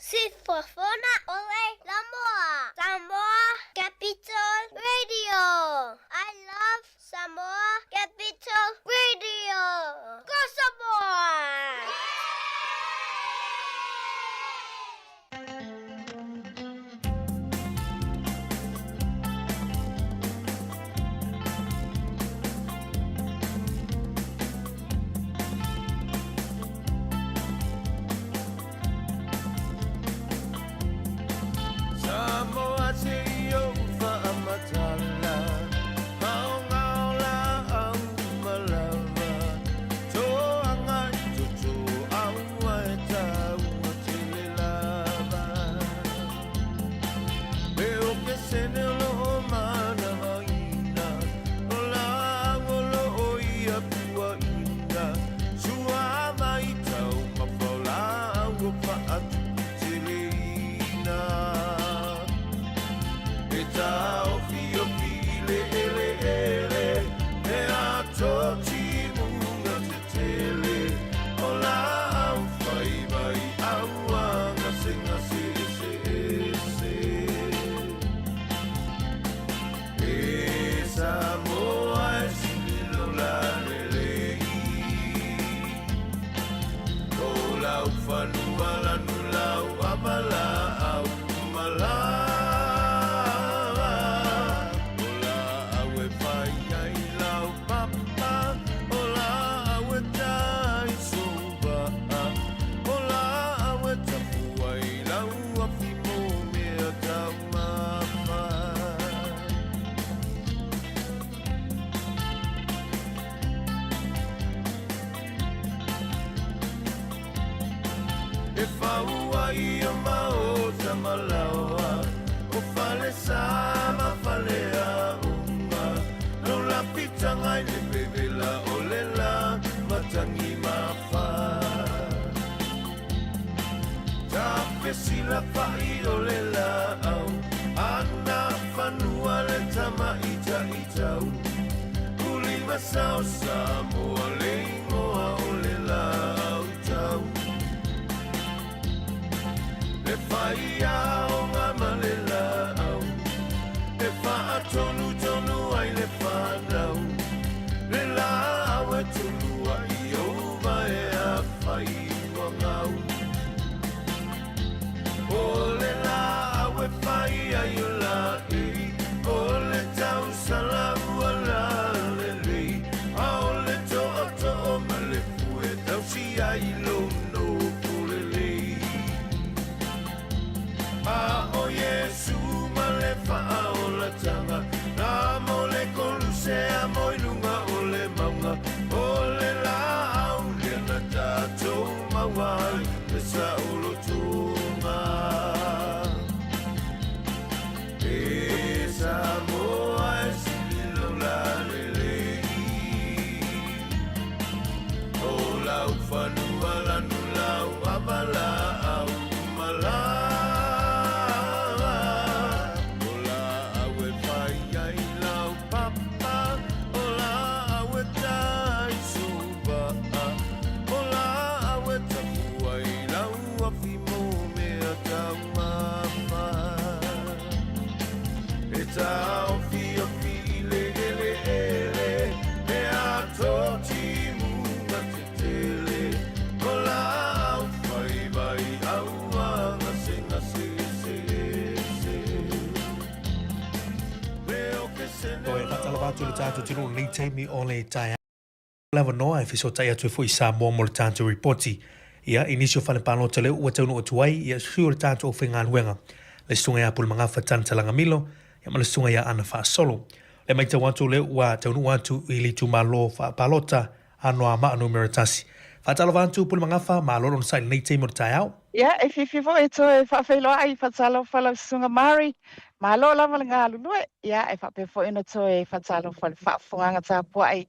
Siufofoga o le Laumua. Samoa Capital Radio. I love Samoa Capital Radio. Go Samoa! o Maota ma Laoa, o Falesa ma Faleaoga, no Lapitaga i le vevela o le la matagi mafa. Tafesilafa'i o le laau, ana fanua le tama itaitau, Ulimasa o Samoa le igoa o le laau tau. Le faiaoga ma le laau, e faatonutonu ai le fanau, le laau e tulua'i ou vae afai ua gau. O le laau e fai ai o laei, o le tausala ua lalelei, a o le tootoo ma le fue tausi ai lou nofo lelei. A o Iesu ma le faaolatanga, na mo le koluse a mo i luga o le mauga, o le laau lea na tatou maua ai le saolotoga. E Samoa e sili lou lalelei, o lau fanua lanu lau ava laau malā. O laau e fai ai lau papa, o laau e tā ai sou vaa, o laau e tapu ai lau afi mō mea taumafa. E tāofiofī i le eleele, he ato timuga tetele, o laau fai vai aua gasegase eseese. Leo ke sene Toe faatalofa atu i le tatou atunuu i lenei taimi o le taeao. Le avanoa e fesootai atu ai foi i Samoa mo le tatou ripoti. Ia, i nisi o fale palota lea ua taunuu atu ai, ia, sui o le tatou aufaigaluega, le Susuga ia Pulemagafa Tanitalanga Milo, ia ma le Susuga ia Ana Faasolo. O le maitau atu lea ua taunuu atu i le itumalo faapalota Anoamaa Numera 1. Faatalofa atu Pulemagafa, malo le onosai i lenei taimi o le taeao. Ia, e fiafia foi e toe faafeiloai, faatalofa lau Susuga Mari. Malo lava le galulue, ia, e faapea foi ona toe faatalofa i le faafofogaaga tapuai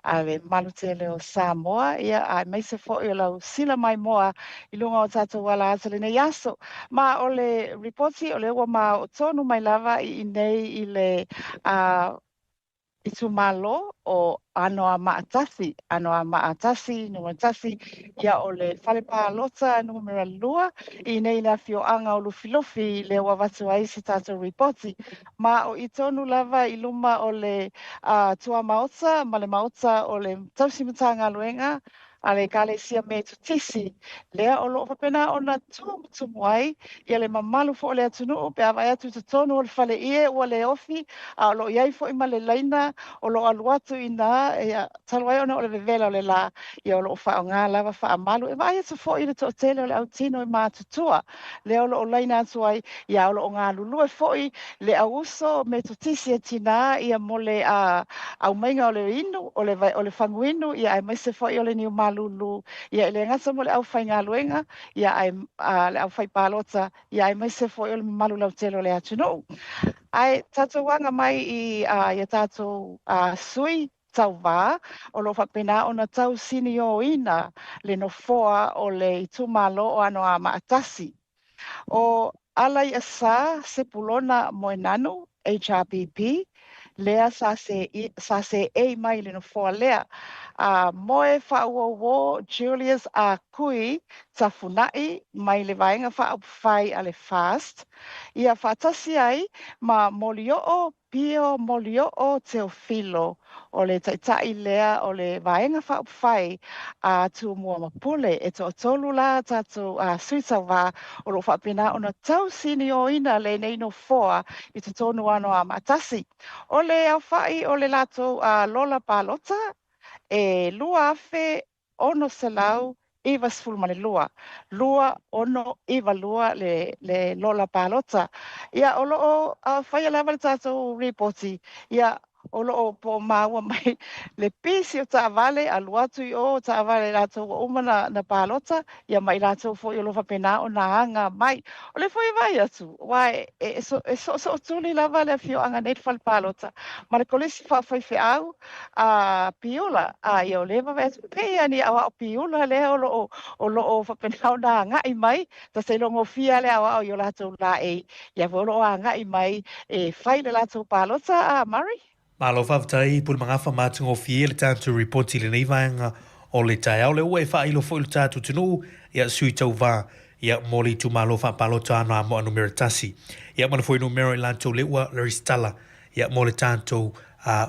a le mamalu tele o Samoa, ia, aemaise foi o lau sila maimoa i luga o tatou ala atu i lenei aso. Ma o le ripoti o lea ua ma oo tonu mai lava i inei i le itumalo o Anoamaa 1, Anoamaa 1, numera 1, ia o le fale palota numera 2 i inei i le afioaga o Lufilufi lea ua avatu ai se tatou ripoti. Ma o i tonu lava i luma o le tuamaota ma le maota o le tausi Matagaluega a le Ekalesia Metotisi, lea o lo o faapena ona tumutumu ai ia le mamalu foi o le atunuu pe a vaai atu i totonu o le faleie ua le ofi, a o lo o i ai foi ma le laina o lo o alu atu i ina, ia, talu ai ona o le vevela o le la, ia o lo o faaaoga lava faamalu. E vaai atu foi i le toatele o le autino e matutua, lea o lo o laina atu ai, ia o lo o galulue foi le auuso Metotisi e tinā ia mo le aumaiga o le inu, o le, o le faguinu, ia aemaise foi o le niu malūlū, ia e le gata mo le aufaigaluega, ia ae, le aufaipalota, ia aemaise foi o le mamalu lautele o le atunuu. Ae tatou aga mai i ia tatou sui tauvā o lo o faapena ona tausinioina le nofoa o le itumalo o Anoamaa 1. O Alaiasa Sepulona Moenanu, HRPP, lea sa sa seei mai i le nofoa lea. A moe faauouo Julius A. Kui Tafuna'i mai le Vaega Faaupufai a le FAST, ia faatasi ai ma Molioo Pio Molioo Teofilo, o le taitai lea o le Vaega Faaupufai a Tumua ma Pule. E toatolu la tatou sui tauva o lo o faapena ona tausinioina lenei nofoa i totonu o Anoamaa 1. O le aofai o le latou lola palota e 2,000 692, 2692 le, le lola palota. Ia, o lo o faia lava le tatou ripoti, ia, o lo o po o maua mai le pisi o taavale, alu atu i o taavale i latou ua uma na palota, ia ma i latou foi o lo o faapena ona aga mai. O lea foi e vaai atu, aua e soosootuli lava le afioaga nei i le fale palota ma le kolisi faafaifeau a Piula. A ia o lea e vaavaai atu, pei lava ni aoao Piula lea o lo o faapena ona agai mai, ta te ilogofia le aoao i o latou laei, ia foi o lo o agai mai e fai le latou palota a Murray. Malo faafetai Pulemagafa ma atugofie le tatou ripoti i lenei vaega o le taeao. Lea ua e faailo foi lo tatou atunuu ia sui tauva ia mo le itumalo faapalota Anoamoa numera 1. Ia ma le fuainumera i latou lea ua resitala ia mo le tatou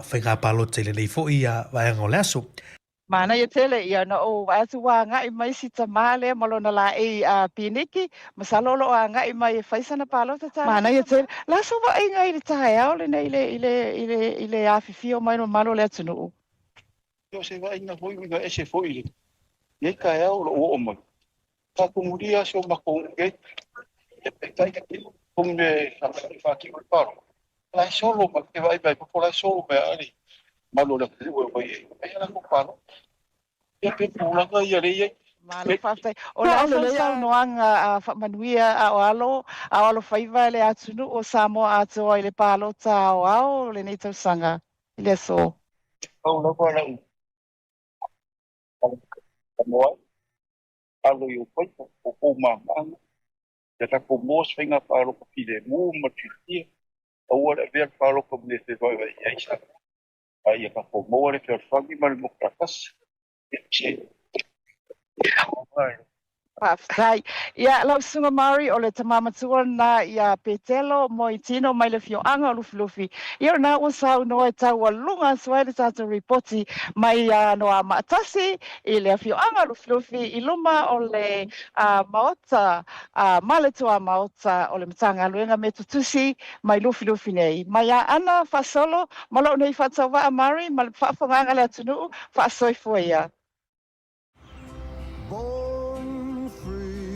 faiga palota i lenei foi vaega o le aso. Manaia tele, ia na ou vaai atu ua agai mai si tamā lea ma lona laei a Piniki, masalo o lo o agai mai e fai sana palota talofa. Manaia tele. La sou vaaiga i le taeao lenei i le, i le, i le, i le afifio mai o le mamalu o le atunuu. O se vaaiga foi uiga ese foi i lenei taeao o lo o oo mai. Faatumulia si o matou nuu nei. Peitai o mea e faatino le palota, la e solo mai, e vaai mai fafo la e solo mai lava le mamalu o le atunuu e omai e fai a latou palota. Ia pei o tulaga ia lea e i ai. Malo faafetai. O le a sau saunoaga a faamanuia a o alo, a o alofaiva le atunuu o Samoa atoa i le palota aoao o lenei tausaga i le aso. Pau lava lau talanoa ai, alo i ou faiva, o kou mama, ia tatou maua se faiga palota filemu ma le fiafia, aua le avea le palota ma mea e fevaevae ai Samoa, a ia tatou maua le fealofani ma le motutatasi. Ia se Faafetai. Ia, lau Susuga Murray, o le tama matua lena ia Petelo Moitino mai le afioaga o Lufilufi. Ia o lena ua saunoa e taualuga atu ai le tatou ripoti mai Anoamaa 1 i le afioaga o Lufilufi i luma o le Maota ma le Tuamaota o le Matagaluega Mea Tutusi mai Lufilufi nei. Mai Aana faasolo ma lou nei faatauvaa Murray ma le faafofogaaga a le atunuu, faasoifua ia. Born free.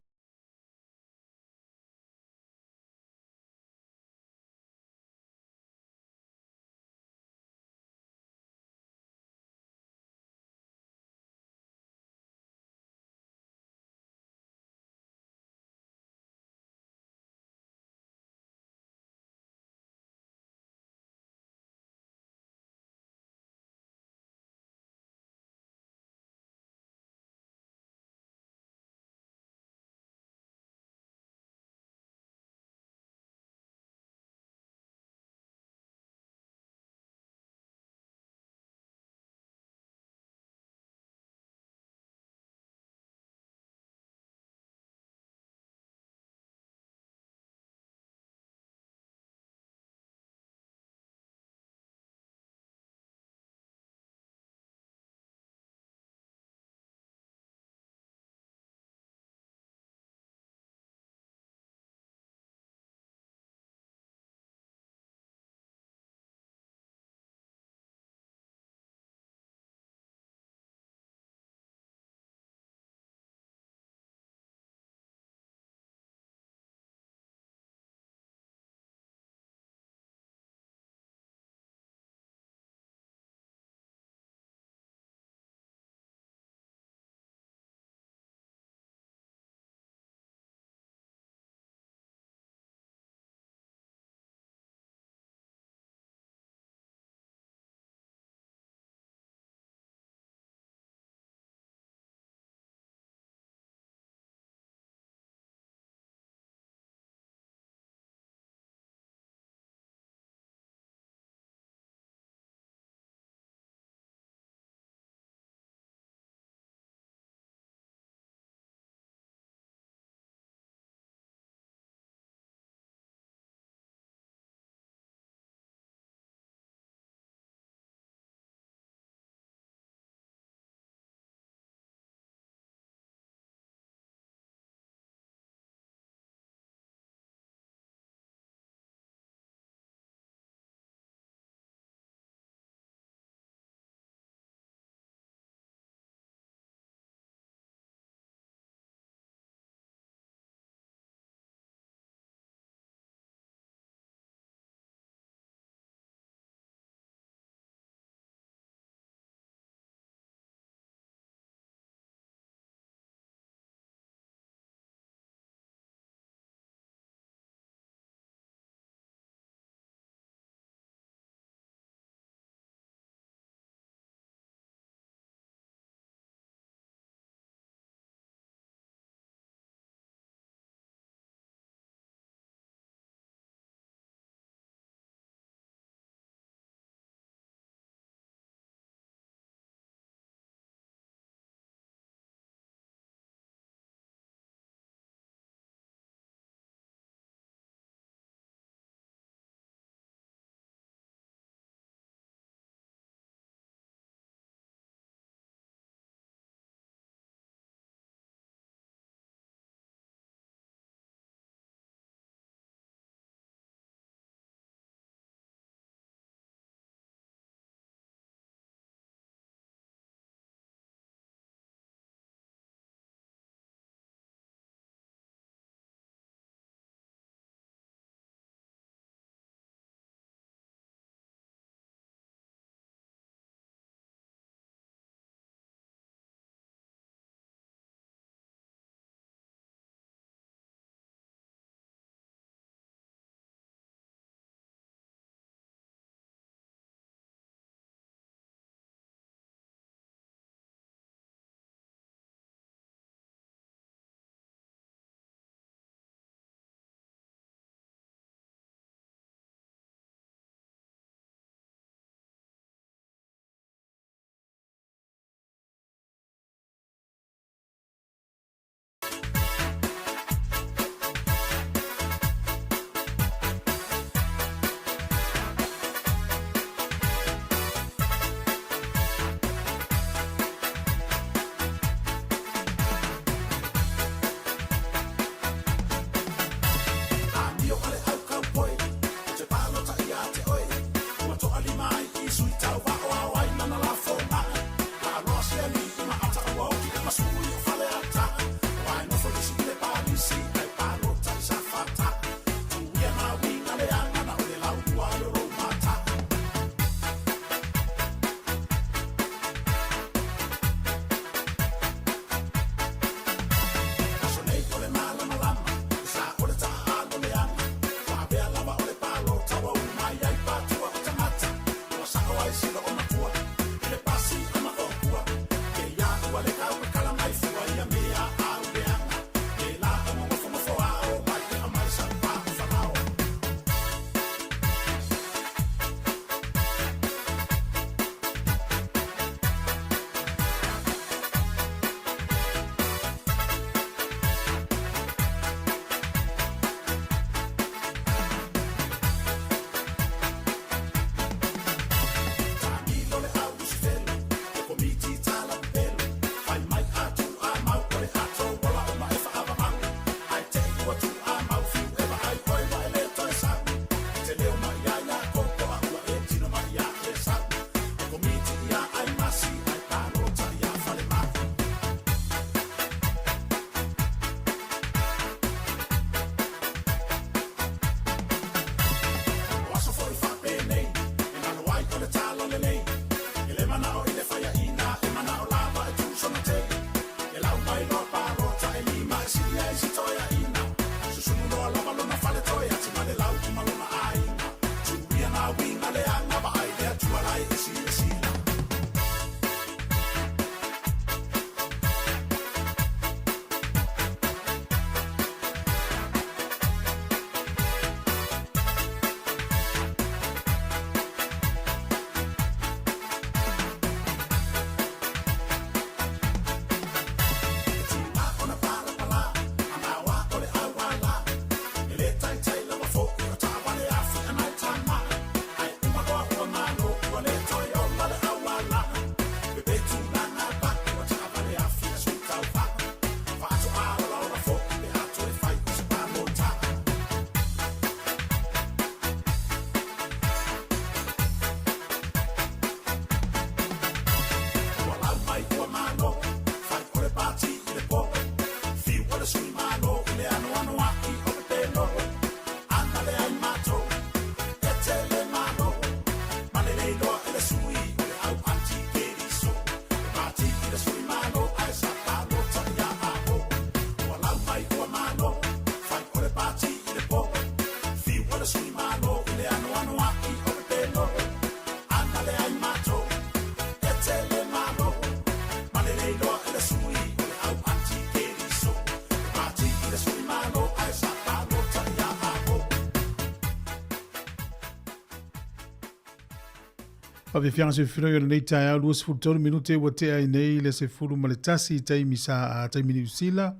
Faafiafiaga soifiloi o lenei taeao 23 minute ua tea ai nei le 11 i taimi sa taimi Niu Sila.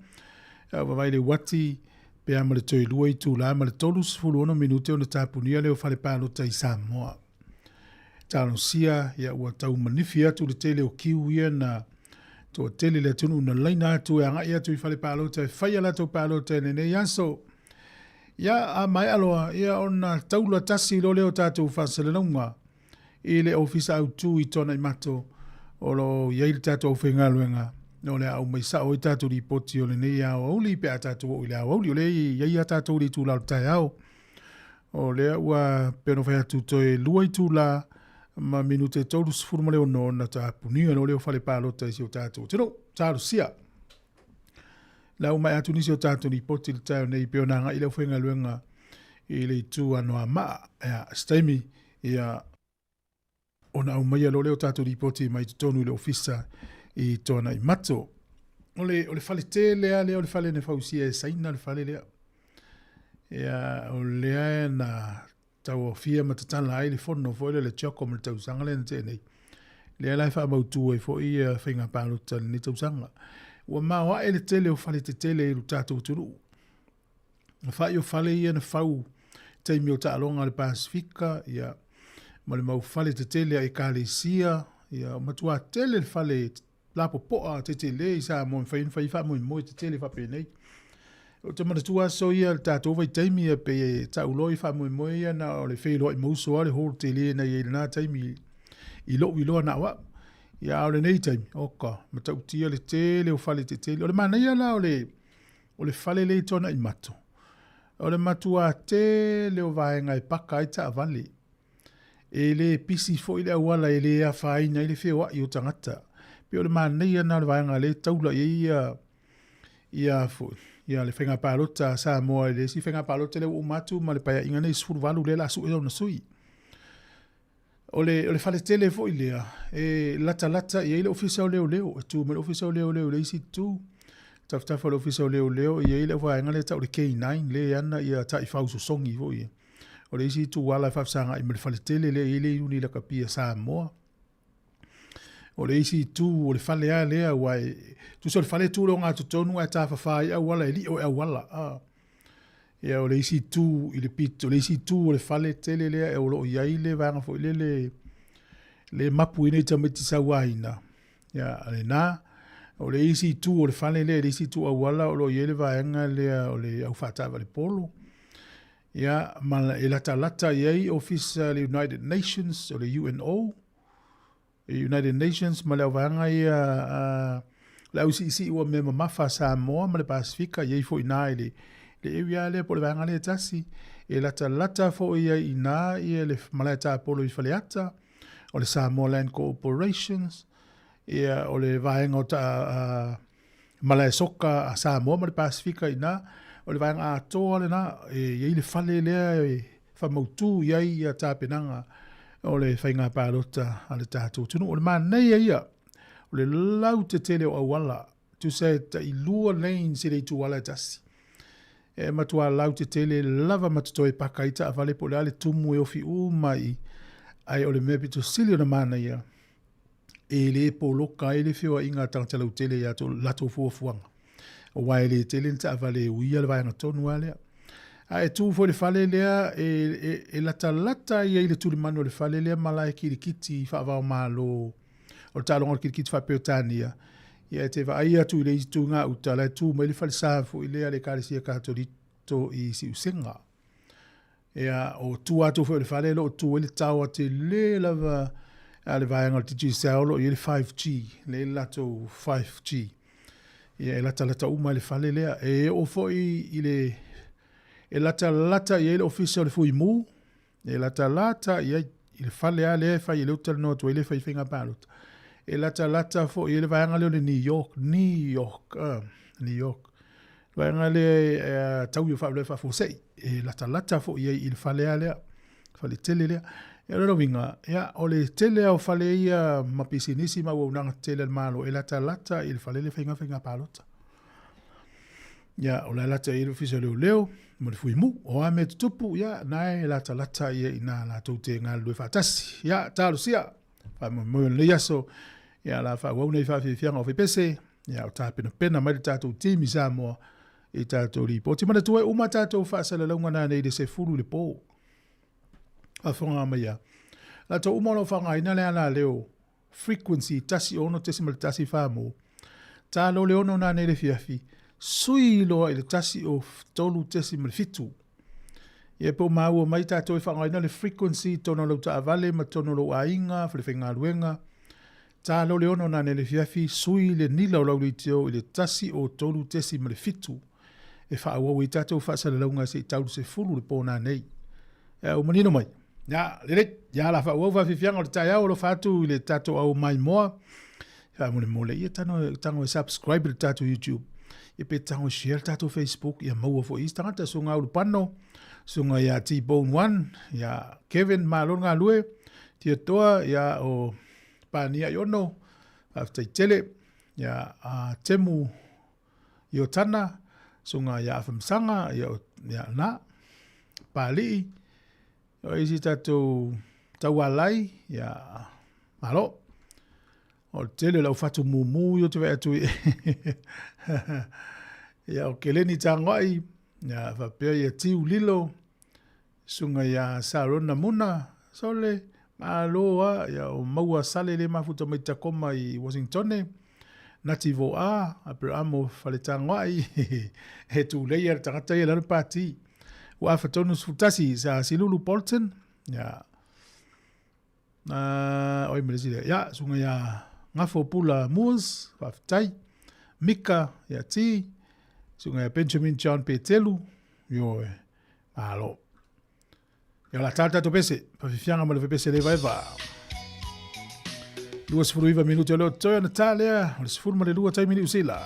Ua vavae le uati pe a ma le toe 2 itula ma le 36 minute ona tapunia lea o fale palota i Samoa. Talosia ia ua tau manifi atu le tele o kiu ia na toatele le atunuu na laina atu e agai atu i fale palota e fai a latou palota i lenei aso. Ia, a maea loa, ia ona taula tasi loa lea o tatou faasalalauga i le Ofisa Autu i Tuanaimato o lo o i ai le tatou aufaigaluega o le a aumai sao ai tatou lipoti o lenei aoauli pe a tatou oo i le aoauli. O lea e i ai lava tatou i le itula o le taeao. O lea ua pei ona fai atu toe 2 itula ma minute 36 ona tapunia loa lea o fale palota i si o tatou atunuu. Talosia! Lau mai atu nisi o tatou lipoti i le taeao nei pei ona agai le aufaigaluega i le itu Anoamaa. Ia, se taimi, ia, ona aumaia loa lea o tatou lipoti mai totonu i le ofisa i Tuanaimato. O le, o le fale tele lava lea o le fale na fausia e Saina le fale lea. Ia, o lea na tauaofia ma tatala ai le fono foi lea le CHOGM i le tausaga lea na tea nei. Lea la e faamautu ai foi ia faiga palota i lenei tausaga. Ua maoae le tele o fale tetele i lo tatou atunuu. Na fai o fale ia na fau taimi o taaloga a le Pasefika, ia, ma le mau fale tetele a ekalesia, ia, matua tele le fale lapopoa tetele i Samoa e mafai ona fai faamoemoe tetele faapenei. Ou te manatua aso ia le tatou vaitaimi ia pei e tau loa i faamoemoe ia na o le feiloai ma uso lava le hall tele na i ai i lena taimi i lou iloa na o au. Ia a o lenei taimi, oka, matautia le tele o fale tetele. O le manaia la o le, o le fale lea i Tuanaimato, o le matua tele o vaega e paka ai taavale. E le pisi foi le auala e le afaina ai le feoai o tagata. Pei o le manaia lena o le vaega lea e taula i ai ia, ia foi, ia le faiga palota a Samoa i le isi faiga palota lea ua uma atu ma le paeaiga nei 18 lea o le a sue ona sui. O le, o le fale tele foi lea, e latalata i ai le Ofisa o Leoleo, e tu mai le Ofisa o Leoleo i le isi itu, tafatafa o le Ofisa o Leoleo e i ai le vaega lea e tau o le K9, lea e ana ia taifau sosogi foi ia. O le isi ituala e faafesagai ma le faletele lea e i ai le Iuni Lakapi a Samoa. O le isi itu o le fale lava lea, aua e tusa o le fale e tu i le ogatotonu ae tafafa ai auala e lio e auala. A. Ia, o le isi itu i le pito, o le isi itu o le fale tele lea o lo o i ai le vaega foi lele le mapu i nei tamaiti sauaina. Ia, lena. O le isi itu o le fale lea, le isi itu auala o lo o i ai le vaega lea o le au faataavale polo. Ia, ma e latalata i ai ofisa le United Nations, o le UNO, United Nations ma le auvaega ia a le ausiisii ua mea mamafa a Samoa ma le Pasefika, i ai foi i le, le area lea po o le vaega lea e tasi. E latalata foi ai i ina ia le malae tapolo i Faleata, o le Samoa Land Corporations, ia o le vaega o ta, a, malae soka a Samoa ma le Pasefika i ina, o le vaega atoa lena e i ai le fale lea e faamautu i ai ia tapenaga o le faiga palota a le tatou atunuu. O le manaia ia o le lautetele o auala, tusa e tailua lanes i le ituala e tasi. E matua lautetele lava ma totoe paka ai taavale po o le a le tumu e ofi uma i, ae o le mea pito sili ona manaia, e le poloka ai le feoaiga a tagata lautele i a latou fuafuaga, aua e le tele ni taavale e uia le vaega tonu lava lea. A e tu foi i le fale lea, e, e, e latalata ai i le tulimanu o le fale lea ma lae kilikiti faava-o-Malo, o le taaloga o le kilikiti faa-Peretania, ia e te vaai atu i le isi itu i gauta, la e tu mai le falesa foi lea a le Ekalesia Katoliko i Siusega. Ia, o tua atu foi o le fale, o lo o tu ai le tower tele lava a le vaega o le Digicel, o lo o i ai le 5G, lea e i ai le latou 5G. Ia, e latalata uma i le fale lea. E oo foi i le, e latalata i ai le ofisa o le Fuimu, e latalata i ai i le fale lava lea e fai, lea ou te talanoa atu ai, lea e fai faiga palota. E latalata foi i ai le vaega lea o le New York, New York, New York. Vaega lea e tau i o faalavelave faafuasei, e latalata foi i ai i le fale lava lea, fale tele lea. Ia, o lona uiga, ia, o le tele lava o fale ia ma pisinisi ma auaunaga tetele a le Malo e latalata i le fale lea e fai ai faiga palota. Ia, o le a lata i ai le Ofisa o Leoleo ma le Fuimu. O a mea tutupu, ia, na e latalata ia i nā latou te galulue faatasi. Ia, talosia, faamoemoe o lenei aso, ia, la faaauau nei faafiafiaga o faipese, ia, o tapenapena mai le tatou team i Samoa i tatou lipoti. Manatua e uma tatou faasalalauga nanei i le 10 i le po. Faafofoga mai ia. Latou uma o lo o faaaogaina le alaleo frequency 16.14 mo talo le ono nanei le fiafi, sui loa i le 13.7. Ia po o maua mai tatou e faaaogaina le frequency i totonu o lau taavale ma totonu o lou aiga, falefaigaluega. Talo le ono nanei le fiafi, sui le nila o lau leitio i le 13.7 e faaauau ai tatou faasalalauga se i tau le 10 le po nanei. Ua manino mai. Ia, lelei. Ia, la faaauau faafiafiaga o le taeao alofa atu i le tatou au maimoa. Faamolemole, ia tago, tago e subscribe i le tatou YouTube. Ia pe tago e share le tatou Facebook. Ia maua foi isi tagata, susuga Ulupano, susuga ia T-Bone One, ia Kevin malo le galue, Tiatoa, ia o Pania Iono, faafetai tele, ia a Temu Iotana, susuga ia Afamasaga, ia, ia na, Palii, o isi tatou taualai, ia, malo. O le tele o le au fatu mumu i o te vaai atu i ia o Keleni Tagoai, ia faapea ia Tiu Lilo, susuga ia Sarona Muna, sole, malo a, ia o Maua Sale le mafuta mai Tacoma i Washingtone, Nati Voa, Aperamo Faletagoai, he tūleia le tagata ia lalo pāti. Ua afa tonu 11 sa Silulu Bolton, ia, oi ma le isi lea, ia, susuga ia Ngafo Pula Moores, faafetai, Mika ia T, susuga ia Benjamin John Petelu, ioe, malo. Ia la tā tatou pese, faafiafiaga ma le pese le vaeva. 29 minute o leo toe ona tā lea, o le 12 taimi Niu Sila.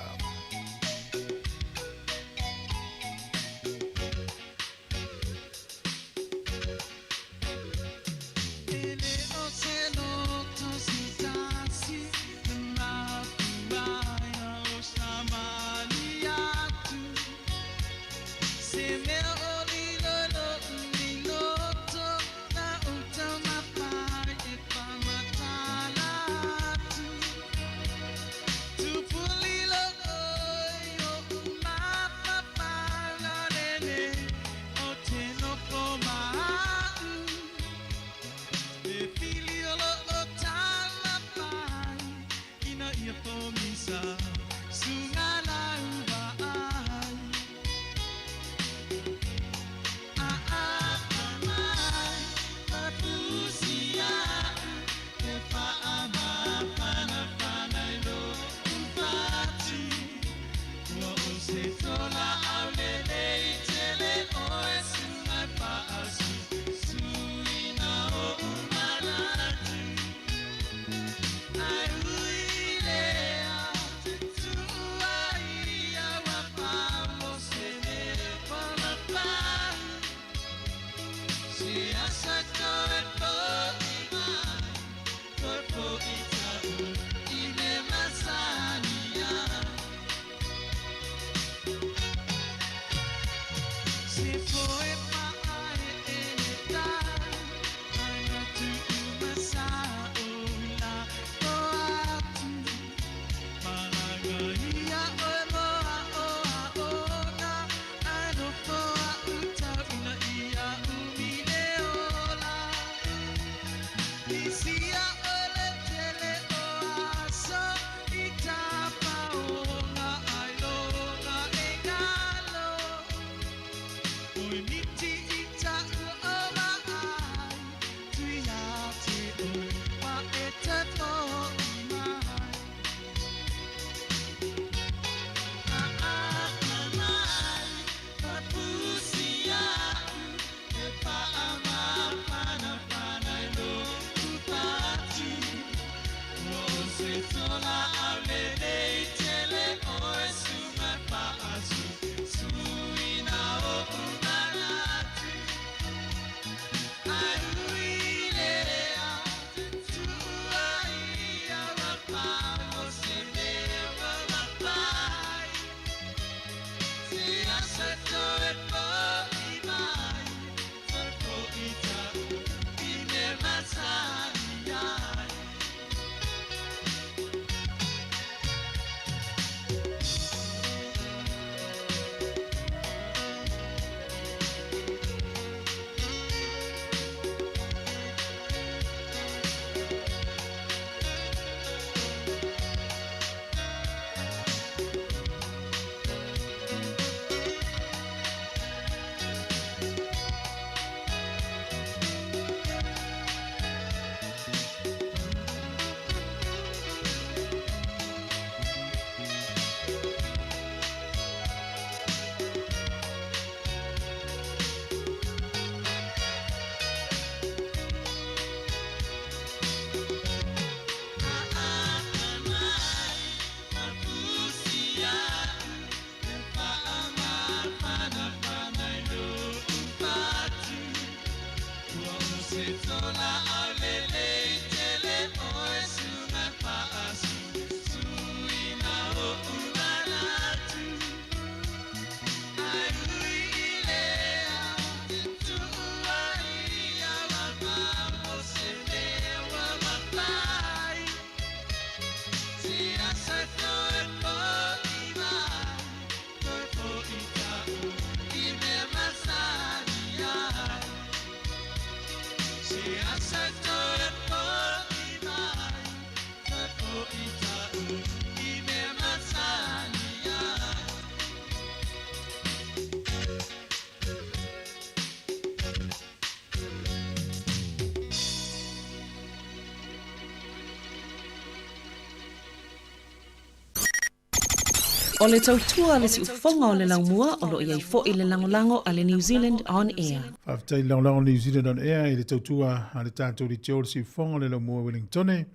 O le tautua a le siufofoga o le laumua o lo o i ai foi le lagolago a le New Zealand On Air. Faafetai i le lagolago a le New Zealand On Air i le tautua a le tatou leitio o le siufofoga o le laumua Wellingtone.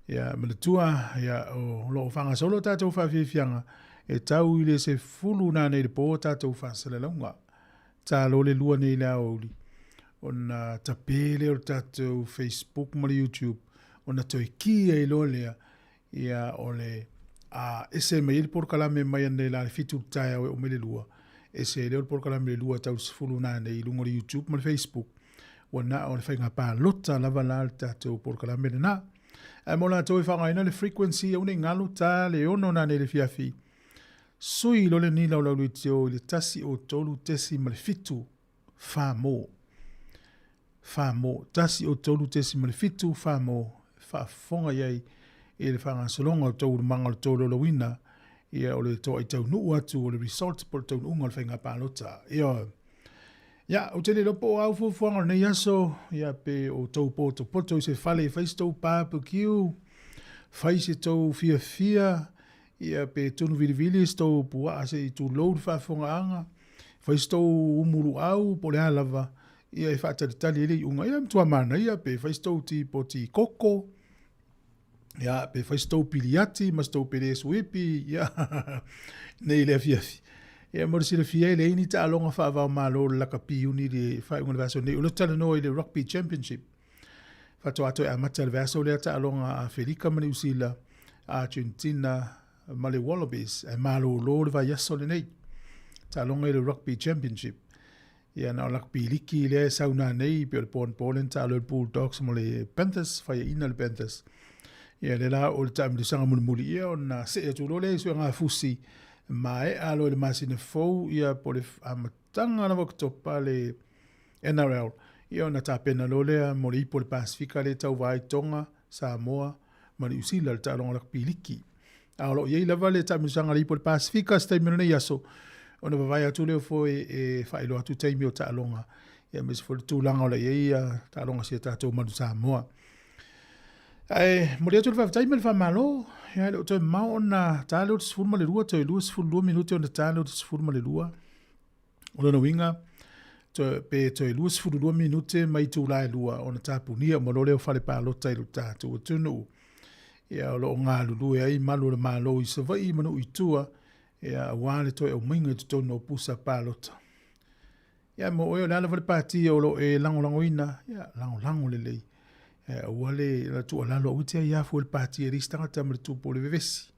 Ia, manatua, ia, o lo o faagasolo tatou faafiafiaga e tau i le 10 nanei i le po tatou faasalalauga. Talo le lua nei i le aoauli ona tape lea o le tatou Facebook ma le YouTube ona toe ki ai loa lea ia o le a ese mai ai le polokalame mai anei la le 7 i le taeao e oo mai le 2, ese ai lea o le polokalame le 2 tau le 10 nanei i luga o le YouTube ma le Facebook. Ua na o le faiga palota lava la le tatou polokalame lena. Ae mo latou e faaaogaina le frequency aua ne i galo ta le 6 nanei i le afiafi, sui loa le nila o lau leitio i le 103.7 Famo. Famo. 103.7 Famo e faafofoga i ai i le faagasologa o taualumaga o le tolaulauina ia o le toai taunuu atu o le result po o le taunuuga o le faiga palota. Ioe. Ia, ou te le iloa po o au fuafuaga o lenei aso, ia pe o tou potopoto i se fale e fai se tou barbecue, fai se tou fiafia, Ia pe tunu vilivili se tou puaa se i tulou le faafofogaaga, fai se tou umu luau po o le a lava, ia e faatalitali ai le iuga. Ia e matua manaia pe fai se tou tipoti koko, ia pe fai se tou piliati ma se tou pele suipi, ia nei i le afiafi. Ia mo le silafia e leai ni taaloga faava o Malo o le lakapi Iuni i le faaiuga o le vaiaso nei. O lea ou te talanoa i le Rugby Championship. Faatoa toe amata i le vaiaso lea taaloga a Afelika ma Niu Sila, Argentina ma le Wallabies ae malolo le vaiaso lenei. Taaloga i le Rugby Championship. Ia na o Rugby Liki lea e sauna nei pei o le po anapo lea na taalo ai le Bulldogs ma le Panthers, faiaina le Panthers. Ia lea la o le taamilosaga mulimuli ia ona see atu loa lea i suegafusi maea loa i le masina fou ia po o le amataga lava o Oketopa le NRL, ia ona tapena loa lea mo le Ipu o le Pasefika lea e tauva ai Tonga, Samoa ma Niu Sila i le taaloga lakapi liki. A o lo o i ai lava le taamilosaga a le Ipu o le Pasefika se taimi o lenei aso, ona vavae atu lea foi e faailoa atu taimi o taaloga, ia aemaise foi le tulaga o lo o i ai ia taaloga a si a tatou Manu Samoa. Ae momoli atu le faafetai ma le faamalo, ia e le o toe mamao ona ta lea o le 12, toe 22 minute ona ta lea o le 12. O lona uiga, toe, pe toe 22 minute mai itula e 2 ona tapunia uma loa lea o fale palota i lo tatou atunuu. Ia, o lo o galulue ai malu o le Malo i Savaii ma nuu i tua, ia, aua le toe aumaiga i totonu o pusa palota. Ia, mo oe o le a lava le pati o lo o e lagolagoina, ia, lagolago lelei. Aua le tuualalo, aua e te aia fua i le pati e leai se tagata ma le tupu o le vevesi.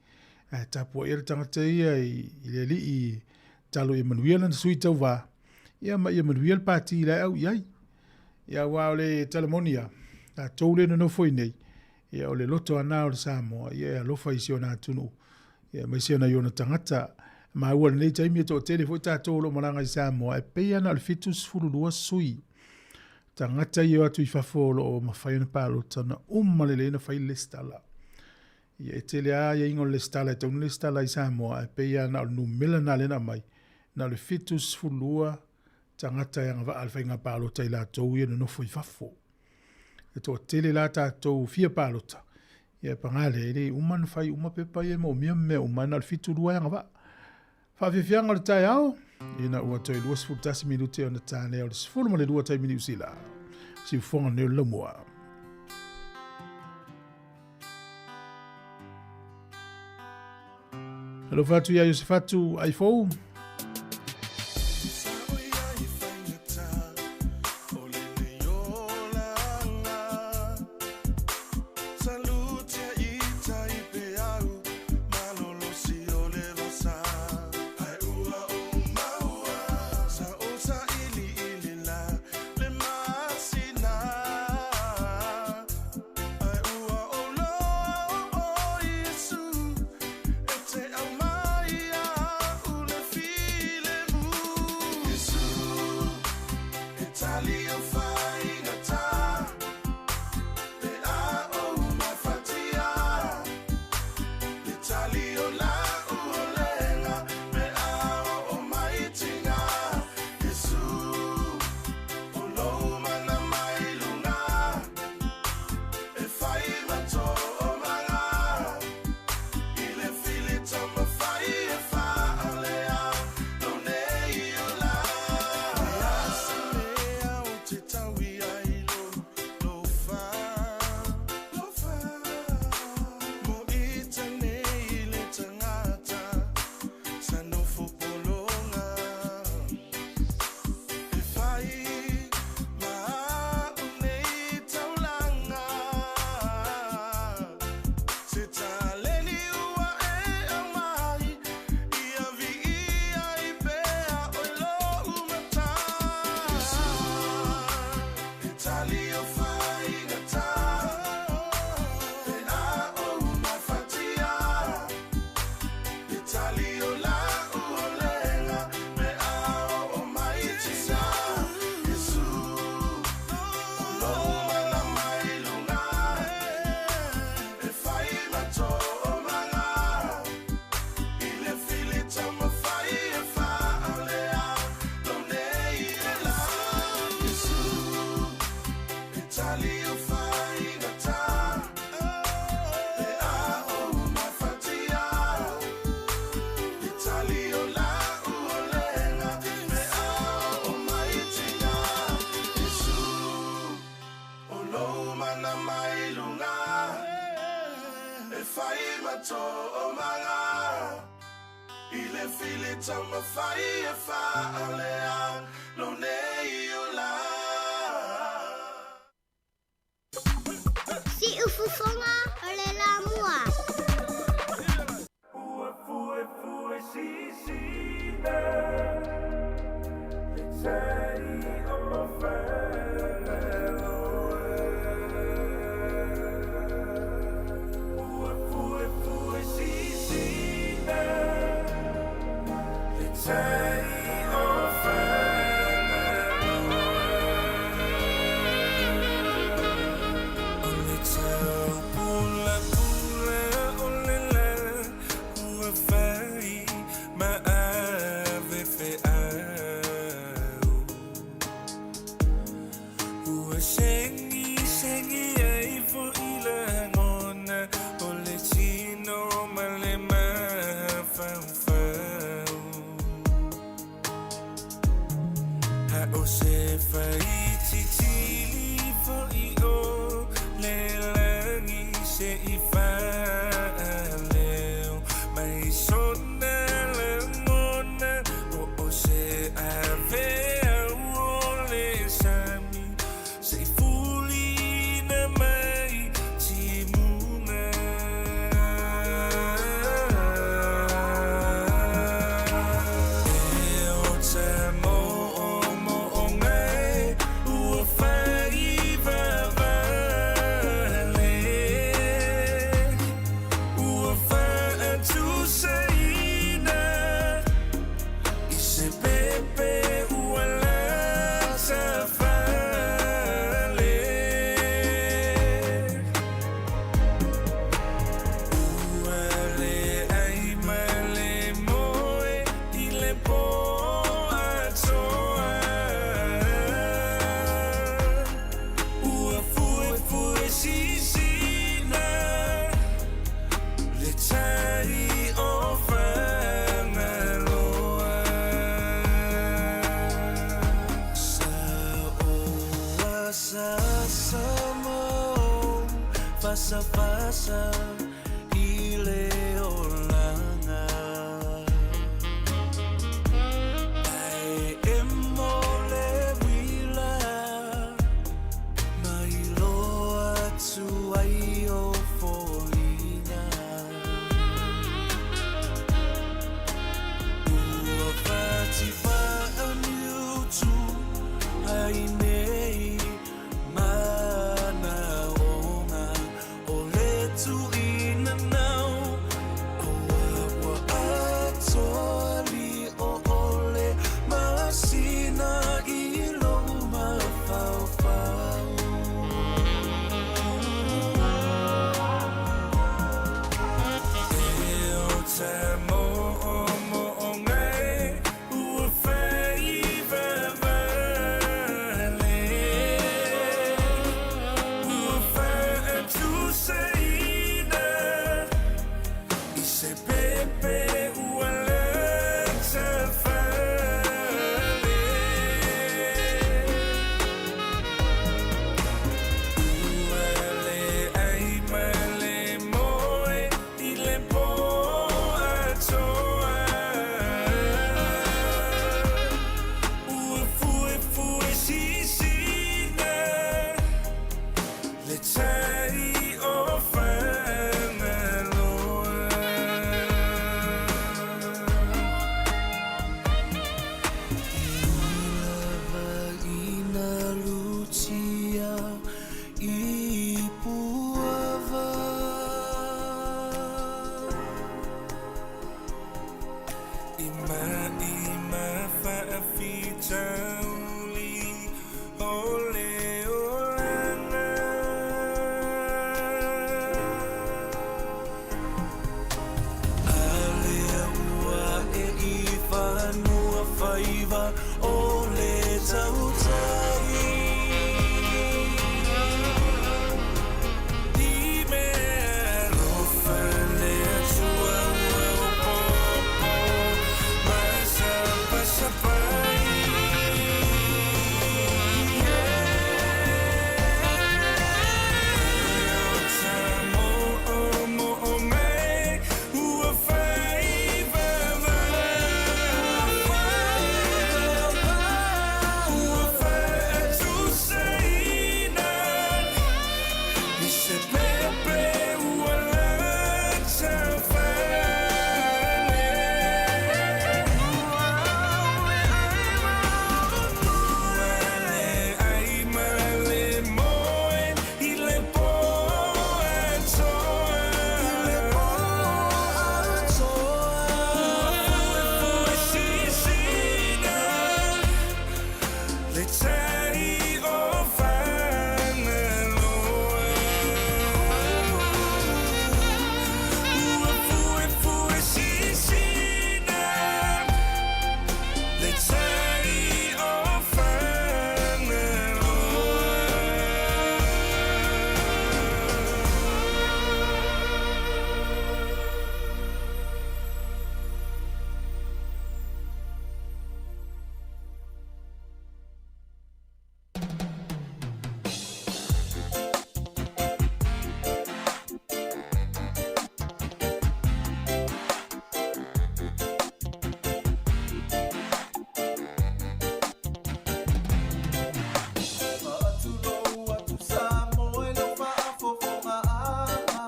Ae tapuaia le tagata ia i le alii Talo ia manuia lana sui tauva, ia ma ia manuia le pati la e au i ai. Ia aua o le tala moni lava, tatou lea e nonofo i nei, ia o le loto lava na o le Samoa, ia e alofa i si ona atunuu, ia aemaise nai ona tagata. Maua i lenei taimi e toatele foi tatou o lo o malaga i Samoa, e pei lava na o le 72 sui tagata ia e o atu i fafo o lo o mafai ona palota, na uma lelei ona fai le lesitala. Ia, e tele lava aiaiga o le lesitala e tatau ona lesitala i Samoa, ae pei lava na o le numera lena lea na aumai, na o le 72 tagata e agavaa i le faiga palota i latou ia e nonofo i fafo. E toatele la tatou fia palota, ia paga lea, e le uma ona fai uma pepa ia e moomia ma mea uma, na o le 72 e agavaa. Faafiafiaga o le taeao, ina ua toe 21 minute ona ta lea o le 12 taimi Niu Sila. Siufofoga nei o le laumua. Alofa atu iā Iosefatu Aifou. toomaga i le fili taumafai e faalea lo nei ola. Siufofoga o le Lamua. Ua fuefue sisina le tai o Fagaloa. Ua fuefue sisina le tai o Fagaloa. O le taupulapula o le la ua fai ma ave feau. Ua segisegi ai foi lagona o le tino ma le mafaufau. A o se faititili foi o le lagi se i faaleo mai sona lagona o o se aveau o le sami se i fulina mai timuga. E ota moomooga e ua faivavale ua faatusaina i se pepe ua latafale. Ua leai ma le moe i le po atoa. Ua fuefue sisina le tai o Fagaloa. Sa oa sa sa mo fasafasa i le olaga. Ae emo le uila mai loa atu ai o foliga. Ua fatifaaniutu ai nei manaoga o le tuuina nau o ua atoa lio o le masina i lou mafaufau. E ota moomooga e ua faivavale. Le tai o Fagaloa. Ua fuefue sisina le tai o Fagaloa. Faatulou atu Samoa i lau faafofogaaga.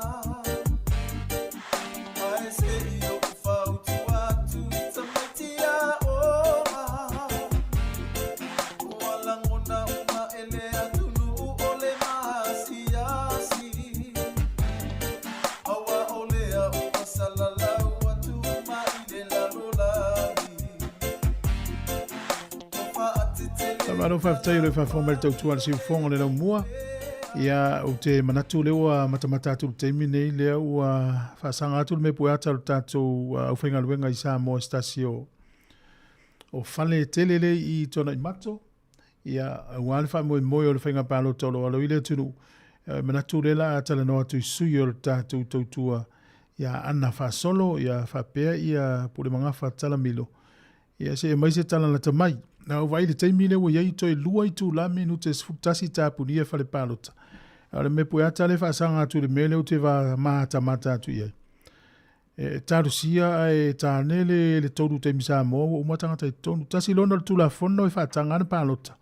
Ae se i ou fautua atu i tamaiti aoga. Ua lagona uma e le atunuu o le maasiasi. Aua o lea ua salalau atu uma i le lalolagi. Faamalo faafetai o le faafofoga mai le tautua a le siufofoga o le laumua. Ia, ou te manatu lea ua matamata atu i le taimi nei lea ua faasaga atu le mea pueata o le tatou aufaigaluega i Samoa i se tasi o o fale tele lea i Tuanaimato. Ia, aua le faamoemoe o le faiga palota o lo o alo i le atunuu. E manatu lea la a talanoa atu i sui o le tatou tautua ia Ana Faasolo, ia faapea ia Pulemagafa Talamilo. Ia, se i aumai se tala lata mai. Na ou vaai i le taimi lea ua i ai toe 2 itula minute 11 tapunia fale palota. A o le mea pueata lea e faasaga atu i le mea lea ou te matamata atu i ai. E talosia ae tane le, le tolu taimi Samoa ua uma tagata i totonu. Tasi lona o le Tulafono e faataga ana palota.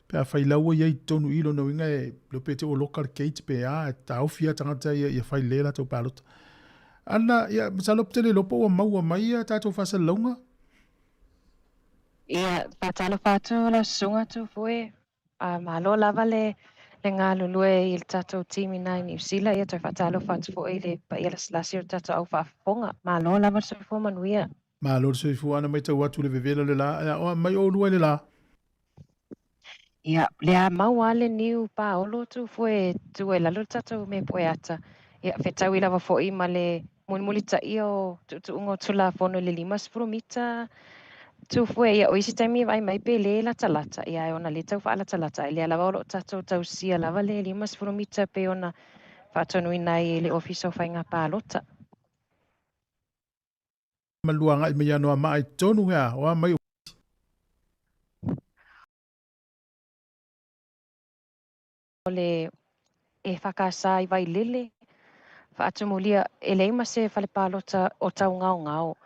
Pe afai la ua i ai i totonu i lona uiga e le pe te ua loka le gate pe a, e taofi lava tagata ia ia fai lelei a latou palota. Ana, ia, masalo pe te le iloa po ua maua mai ia tatou faasalalauga. Ia, faatalofa atu lau susuga Tufoe. Malo lava le le galulue i le tatou team i ina i Niu Sila. Ia, toe faatalofa atu foi i le paia lasilasi o le tatou au faafofoga. Malo lava le soifua manuia. Malo le soifua, ana matau atu le vevela o le la, ae aoa mai oulua i le la. Ia, lea mau lava le niu paolo Tufoe e tu ai lalo le tatou mea pueata. Ia, fetaui lava foi ma le mulimulitaia o tuutuuga o Tulafono i le 50 mita Tufoe. Ia, o isi taimi e vaai mai pe le latalata, ia ae ona le tau faalatalata, ae lea lava o lo o tatou tausia lava le 50 mita e pei ona faatonuina ai e le Ofisa o Faiga Palota. Malua agai mai Anoamaa i totonu he a, o a mai o. O le EFKS i Vailele, faatumulia, e leai ma se fale palota o taugaogao.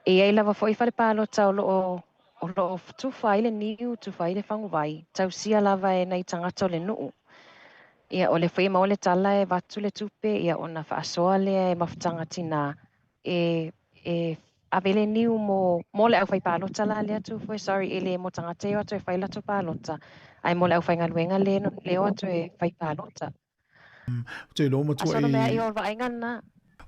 E i ai lava foi fale palota o lo o o lo o tufa ai le niu, tufa ai le faguvai, tausia lava e nai tagata o le nuu. Ia, o lea foi e maua le tala e avatu le tupe, ia ona faasoa lea e mafutaga tina e e ave le niu mo mo le aufaipalota la lea Tufoe, sorry, e le mo tagata e o atu e fai latou palota, ae mo le aufaigaluega le le o atu e fai palota. Ou te iloa matua i. Mea ia o le vaaiga lena.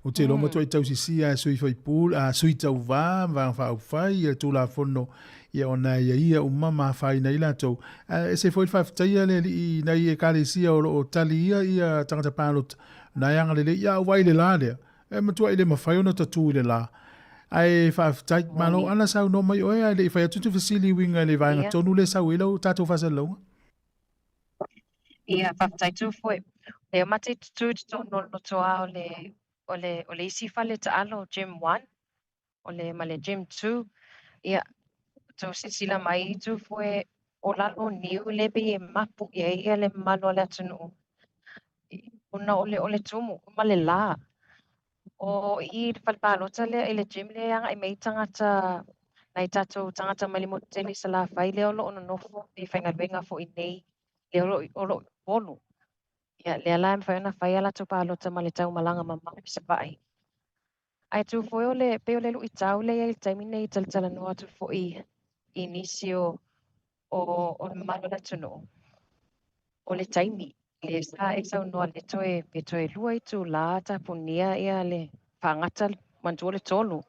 Ou te iloa matua i tausisia e sui faipule, a sui tauva ma Vaega Faaupufai ia le Tulafono ia ona e aiaia uma ma afaina ai latou. Ae ese foi le faafetaia a le Alii i nai Ekalesia o lo o talia ia tagata palota, na e agalelei, ia a ou vaai i le la lea, E matuai le mafai ona tatū i le la. Ae faafetai. Malo ana saunoa mai oe ae le i fai atu te fesili i uiga i le vaega tonu lea e sau ai lau tatou faasalalauga. Ia, faafetai Tufoe. Lea ma te tutū i totonu o le lotoa o le, o le, o le isi fale taalo, Gym One, o le, ma le Gym Two. Ia, tou silasila mai Tufoe, o lalo o niu lea pei e mapu i ai ia le mamalu o le atunuu. Ona o le, o le tumu ma le lā. O i i le fale palota lea, i le gym lea e agai mai ai tagata, nai tatou tagata mai le motu tele i Salafai lea o lo o nonofo e faigaluega foi i inei, lea o lo o, o lo o i Upolu. Ia, lea la e mafai ona fai a latou palota ma le taumalaga mamao i Savaii. Ae tu foi o le, pei o le luitau lea i ai i le taimi nei, talatalanoa atu foi i nisi o, o, o le mamalu o le atunuu, o le taimi, lea sa e saunoa le toe, pe toe lua itulā tapunia ia le faagata manatua le tolu.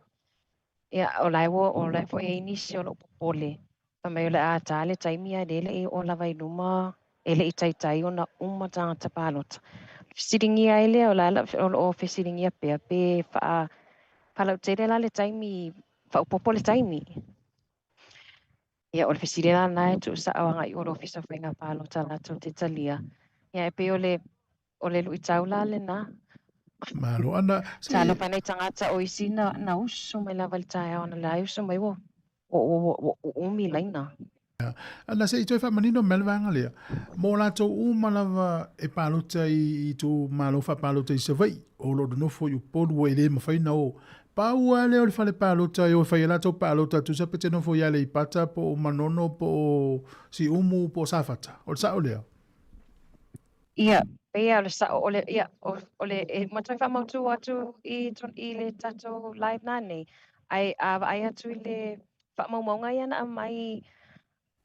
Ia, o la e ua, o la e foi e i ai nisi o lo o popole. Fai mai o le a ta le taimi ae lea e le i oo lava i luma, e le i taitai ona uma tagata palota. Fesiligia ai lea, o la o lo o fesiligia pea pe faa faalautele la le taimi, faaopoopo le taimi. Ia, o le fesili la lena e tuusao agai i o le Ofisa o Faiga Palota latou te talia. Ia, e pei o le, o le luitau la lena. Malo ana, se. Talofa nai tagata o isi na, na usu mai lava i le taeao analeila e usu mai ua, ua, ua, ua uumi laina. Ana se i toe faamanino mai le vaega lea, mo latou uma lava e palota i itumalo faapalota i Savaii, o lo o nonofo i Upolu e le mafai ona o. Pau lava lea o le fale palota e o e fai ai latou palota tusa pe te nofo i Aleipata po o Manono po o Siumu po o Safata. O le sao lea? Ia, pei lava o le sao, o le, ia, o, o le, e uma toe faamautu atu i, i le tatou live nanei, ae a vaai atu i le faamaumauga ia na aumai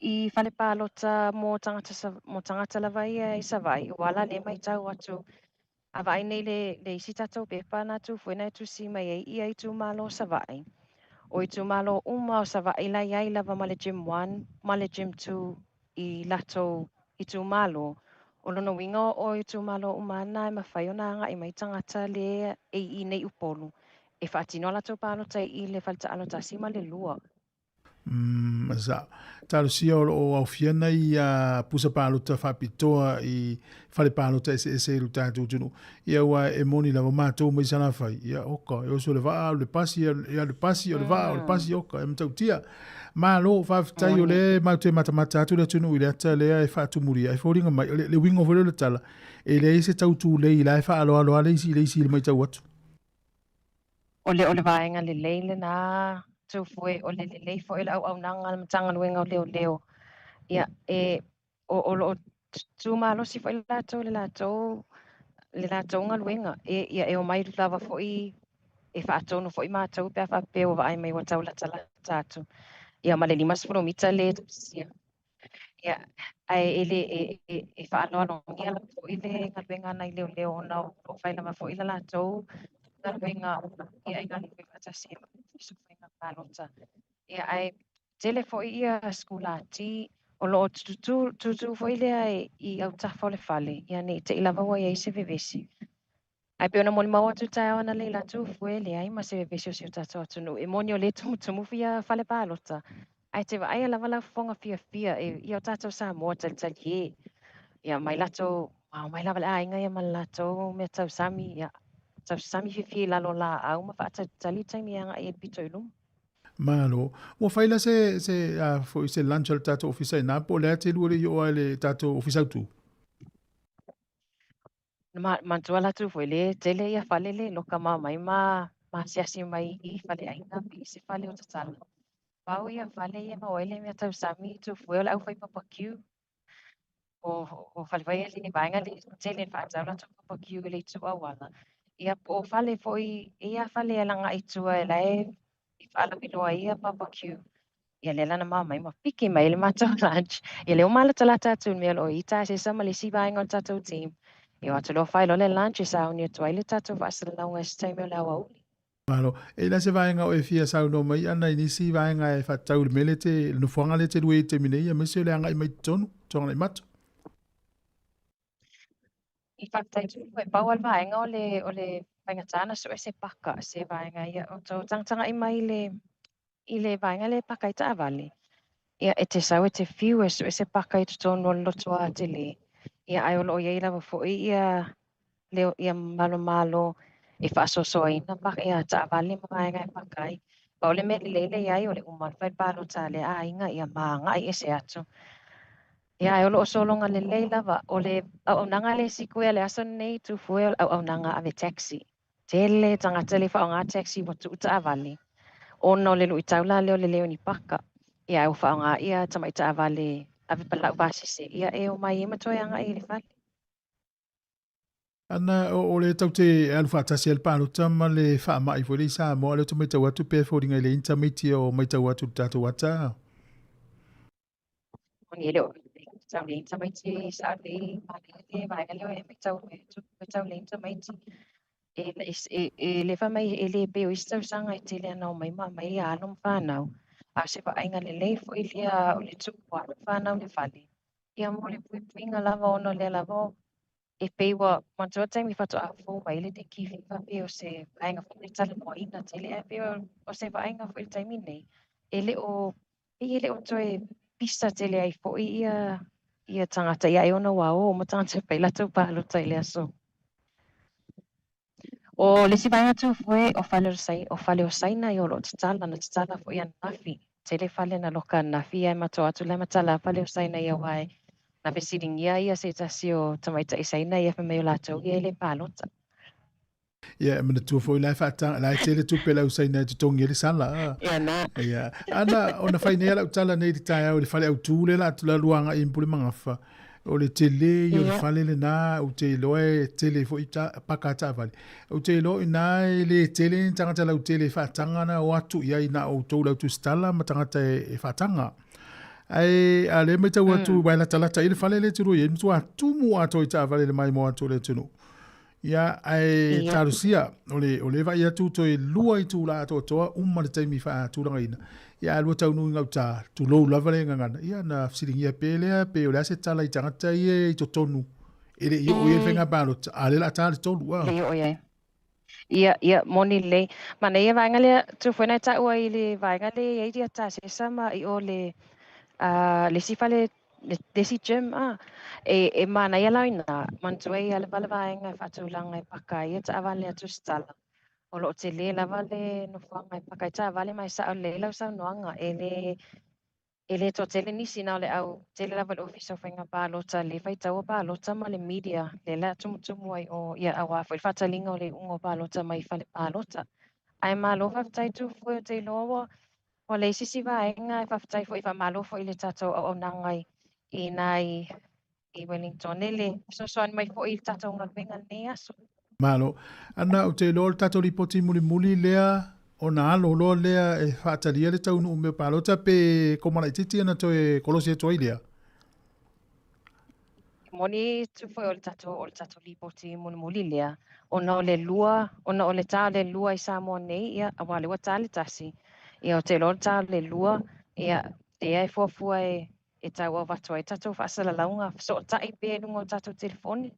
i fale palota mo tagata, mo tagata lava ia i Savaii, ua la lea matau atu, a vaai nei le, le isi tatou pepa na Tufuena e tusi mai ai ia itumalo o Savaii, o itumalo uma o Savaii la iai lava ma le Gym 1 ma le Gym 2 i latou itumalo. O lona uiga o itumalo uma na e mafai ona agai mai tagata le e i nei Upolu e faatino a latou palota i le fale taalo tasi ma le lua. Umm, sa. Talosia o lo o aofia nai pusa palota faapitoa i fale palota eseese i lo tatou atunuu. Ia aua e moni lava matou mai Salafai, ia oka, e oso le vaa, alu le pasi, ia alu le pasi, o le vaa, o le pasi, oka, e matautia. Malo, faafetai o lea e matou te matamata atu le atunuu i le ata lea e faatumulia, e foliga mai, o le uiga foi lea o le tala, e leai se tau tulei la e faaaloalo lava le isi i le isi i le matau atu. O le o le vaega lelei lena Tufue, o le lelei foi o le auaunaga a le Matagaluega o Leoleo. Ia, e, o, o lo o tu malosi foi latou i le latou, le latou galuega. E, ia, e omai lava foi e faatonu foi matou pe a faapea ua vaai mai ua tau latalata atu. Ia, ma le 50 mita le tusia. Ia, ae e le, e, e, e faaaloalogia lava foi le galuega a nai leoleo ona o lo o fai lava foi le latou galuega ia e galulue faatasi ai ma le Ofisa o Faiga Palota. Ia, ae tele foi ia sikulati o lo o tutū, tutū foi lea i autafa o le fale, ia ne i te i lava ua i ai se vevesi. Ae pei ona molimau atu i le taeao analeila atu, fue e leai ma se vevesi o si o tatou atunuu. E moni o lea e tumutumu ia fale palota, ae te vaaia lava lau fofoga fiafia e ia o tatou Samoa talitalie. Ia mai latou, omai lava le aiga ia ma le latou mea tausami, ia tausami fiafia i lalo o laau ma faatalitali taimi e agai ai pito i luma. Malo. Ua fai la se, se, a, foi se lunch a le tatou ofisa i ina, po o le a te lua le i oo ai le tatou ofisa autu? Ma, manatua la atu foi le tele ia fale le loka ma mai ma ma asiasi mai i faleaiga pe i se fale o tatala. Pau ia fale ia maua ai le mea tausami tufue o le au fai barbecue. O, o fale foi le vaega le tele na faatau latou barbecue i le itu auala. Ia po o fale foi ia fale e laga i tua e la e i faalauiloa ai ia barbecue. Ia lea la na ma mai ma piki mai le matou lunch. Ia lea ua malatalata atu i le mea o lo o i Tasesa ma le isi vaega o le tatou team. Ia o atu loa fai loa le lunch e sauni atu ai le tatou faasalalauga i se taimi o le aoauli. Malo. E i la se vaega o e fia saunoa mai ana i nisi vaega e faatatau i le mea lea te, le nofoaga lea te lua i le taimi nei, aemaise o le agai mai i totonu, Tuanaimato. I faafetai atu foi, pau lava le vaega o le, o le faigata ona sue se paka, se vaega ia o tau tagatagai mai i le, i le vaega lea e paka ai taavale. Ia, e te sau e te fiu e sue se paka i totonu o le lotoa tele. Ia, ae o lo o i ai lava foi ia, le, ia malomalo e faasoasoaina paka, ia taavale ma vaega e paka ai. Pau le mea lelei lea i ai o le uma o le fale palota a le aiga ia ma agai ese atu. Ia, ae o lo o sologa lelei lava. O le auaunaga le isi koe a le aso lenei, Tufue, o le auaunaga ave taxi. Tele tagata le faaaoga taxi ua tuu taavale ona o le luitau la lea o le leo ni paka. Ia, ae ua faaaoga ia tamai taavale ave palau pasese, ia e omai ai ma toe agai i le fale. Ana, o le tau te alu faatasi ai le palota ma le faamai foi le i Samoa, lea ou te matau atu pe foliga i le intermiti o matau atu i le tatou ata. Moni e le o tau le tamaiti sa le le vaega lea e matau matau le tamaiti e e e le fai mai e le pei o isi tausaga e tele ana omai ma aumai alo ma fanau. A o se vaaiga lelei foi lea o le tupu alo fanau i le fale, ia mo le puipuiga lava ona o lea lava e pei ua manatua le taimi faatoa fou mai ai le dengue fever pei o se vaega foi lea talanoaina tele ae pei o se vaaiga foi i le taimi nei e le o pei e le o toe pisa tele ai foi ia ia tagata ia ai ona ua o uma tagata e fai latou palota i le aso. O le isi vaega tufoe o fale o o fale o Saina ia o lo o tatala, na tatala foi ananafi. Tele fale na loka ananafi ae matou atu la e matala fale o Saina ia aua e na fesiligia ia se tasi o tamaitai Saina ia fai mai o latou ia e le palota. Ia, e manatua foi la e faata, la e tele tupe le au Saina e totogi ai le sala. Ia na. Ia, ana, ona fai nei lau tala nei i le taeao i le fale autu lea la atu la lua agai i Pulemagafa. O le tele ia o le fale lena, ou te iloa e tele foi ta, paka taavale. Ou te iloa i ina e le tele ni tagata lautele e faataga na o atu i ai na o outou le au tusitala ma tagata e, e faataga. Ae a lea matau atu mm. wae latalata i le fale le tulu i ai, matua tumu atoa i taavale le maimoa atu o le atunuu. Ia, ae talosia, o le, o le vaai atu toe lua itula atoatoa uma le taimi faatulagaina. Ia, a lua taunuu i gauta, tulou lava le gagana. Ia, na fesiligia pe lea, pe o le a se tala i tagata ia i totonu e le i oo i ai le faiga palota, a o lea o le a ta le tolu, a. Le i oo i ai. Ia, ia, moni lelei. Manaia vaega lea, tu foi nai taua i le vaega lea e i ai ia Tasesa ma i o le, uh, le isi fale le isi gym a e, e manaia la ina manatua ia lava le vaega e faatulaga e paka ai ia taavale a tusitala. O lo o tele lava le nofoaga e paka ai taavale ma e sao lelei lau saunoaga e le e le toatele nisi na o le au tele lava le ofisa o faiga palota le faitaua palota ma le media lea la tumutumu ai o ia aua foi le faataliga o le iuga o palota mai fale palota. Ae malo faafetai Tufue ou te iloa ua Ua leai se isi vaega e faafetai foi, faamalo foi i le tatou auaunaga i i ina i i Wellington e le fesoasoani mai foi i le tatou galuega i lenei aso. Malo. Ana, ou te iloa o le tatou lipoti mulimuli lea ona alo loa lea e faatalia le taunuu mea palota pe koma laitiiti ona toe kolosi atu ai lea. E moni atu foi o le tatou, o le tatou lipoti mulimuli lea, ona o le lua, ona o le ta o le lua i Samoa nei, ia, aua o lea ua ta le tasi, ia, ou te iloa o le ta o le lua, ia, lea e fuafua e, e tau avatu ai tatou faasalalauga, fesootai pea i luga o tatou telefoni.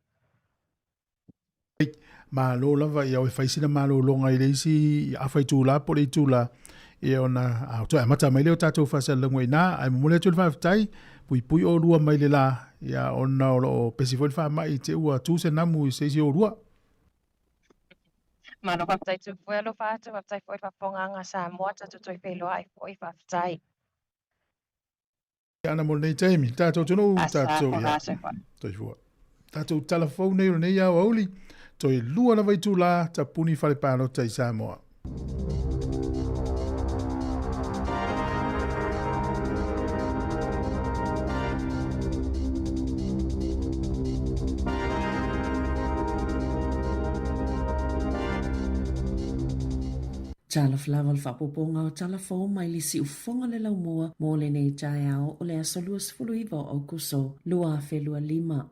Malo lava ia oe fai sina malologa i le isi afa itula po o le itula ia ona a toe amata mai lea o tatou faasalalauga i ina ae momoli atu le faafetai puipui oulua mai le la ia ona o lo o pesi foi le faamai i te ua tu se namu i se isi o oulua. Malo faafetai Tupua alofa atu faafetai foi i le faafofogaaga a Samoa tatou toe feiloai foi faafetai. Ana mo lenei taimi, tatou atunuu, tatou, ia, toifua. Tatou tala fou nei o lenei aoauli, toe lua lava itula, tapuni fale palota i Samoa. Talofa lava le faaopoopoga o tala fou mai le siufofoga o le laumua mo lenei taeao o le aso 29 o Aokuso 2025.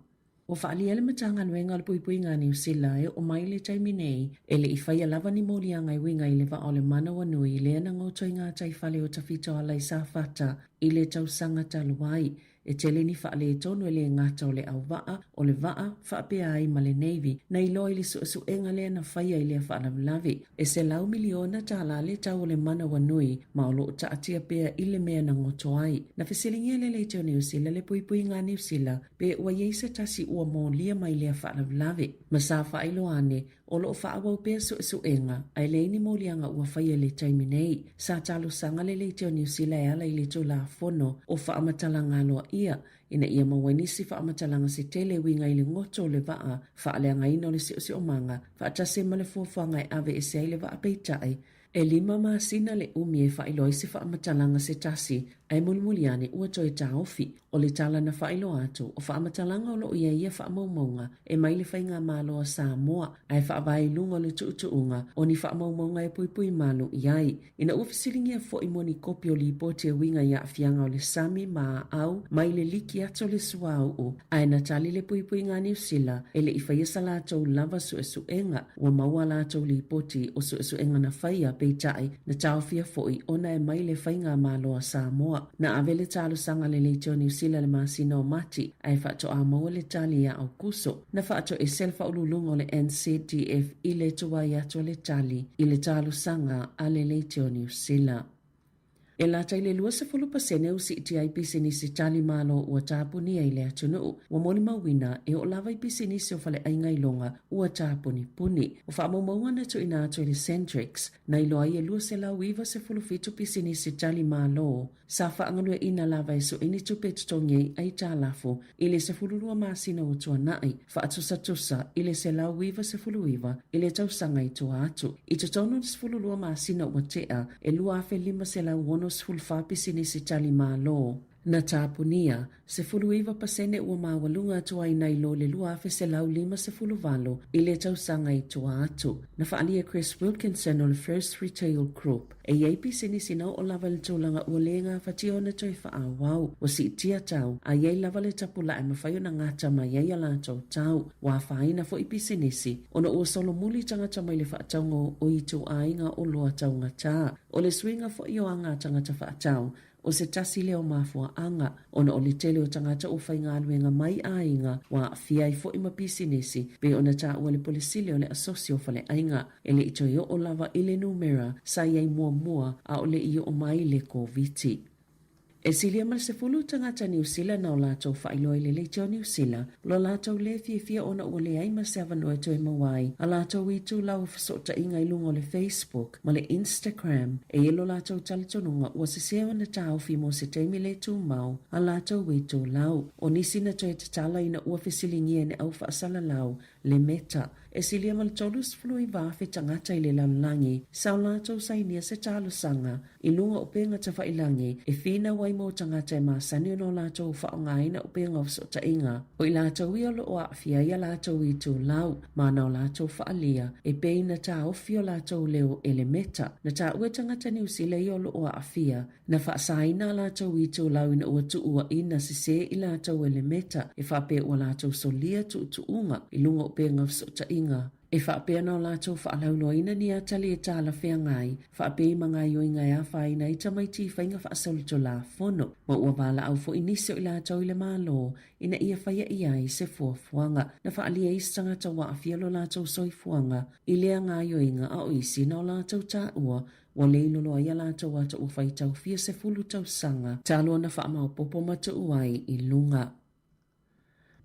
Ua faaalia le Matagaluega o le Puipuiga a Niu Sila e oo mai le taimi nei e le i faia lava ni moliaga e uiga i le vaa o le manawanui lea na goto i gataifale o Tafitoala i Safata i le tausaga talu ai. E tele ni faaletonu e le gata o le auvaa, o le vaa, faapea ai ma le Navy, na iloa i le suesuega lea na faia i lea faalavelave. E $100 miliona le tau o le manawanui ma o lo o taatia pea i le mea na goto ai. Na fesiligia le Leitio Niu Sila le puipuiga a Niu Sila pe ua i ai se tasi ua molia mai lea faalavelave. Ma sa faailoa ane, O lo o faaauau pea suesuega, ae leai ni moliaga ua faia i le taimi nei. Sa talosaga le Leitio Niu Sila e ala i le Tulafono o Faamatalaga Aloaia ina ia maua ai nisi faamatalaga se tele e uiga i le goto o le vaa faaleagaina o le siosiomaga faatasi ai ma le fuafuaga e aveese ai le vaa peitai E lima masina le umi e faailoa ai se faamatalaga se tasi, ae mulimuli ane ua toe taofi. O le tala na faailoa atu, o faamatalaga o lo o i ai ia faamaumauga e mai le Faigamalo a Samoa, ae faavae i luga o le tuutuuga o ni faamaumauga e puipui malu i ai. Ina ua fesiligia foi mo ni kopi o lipoti e uiga i aafiaga o le sami ma aau mai le liki atu o le suauu, ae na tali le puipuiga a Niu Sila e le i faia sa latou lava suesuega. Ua maua a latou lipoti o suesuega na faia. peitai, na taofia foi ona e mai le Faigamalo a Samoa. Na ave le talosaga a le Leitio Niu Sila i le masina o Mati, ae faatoa maua le tali ia Aukuso. Na faatoese le faauluuluga o le NZDF i le tuai atu o le tali i le talosaga a le Leitio Niu Sila. E lata i le 20% ua siitia ai pisinisi tali malo ua tapunia i le atunuu. Ua molimauina e oo lava i pisinisi o faleaiga iloga ua tapunipuni. O faamaumauga na tuuina atu e le Centrex na iloa ai e 297 pisinisi tali malo sa faagalueaiina lava e sue ni tupe e totogi ai aitalafu i le 12 masina ua tuanai, faatusatusa i le 199 i le tausaga i tua atu. I totonu o le 12 masina ua tea, e 2,564 pisinisi tali malo na tapunia, 19% ua maualuga atu ai nai lo le 2,158 i le tausaga i tua atu. Na faaalia e Chris Wilkinson o le First Retail Group, E i ai pisinisi na oo lava i le tulaga ua le gafatia ona toe faaauau. Ua siitia tau, a i ai lava le tapulaa e mafai ona gata mai ai a latou tau. Ua afaina foi pisinisi, ona ua solomuli tagata mai le faatauga o ituaiga oloa taugata. O le suiga foi o aga a tagata faatau, O se tasi lea o mafuaaga, ona o le tele o tagata ua faigaluega mai aiga ua aafia ai foi ma pisinisi, pei ona taua le Pule Sili o le Asosi o Faleaiga. E le i toe oo lava i le numera sa i ai muamua a o le i oo mai le Koviti. E silia ma le 10 tagata Niu Sila na o latou faailoa i le Leitio Niu Sila Lo latou lē fiafia ona ua leai ma se avanoa e toe maua ai a latou itulau o fesootaiga i luga o le Facebook ma le Instagram. E i ai lo latou talitonuga ua sese ona taofi mo se taimi le tumau a latou itulau. O nisi na toe tatala ina ua fesiligia e le au faasalalau le Meta. E silia ma le 39,000 tagata i le lalolagi sa o latou sainia se talosaga i luga o upega tafailagi e finau ai mo tagata e masani ona o latou faaaogaina upega o fesootaiga. O i latou ia o lo o aafia ai a latou itulau ma na o latou faaalia e pei na taofi o latou leo e le Meta. Na taua e tagata Niu Sila ia o lo o aafia Na faasaina a latou itulau ina ua tuuaina sesē i latou e le Meta e faapea ua latou solia tuutuuga i luga o upega fesootaiga. E faapea na o latou faalauiloaina ni atali e talafeagai, faapei ma gaioiga e afaina ai tamaiti i faiga faasolitulafono, ma ua valaau foi nisi o i latou i le Malo ina ia faia i ai se fuafuaga. Na faaalia isi tagata ua aafia lo latou soifuaga i lea gaioiga a o isi na o latou taua Ua le ilolo ai a latou ata ua faitau fia 10 tausaga talu ona faamaopoopo ma tuu ai i luga.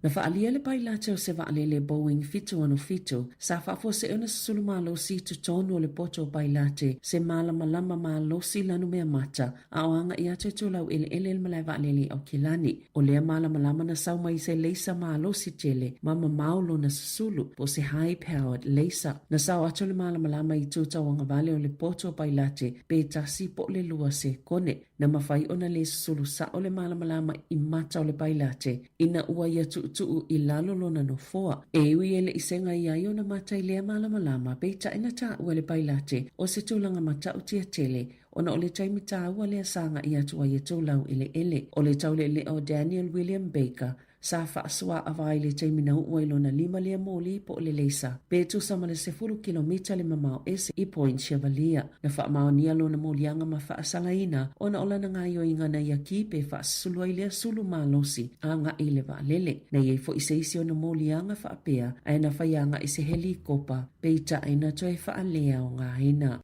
Na faaalia le pailate o se vaalele Boeing 767 sa faafuasei ona susulu malosi i totonu o le poto o pailate se malamalama malosi lanumea mata a o agai atu e tulau eleele le malae vaalele i Aukilani. O lea malamalama na sau mai i se leisa malosi tele ma mamao lona susulu, po o se high-powered laser. Na sao atu le malamalama i itu tauagavale o le poto o Pailate pe tasi po o le lua sekone. Na mafai ona le susulu sao le malamalama i mata o le Pailate ina ua ia tuutuu i lalo lona nofoa. E ui e le i sega i ai ona mata i lea malamalama, peitai na taua e le Pailate o se tulaga matautia tele ona o le taimi taua lea sa agai atu ai e Tulau eleele. O le taulealea o Daniel William Baker sa faasoaava ai le taimi na uu ai lona lima lea moli po o le leisa pe tusa ma le 10 kilomita le mamao ese i Point Chevalier. Na faamaonia lona moliaga ma faasalaina ona o lana gaioiga na ia ki pe faasusulu ai lea sulu malosi agai i le vaalele. Na i ai foi se isi ona moliaga faapea ae na fai agai se helikopa peitai na toe faaleaogaina.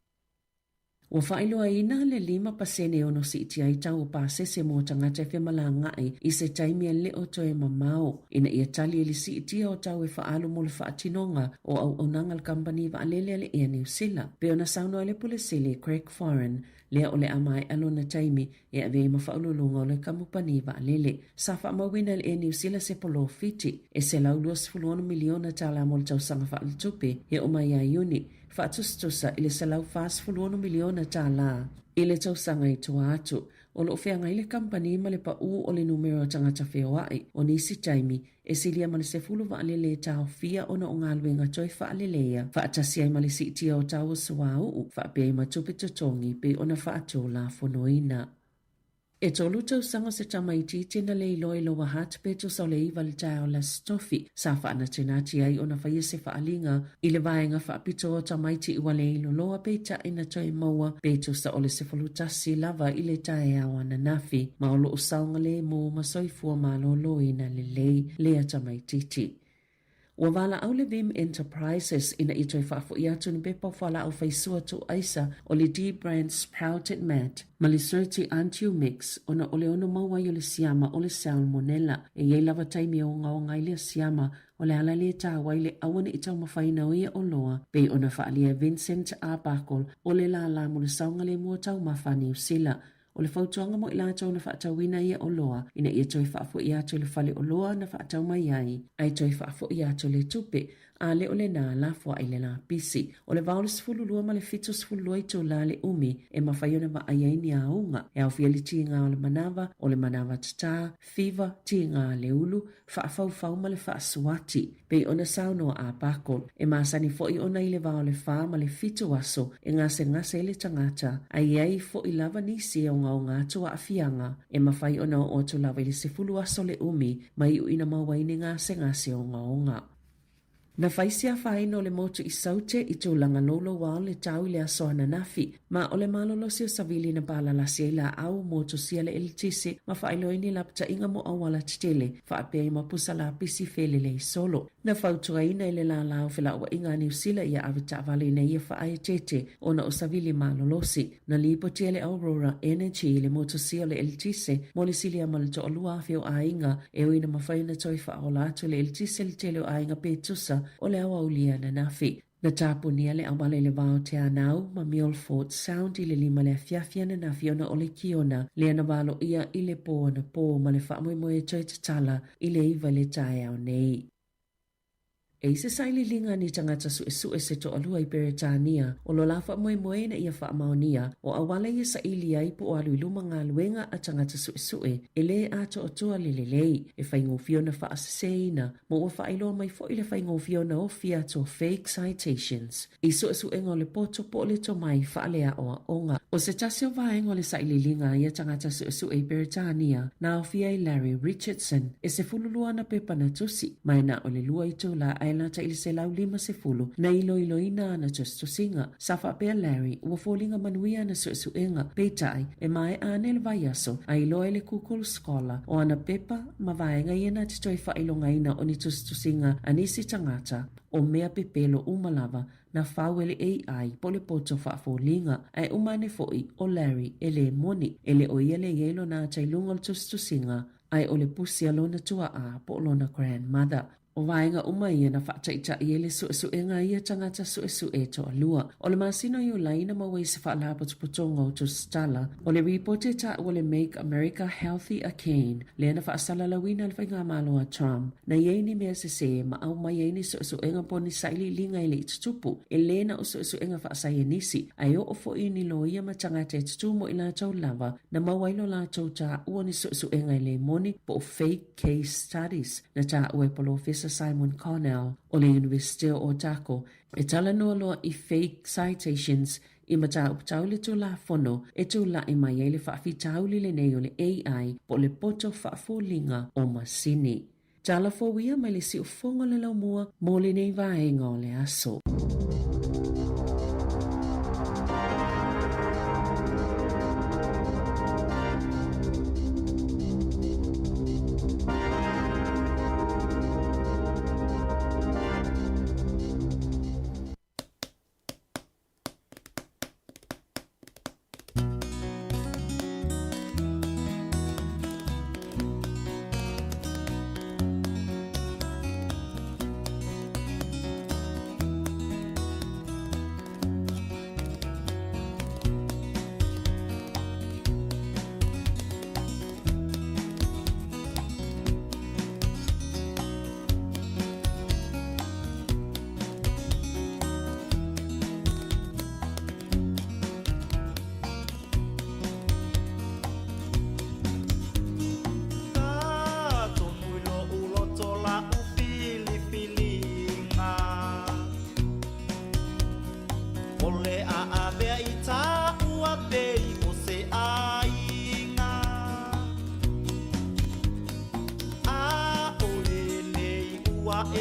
Ua faailoaina le 5% e ono siitia ai tau o pasese mo tagata e femalagaai i se taimi e le o toe mamao ina ia tali i le siitia o tau e faaalu mo le faatinoga o auaunaga a le kamupani vaalele a le Air New Sila. Pei ona saunoa ai le Pule Sili Craig Foran, lea o le a maea lona taimi e ave ai ma faauluuluga o le kamupani vaalele. Sa faamauina e le Air New Sila se polofiti e $126 miliona tala mo le tausaga faaletupe e oo mai ia Iuni faatusatusa i le $146 miliona tala i le tausaga i tua atu. O lo o feagai le kamupani ma le paū o le numera o tagata feoai o nisi taimi e silia ma le 10 vaalele e taofia ona o galuega toe faaleleia faatasi ai ma le siitia o tau o suauu faapea ai ma tupe totogi pei ona faatulafonoina. E tolu tausaga o se tamaitiiti na le iloa i Lower Hutt pe tusa o le iva le taeao le Aso Tofi sa faanatinati ai ona faia se faaaliga i le vaega faapito o tamaiti ua le iloloa peitai na toe maua pe tusa o le 11 lava i le taeao ananafi ma o loo saogalemu ma soifua maloloina lelei lea tamaitiiti. Ua valaau le Vim Enterprises ina ia toe faafo'i atu ni pepa o fualaau faisua tuuaisa o le D-Brand Sprouted Mat ma le Certi Antiu Mix ona o le ono mau ai o le siama o le Salmonella. E i ai lava taimi e ogaoga ai lea siama, o le ala lea e tāua ai le aua ne i taumafaina o ia oloa, pei ona faaalia e Vincent Arbuckle o le lālā mo le saogalemu o taumafa a Niu Sila. O le fautuaga mo i latou na faatauina ia oloa, ina ia toe faafo'i atu i le fale oloa na faatau mai ai, ae toe faafo'i atu le tupe, a le o lenā lafoa'i le lapisi. O le va o le 12 ma le 72 itulā le umi e mafai ona vaai ai ni auga, e aofia le tiga o le manava, o le manava tatā, fever, tiga le ulu, faafaufau ma le faasuati. Pei ona saunoa a Buckle, e masani foi ona i le va o le fa ma le fitu aso e gasegase ai le tagata, a i ai foi lava nisi e ogaoga atu aafiaga, e mafai ona oo atu lava i le sefulu aso le umi ma iu ina maua ai ni gasegase ogaoga. Na fai se afaina o le motu i Saute i tulaga louloua o le tau i le aso ananafi, ma o le malolosi o savili na palalasi ai laau motusia le eletise ma faailoa ai ni lapataiga mo auala tetele faapea i ma pusa lapisi felelei solo. Na fautuaina e le lālā o felauaiga a Niu Sila ia ave taavale ina ia faaeteete ona o savili malolosi. Na lipotia e le Aurora Energy le motusia o le eletise mo le silia ma le 2,000 o aiga e ui ina mafai ona toe faaola atu le eletise i le tele o aiga pe tusa o le aoauli ananafi. Na tapunia le auala i le va o Te Anau ma Milford Sound i le lima le afiafi ananafi ona o le kiona lea na valoia i le pō anapō ma le faamoemoe e toe tatala i le iva i le taeao nei. E i se sailiiliga a ni tagata suesue se toalua i Peretania, o lo la faamoemoe ina ia faamaonia o auala ia saili ai po o alu i luma galuega a tagata suesue e lē atoatoa le lelei, e faigofie ona faaseseina ma ua faailoa mai foi le faigofie ona ofi atu o fake citations i suesuega o le poto po o le tomai faaleaoaoga. O se tasi o vaega o le sailiiliga a ia tagata suesue i Peretania na aofia ai Larry Richardson, e 12 ana pepa na tusi, ma e na o le lua itulā ae lata i le 150 na iloiloina ana tusitusiga. Sa faapea Larry, ua foliga manuia ana suesuega, peitai, e maea ane le vaiaso a iloa e le Google Scholar o ana pepa ma vaega ia na te toe faailogaina o ni tusitusiga a nisi tagata, o mea pepelo uma lava na fau e le AI po o le poto faafoliga, ae uma ane foi o Larry e lē moni, e le o ia le i ai lona ata i luga o le tusitusiga, ae o le pusi a lona tuaa po o lona grandmother. O vaega uma ia na faataitai ai le suesuega a ia tagata suesue toalua. O le masina o Iulai na maua ai se faalapotopotoga o tusitala o le ripoti e taua le Make America Healthy Again, lea na faasalalauina e le faigamalo a Trump, na i ai ni mea sesē ma aumai ai ni suesuega po o ni sailiiliga e le i tutupu, e lē na o suesuega faasaienisi, ae oo foi i ni loia ma tagata e tutū mo i latou lava na maua ai lo latou taua ni suesuega e lē moni po o fake case studies na taua e Polofesa Simon Connell o le Iunivesite o Otago e talanoa loa i fake citations i mataupu tau le Tulafono e tula'i mai ai le faafitauli lenei o le AI po o le poto faafoliga o masini. Tala fou ia mai le siufofoga o le laumua mo lenei vaega o le aso.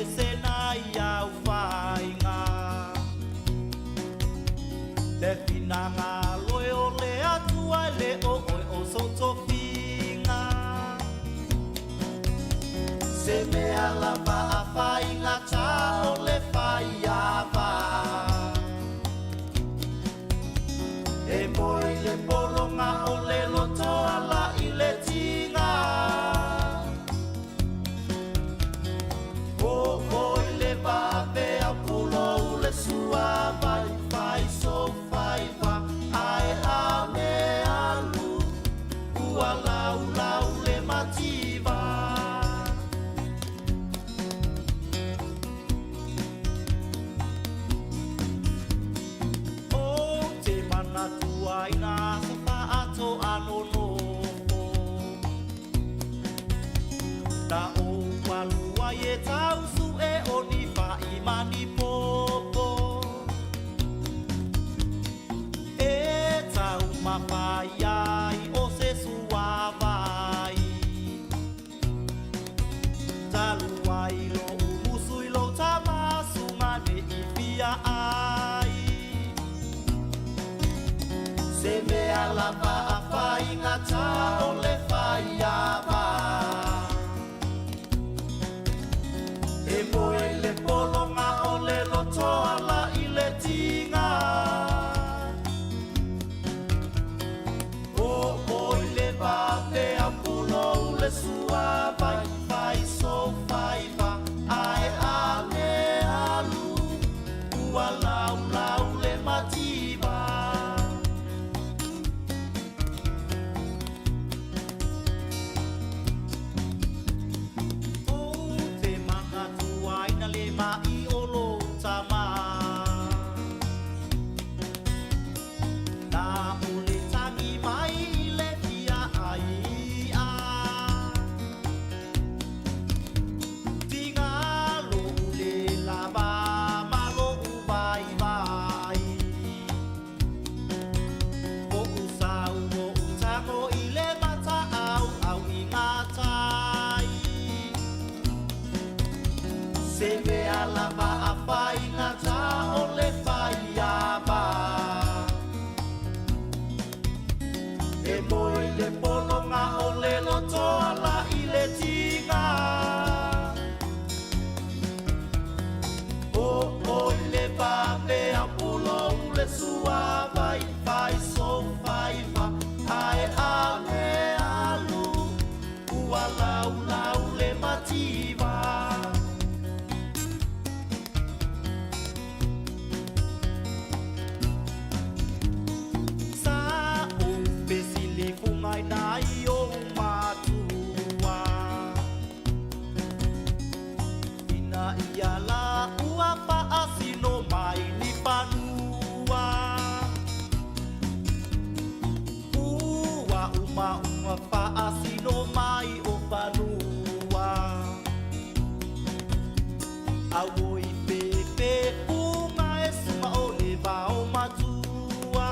ese nai au faiga. Le finagalo e o le Atua e le o oe o sou tofiga. Se mea lava a faigata o le faiava. E moe i le pologa o le loto ala i le tiga. O oe le vave au pulou le suavai fai sou faiva ae ame alu ua laulau le mativa. Ou te manatua i ngā aso whaatoa nonofo. Na ou alu ai e tausu e o ni whai mani popo. E taumawhai ai o se suavai. Talu ai lou musu i lou tamasunga ne i fia ai. Se mea lava a faigata o le faiava. E moe i le pologa o le loto ala i le tiga. O oe le vave au pulou le suavai fai sou faiva ae ame alu ua laulau le mativa. Ou te manatuaina le ma'i o lou tama. Na o le tangi mai i le fia ai a. Tiga lou le lava ma lou vaivai. Po'u sau o'u tago i le mata auau i ngā tai. Se mea lava a faigata o le faiava. E moe i le pologa o le loto ala i le tiga. O oe le vave au pulou le suavai fai sou faiva ae ame alu ua laulau le mativa. Sa ou fesilifuga i nai ou matua. Ina ia la ua faasino mai ni fanua. Ua umauma faasino mai o fanua. Auoi pepe fuga e suga o le vao matua.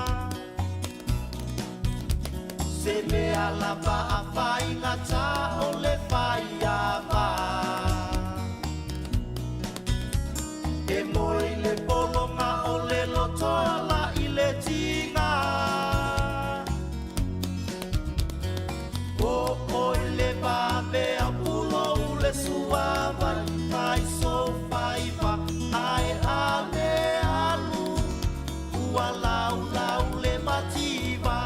Se mea lava a faigata o le faiava. E moe i le pologa o le loto ala i le tiga. O oe le vave au pulou le suavai fai sou faiva ae ame alu ua laulau le mativa.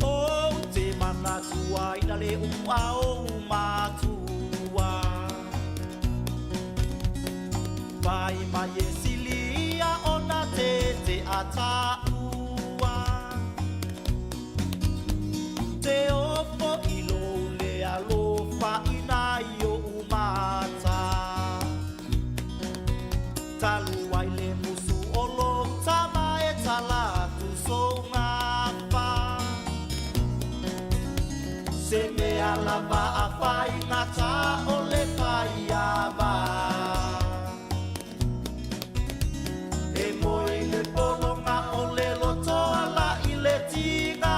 Ou te manatuaina le upu a ou matua. Fai mai e silia ona tete a taua. Te ofo i lou le alofa ina i ou mata. Talu ai le musu o lou tama e tala atu sou gafa. Se mea lava a faigata o le faiava. E moe i le pologa o le loto ala i le tiga.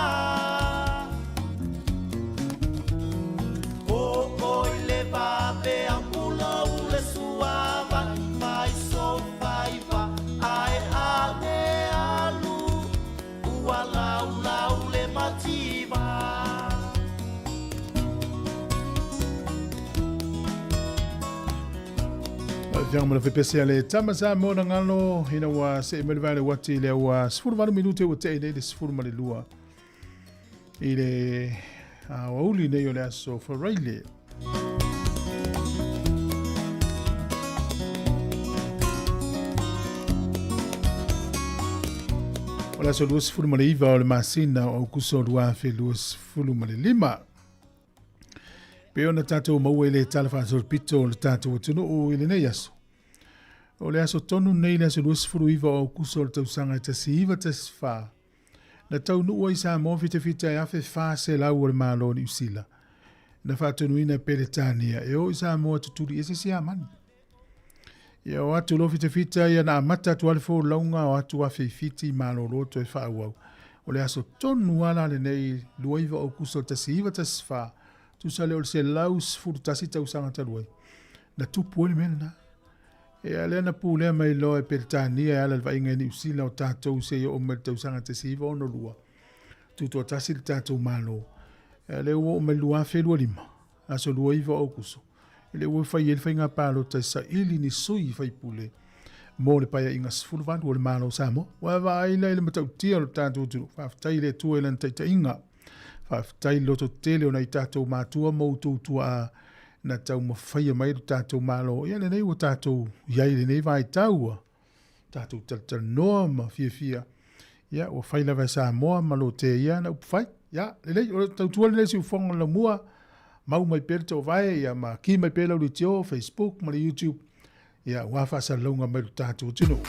laulau le mativa. Afioga ma le fepese a le tama sa mo na ngalo ina ua see mai le vae le uati lea ua 18 minute ua tee nei le 12 i le aoauli nei o le aso Faraile. O le aso 29 o le masina o Aukuso 2025. Pe ona tatou maua i le tala faasolopito o le tatou atunuu i lenei aso. O le aso tonu nei le aso 29 o Aukuso o le tausaga e 1914, na taunuu ai Samoa fitafita e 1,400 o le Malo o Niu Sila, na faatonuina e Peretania e o i Samoa tutuli ese Siamani. Ia o atu lo fitafita ia na amata atu ale folauga o atu afe i Fiti malolo toe faaauau. O le aso tonu lava la lenei 29 o Aukuso 1914, tusa lea o le 111 tausaga talu ai, na tupu ai le mea lena. Ia lea na pulea mai loa e Peretania e ala i le vaaiga i Niu Sila o tatou seia oo mai i le tausaga 1962, tutoatasi le tatou Malo. Ia lea ua oo mai i le 2025, aso 29 o Aukuso, e le ua fai ai le faiga palota e saili ni sui faipule mo le Paeaiga 18 o le Malo o Samoa. Ua vaai la i le matautia o le tatou atunuu. Faafetai i le Atua i lana taitaiga. Faafetai i le lototele o nai tatou matua ma outou tuaa na taumafaia mai le tatou Malo. Ia lenei ua tatou i ai i lenei vaitau ua tatou talatalanoa ma fiafia. Ia ua fai lava e Samoa ma lotea ia ana upufai. Ia lelei, o le tautua lenei siufofoga o le laumua, mau mai pea le toovae, ia ma ki mai pea lau leitio, Facebook ma le YouTube, ia aua faasalalauga mai lo tatou atunuu.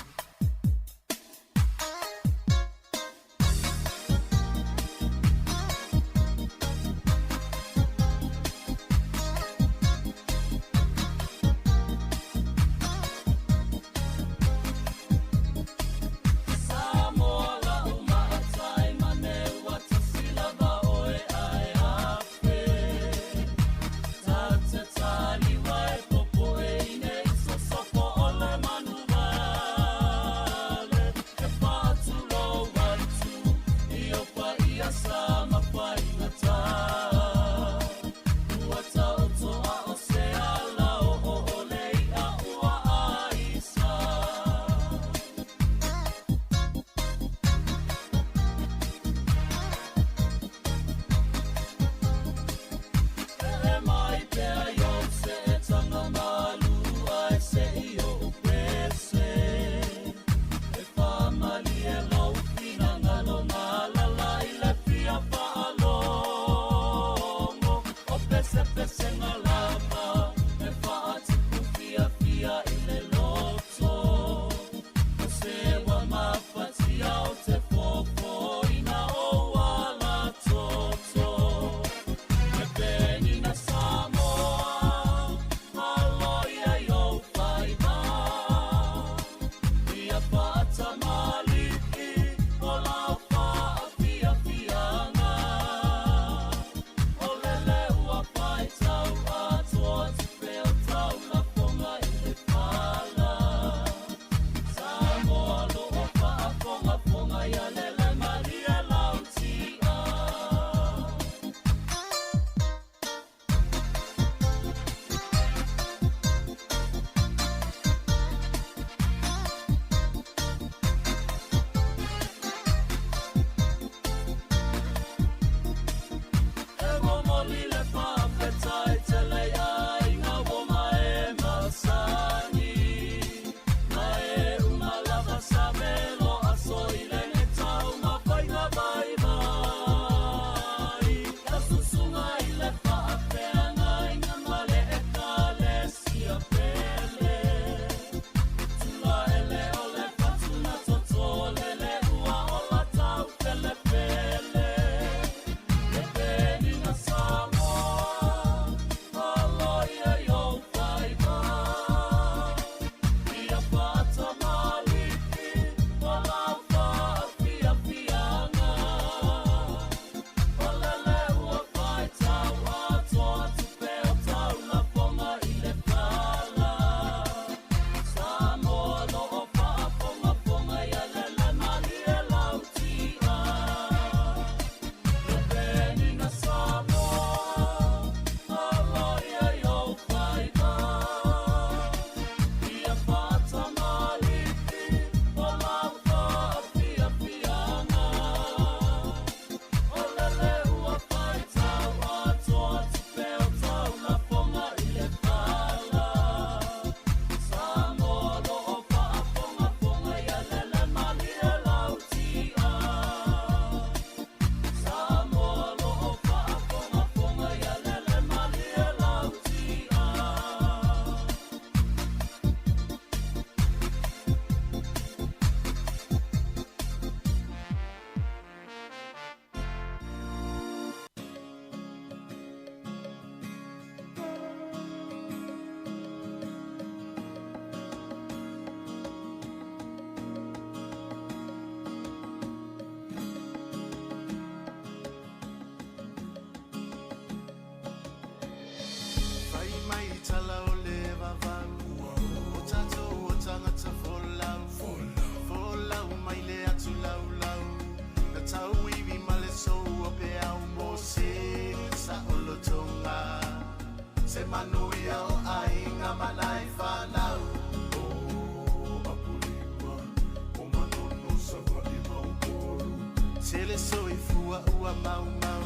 uaua maumau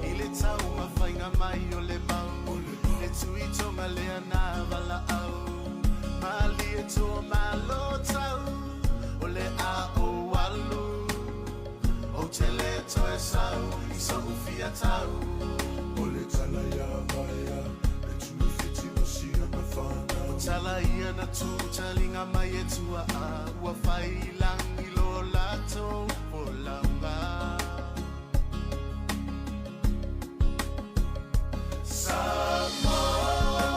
I le taumafaiga mai o le mau E tui tonga lea na valaau Malie toa malo tau O le a ou alu Ou te le toe sau I so'u fia tau O le tala ia Vaea Le tuifiti ma sia na whanau O tala ia na tū talinga mai e tuaa Ua fai i langi lo latou folauga Samoa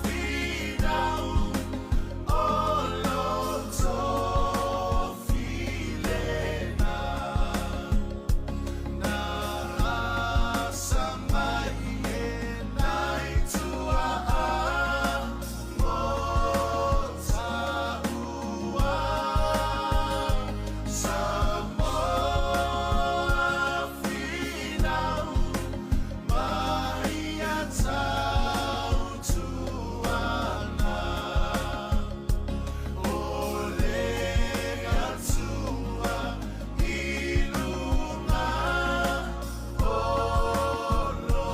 finau o lo tofi lena Na asa mai e nai tuaa mo taua Samoa finau mai a tautuana O le Atua i luga o lo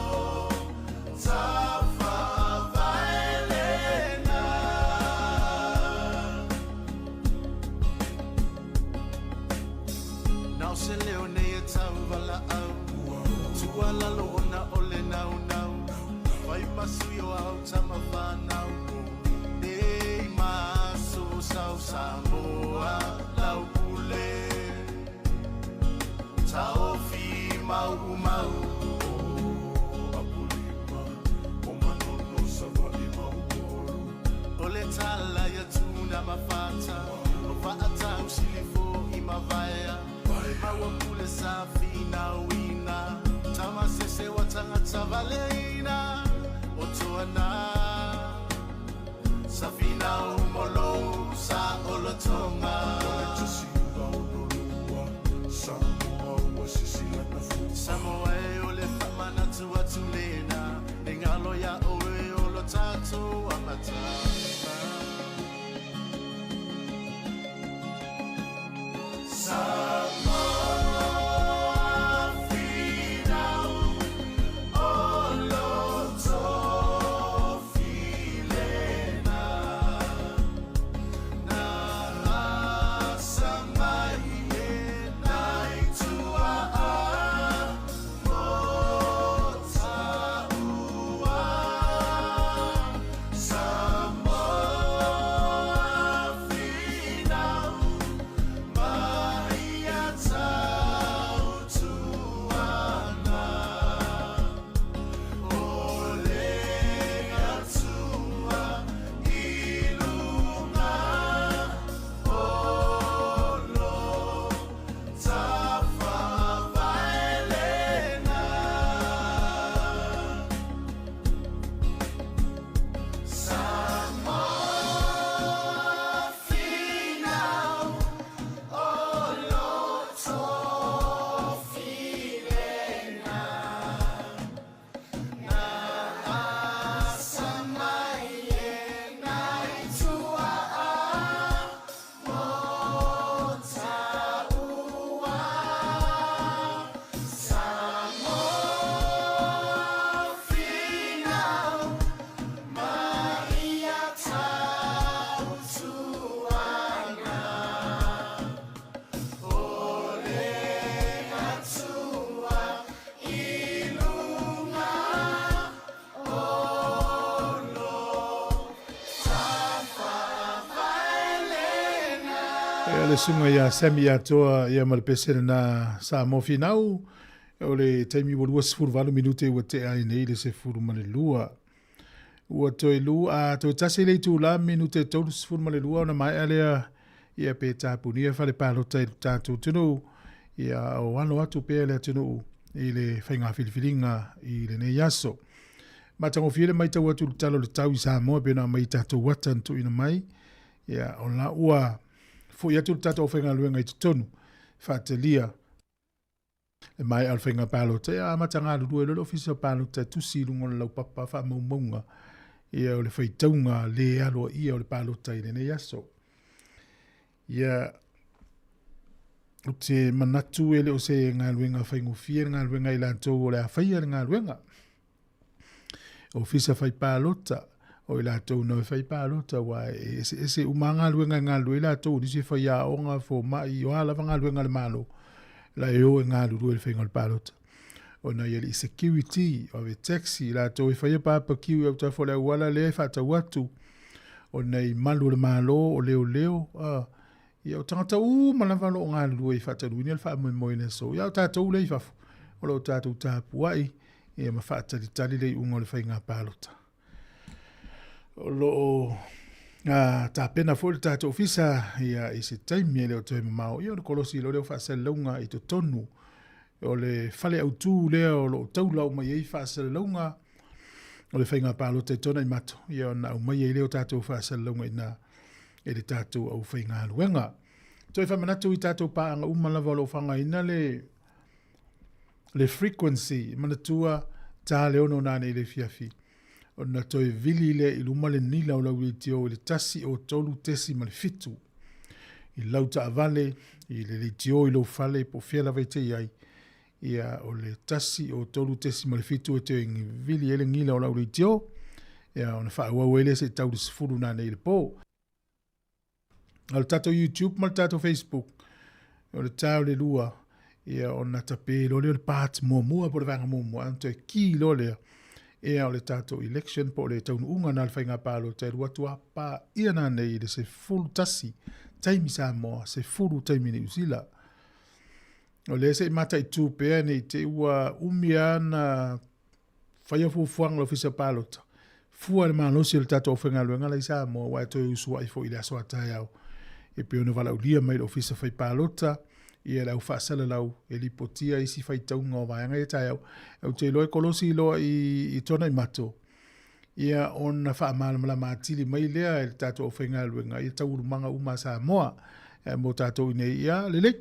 tafavae lena. Na o se leo nei e tauvalaau Tuualalo ona o le naunau Fai ma sui o au tama whanau Nei ma aso sau Samoa lau pule Taofi mau mau O Apolima o Manono Savaii ma Upolu O le tala ia Tuna ma Fata O Faatau Silifo i Mavaea Maua pule sa finauina Tamasese wa tagata valeina O Toana Sa finau molou sa olotoga O le 1962 Samoa ua sisi lana fua Samoa e o le faamanatu atu lena Ne galo iā oe o lo tatou amataga Samoa finau o lo tofi lena Na asa mai e nai tuaa mo taua Samoa finau mai a tautuana O le Atua i luga o lo tafavae lena. Samoa finau o lo tofi lena Na asa mai e nai tuaa mo taua Samoa finau mai a tautuana O le Atua i luga o lo tafavae lena. Ia le susuga ia Sammy Atoa ia ma le pese lena Samoa Finau o le taimi ua 28 minute ua tea ai nei le 12. Ua toe lu a toe tasi le itula minute 32 ona maea lea ia pe tapunia fale palota i le tatou atunuu ia o alo atu pea le atunuu i le faiga filifiliga i lenei aso. Matagofie le matau atu i le tala o le tau i Samoa pe na aumai i tatou ata na tuuina mai. Ia, o la ua foi atu le tatou aufaigaluega i totonu, faatalia le maea o le faiga palota, ia amata galulue loa le Ofisa o Palota e tusi i luga o le laupapa faamaumauga ia o le faitauga le aloaia o le palota i lenei aso. Ia, Ou te manatu e le o se galuega faigofie le galuega i latou o le a faia le galuega. Ofisa fai palota, o i latou nao e fai palota, aua e eseese uma lava galuega e galulue ai latou, o nisi e faiaoga, fomai, o a lava galuega a le Malo, la e o e galulue i le faiga o le palota. Ona i alii security, o ave taxi, i latou e faia papakiu i autafa o le auala lea e faatau atu, ona i malu o le Malo, o leoleo, a, Ia, o tagata uma lava o lo o galulue e faataluina le faamoemoe i le aso. Ia, o tatou lea i fafo, o lo o tatou tapuai ia ma faatalitali le iuga o le faiga palota. O lo o tapena foi le tatou ofisa ia, i se taimi e le o toe mamao. Ia, o le kolosi loa lea o faasalalauga i totonu o le fale autu lea o lo o taula uma i ai faasalalauga o le faiga palota i Tuanaimato, ia ona aumai ai lea o tatou faasalalauga i ina e le tatou aufaigaluega. Toe faamanatu i tatou paaga uma lava o lo o faaaogaina le le frequency, manatua ta le 6 nanei i le afiafi, ona toe vili lea i luma le nila o lau leitio i le 103.7 i lau taavale, i le leitio i lou fale, po o fea lava e te i ai, Ia, o le 103.7 e toe vili ai le gila o lau leitio, ia, ona faaauau ai lea seia tau i le 10 nanei i le po. A o le tatou YouTube ma le tatou Facebook, o le ta o le 2, ia, ona tape loa lea o le part muamua po o le vaega muamua, ona toe ki loa lea, ia, o le tatou election po o le taunuuga na o le faiga palota e alu atu a paia nanei i le 11 taimi Samoa, 10 taimi Niu Sila. O lea se i mataitu pea ne i te i ua umi lava ona faia fuafuaga a le Ofisa Palota, fua i le malosi o le tatou aufaigaluega la i Samoa aua e toe usuai foi i le aso a taeao e pei ona valaaulia mai le Ofisa Fai Palota ia le au faasalalau e lipotia isi faitauga o vaega ia taeao. Ou te iloa e kolosi loa i Tuanaimato ia ona faamalamalama atili mai lea e le tatou aufaigaluega ia taualumaga uma a Samoa mo tatou i inei. Ia lelei,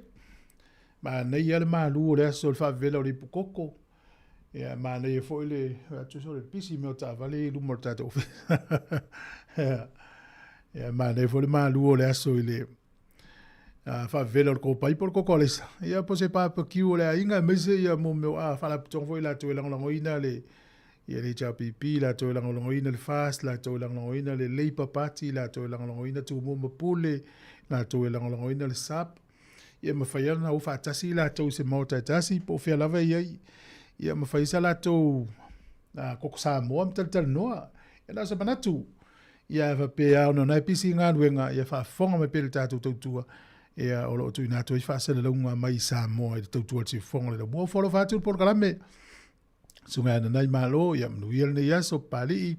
manaia le malu o le aso o le faavevela o le ipu koko, ia manaia foi le tusa o le pisi mea o taavale i luma o le tatou ofisa. Ia manaia foi le malu o le aso i le faavevela o le kopai po o le koko alaisa. Ia po o se barbecue o le aiga aemaise ia mo mea o faalapotopotoga foi latou e lagolagoina le Ia le HRPP, latou e lagolagoina le FAST, latou e lagolagoina le Labour Party, latou e lagolagoina Tumua ma Pule, latou e lagolagoina le SUP. Ia mafai lava ona o faatasi latou i se maota e tasi po o fea lava e i ai. Ia mafai sa latou koko Samoa ma talatalanoa. Ia na o se manatu. Ia faapea ona o na e pisi i galuega, ia faafofoga mai pea le tatou tautua. Ia o lo o tuuina atu ai faasalalauga mai Samoa i le tautua a le Siufofoga o le Laumua. Ua foalofa atu le polokalame. Susuga ia Nanai Malo, ia manuia lenei aso, Papalii.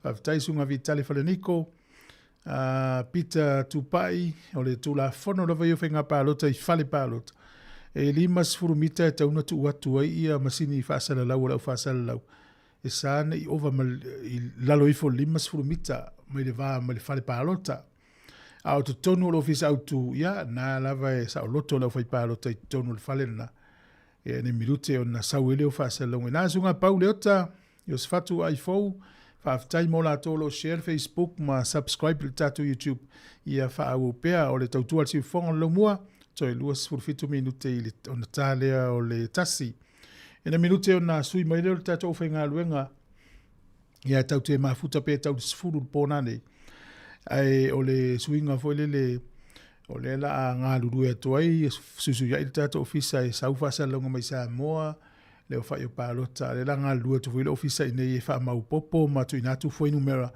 Faafetai Susuga Vitale Falaniko, Peter Tupai, o le Tulafono lava ia o faiga palota i fale palota. E 50 mita e tatau ona tuu atu ai ia masini faasalalau a le au faasalalau. E sa ne i ova ma i lalo ifo o le 50 mita mai le va mai le fale palota. A o totonu o le ofisa autu, ia, na lava e saoloto le aufaipalota i totonu o le fale lena. Ia ne minute ona sau ai lea o faasalalauga. Ina Susuga Pau Leota, Iosefatu Aifou, faafetai mo latou o lo o share le Facebook ma subscribe i le tatou YouTube. Ia faaauau pea o le tautua a le siufofoga o le laumua, toe 27 minute i le ona ta lea o le tasi. Ina minute ona sui mai lea o le tatou aufaigaluega ia tau te mafuta pe tau le 10 le po nanei. Ae o le suiga foi lele o lea la a galulue atu ai suisuiai le tatou ofisa e sau faasalalauga mai Samoa le aofai o palota, lea la galulue atu foi le ofisa i inei e faamaopoopo ma tuuina atu fuainumera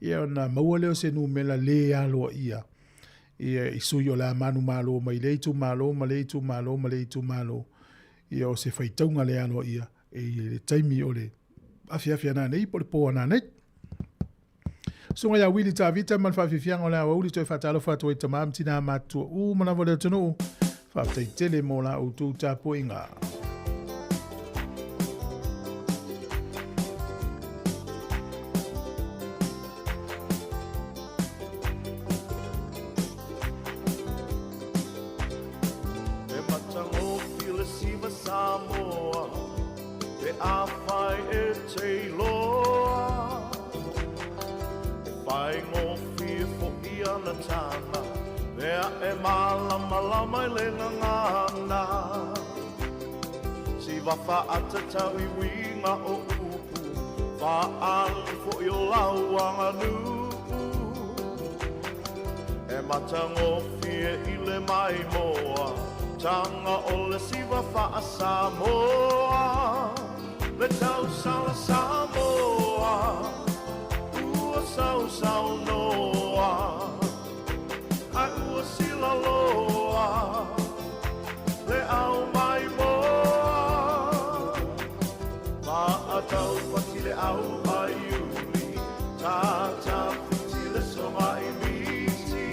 ia ona maua lea o se numera le aloaia ia i sui o le a manumalo mai lea itumalo ma lea itumalo ma lea itumalo ia o se faitauga le aloaia e i le taimi o le afiafi a nanei po o le po a nanei. Susuga ia Wili Tavita ma le faafiafiaga o le aoauli toe faatalofa atu ai tama ma tinā matutua uma lava o le atunuu. Faafetai tele mo la outou tapuaiga. E matagofie le siva Samoa Pe afai e te iloa E faigofie foi ana taga Pe aʻe malamalama i le gagana Siva faatatau i uiga o upu Faaali foi o lau aganuu E matagofie i le maimoa Taga o le siva faa-Samoa Le tausala Samoa Ua sausaunoa Ae ua silaloa Le au maimoa Maataupati le au a Iuli Tatafiti le sogaimiti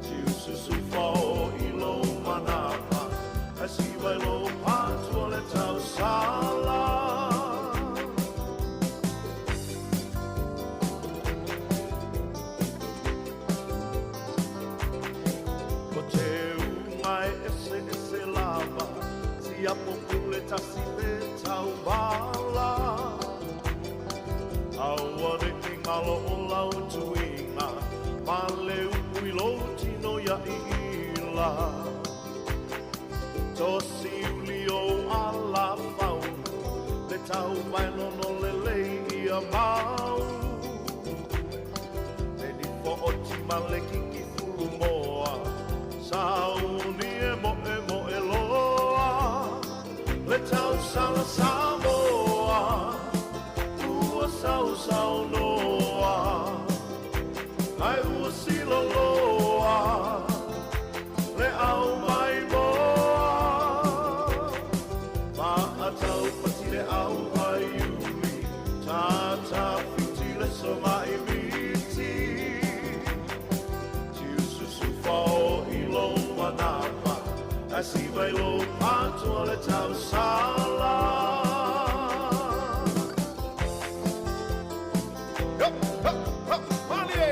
Tiususu fao i lou manava Ae siva i lou patu o le tausala. Ko te unga e eseese lava, Siapo pule tasi te tauvala. Aua ne i ngalo o lau tuiga, Ma le upu i lou tino ia iila. Tosi uli ou ala fauna, Le tau vaenono lelei ia mau. Le nifo o tima le kiki fulu moa, Sauni e moemoe loa. Le tausala Samoa, Ua sausaunoa, Ae ua siloloa, Le au maimoa. Maataupati le au a Iuli, Tatafiti le sogaimiti. Tiususu fao i lou manava, Ae siva i lou patu o le tausala. Yo, yo, yo, malie!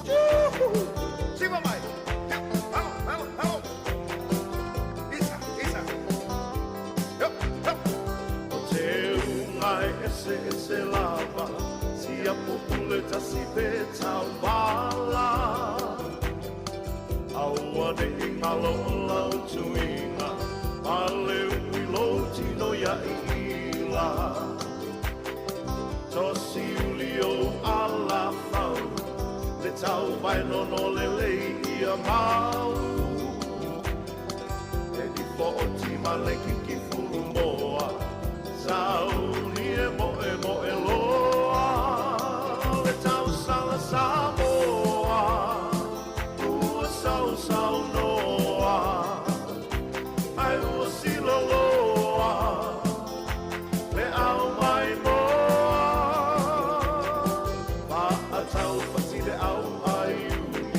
Juhu! Siva mai! Yo, alo, alo, alo! Isa, isa! Yo, yo! O te unga e eseese lava, Siapo pule tasi pe tauvala. Aua ne i ngalo o lau tuiga, Ma le upu i lou tino ia iila. Tosi uli ou ala fau, Le tau vaenono lelei ia mau. E nifo o tima le kiki fulu moa, Sauni e moemoe loa. Le tausala Samoa, Ua sausaunoa, Ae ua siloloa, Le au maimoa. Maataupati le au a Iuli,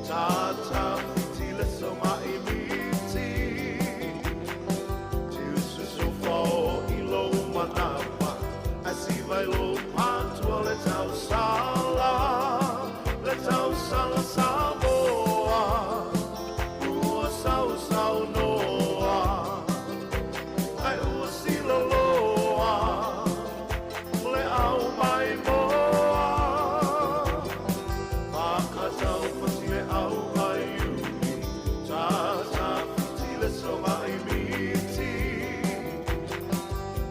Tatafiti le sogaimiti. Tiususu fao i lou manava, Ae siva i lou patu o le tausala. Le tausala Samoa, Ua sausaunoa, Ae ua siloloa, Le au maimoa. Maataupati le au a Iuli, Tatafiti le sogaimiti.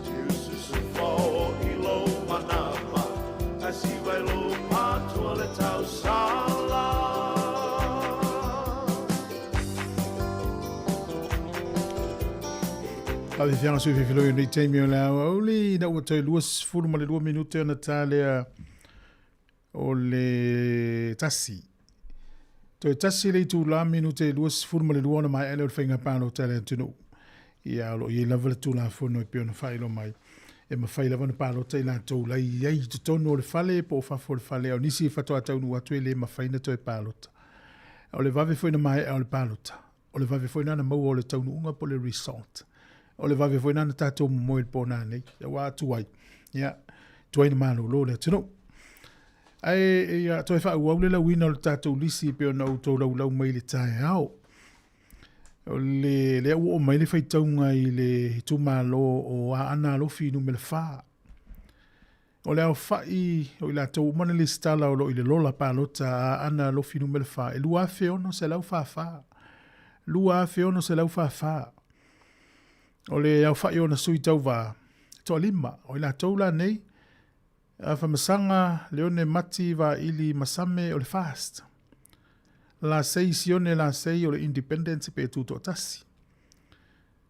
Tiususu fao i lou manava, Ae siva i lou patu o le tausala. Faafiafiaga sui fefiloi o nei taimi o le aoauli, ina ua toe 22 minute ona ta lea o le tasi. Toe tasi le itula minute 22 ona maea lea o le faiga palota a le atunuu. Ia, o lo o i ai lava le Tulafono e pei ona faailoa mai, e mafai lava ona palota i latou la i ai i totonu o le fale po o fafo o le fale, a o nisi e faatoa taunuu atu e le mafai ona toe palota. O le vave foi ona maea o le palota, o le vave foi lena ona maua o le taunuuga po o le result. O le vave foi lena ona tatou momoe i le pō nanei, aua a tuai, ia, tuai ona malolo le atunuu. Ae ia toe faaauau le lauina o le tatou lisi e pei ona ou tolaulau mai i le taeao. O le, lea ua oo mai le faitauga i le itumalo o Aana Alofi numera 4. O le aofa'i o i latou uma na lesitala o lo o i le lola palota a Aana Alofi Numera 4 e 2,644. 2,644. O le aofa'i o ona sui tauvā, e toalima. O i latou la nei, Afamasaga Leone Mati Vaili Masame o le FAST. Lasei Sione Lasei o le Independent pe Tutoatasi.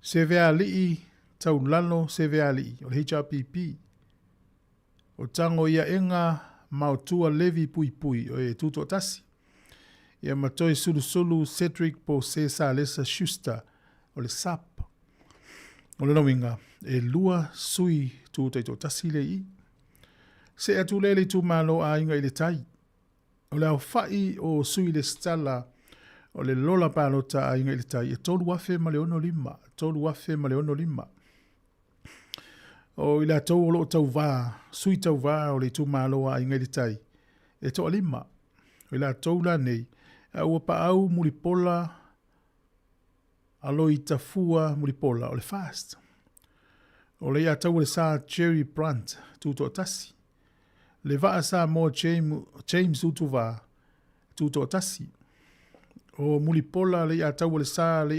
Sevealii Taulalo Sevealii o le HRPP. O Tago Iaega Maotua Levi Puipui o e Tutoatasi. Ia ma Toe Sulusulu Cedric Pose Salesa Schuster o le SUP. O lona uiga, e lua sui tu taitoatasi lea i i. See atu lea i le itumalo Aiga i le Tai. O le aofa'i o sui lesitala o le lola palota Aiga i le Tai e 3,065, 3,065. O i latou o lo o tauvā, sui tauvā o le itumalo a Aiga i le Tai, e toalima. O i latou la nei, a ua paau Mulipola Aloitafua Mulipola o le FAST. O le iataua le sa Jerry Brunt, Tutoatasi. Le vaa Samoa James Utuva, Tutoatasi. O Mulipola le iataua le sa le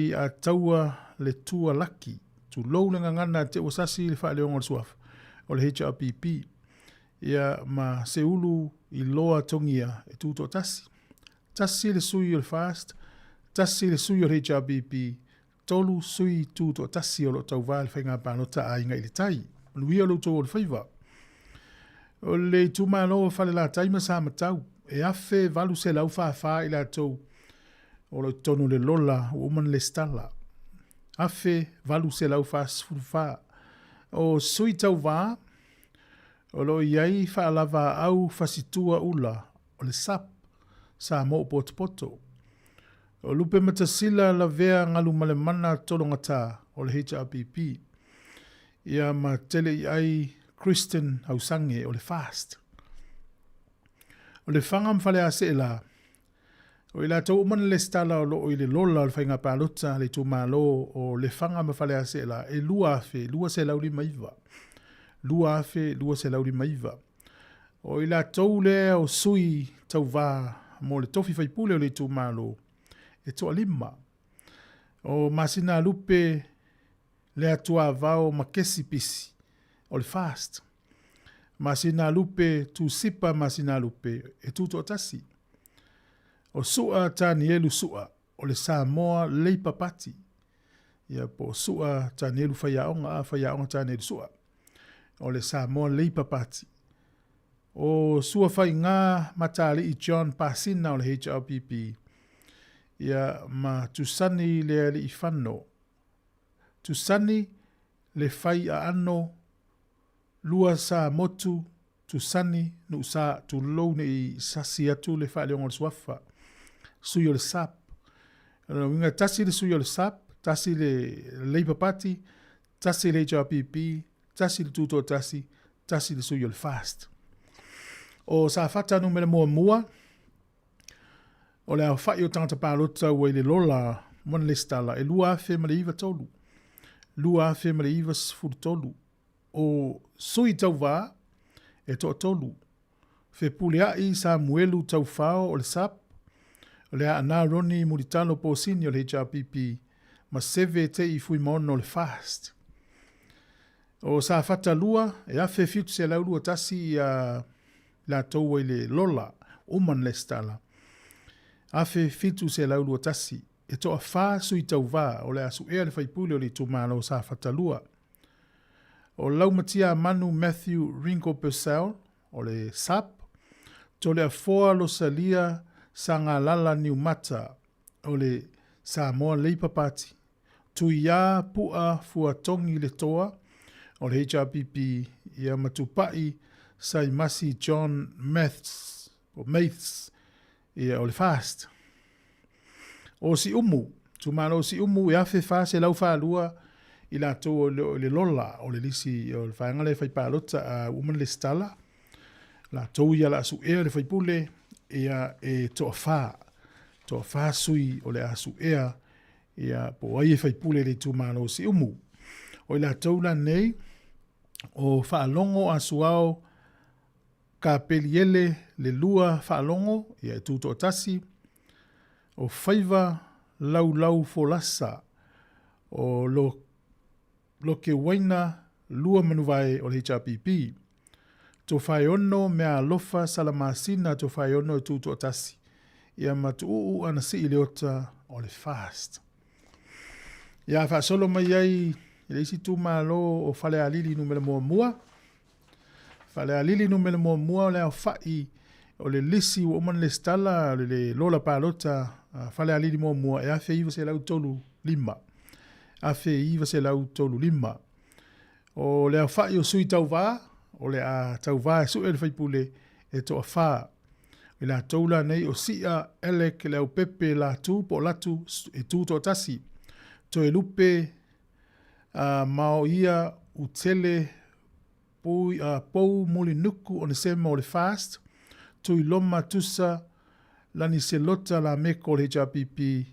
iataua le tua laki. Tulou le gagana te ua sasi le faaleoga o le suafa o le HRPP. Ia ma Seulu i loa Togia e Tutoatasi. Tasi le sui o le FAST, tasi le sui o le HRPP, tolu sui tutoatasi o lo o tauvā i le faiga palota a Aiga i le Tai. Manuia lo outou alofaiva. O le itumalo o Falelatai ma Samatau, e 1,844 i latou o lo o i totonu o le lola ua uma ona lesitala. 1,844. O sui tauvā, o lo o i ai faalavaau fasitua ula o le SUP, Samoa Potopoto. O Lupematasila Lavea Galumalemana Tologata o le HRPP. Ia ma tele i ai Kristen Hausange o le FAST. O Lefaga ma Faleaseela, o i latou uma na lesitala o lo o i le lola o le faiga palota a le itumalo o Lefaga ma Faleaseela e 2,259. 2,259. O i latou lea o sui tauvā mo le tofi faipule o le itumalo e toalima. O Masinalupe Leatuavao Makesi Pisi o le FAST. Masinalupe Tusipa Masinalupe e tutoatasi. O Su'a Tanielu Su'a o le Samoa Labour Party. Ia po o Su'a Tanielu Faiaoga, a Faiaoga Tanielu Su'a o le Samoa Labour Party. O Suafaiga Matali'i John Pasina o le HRPP. Ia ma Tusani Leali'ifano. Tusani le fai aano lua sa motu Tusani Nu'usa tulou ne i sasi atu le faaleoga o le suafa sui o le SUP. O lona uiga e tasi le sui o le SUP, tasi le Labour Party, tasi le HRPP, tasi le Tutoatasi, tasi le sui o le FAST. O Safata numera muamua, O le aofa'i o tagata palota ua i le lola mo le lesitala e 2093, 2093. O sui tauvā e toatolu, Fepulea'i Samuelu Taufao o le SUP, o le Aana Ronnie Mulitalo Posini o le HRPP ma Seve Te'i Fuimaono o le FAST. O Safata 2, e 1,721 ia latou ai le lola uma na lesitala. 1721, e toafa sui tauvā o le a su'ea le faipule o le itumalo o Safata 2. O Laumatiamanu Matthew Ringo Purcell o le SUP, Toleafoa Losalia Sagalala Niumata o le Samoa Labour Party, Tuiā Pu'a Fuatongi Letoa o le HRPP, ia ma Tupa'i Saimasi John Maths, po Maths, ia o le FAST. O Siumu, itumalo o Siumu e 1442 i latou o le lola o le lisi o le vaega lea e fai palota a ua uma ona lesitala, latou ia o le a su'ea le faipule, ia e toafa, toafa sui o le a su'ea ia po o ai e faipule i le itumalo o Siumu. O i latou la nei, O Faalogo a Suao Kapeliele Lelua Faalogo, ia e tutoatasi. O Faiva Laulau Folasa, o Lo Lokeuaina Lua Manuvae o le HRPP. Tofaeono Meaalofa Salamasina Tofaeono e tutoatasi. Ia ma Tuuu Anasii Leota o le FAST. Ia faasolo mai ai i le isi itumalo o Falealili numera muamua. Falealili numera muamua o le aofai o le lisi ua uma ona lesitala le lola palota a Falealili muamua e 1935. 1935. O le aofai o sui tauva, o le a tauva e sue le faipule e toafa. I latou la nei o Sia Alec Leaupepe Latu po o Latu e tu toatasi, Toelupe Maoia Utele Pou Mulinuku Onesemo o le FAST, Tuiloma Tusa Laniselota Lameko o le HRPP,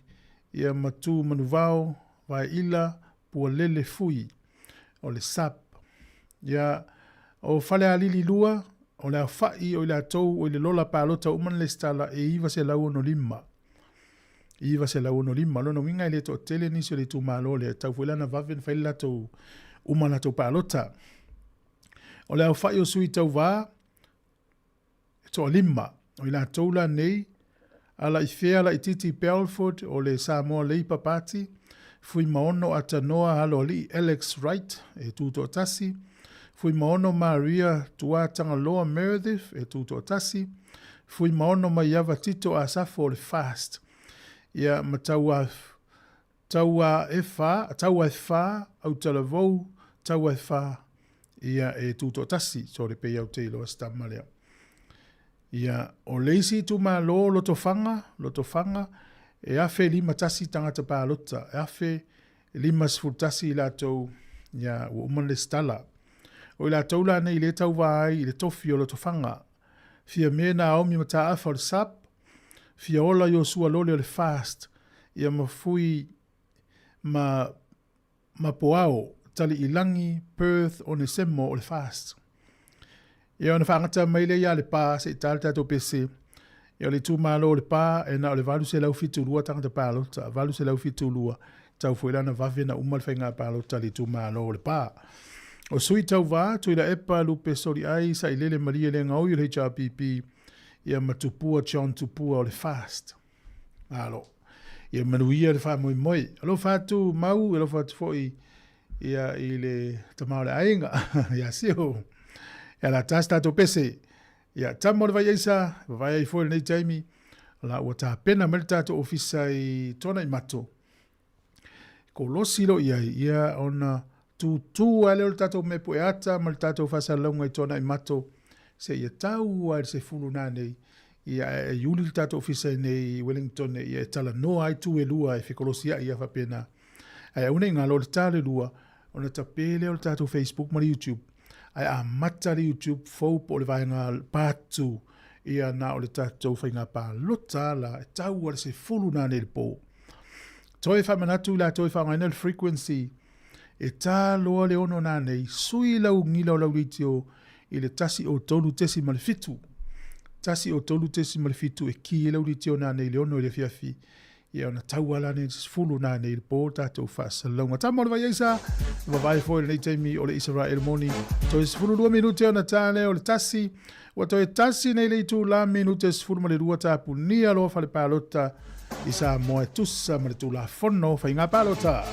ia ma Tu Manuvao Vaeila Pualele Fui o le SAP. Ia, o Falealili 2, o le aofai o i latou o i le lola palota uma na lesitala e 965. 965. O lona uiga e le toatele nisi o le itumalo lea, e tatau foi la ona vave ona fai le latou uma latou palota. O le aofai o sui tauva, e toalima. O i latou la nei, Alaifea Laititi Belford o le Samoa Labour Party, Fuimaono Atanoa Aloalii Alex Wright e tutoatasi, Fuimaono Maria Tuatagaloa Meredith e tutoatasi, Fuimaono Maiava Tito Asafo o le FAST. Ia, ma Taua Tauaefa, Tauaefa, Autalavou, Tauaefa, ia e tutoatasi. Sorry pei au te iloa se tama lea. Ia, o le isi itumalo, Lotofaga, Lotofaga, e 1051 tagata palota, e 1051 i latou, ia, ua uma ona lesitala. O i latou la nei lea e tauva ai i le tofi o Lotofaga. Fiame Naomi Mataafa o le SUP, Fiaola Iosua Lole o le FAST, ia ma Fui ma Mapoao, Taliilangi, Perth, Onesemo o le FAST. Ia ona faagata mai lea ia Lepa se i ta le tatou pese. Ia o le itumalo o Lepa e na o le 872 tagata palota, 872. Tau foi la na vave na uma le faiga palota a le itumalo o Lepa. O sui tauva, Tuilaepa, Lupe Soliai, Sailele Malie Legaoi o le HRPP, ia ma Tupua John Tupua o le FAST. Malo. Ia manuia le faamoemoe. Alofa atu Mau, alofa atu foi ia i le tama o le aiga, ia Sio. Ia la tasi tatou pese. Ia tama o le Vaiaisa, vavae ai foi lenei taimi, la ua tapena mai le tatou ofisa i Tuanaimato. Kolosi loa i ai, ia ona tūtū lava lea o le tatou mea pueata ma le tatou faasalalauga i Tuanaimato seia tau lava i le 10 nanei, ia ae iuli le tatou ofisa i nei i Wellington ia e talanoa ai tu e lua e fekolosiai ia faapena. Ae aua ne i galo o le ta le lua ona tape lea o le tatou Facebook ma le YouTube. Ae amata le YouTube fou po o le vaega part 2 ia na o le tatou faiga palota la e tau lava i le 10 nanei i le po. Toe faamanatu i latou e faaaogaina le frequency e ta loa le ono nanei, sui lau gila o lau leitio i le 103.7. 103.7 e ki ai lau leitio nanei i le ono i le afiafi. Ia ona tau ala nei 10 nanei i le po tatou faasalalauga. Tama o le Vaiaisa, vavae foi lenei taimi o le Isaraelu moni. Toe 12 minute ona ta lea o le tasi. Ua toe tasi nei le itula minute 12 tapunia loa fale palota i Samoa e tusa ma le Tulafono Faiga Palota.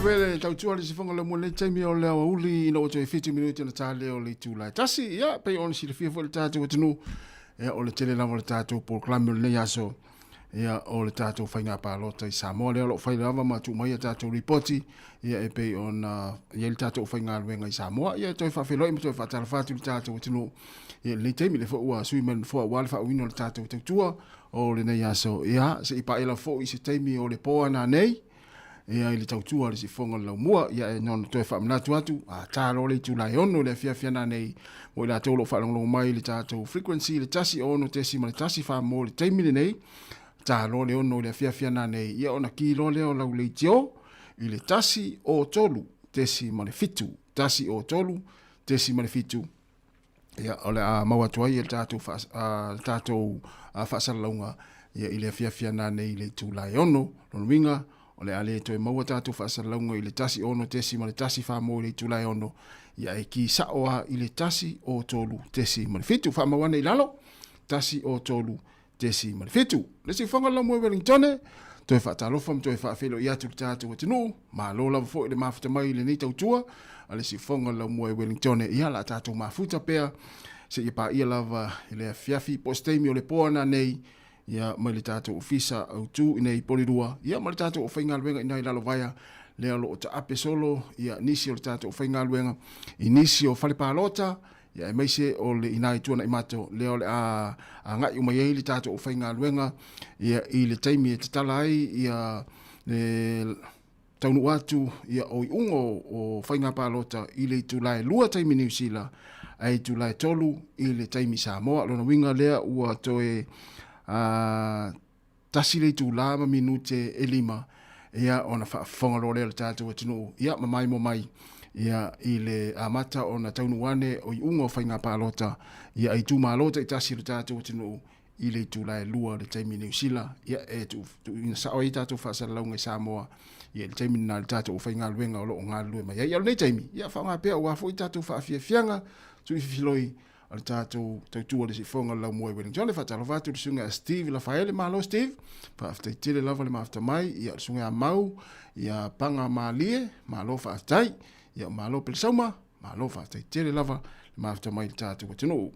Pele tautua le sifonga le mo le taimi o le aoauli ina ua toe 7 minute ona ta lea o le itula e tasi. Ia, pei ona silafia foi le tatou atunuu, ia, o le tele lava o le tatou polokalame o lenei aso, ia, o le tatou faiga palota i Samoa lea o lo o fai lava ma tuu mai a tatou lipoti, ia, e pei ona i ai le tatou aufaigaluega i Samoa. Ia, e toe faafeiloai ma toe faatalofa atu i le tatou atunuu ia, i lenei taimi, lea foi ua sui mai le nofoa aua le faauiina o le tatou tautua o lenei aso. Ia, se i paia lava foi i se taimi o le po ana nei, ia i le tautua a le sifoga o le laumua. Ia e na ona toe faamanatu atu, a ta loa le itula e 6 i le afiafi ana nei, mo i latou o lo o faalogologo mai i le tatou frequency i le 106.1 mo le taimi lenei, ta loa le 6 i le afiafi ana nei, ia ona ki loa lea o lau leitio i le 103.7, 103.7, ia o le a maua atu ai le tatou le tatou faasalalauga ia i le afiafi ana nei i le itula e 6. Lona uiga o le a le toe maua tatou faasalalauga i le 16.14 mo i le itula e 6, ia e ki sao lava i le 103.7. Faamau ane i lalo, 103.7. Le isi fofoga o le Laumua i Wellingtone, toe faatalofa ma toe faafeiloai atu i le tatou atunuu. Malo lava foi le mafuta mai i lenei tautua a le isi fofoga o le Laumua i Wellingtone. Ia, la tatou mafuta pea seia paia lava i le afiafi po o se taimi o le po ana nei, ia, mai le tatou ofisa autu i nei Porirua, ia, ma le tatou aufaigaluega i nai Lalovaea, lea o lo o taape solo, ia, nisi o le tatou aufaigaluega i nisi o fale palota, ia aemaise o le ina i Tuanaimato, lea o le a agai uma i ai le tatou aufaigaluega, ia, i le taimi e tatala ai ia le taunuu atu ia o iuga o faiga palota i le itula e 2 taimi Niu Sila ae itula e 3 i le taimi Samoa. Lona uiga lea ua toe tasi le itula ma minute e 5, ia, ona faafofoga loa lea o le tatou atunuu, ia, ma maimoa mai, ia, i le amata ona taunuu ane o iuga o faiga palota, ia, a itumalo taitasi o le tatou atunuu i le itula e 2 i le taimi Niu Sila, ia, e tuuina sao ai tatou faasalalauga i Samoa, ia, i le taimi lena i le tatou aufaigaluega o lo o galulue mai ai. Ia, o lenei taimi, ia, faaaoga pea aua foi tatou faafiafiaga tuififiloi a le tatou tautua le sifoga o le laumua i Wellington. E faatalofa atu i le susuga ia Steve Lafaele, malo Steve, faafetai tele lava le mafuta mai, ia le susuga ia Mau, ia Paga Malie, malo faafetai, ia malo Pelesauma, malo faafetai tele lava le mafuta mai i le tatou atunuu.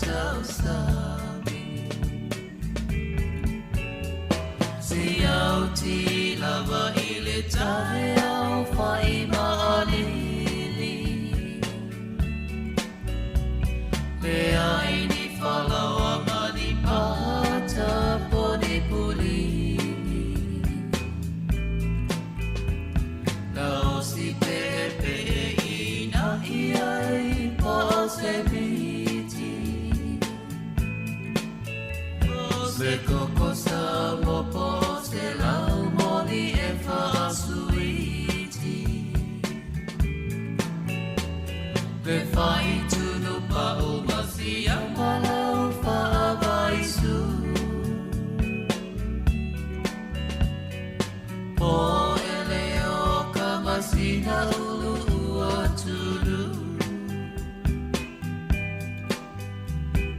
Tausa. Oti lava i le taeao whai maalili. Le ai ni whalawa ma ni pata po ni pulini. Na osi pe pe i na i ai pa o se miti. Se koko sa mo po se lau moli e whaasuiti. Le whai tunu pa o masia malau whaavaisu. Po ele o ka masina ulu ua tulu.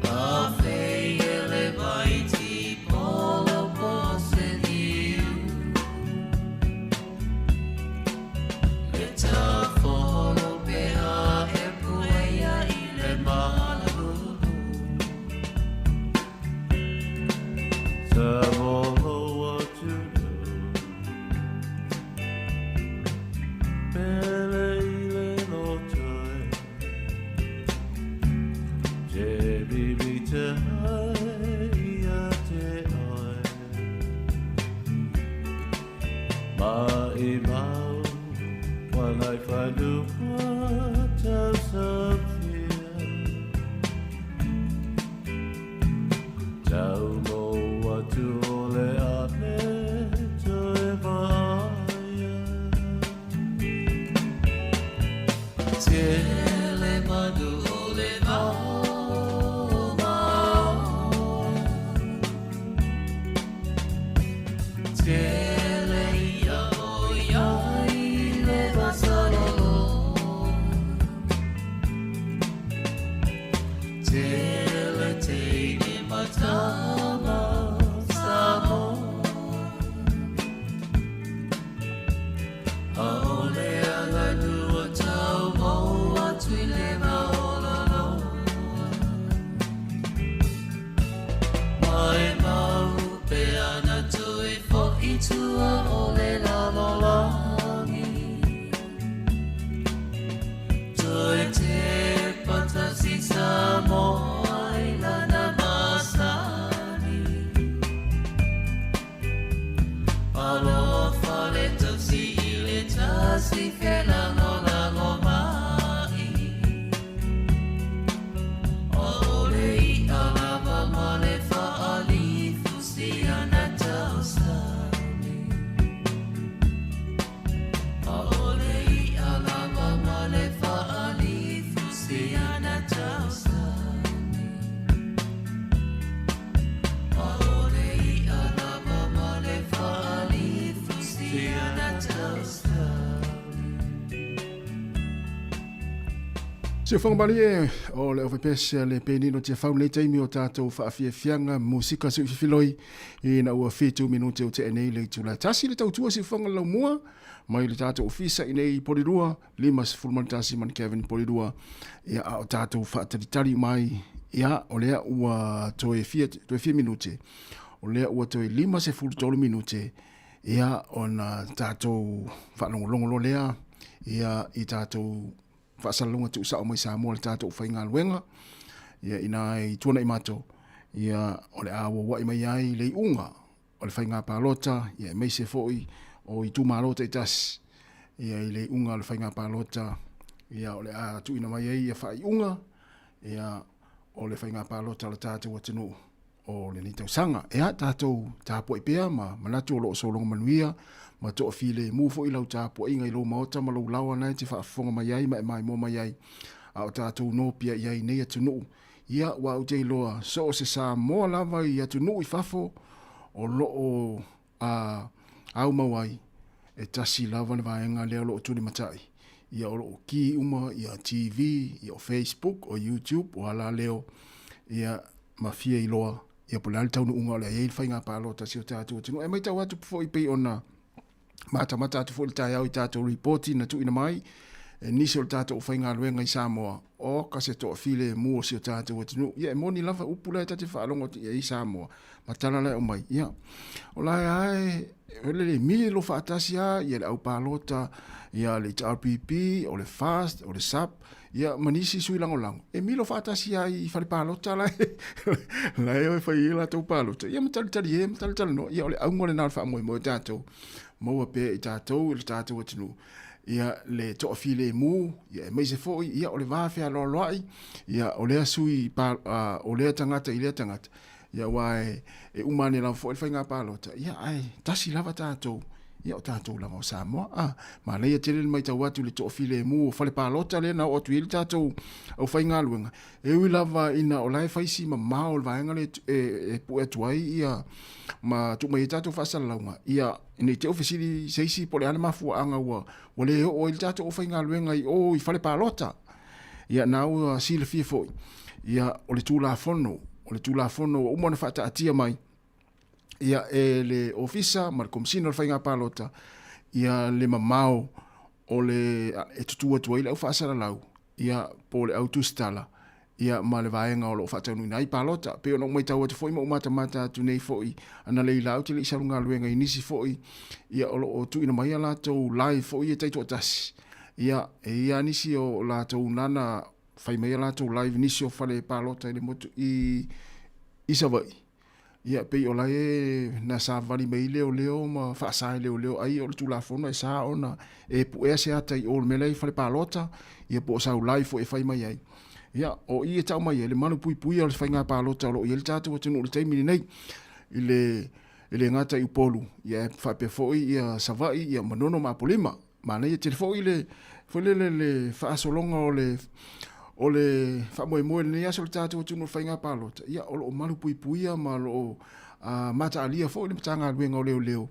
A fei ele vai ti polo po se niu. Le ta folo pea e puea i le malu. Ta volo atu Pele i le lotoe. Te bibi te hai ia te oe. Ma i mau wanai whanua tau safia. Tau mo atu o le ane toe vaia. Tele manu o le vao mao. Tele ia o ia i le vasalolo. Tele teine matama Samoa. Aole aganua tau mo atu i le maolalo. Mai mau pe ana toe fo i tua o le lalolagi. Toe te patasi Samoa i lana masani. Alofa le tausi i le tasi felagolago mai. Aole i alava ma le whaalifu si ana tausani. Aole i alava ma le whaalifu si ana tausani. Aole i alava ma le whaalifu si ana tausani. Siufofoga malie o le aufaipiasi a le Penino Tiafau lenei taimi o tatou faafiafiaga musika siufifiloi ina ua 7 minute o tea nei le itula tasi le tautua siufofoga le laumua mai le tatou ofisa i nei Polirua 51 man Kevin Polirua ia a o tatou faatalitali mai ia o lea ua toe fia toe fia minute o lea ua toe 53 minute ia ona tatou faalogologo loa lea ia i tatou faasalalauga tuusao mai Samoa le tatou faigaluega ia ina i tuanai matou ia o le a auauai mai ai le iuga o le faiga palota ia aemaise foi o itumalo taitasi ia i le iuga o le faiga palota ia o le a tuuina mai ai ia faaiuga ia o le faiga palota o le tatou atunuu o lenei tausaga. Ea, tatou tapuai pea ma manatu o lo o sologa manuia ma toafilemu foi lau tapuaiga i lou maota ma lou laoa na e te faafofoga mai ai ma e maimoa mai ai a o tatou nopia i ai nei atunuu. Ia, ua ou te iloa, so o se Samoa lava i atunuu i fafo o lo o a aumau ai, e tasi lava le vaega lea o lo o tulimatai. Ia o lo o ki uma ia TV, ia o Facebook, o YouTube, o ala leo, ia ma fia iloa, ia po o le a le taunuuga o le a i ai le faiga palota a si o tatou atunuu. E matau atu foi pei ona matamata atu foi i le taeao i tatou ripoti na tuuina mai. e nisi o le tatou aufaigaluega i Samoa, oka se toafilemu o si o tatou atunuu. Ia, e moni lava upu la e ta te faalogo atu i ai i Samoa, ma tala la e aumai. Ia, o la e lava e, o le milo faatasi lava ia le au palota, ia le HRPP, o le FAST, o le SUP, ia ma nisi sui lagolago, e milo faatasi lava i fale palota la e, la e o e fai ai latou palota, ia ma talitali e, ma talatalanoa. Ia, o le auga lena o le faamoemoe o tatou, maua pea i tatou i le tatou atunuu ia le toafilemu, ia aemaise foi ia o le va fealoaloai ia o lea sui pa, o lea tagata i lea tagata, ia aua e, e uma ane lava foi le faiga palota, ia ae tasi lava tatou, ia o tatou lava o Samoa. Ah, manaia tele le matau atu i le toafilemu o fale palota lea na oo atu i ai le tatou aufaigaluega, E ui lava ina o la e fai si mamao o le vaega lea e, e pue atu ai ia ma tuu mai ai tatou faasalalauga, ia ne i te i ua fesili se isi po o le a le mafuaaga ua, ua le oo ai le tatou aufaigaluega i o i fale palota. Ia na ua silafia foi, ia o le Tulafono, o le Tulafono ua uma ona faataatia mai, ia e le Ofisa ma le Komesina o le Faiga Palota, ia le mamao o le e tutū atu ai le au faasalalau, ia po o le au tusitala, ia ma le vaega o lo o faataunuuina ai palota. Pei ona ou matau atu foi ma ou matamata atu nei foi analeila ou te le i sau galuega i nisi foi ia o lo o tuuina mai a latou live foi ia taitoatasi. Ia e i ai lava nisi o latou nana fai mai a latou live i nisi o fale palota i le motu i i Savaii. Ia, e pei o la e na savali mai ai leoleo ma faasa e leoleo ai o le Tulafono e sa ona e puea se ata i o i le mea la e i fale palota, ia po o sau live foi e fai mai ai. Ia, o i e tau mai ai le malu puipuia o le faiga palota o lo o i ai le tatou atunuu i le taimi lenei, i le, e le gata i Upolu, ia e faapea foi ia Savaii, ia Manono ma Apolima. Manaia tele foi le, foi lele le faasologa o le, o le faamoemoe i lenei aso o le tatou atunuu i le faiga palota, ia o lo o malupuipuia ma o lo o mataalia foi le Matagaluega o Leoleo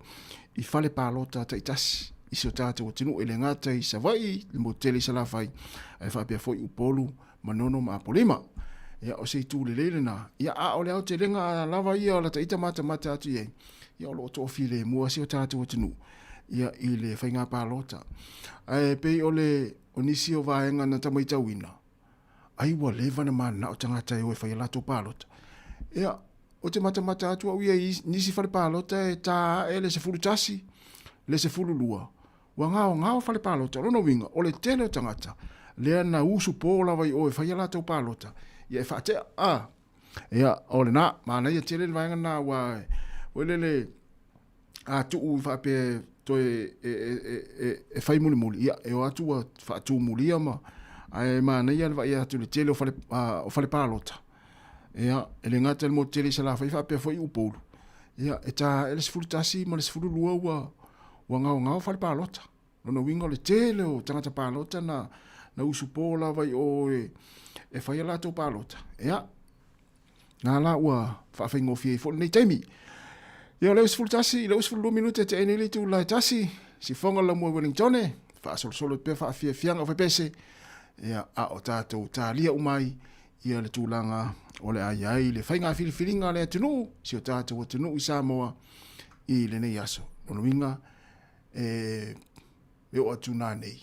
i fale palota taitasi i si o tatou atunuu, e le gata i Savaii, le motu tele i Salafai, ae faapea foi Upolu, Manono ma Apolima. Ia, o se itu lelei lena. Ia, a o le aotelega lava ia o lata ita matamata atu i ai, ia o lo o toafilemu lava si o tatou atunuu ia i le faiga palota. Ae pei o le o nisi o vaega na ta matauina, ai ua leva ona mananao tagata e o e fai a latou palota. Ia, ou te matamata atu au ia i nisi fale palota e ta ae le 11, le 12, Ua gaogao fale palota, o lona uiga, o le tele o tagata lea na usupo lava i o e fai a latou palota, ia e faatea, a. Ia, o lena, manaia tele le vaega lena, aua, foi lele, a tuu faapea toe e, e, e, e, e fai mulimuli, ia, e o atu ua faatumulia ma, ae manaia le vaai atu i le tele o fale, o fale palota. Ia, e le gata i le motu tele i Salafai faapea foi i Upolu. Ia, e ta ae le 11 ma le 12 ua, ua gaogao fale palota. Lona uiga o le tele o tagata palota na, na usupo lava i o e, e fai a latou palota. Ia, na la ua faafaigofie ai foi lenei taimi. Ia, o le 11 i le 22 minute e tea ai nei le itula e tasi, sifoga le lamua i Wellingtone, faasolosolo pea faafiafiaga o fepese, ia, a o tatou talia uma ai ia le tulaga o le a i ai le faiga filifiliga a le atunuu, si o tatou atunuu i Samoa i lenei aso. Lona uiga, e, e oo atu nā nei,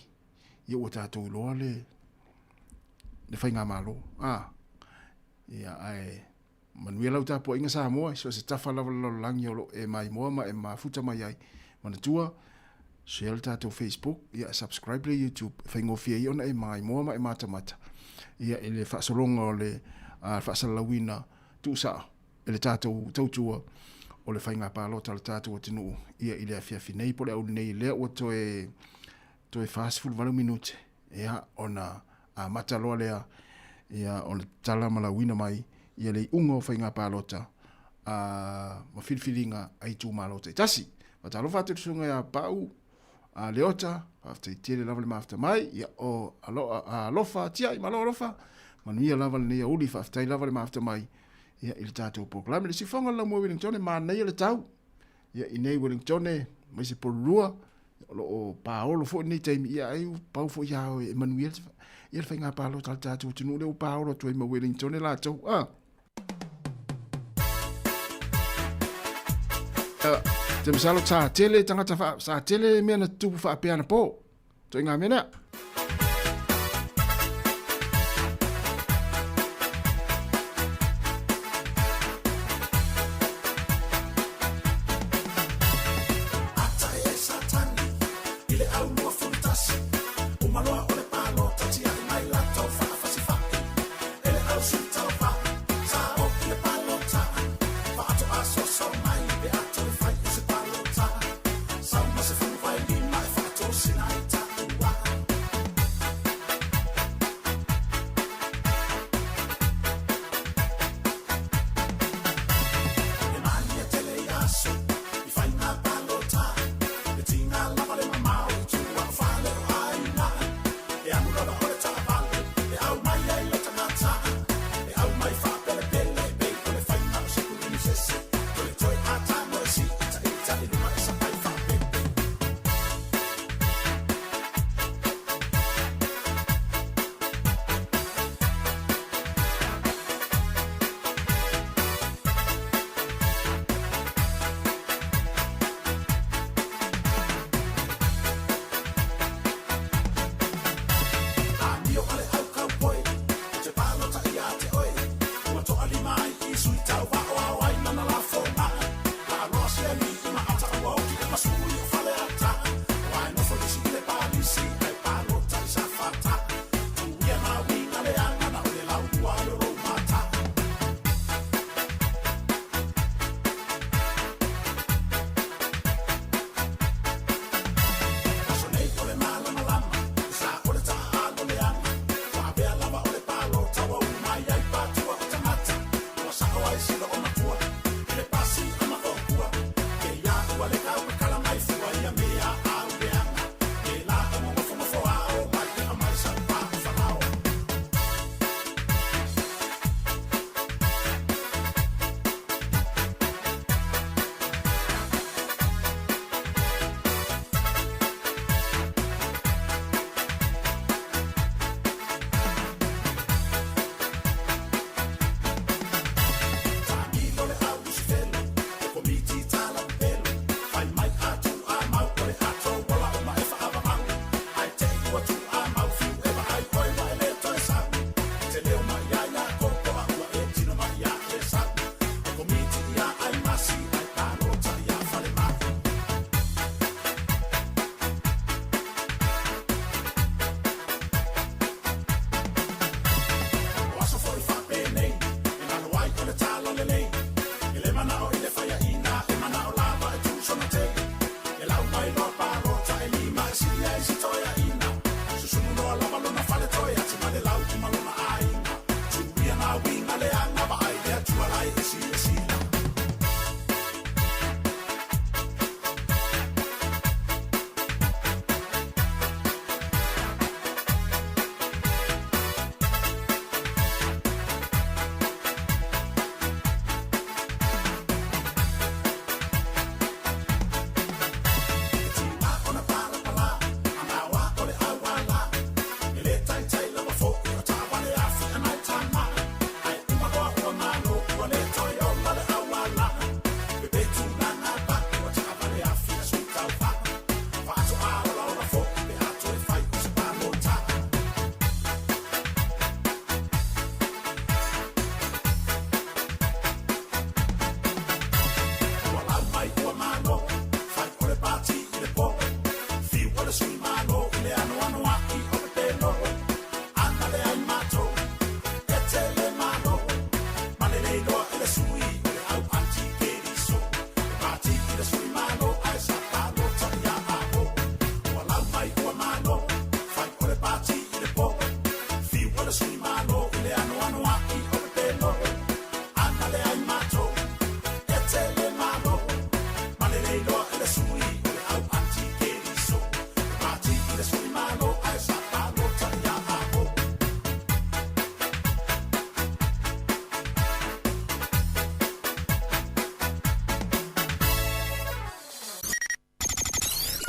ia ua tatou iloa le, le faigamalo. Ah, ia, ae manuia lau tapuaiga Samoa, so o se tafa lava o le lalolagi o lo o e maimoa ma e mafuta mai ai. Manatua, share le tatou Facebook, ia subscribe le YouTube, e faigofie ai ona e maimoa ma e matamata ia i le faasologa o le uh, faasalalauina tuusao e le tatou tautua o le faiga palota a le tatou atunuu ia i le afiafi nei po o le auli nei lea ua toe toe 48 minute ia ona amata loa lea ia o le tala ma lauina mai ia le iuga o faiga palota a ma filifiliga a itumalo taitasi. Faatalofa atu i le susuga ia Pau a Leota, faafetai tele lava le mafuta mai, ia o alo, alofa tiai, malo alofa, manuia lava lenei auli, faafetai lava le mafuta mai ia i le tatou polokalame. Le sifoga le lamua Wellington, manaia le tau, ia i nei Wellington, aemaise Porirua, o lo o paolo foi lenei taimi, ia ai pau foi ia oe e manuia ia le faiga palota a le tatou atunuu lea ua paolo atu ai ma Wellington latou. Ah. Te masalo sa tele tagata wha, sa tele mea na tupu whaapea ana pō. Toi ngā mea nea.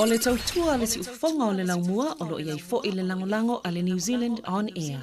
O le tautua a le siufofoga o le laumua o lo o i ai foi le lagolago a le New Zealand On Air.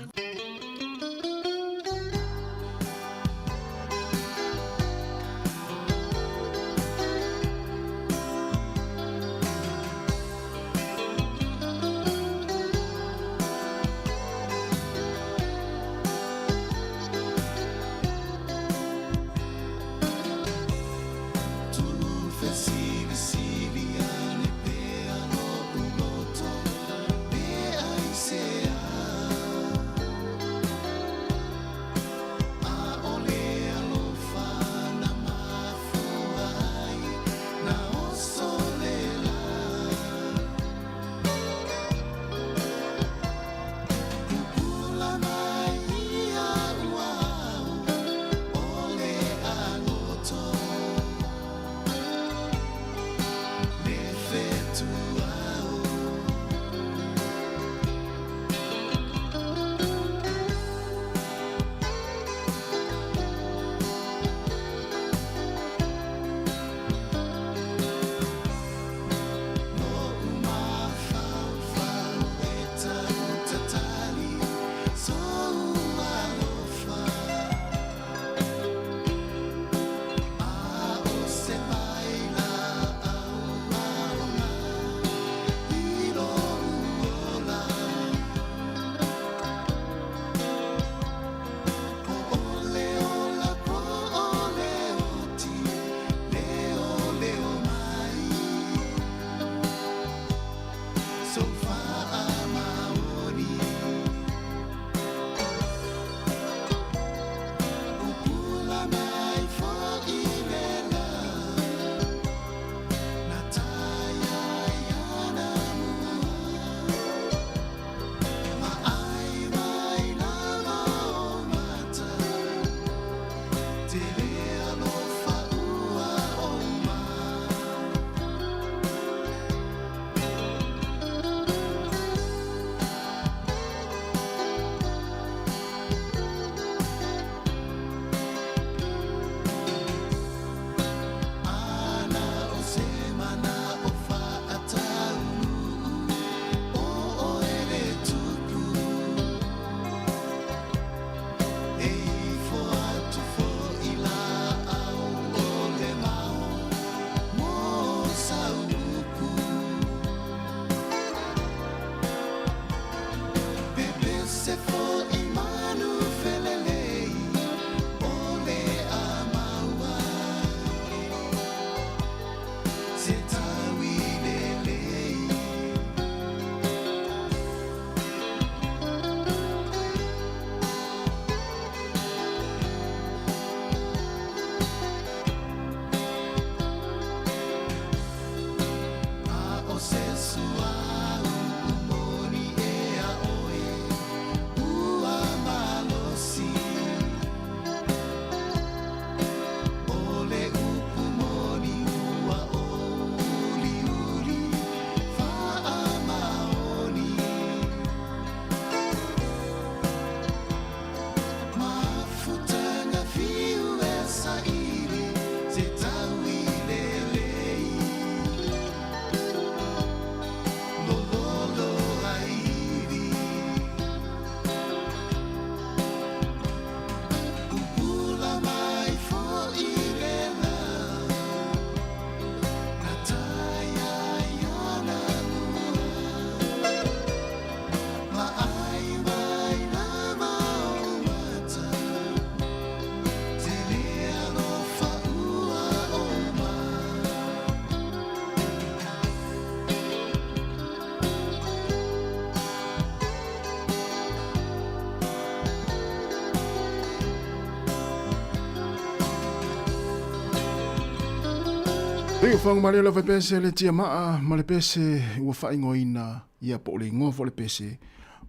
Fang ma le lava pese le tia maa ma le pese ua faaigoaina ia po o le igoa foi o le pese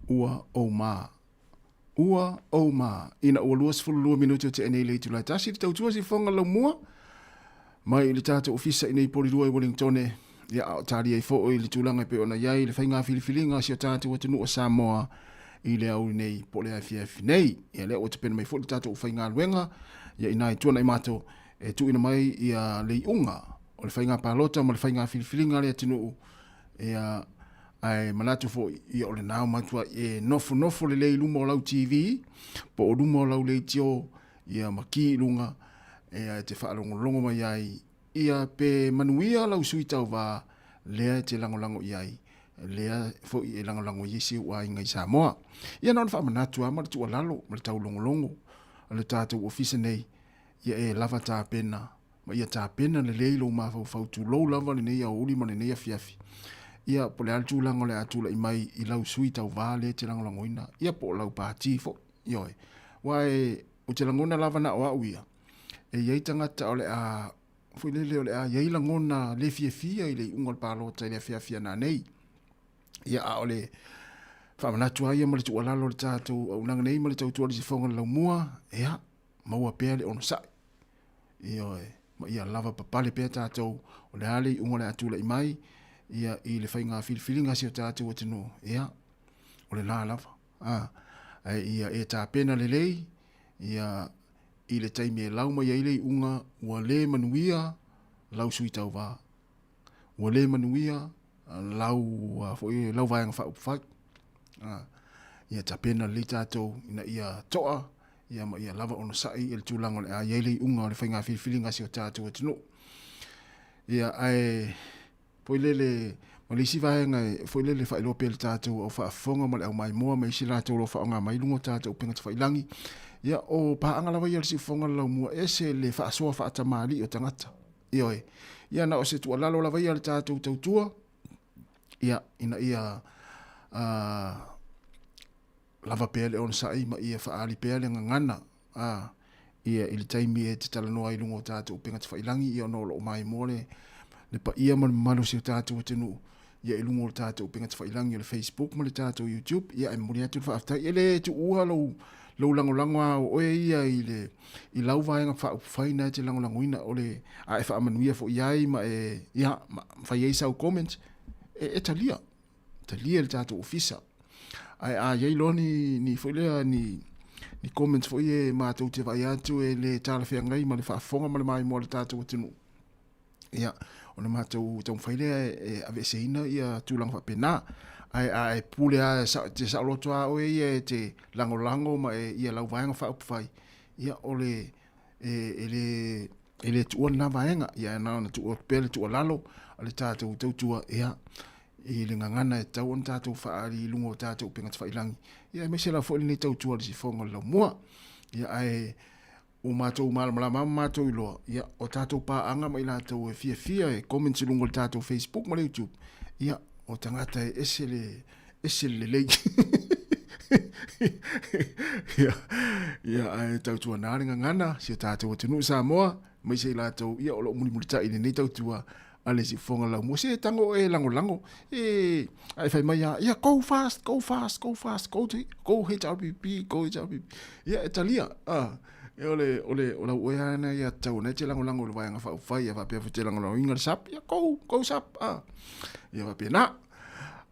ua ou ma. Ua ou ma. Ina ua 22 minuti o tea nei le itula e tasi le tautua sifoga laumua mai i le tatou ofisa i nei Polilua i Wellingtone ia a o talia ai foi le tulaga e pei ona i ai le faiga filifiliga a si o tatou atunuu o Samoa i le aoauli nei po o le afiafi nei. Ia lea ua tapena mai foi le tatou aufaigaluega ia ina i tuanai matou e tuuina mai ia le iuga o le faiga palota ma le faiga filifiliga a le atunuu. Ia, ae manatu foi, ia o lena ua matuai e nofonofo lelei i luma o lau TV, po o luma o lau leitio, ia ma ki i luga, ia e te faalogologo mai ai, ia pe manuia lau sui tauva lea e te lagolago i ai, lea foi e lagolago i ai si ou aiga i Samoa. Ia na ona faamanatu lava ma le tuualalo ma le taulogologo a le tatou ofisa nei, ia e lava tapena ma ia tapena lelei lou mafaufau tulou lava lenei aoauli ma lenei afiafi. Ia po o le a le tulaga o le a tulai mai i lau sui tauva lea e te lagolagoina, ia po o lau pati foi. Ioe. Aua e, ou te lagona lava na o au ia, e i ai tagata o le a, foi lele o le a i ai lagona le fiafia i le iuga o le palota i le afiafi a nanei. Ia, a o le faamanatu lava ia ma le tuualalo a le tatou auaunaga nei ma le tautua i le sifoga o le laumua, ia, maua pea le onosai. Ioe, ma ia lava papale pea tatou, o le a le iuga o le a tulai mai, ia, i le faiga filifiliga a si o tatou atunuu, ia, o le la lava. A, ae ia e tapena lelei, ia, i le taimi e lau mai ai le iuga, ua le manuia lau sui tauva, ua le manuia lau, foi, lau vaega faaupufai. A, ia tapena lelei tatou ina ia toa, ia ma ia lava onosai i le tulaga o le a i ai le iuga o le faiga filifiliga a si o tatou atunuu. Ia, ae, foi lele, ma le isi vaega e, foi lele faailoa pea i le tatou au faafofoga ma le au maimoa ma isi latou o lo o faaaoga mai luga o tatou upega tafailagi. Ia, o paaga lava ia a le siufofoga o le laumua, ese le faasoa faatamalii o tagata. Ioe. Ia, na o se tuualalo lava ia a le tatou tautua, ia, ina ia, lava pea le onosai ma ia faaali pea le gagana, a, ia, i le taimi e te talanoa ai i luga o tatou upega tafailangi, ia ona o lo o maimoa le, le paia ma le mamalu o si o tatou atunuu, ia i luga o le tatou upega tafailangi o le Facebook ma le tatou YouTube, ia e momoli atu le faafetai. E le tuua lou, lou lagolago a o oe ia i le, i lau vaega faaupufai na e te lagolagoina, o le, a e faamanuia foi i ai ma e, ia, ma fai ai sau comment, e, e talia. Talia e le tatou ofisa. Ae a i ai loa ni, ni foi lea, ni, ni comments foi e matou te vaai atu e le talafeagai ma le faafofoga ma le maimoa a le tatou atunuu, ia, ona matou taumafai lea e aveeseina ia tulaga faapena. Ae a e pule lava e te saoloto lava oe ia e te lagolago ma e ia lau vaega faaupufai, ia o le, e, e le, e le tuua lena vaega. Ia na ona tuu atu pea le tuualalo a le tatou tautua, ia, i le gagana e tatau ona tatou faaali i luga o tatou upega tafailangi, ia aemaise lava foi lenei tautua i le sifoga o le laumua. Ia ae ua matou malamalama ma matou iloa, ia o tatou paaga ma i latou e fiafia e comments i luga o le tatou Facebook ma le YouTube, ia o tagata e ese le ese le lelei. ia, ia ae tautuana le gagana si o tatou atunuu Samoa, aemaise i latou ia o lo o mulimulitai i lenei tautua a le siufofoga laumua, se tago oe e lagolago, e, a e fai mai lava, ia go fast, go fast, go fast, go, to, go HRPP, go HRPP. Ia, e talia, a, e o le, o le, o lau oe lava lena ia tatau ona e te lagolago i le vaega faaupufai, ia faapea foi te lagolagoina le SUP, ia go, go SUP, a, ia faapena.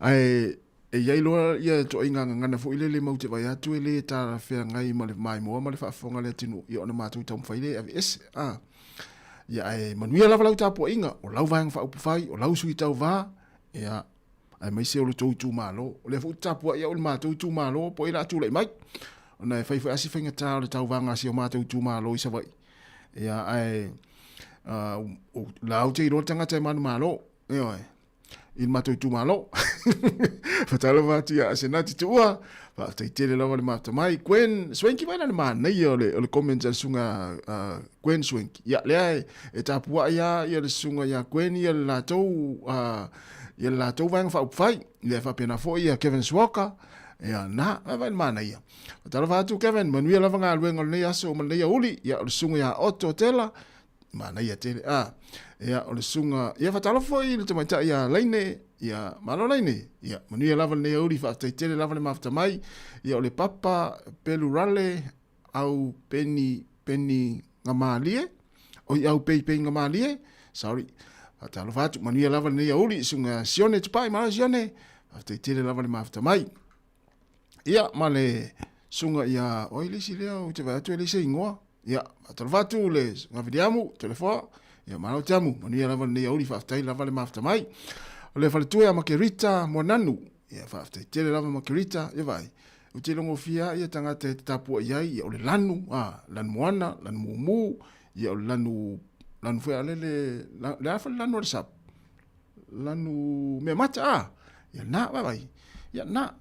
Ae, e i ai loa ia ituaiga gagana foi lele matou te vaai atu e le talafeagai ma le maimoa ma le faafofoga a le atunuu, ia ona matou taumafai lea e aveese. A, ia ae manuia lava lau tapuaiga, o lau Vaega Faaupufai, o lau sui tauva, ia, aemaise o le tou itumalo. O lea foi ou te tapuai au i le matou itumalo po o ai o le a tulai mai. Ona e fai foi lava si faigata o le tauvaga a si o matou itumalo i Savaii. Ia, ae uh, la ou te iloa le tagata e manumalo. Ioe. I le matou itumalo. Faatalofa atu ia Asenati Tuua. Faafetai tele lava le mafuta mai. Gwen Swanky vaai la le manaia o le, o le comments a le susuga uh, Gwen Swanky. Ia, lea e, e tapuai lava ia le susuga ia Gwen ia le latou, uh, ia le latou vaega faaupufai. Ia e faapena foi ia Kevin Swalker. Ia, na, vaai le manaia. Faatalofa atu Kevin, manuia lava galuega o lenei aso ma lenei aoauli. Ia, o le susuga ia Otto Tela, Manaia tele. A, ia, o le susuga, ia faatalofa foi i le tamaitai ia Laine, ia, malo Laine, ia, manuia lava lenei aoauli, faafetai tele lava le mafuta mai, ia, o le Papa Pelurale au Peni, Peni Gamalie, oi, au Pei Pei Gamalie, sorry, faatalofa atu, manuia lava lenei aoauli, susuga Sione Tupai, malo Sione, faafetai tele lava le mafuta mai. Ia, ma le susuga ia, o ai le isi lea ou te vaai atu e leai se igoa. Ia, faatalofa atu le susuga Viliamu, Toleafoa. Ia, malo Tiamu, manuia lava lenei aoauli, faafetai lava le mafuta mai. O le faletua ia Makerita Moananu, ia faafetai tele lava Makerita, ia vaai, ou te iloagofie lava ia tagata e te tapuai ai, ia o le lanu, a, lanu moana, lanu mumu, ia o le lanu, lanu foi a le, le, le a foi le lanu a le sap? Lanu mea mata, a, ia na, vaai, ia na.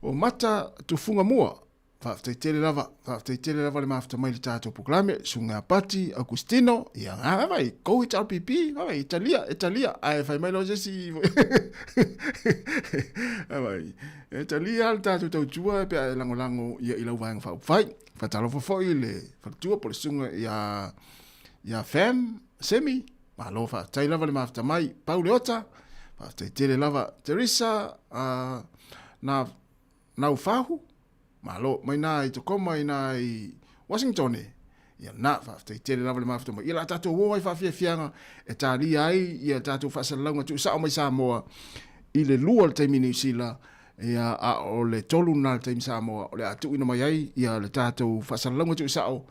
O mata tufunga mua, Faafetai tele lava, faafetai tele lava le mafuta mai le tatou polokalame, Susuga ia Pati Augustino, ia ngā vaai, go HRPP, vaai, e talia, e talia, ae fai mai loa se isi, vaai, e talia le tatou tautua pe a e lagolago ia i lau vaega faaupufai. Faatalofa foi i le faletua po o le susuga ia, ia Fam Semi, malo faafetai lava le mafuta mai, Pau Leota, faafetai tele lava, Teresa, na Naufahu, malo, mai nā i Tacoma i nā i Washington e. Ia nā, faafetai tele lava le mafuta mai. Ia la tātou o ai faafiafiaga e tālia ai ia tātou faasalalauga tuusao mai Samoa i le 2 le taimi Niu Sila, ia a o le 3 nā le taimi Samoa, o le a tuuina mai ai ia le tātou faasalalauga tuusao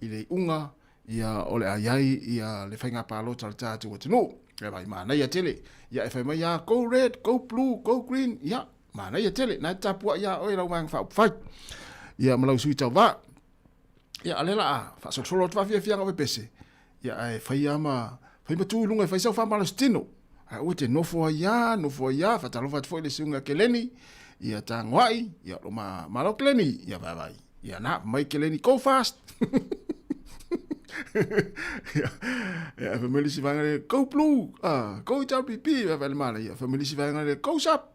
i le iuga ia o le a i ai ia le faiga palota a le tātou atunuu. Ia vai manaia tele. Ia e fai mai a go red, go blue, go green, ia Manaia tele, na e tapuai iā oe lau vaega faaupufai. Ia ma lau sui tauvā. Ia a lea la a faasolosolo atu faafiafiaga o pepese. Ia ae fai lava ma fai ma tu i luga e fai sau faamalosi tino. Ae aua e te nofo ai lava, nofo ai lava, faatalofa atu foi i le susuga Keleni, ia Tagoai, ia o lo ma malo Keleni, ia vaivai. Ia na, mai Keleni, go fast. Ia, ia, fai mai le isi vaega lea, go blue, ah, go HRPP, vaivai le manaia. Fai mai le isi vaega lea, go sap.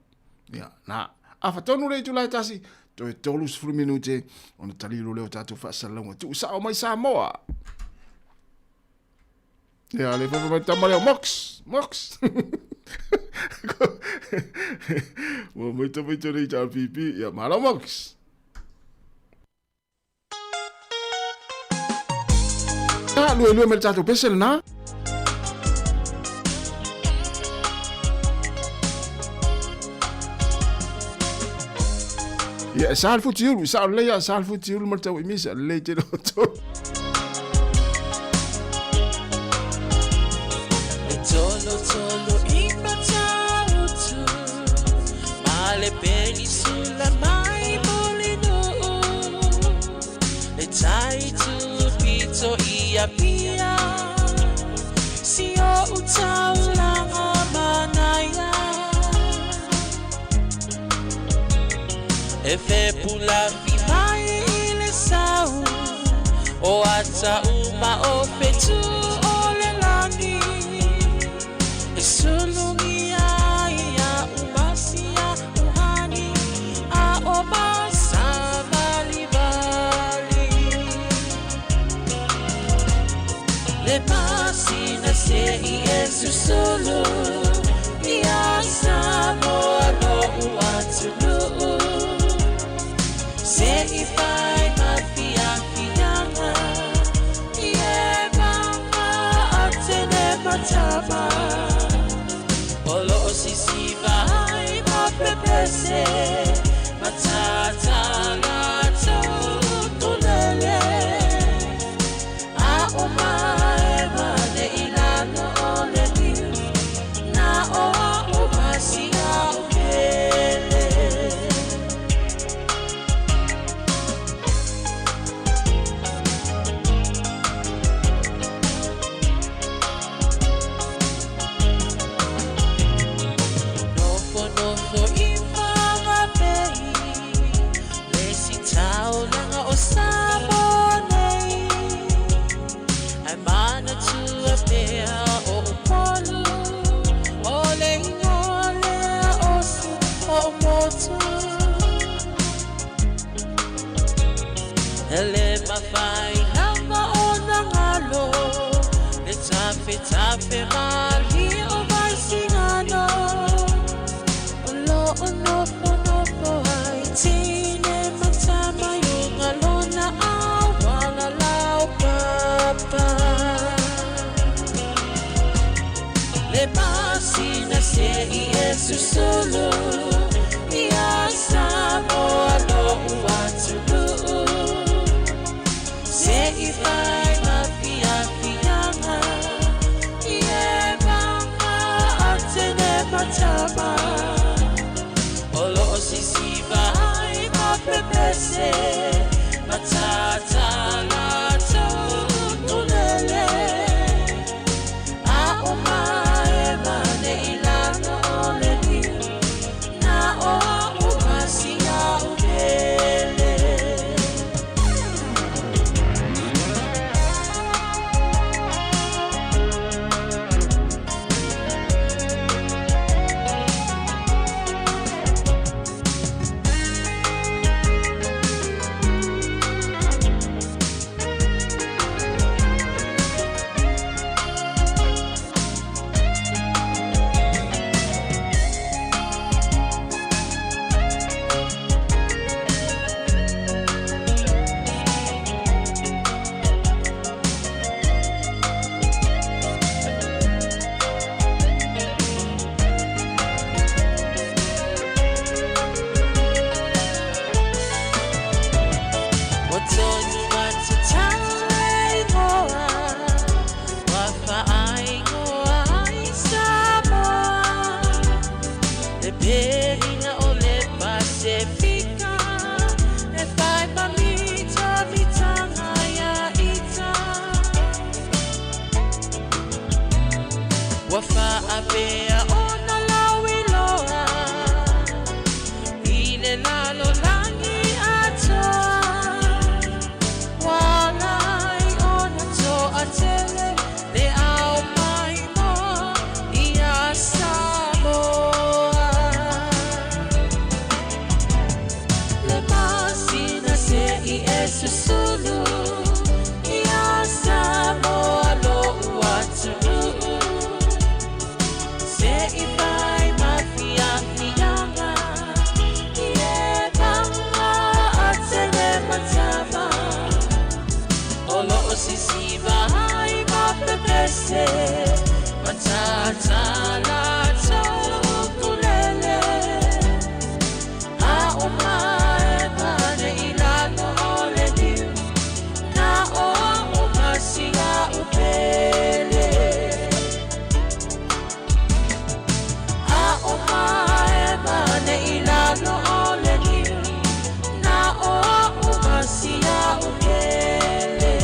Ia, nā, afa tonu le itula e tasi, toe 30 minute, ona talilu lea o tātou faasalalauga. Tuusao mai Samoa! Ia, le whawha mai tama leo, Mox! Mox! Ua mai tama i tōna i tā pipi, ia, malo Mox! Nā, lue lue mai le tātou pese lenā. Ia, e sa le futiulu, i sao lelei a sa le futiulu ma le tau i misa, lelei tele o tō. E tolo tolo i Matautu Ma le penisula mai Mulinuu Le tai tupito i Apia Si o utaulanga manaia E fepulafi mai i le sau O ata uma o fetu o le lani E sulugia ia umasia uhani A o masavalivali Le pasina se i e susulu Ia Samoa lo'u atunuu Se i fai ma fiafiaga I e mama a tene matama O lo'o sisiva ai ma pepese Matata latou tulele A o maema ne i lalo o le niu Na o a'u masia o pele. Nofonofo i Whanganui Le isi taulaga o Samoa nei Ae manatua pea o Upolu O le ingoa lea o si ou motu E le mafai lava ona galo Le tafetafe malie o Vaisigano O lo o nofonofo ai Tine ma tama i uga lona auala lau papa Le masina se i e susulu Ia Samoa lo'u atunuu Se i fai ma fiafiaga I e mama a tene matama. pea ona lauiloa i le lalolagi atoa. Ua ala ai ona toatele le ao maimoa iā Samoa. Le masina se i e susulu iā Samoa lo'u atunuu. Se i fai ma fiafiaga i e paga a tele matava o lo'o sisiva ai ma pepese ma tātā latou ukulele. A o mae pane i lalo o le liu, na o a'u ma si a'u pele. A o mae pane i lalo o le liu, na o a'u ma si a'u pele.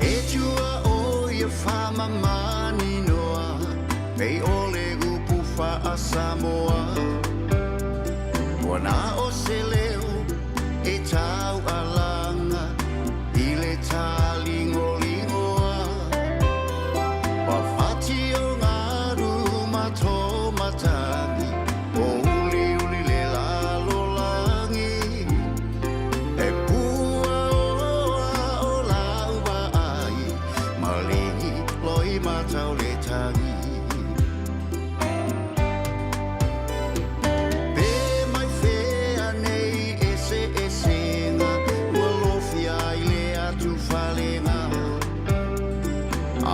E tua o ia whamamaninoa, Pei o le upu faa-Samoa. Ua na o se leo e taualaga i le tāligoligoa. Ua fati o galu ma tō matagi, o uliuli le lalolagi. E pua oa o lau vaai, maligi loi matau le tagi. Pe mai fea nei eseesega, ua lofia ai le atufalega. A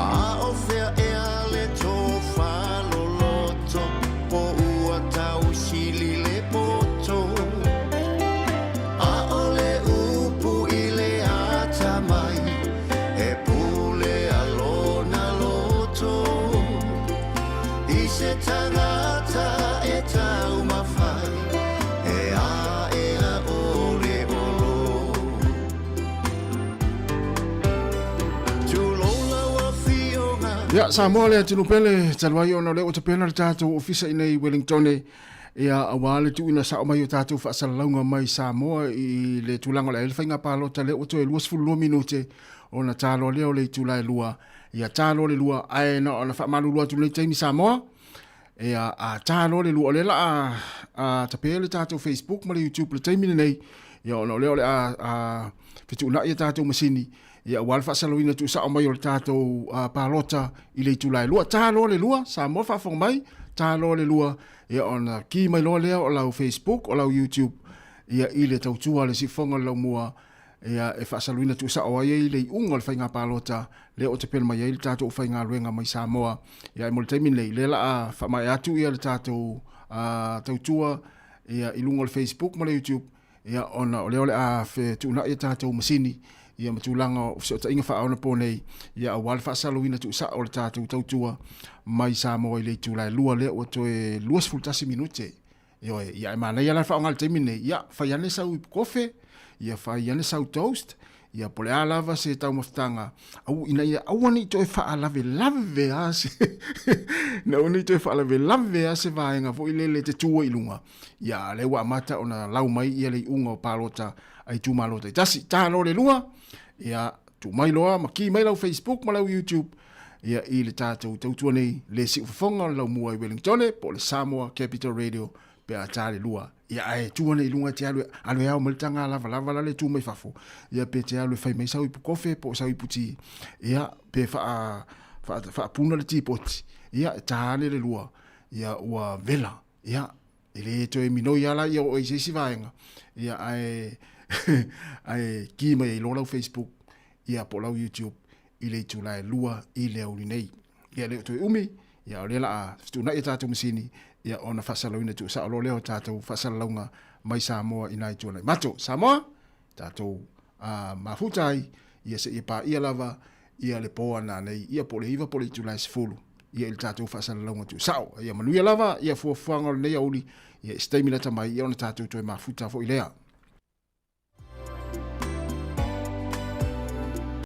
o fea ea le tofa loloto, po ua tausili le poto. ʻAʻole upu i le atamai, he pule a lona loto. I se tagata e taumafai, e aʻea ʻole olo. Tulou lau afioga. Ia, Samoa le atunuu pele, talu ai ona o lea ua tapena le tatou ofisa i nei i Wellingtone, ia, aua le tuuina sao mai o tatou faasalalauga mai Samoa i le tulaga o le a i ai le faiga palota lea ua toe 22 minute ona taloa lea o le itula e lua. Ia taloa le lua, ae na ona faamalulu atu i lenei taimi Samoa, ia, a taloa le lua, o lea la a, a tapea le tatou Facebook ma le YouTube i le taimi lenei, ia ona o lea o le a, a fetuunai a tatou masini, ia aua le faasalalauina tuusao mai o le tatou palota i le itula e lua. Ta loa le lua, Samoa faafofoga mai, ta loa le lua, ia ona ki mai loa lea o lau Facebook, o lau YouTube, ia i le tautua a le Siufofoga o le Laumua, ia e faasalalauina tuusao ai ai le iuga o le faiga palota lea o tapena mai ai le tatou aufaigaluega mai Samoa. Ia mo le taimi lenei, lea la a faamaea atu ia le tatou tautua ia i luga o le Facebook ma le YouTube, Ia, ona o lea o le a fetuunai a tatou masini, ia ma tulaga o fesootaiga faaonaponei, ia aua le faasalalauina tuusao o le tatou tautua mai Samoa i le itula e lua lea ua toe 21 minute. Ioe, ia e manaia la le faaaoga i le taimi lenei, ia fai ane sau ipu kofe, ia fai ane sau toast, ia po o le a lava se taumafataga, au, ina ia aua ne i toe faalavelave lava se ina aua ne i toe faalavelave lava se vaega foi lele e te tu ai i luga, Ia, a lea ua amata ona lau mai ia le iuga o palota a itumalo taitasi. Ta loa le lua, ia, tuu mai loa ma ki mai lau Facebook ma lau YouTube, ia, i le tatou tautua nei le siufofoga o le laumua i Wellingtone, po o le Samoa Capital Radio, pe a ta le lua. Ia, ae tu ane i luga e te alu, alu e ao mai le taga lavalava la le tu mai fafo, ia, pe te alu e fai mai sau ipu kofe po o sau ipu ti, ia, pe faa, faa, faapuna le tipoti, ia, e ta ane le lua. Ia ua vela, ia, e le toe minoi lava la ia oo i se isi vaega, ia ae ae ki mai ai loa lau Facebook, ia po o lau YouTube i le itula e 2 i le aoauli nei. Ia e le o toe umi, ia o lea o le a fetuunai a tatou masini, ia ona faasalalauina tuusao loa lea o tatou faasalalauga mai Samoa i nai itu mato. Samoa, tatou mafuta ai, ia seia paia lava ia le po a nanei, ia po o le 9 po o le itula e 10, ia i le tatou faasalalauga tuusao. Ia manuia lava ia fuafuaga o lenei aoauli, ia i se taimi lata mai, ia ona tatou toe mafuta foi lea.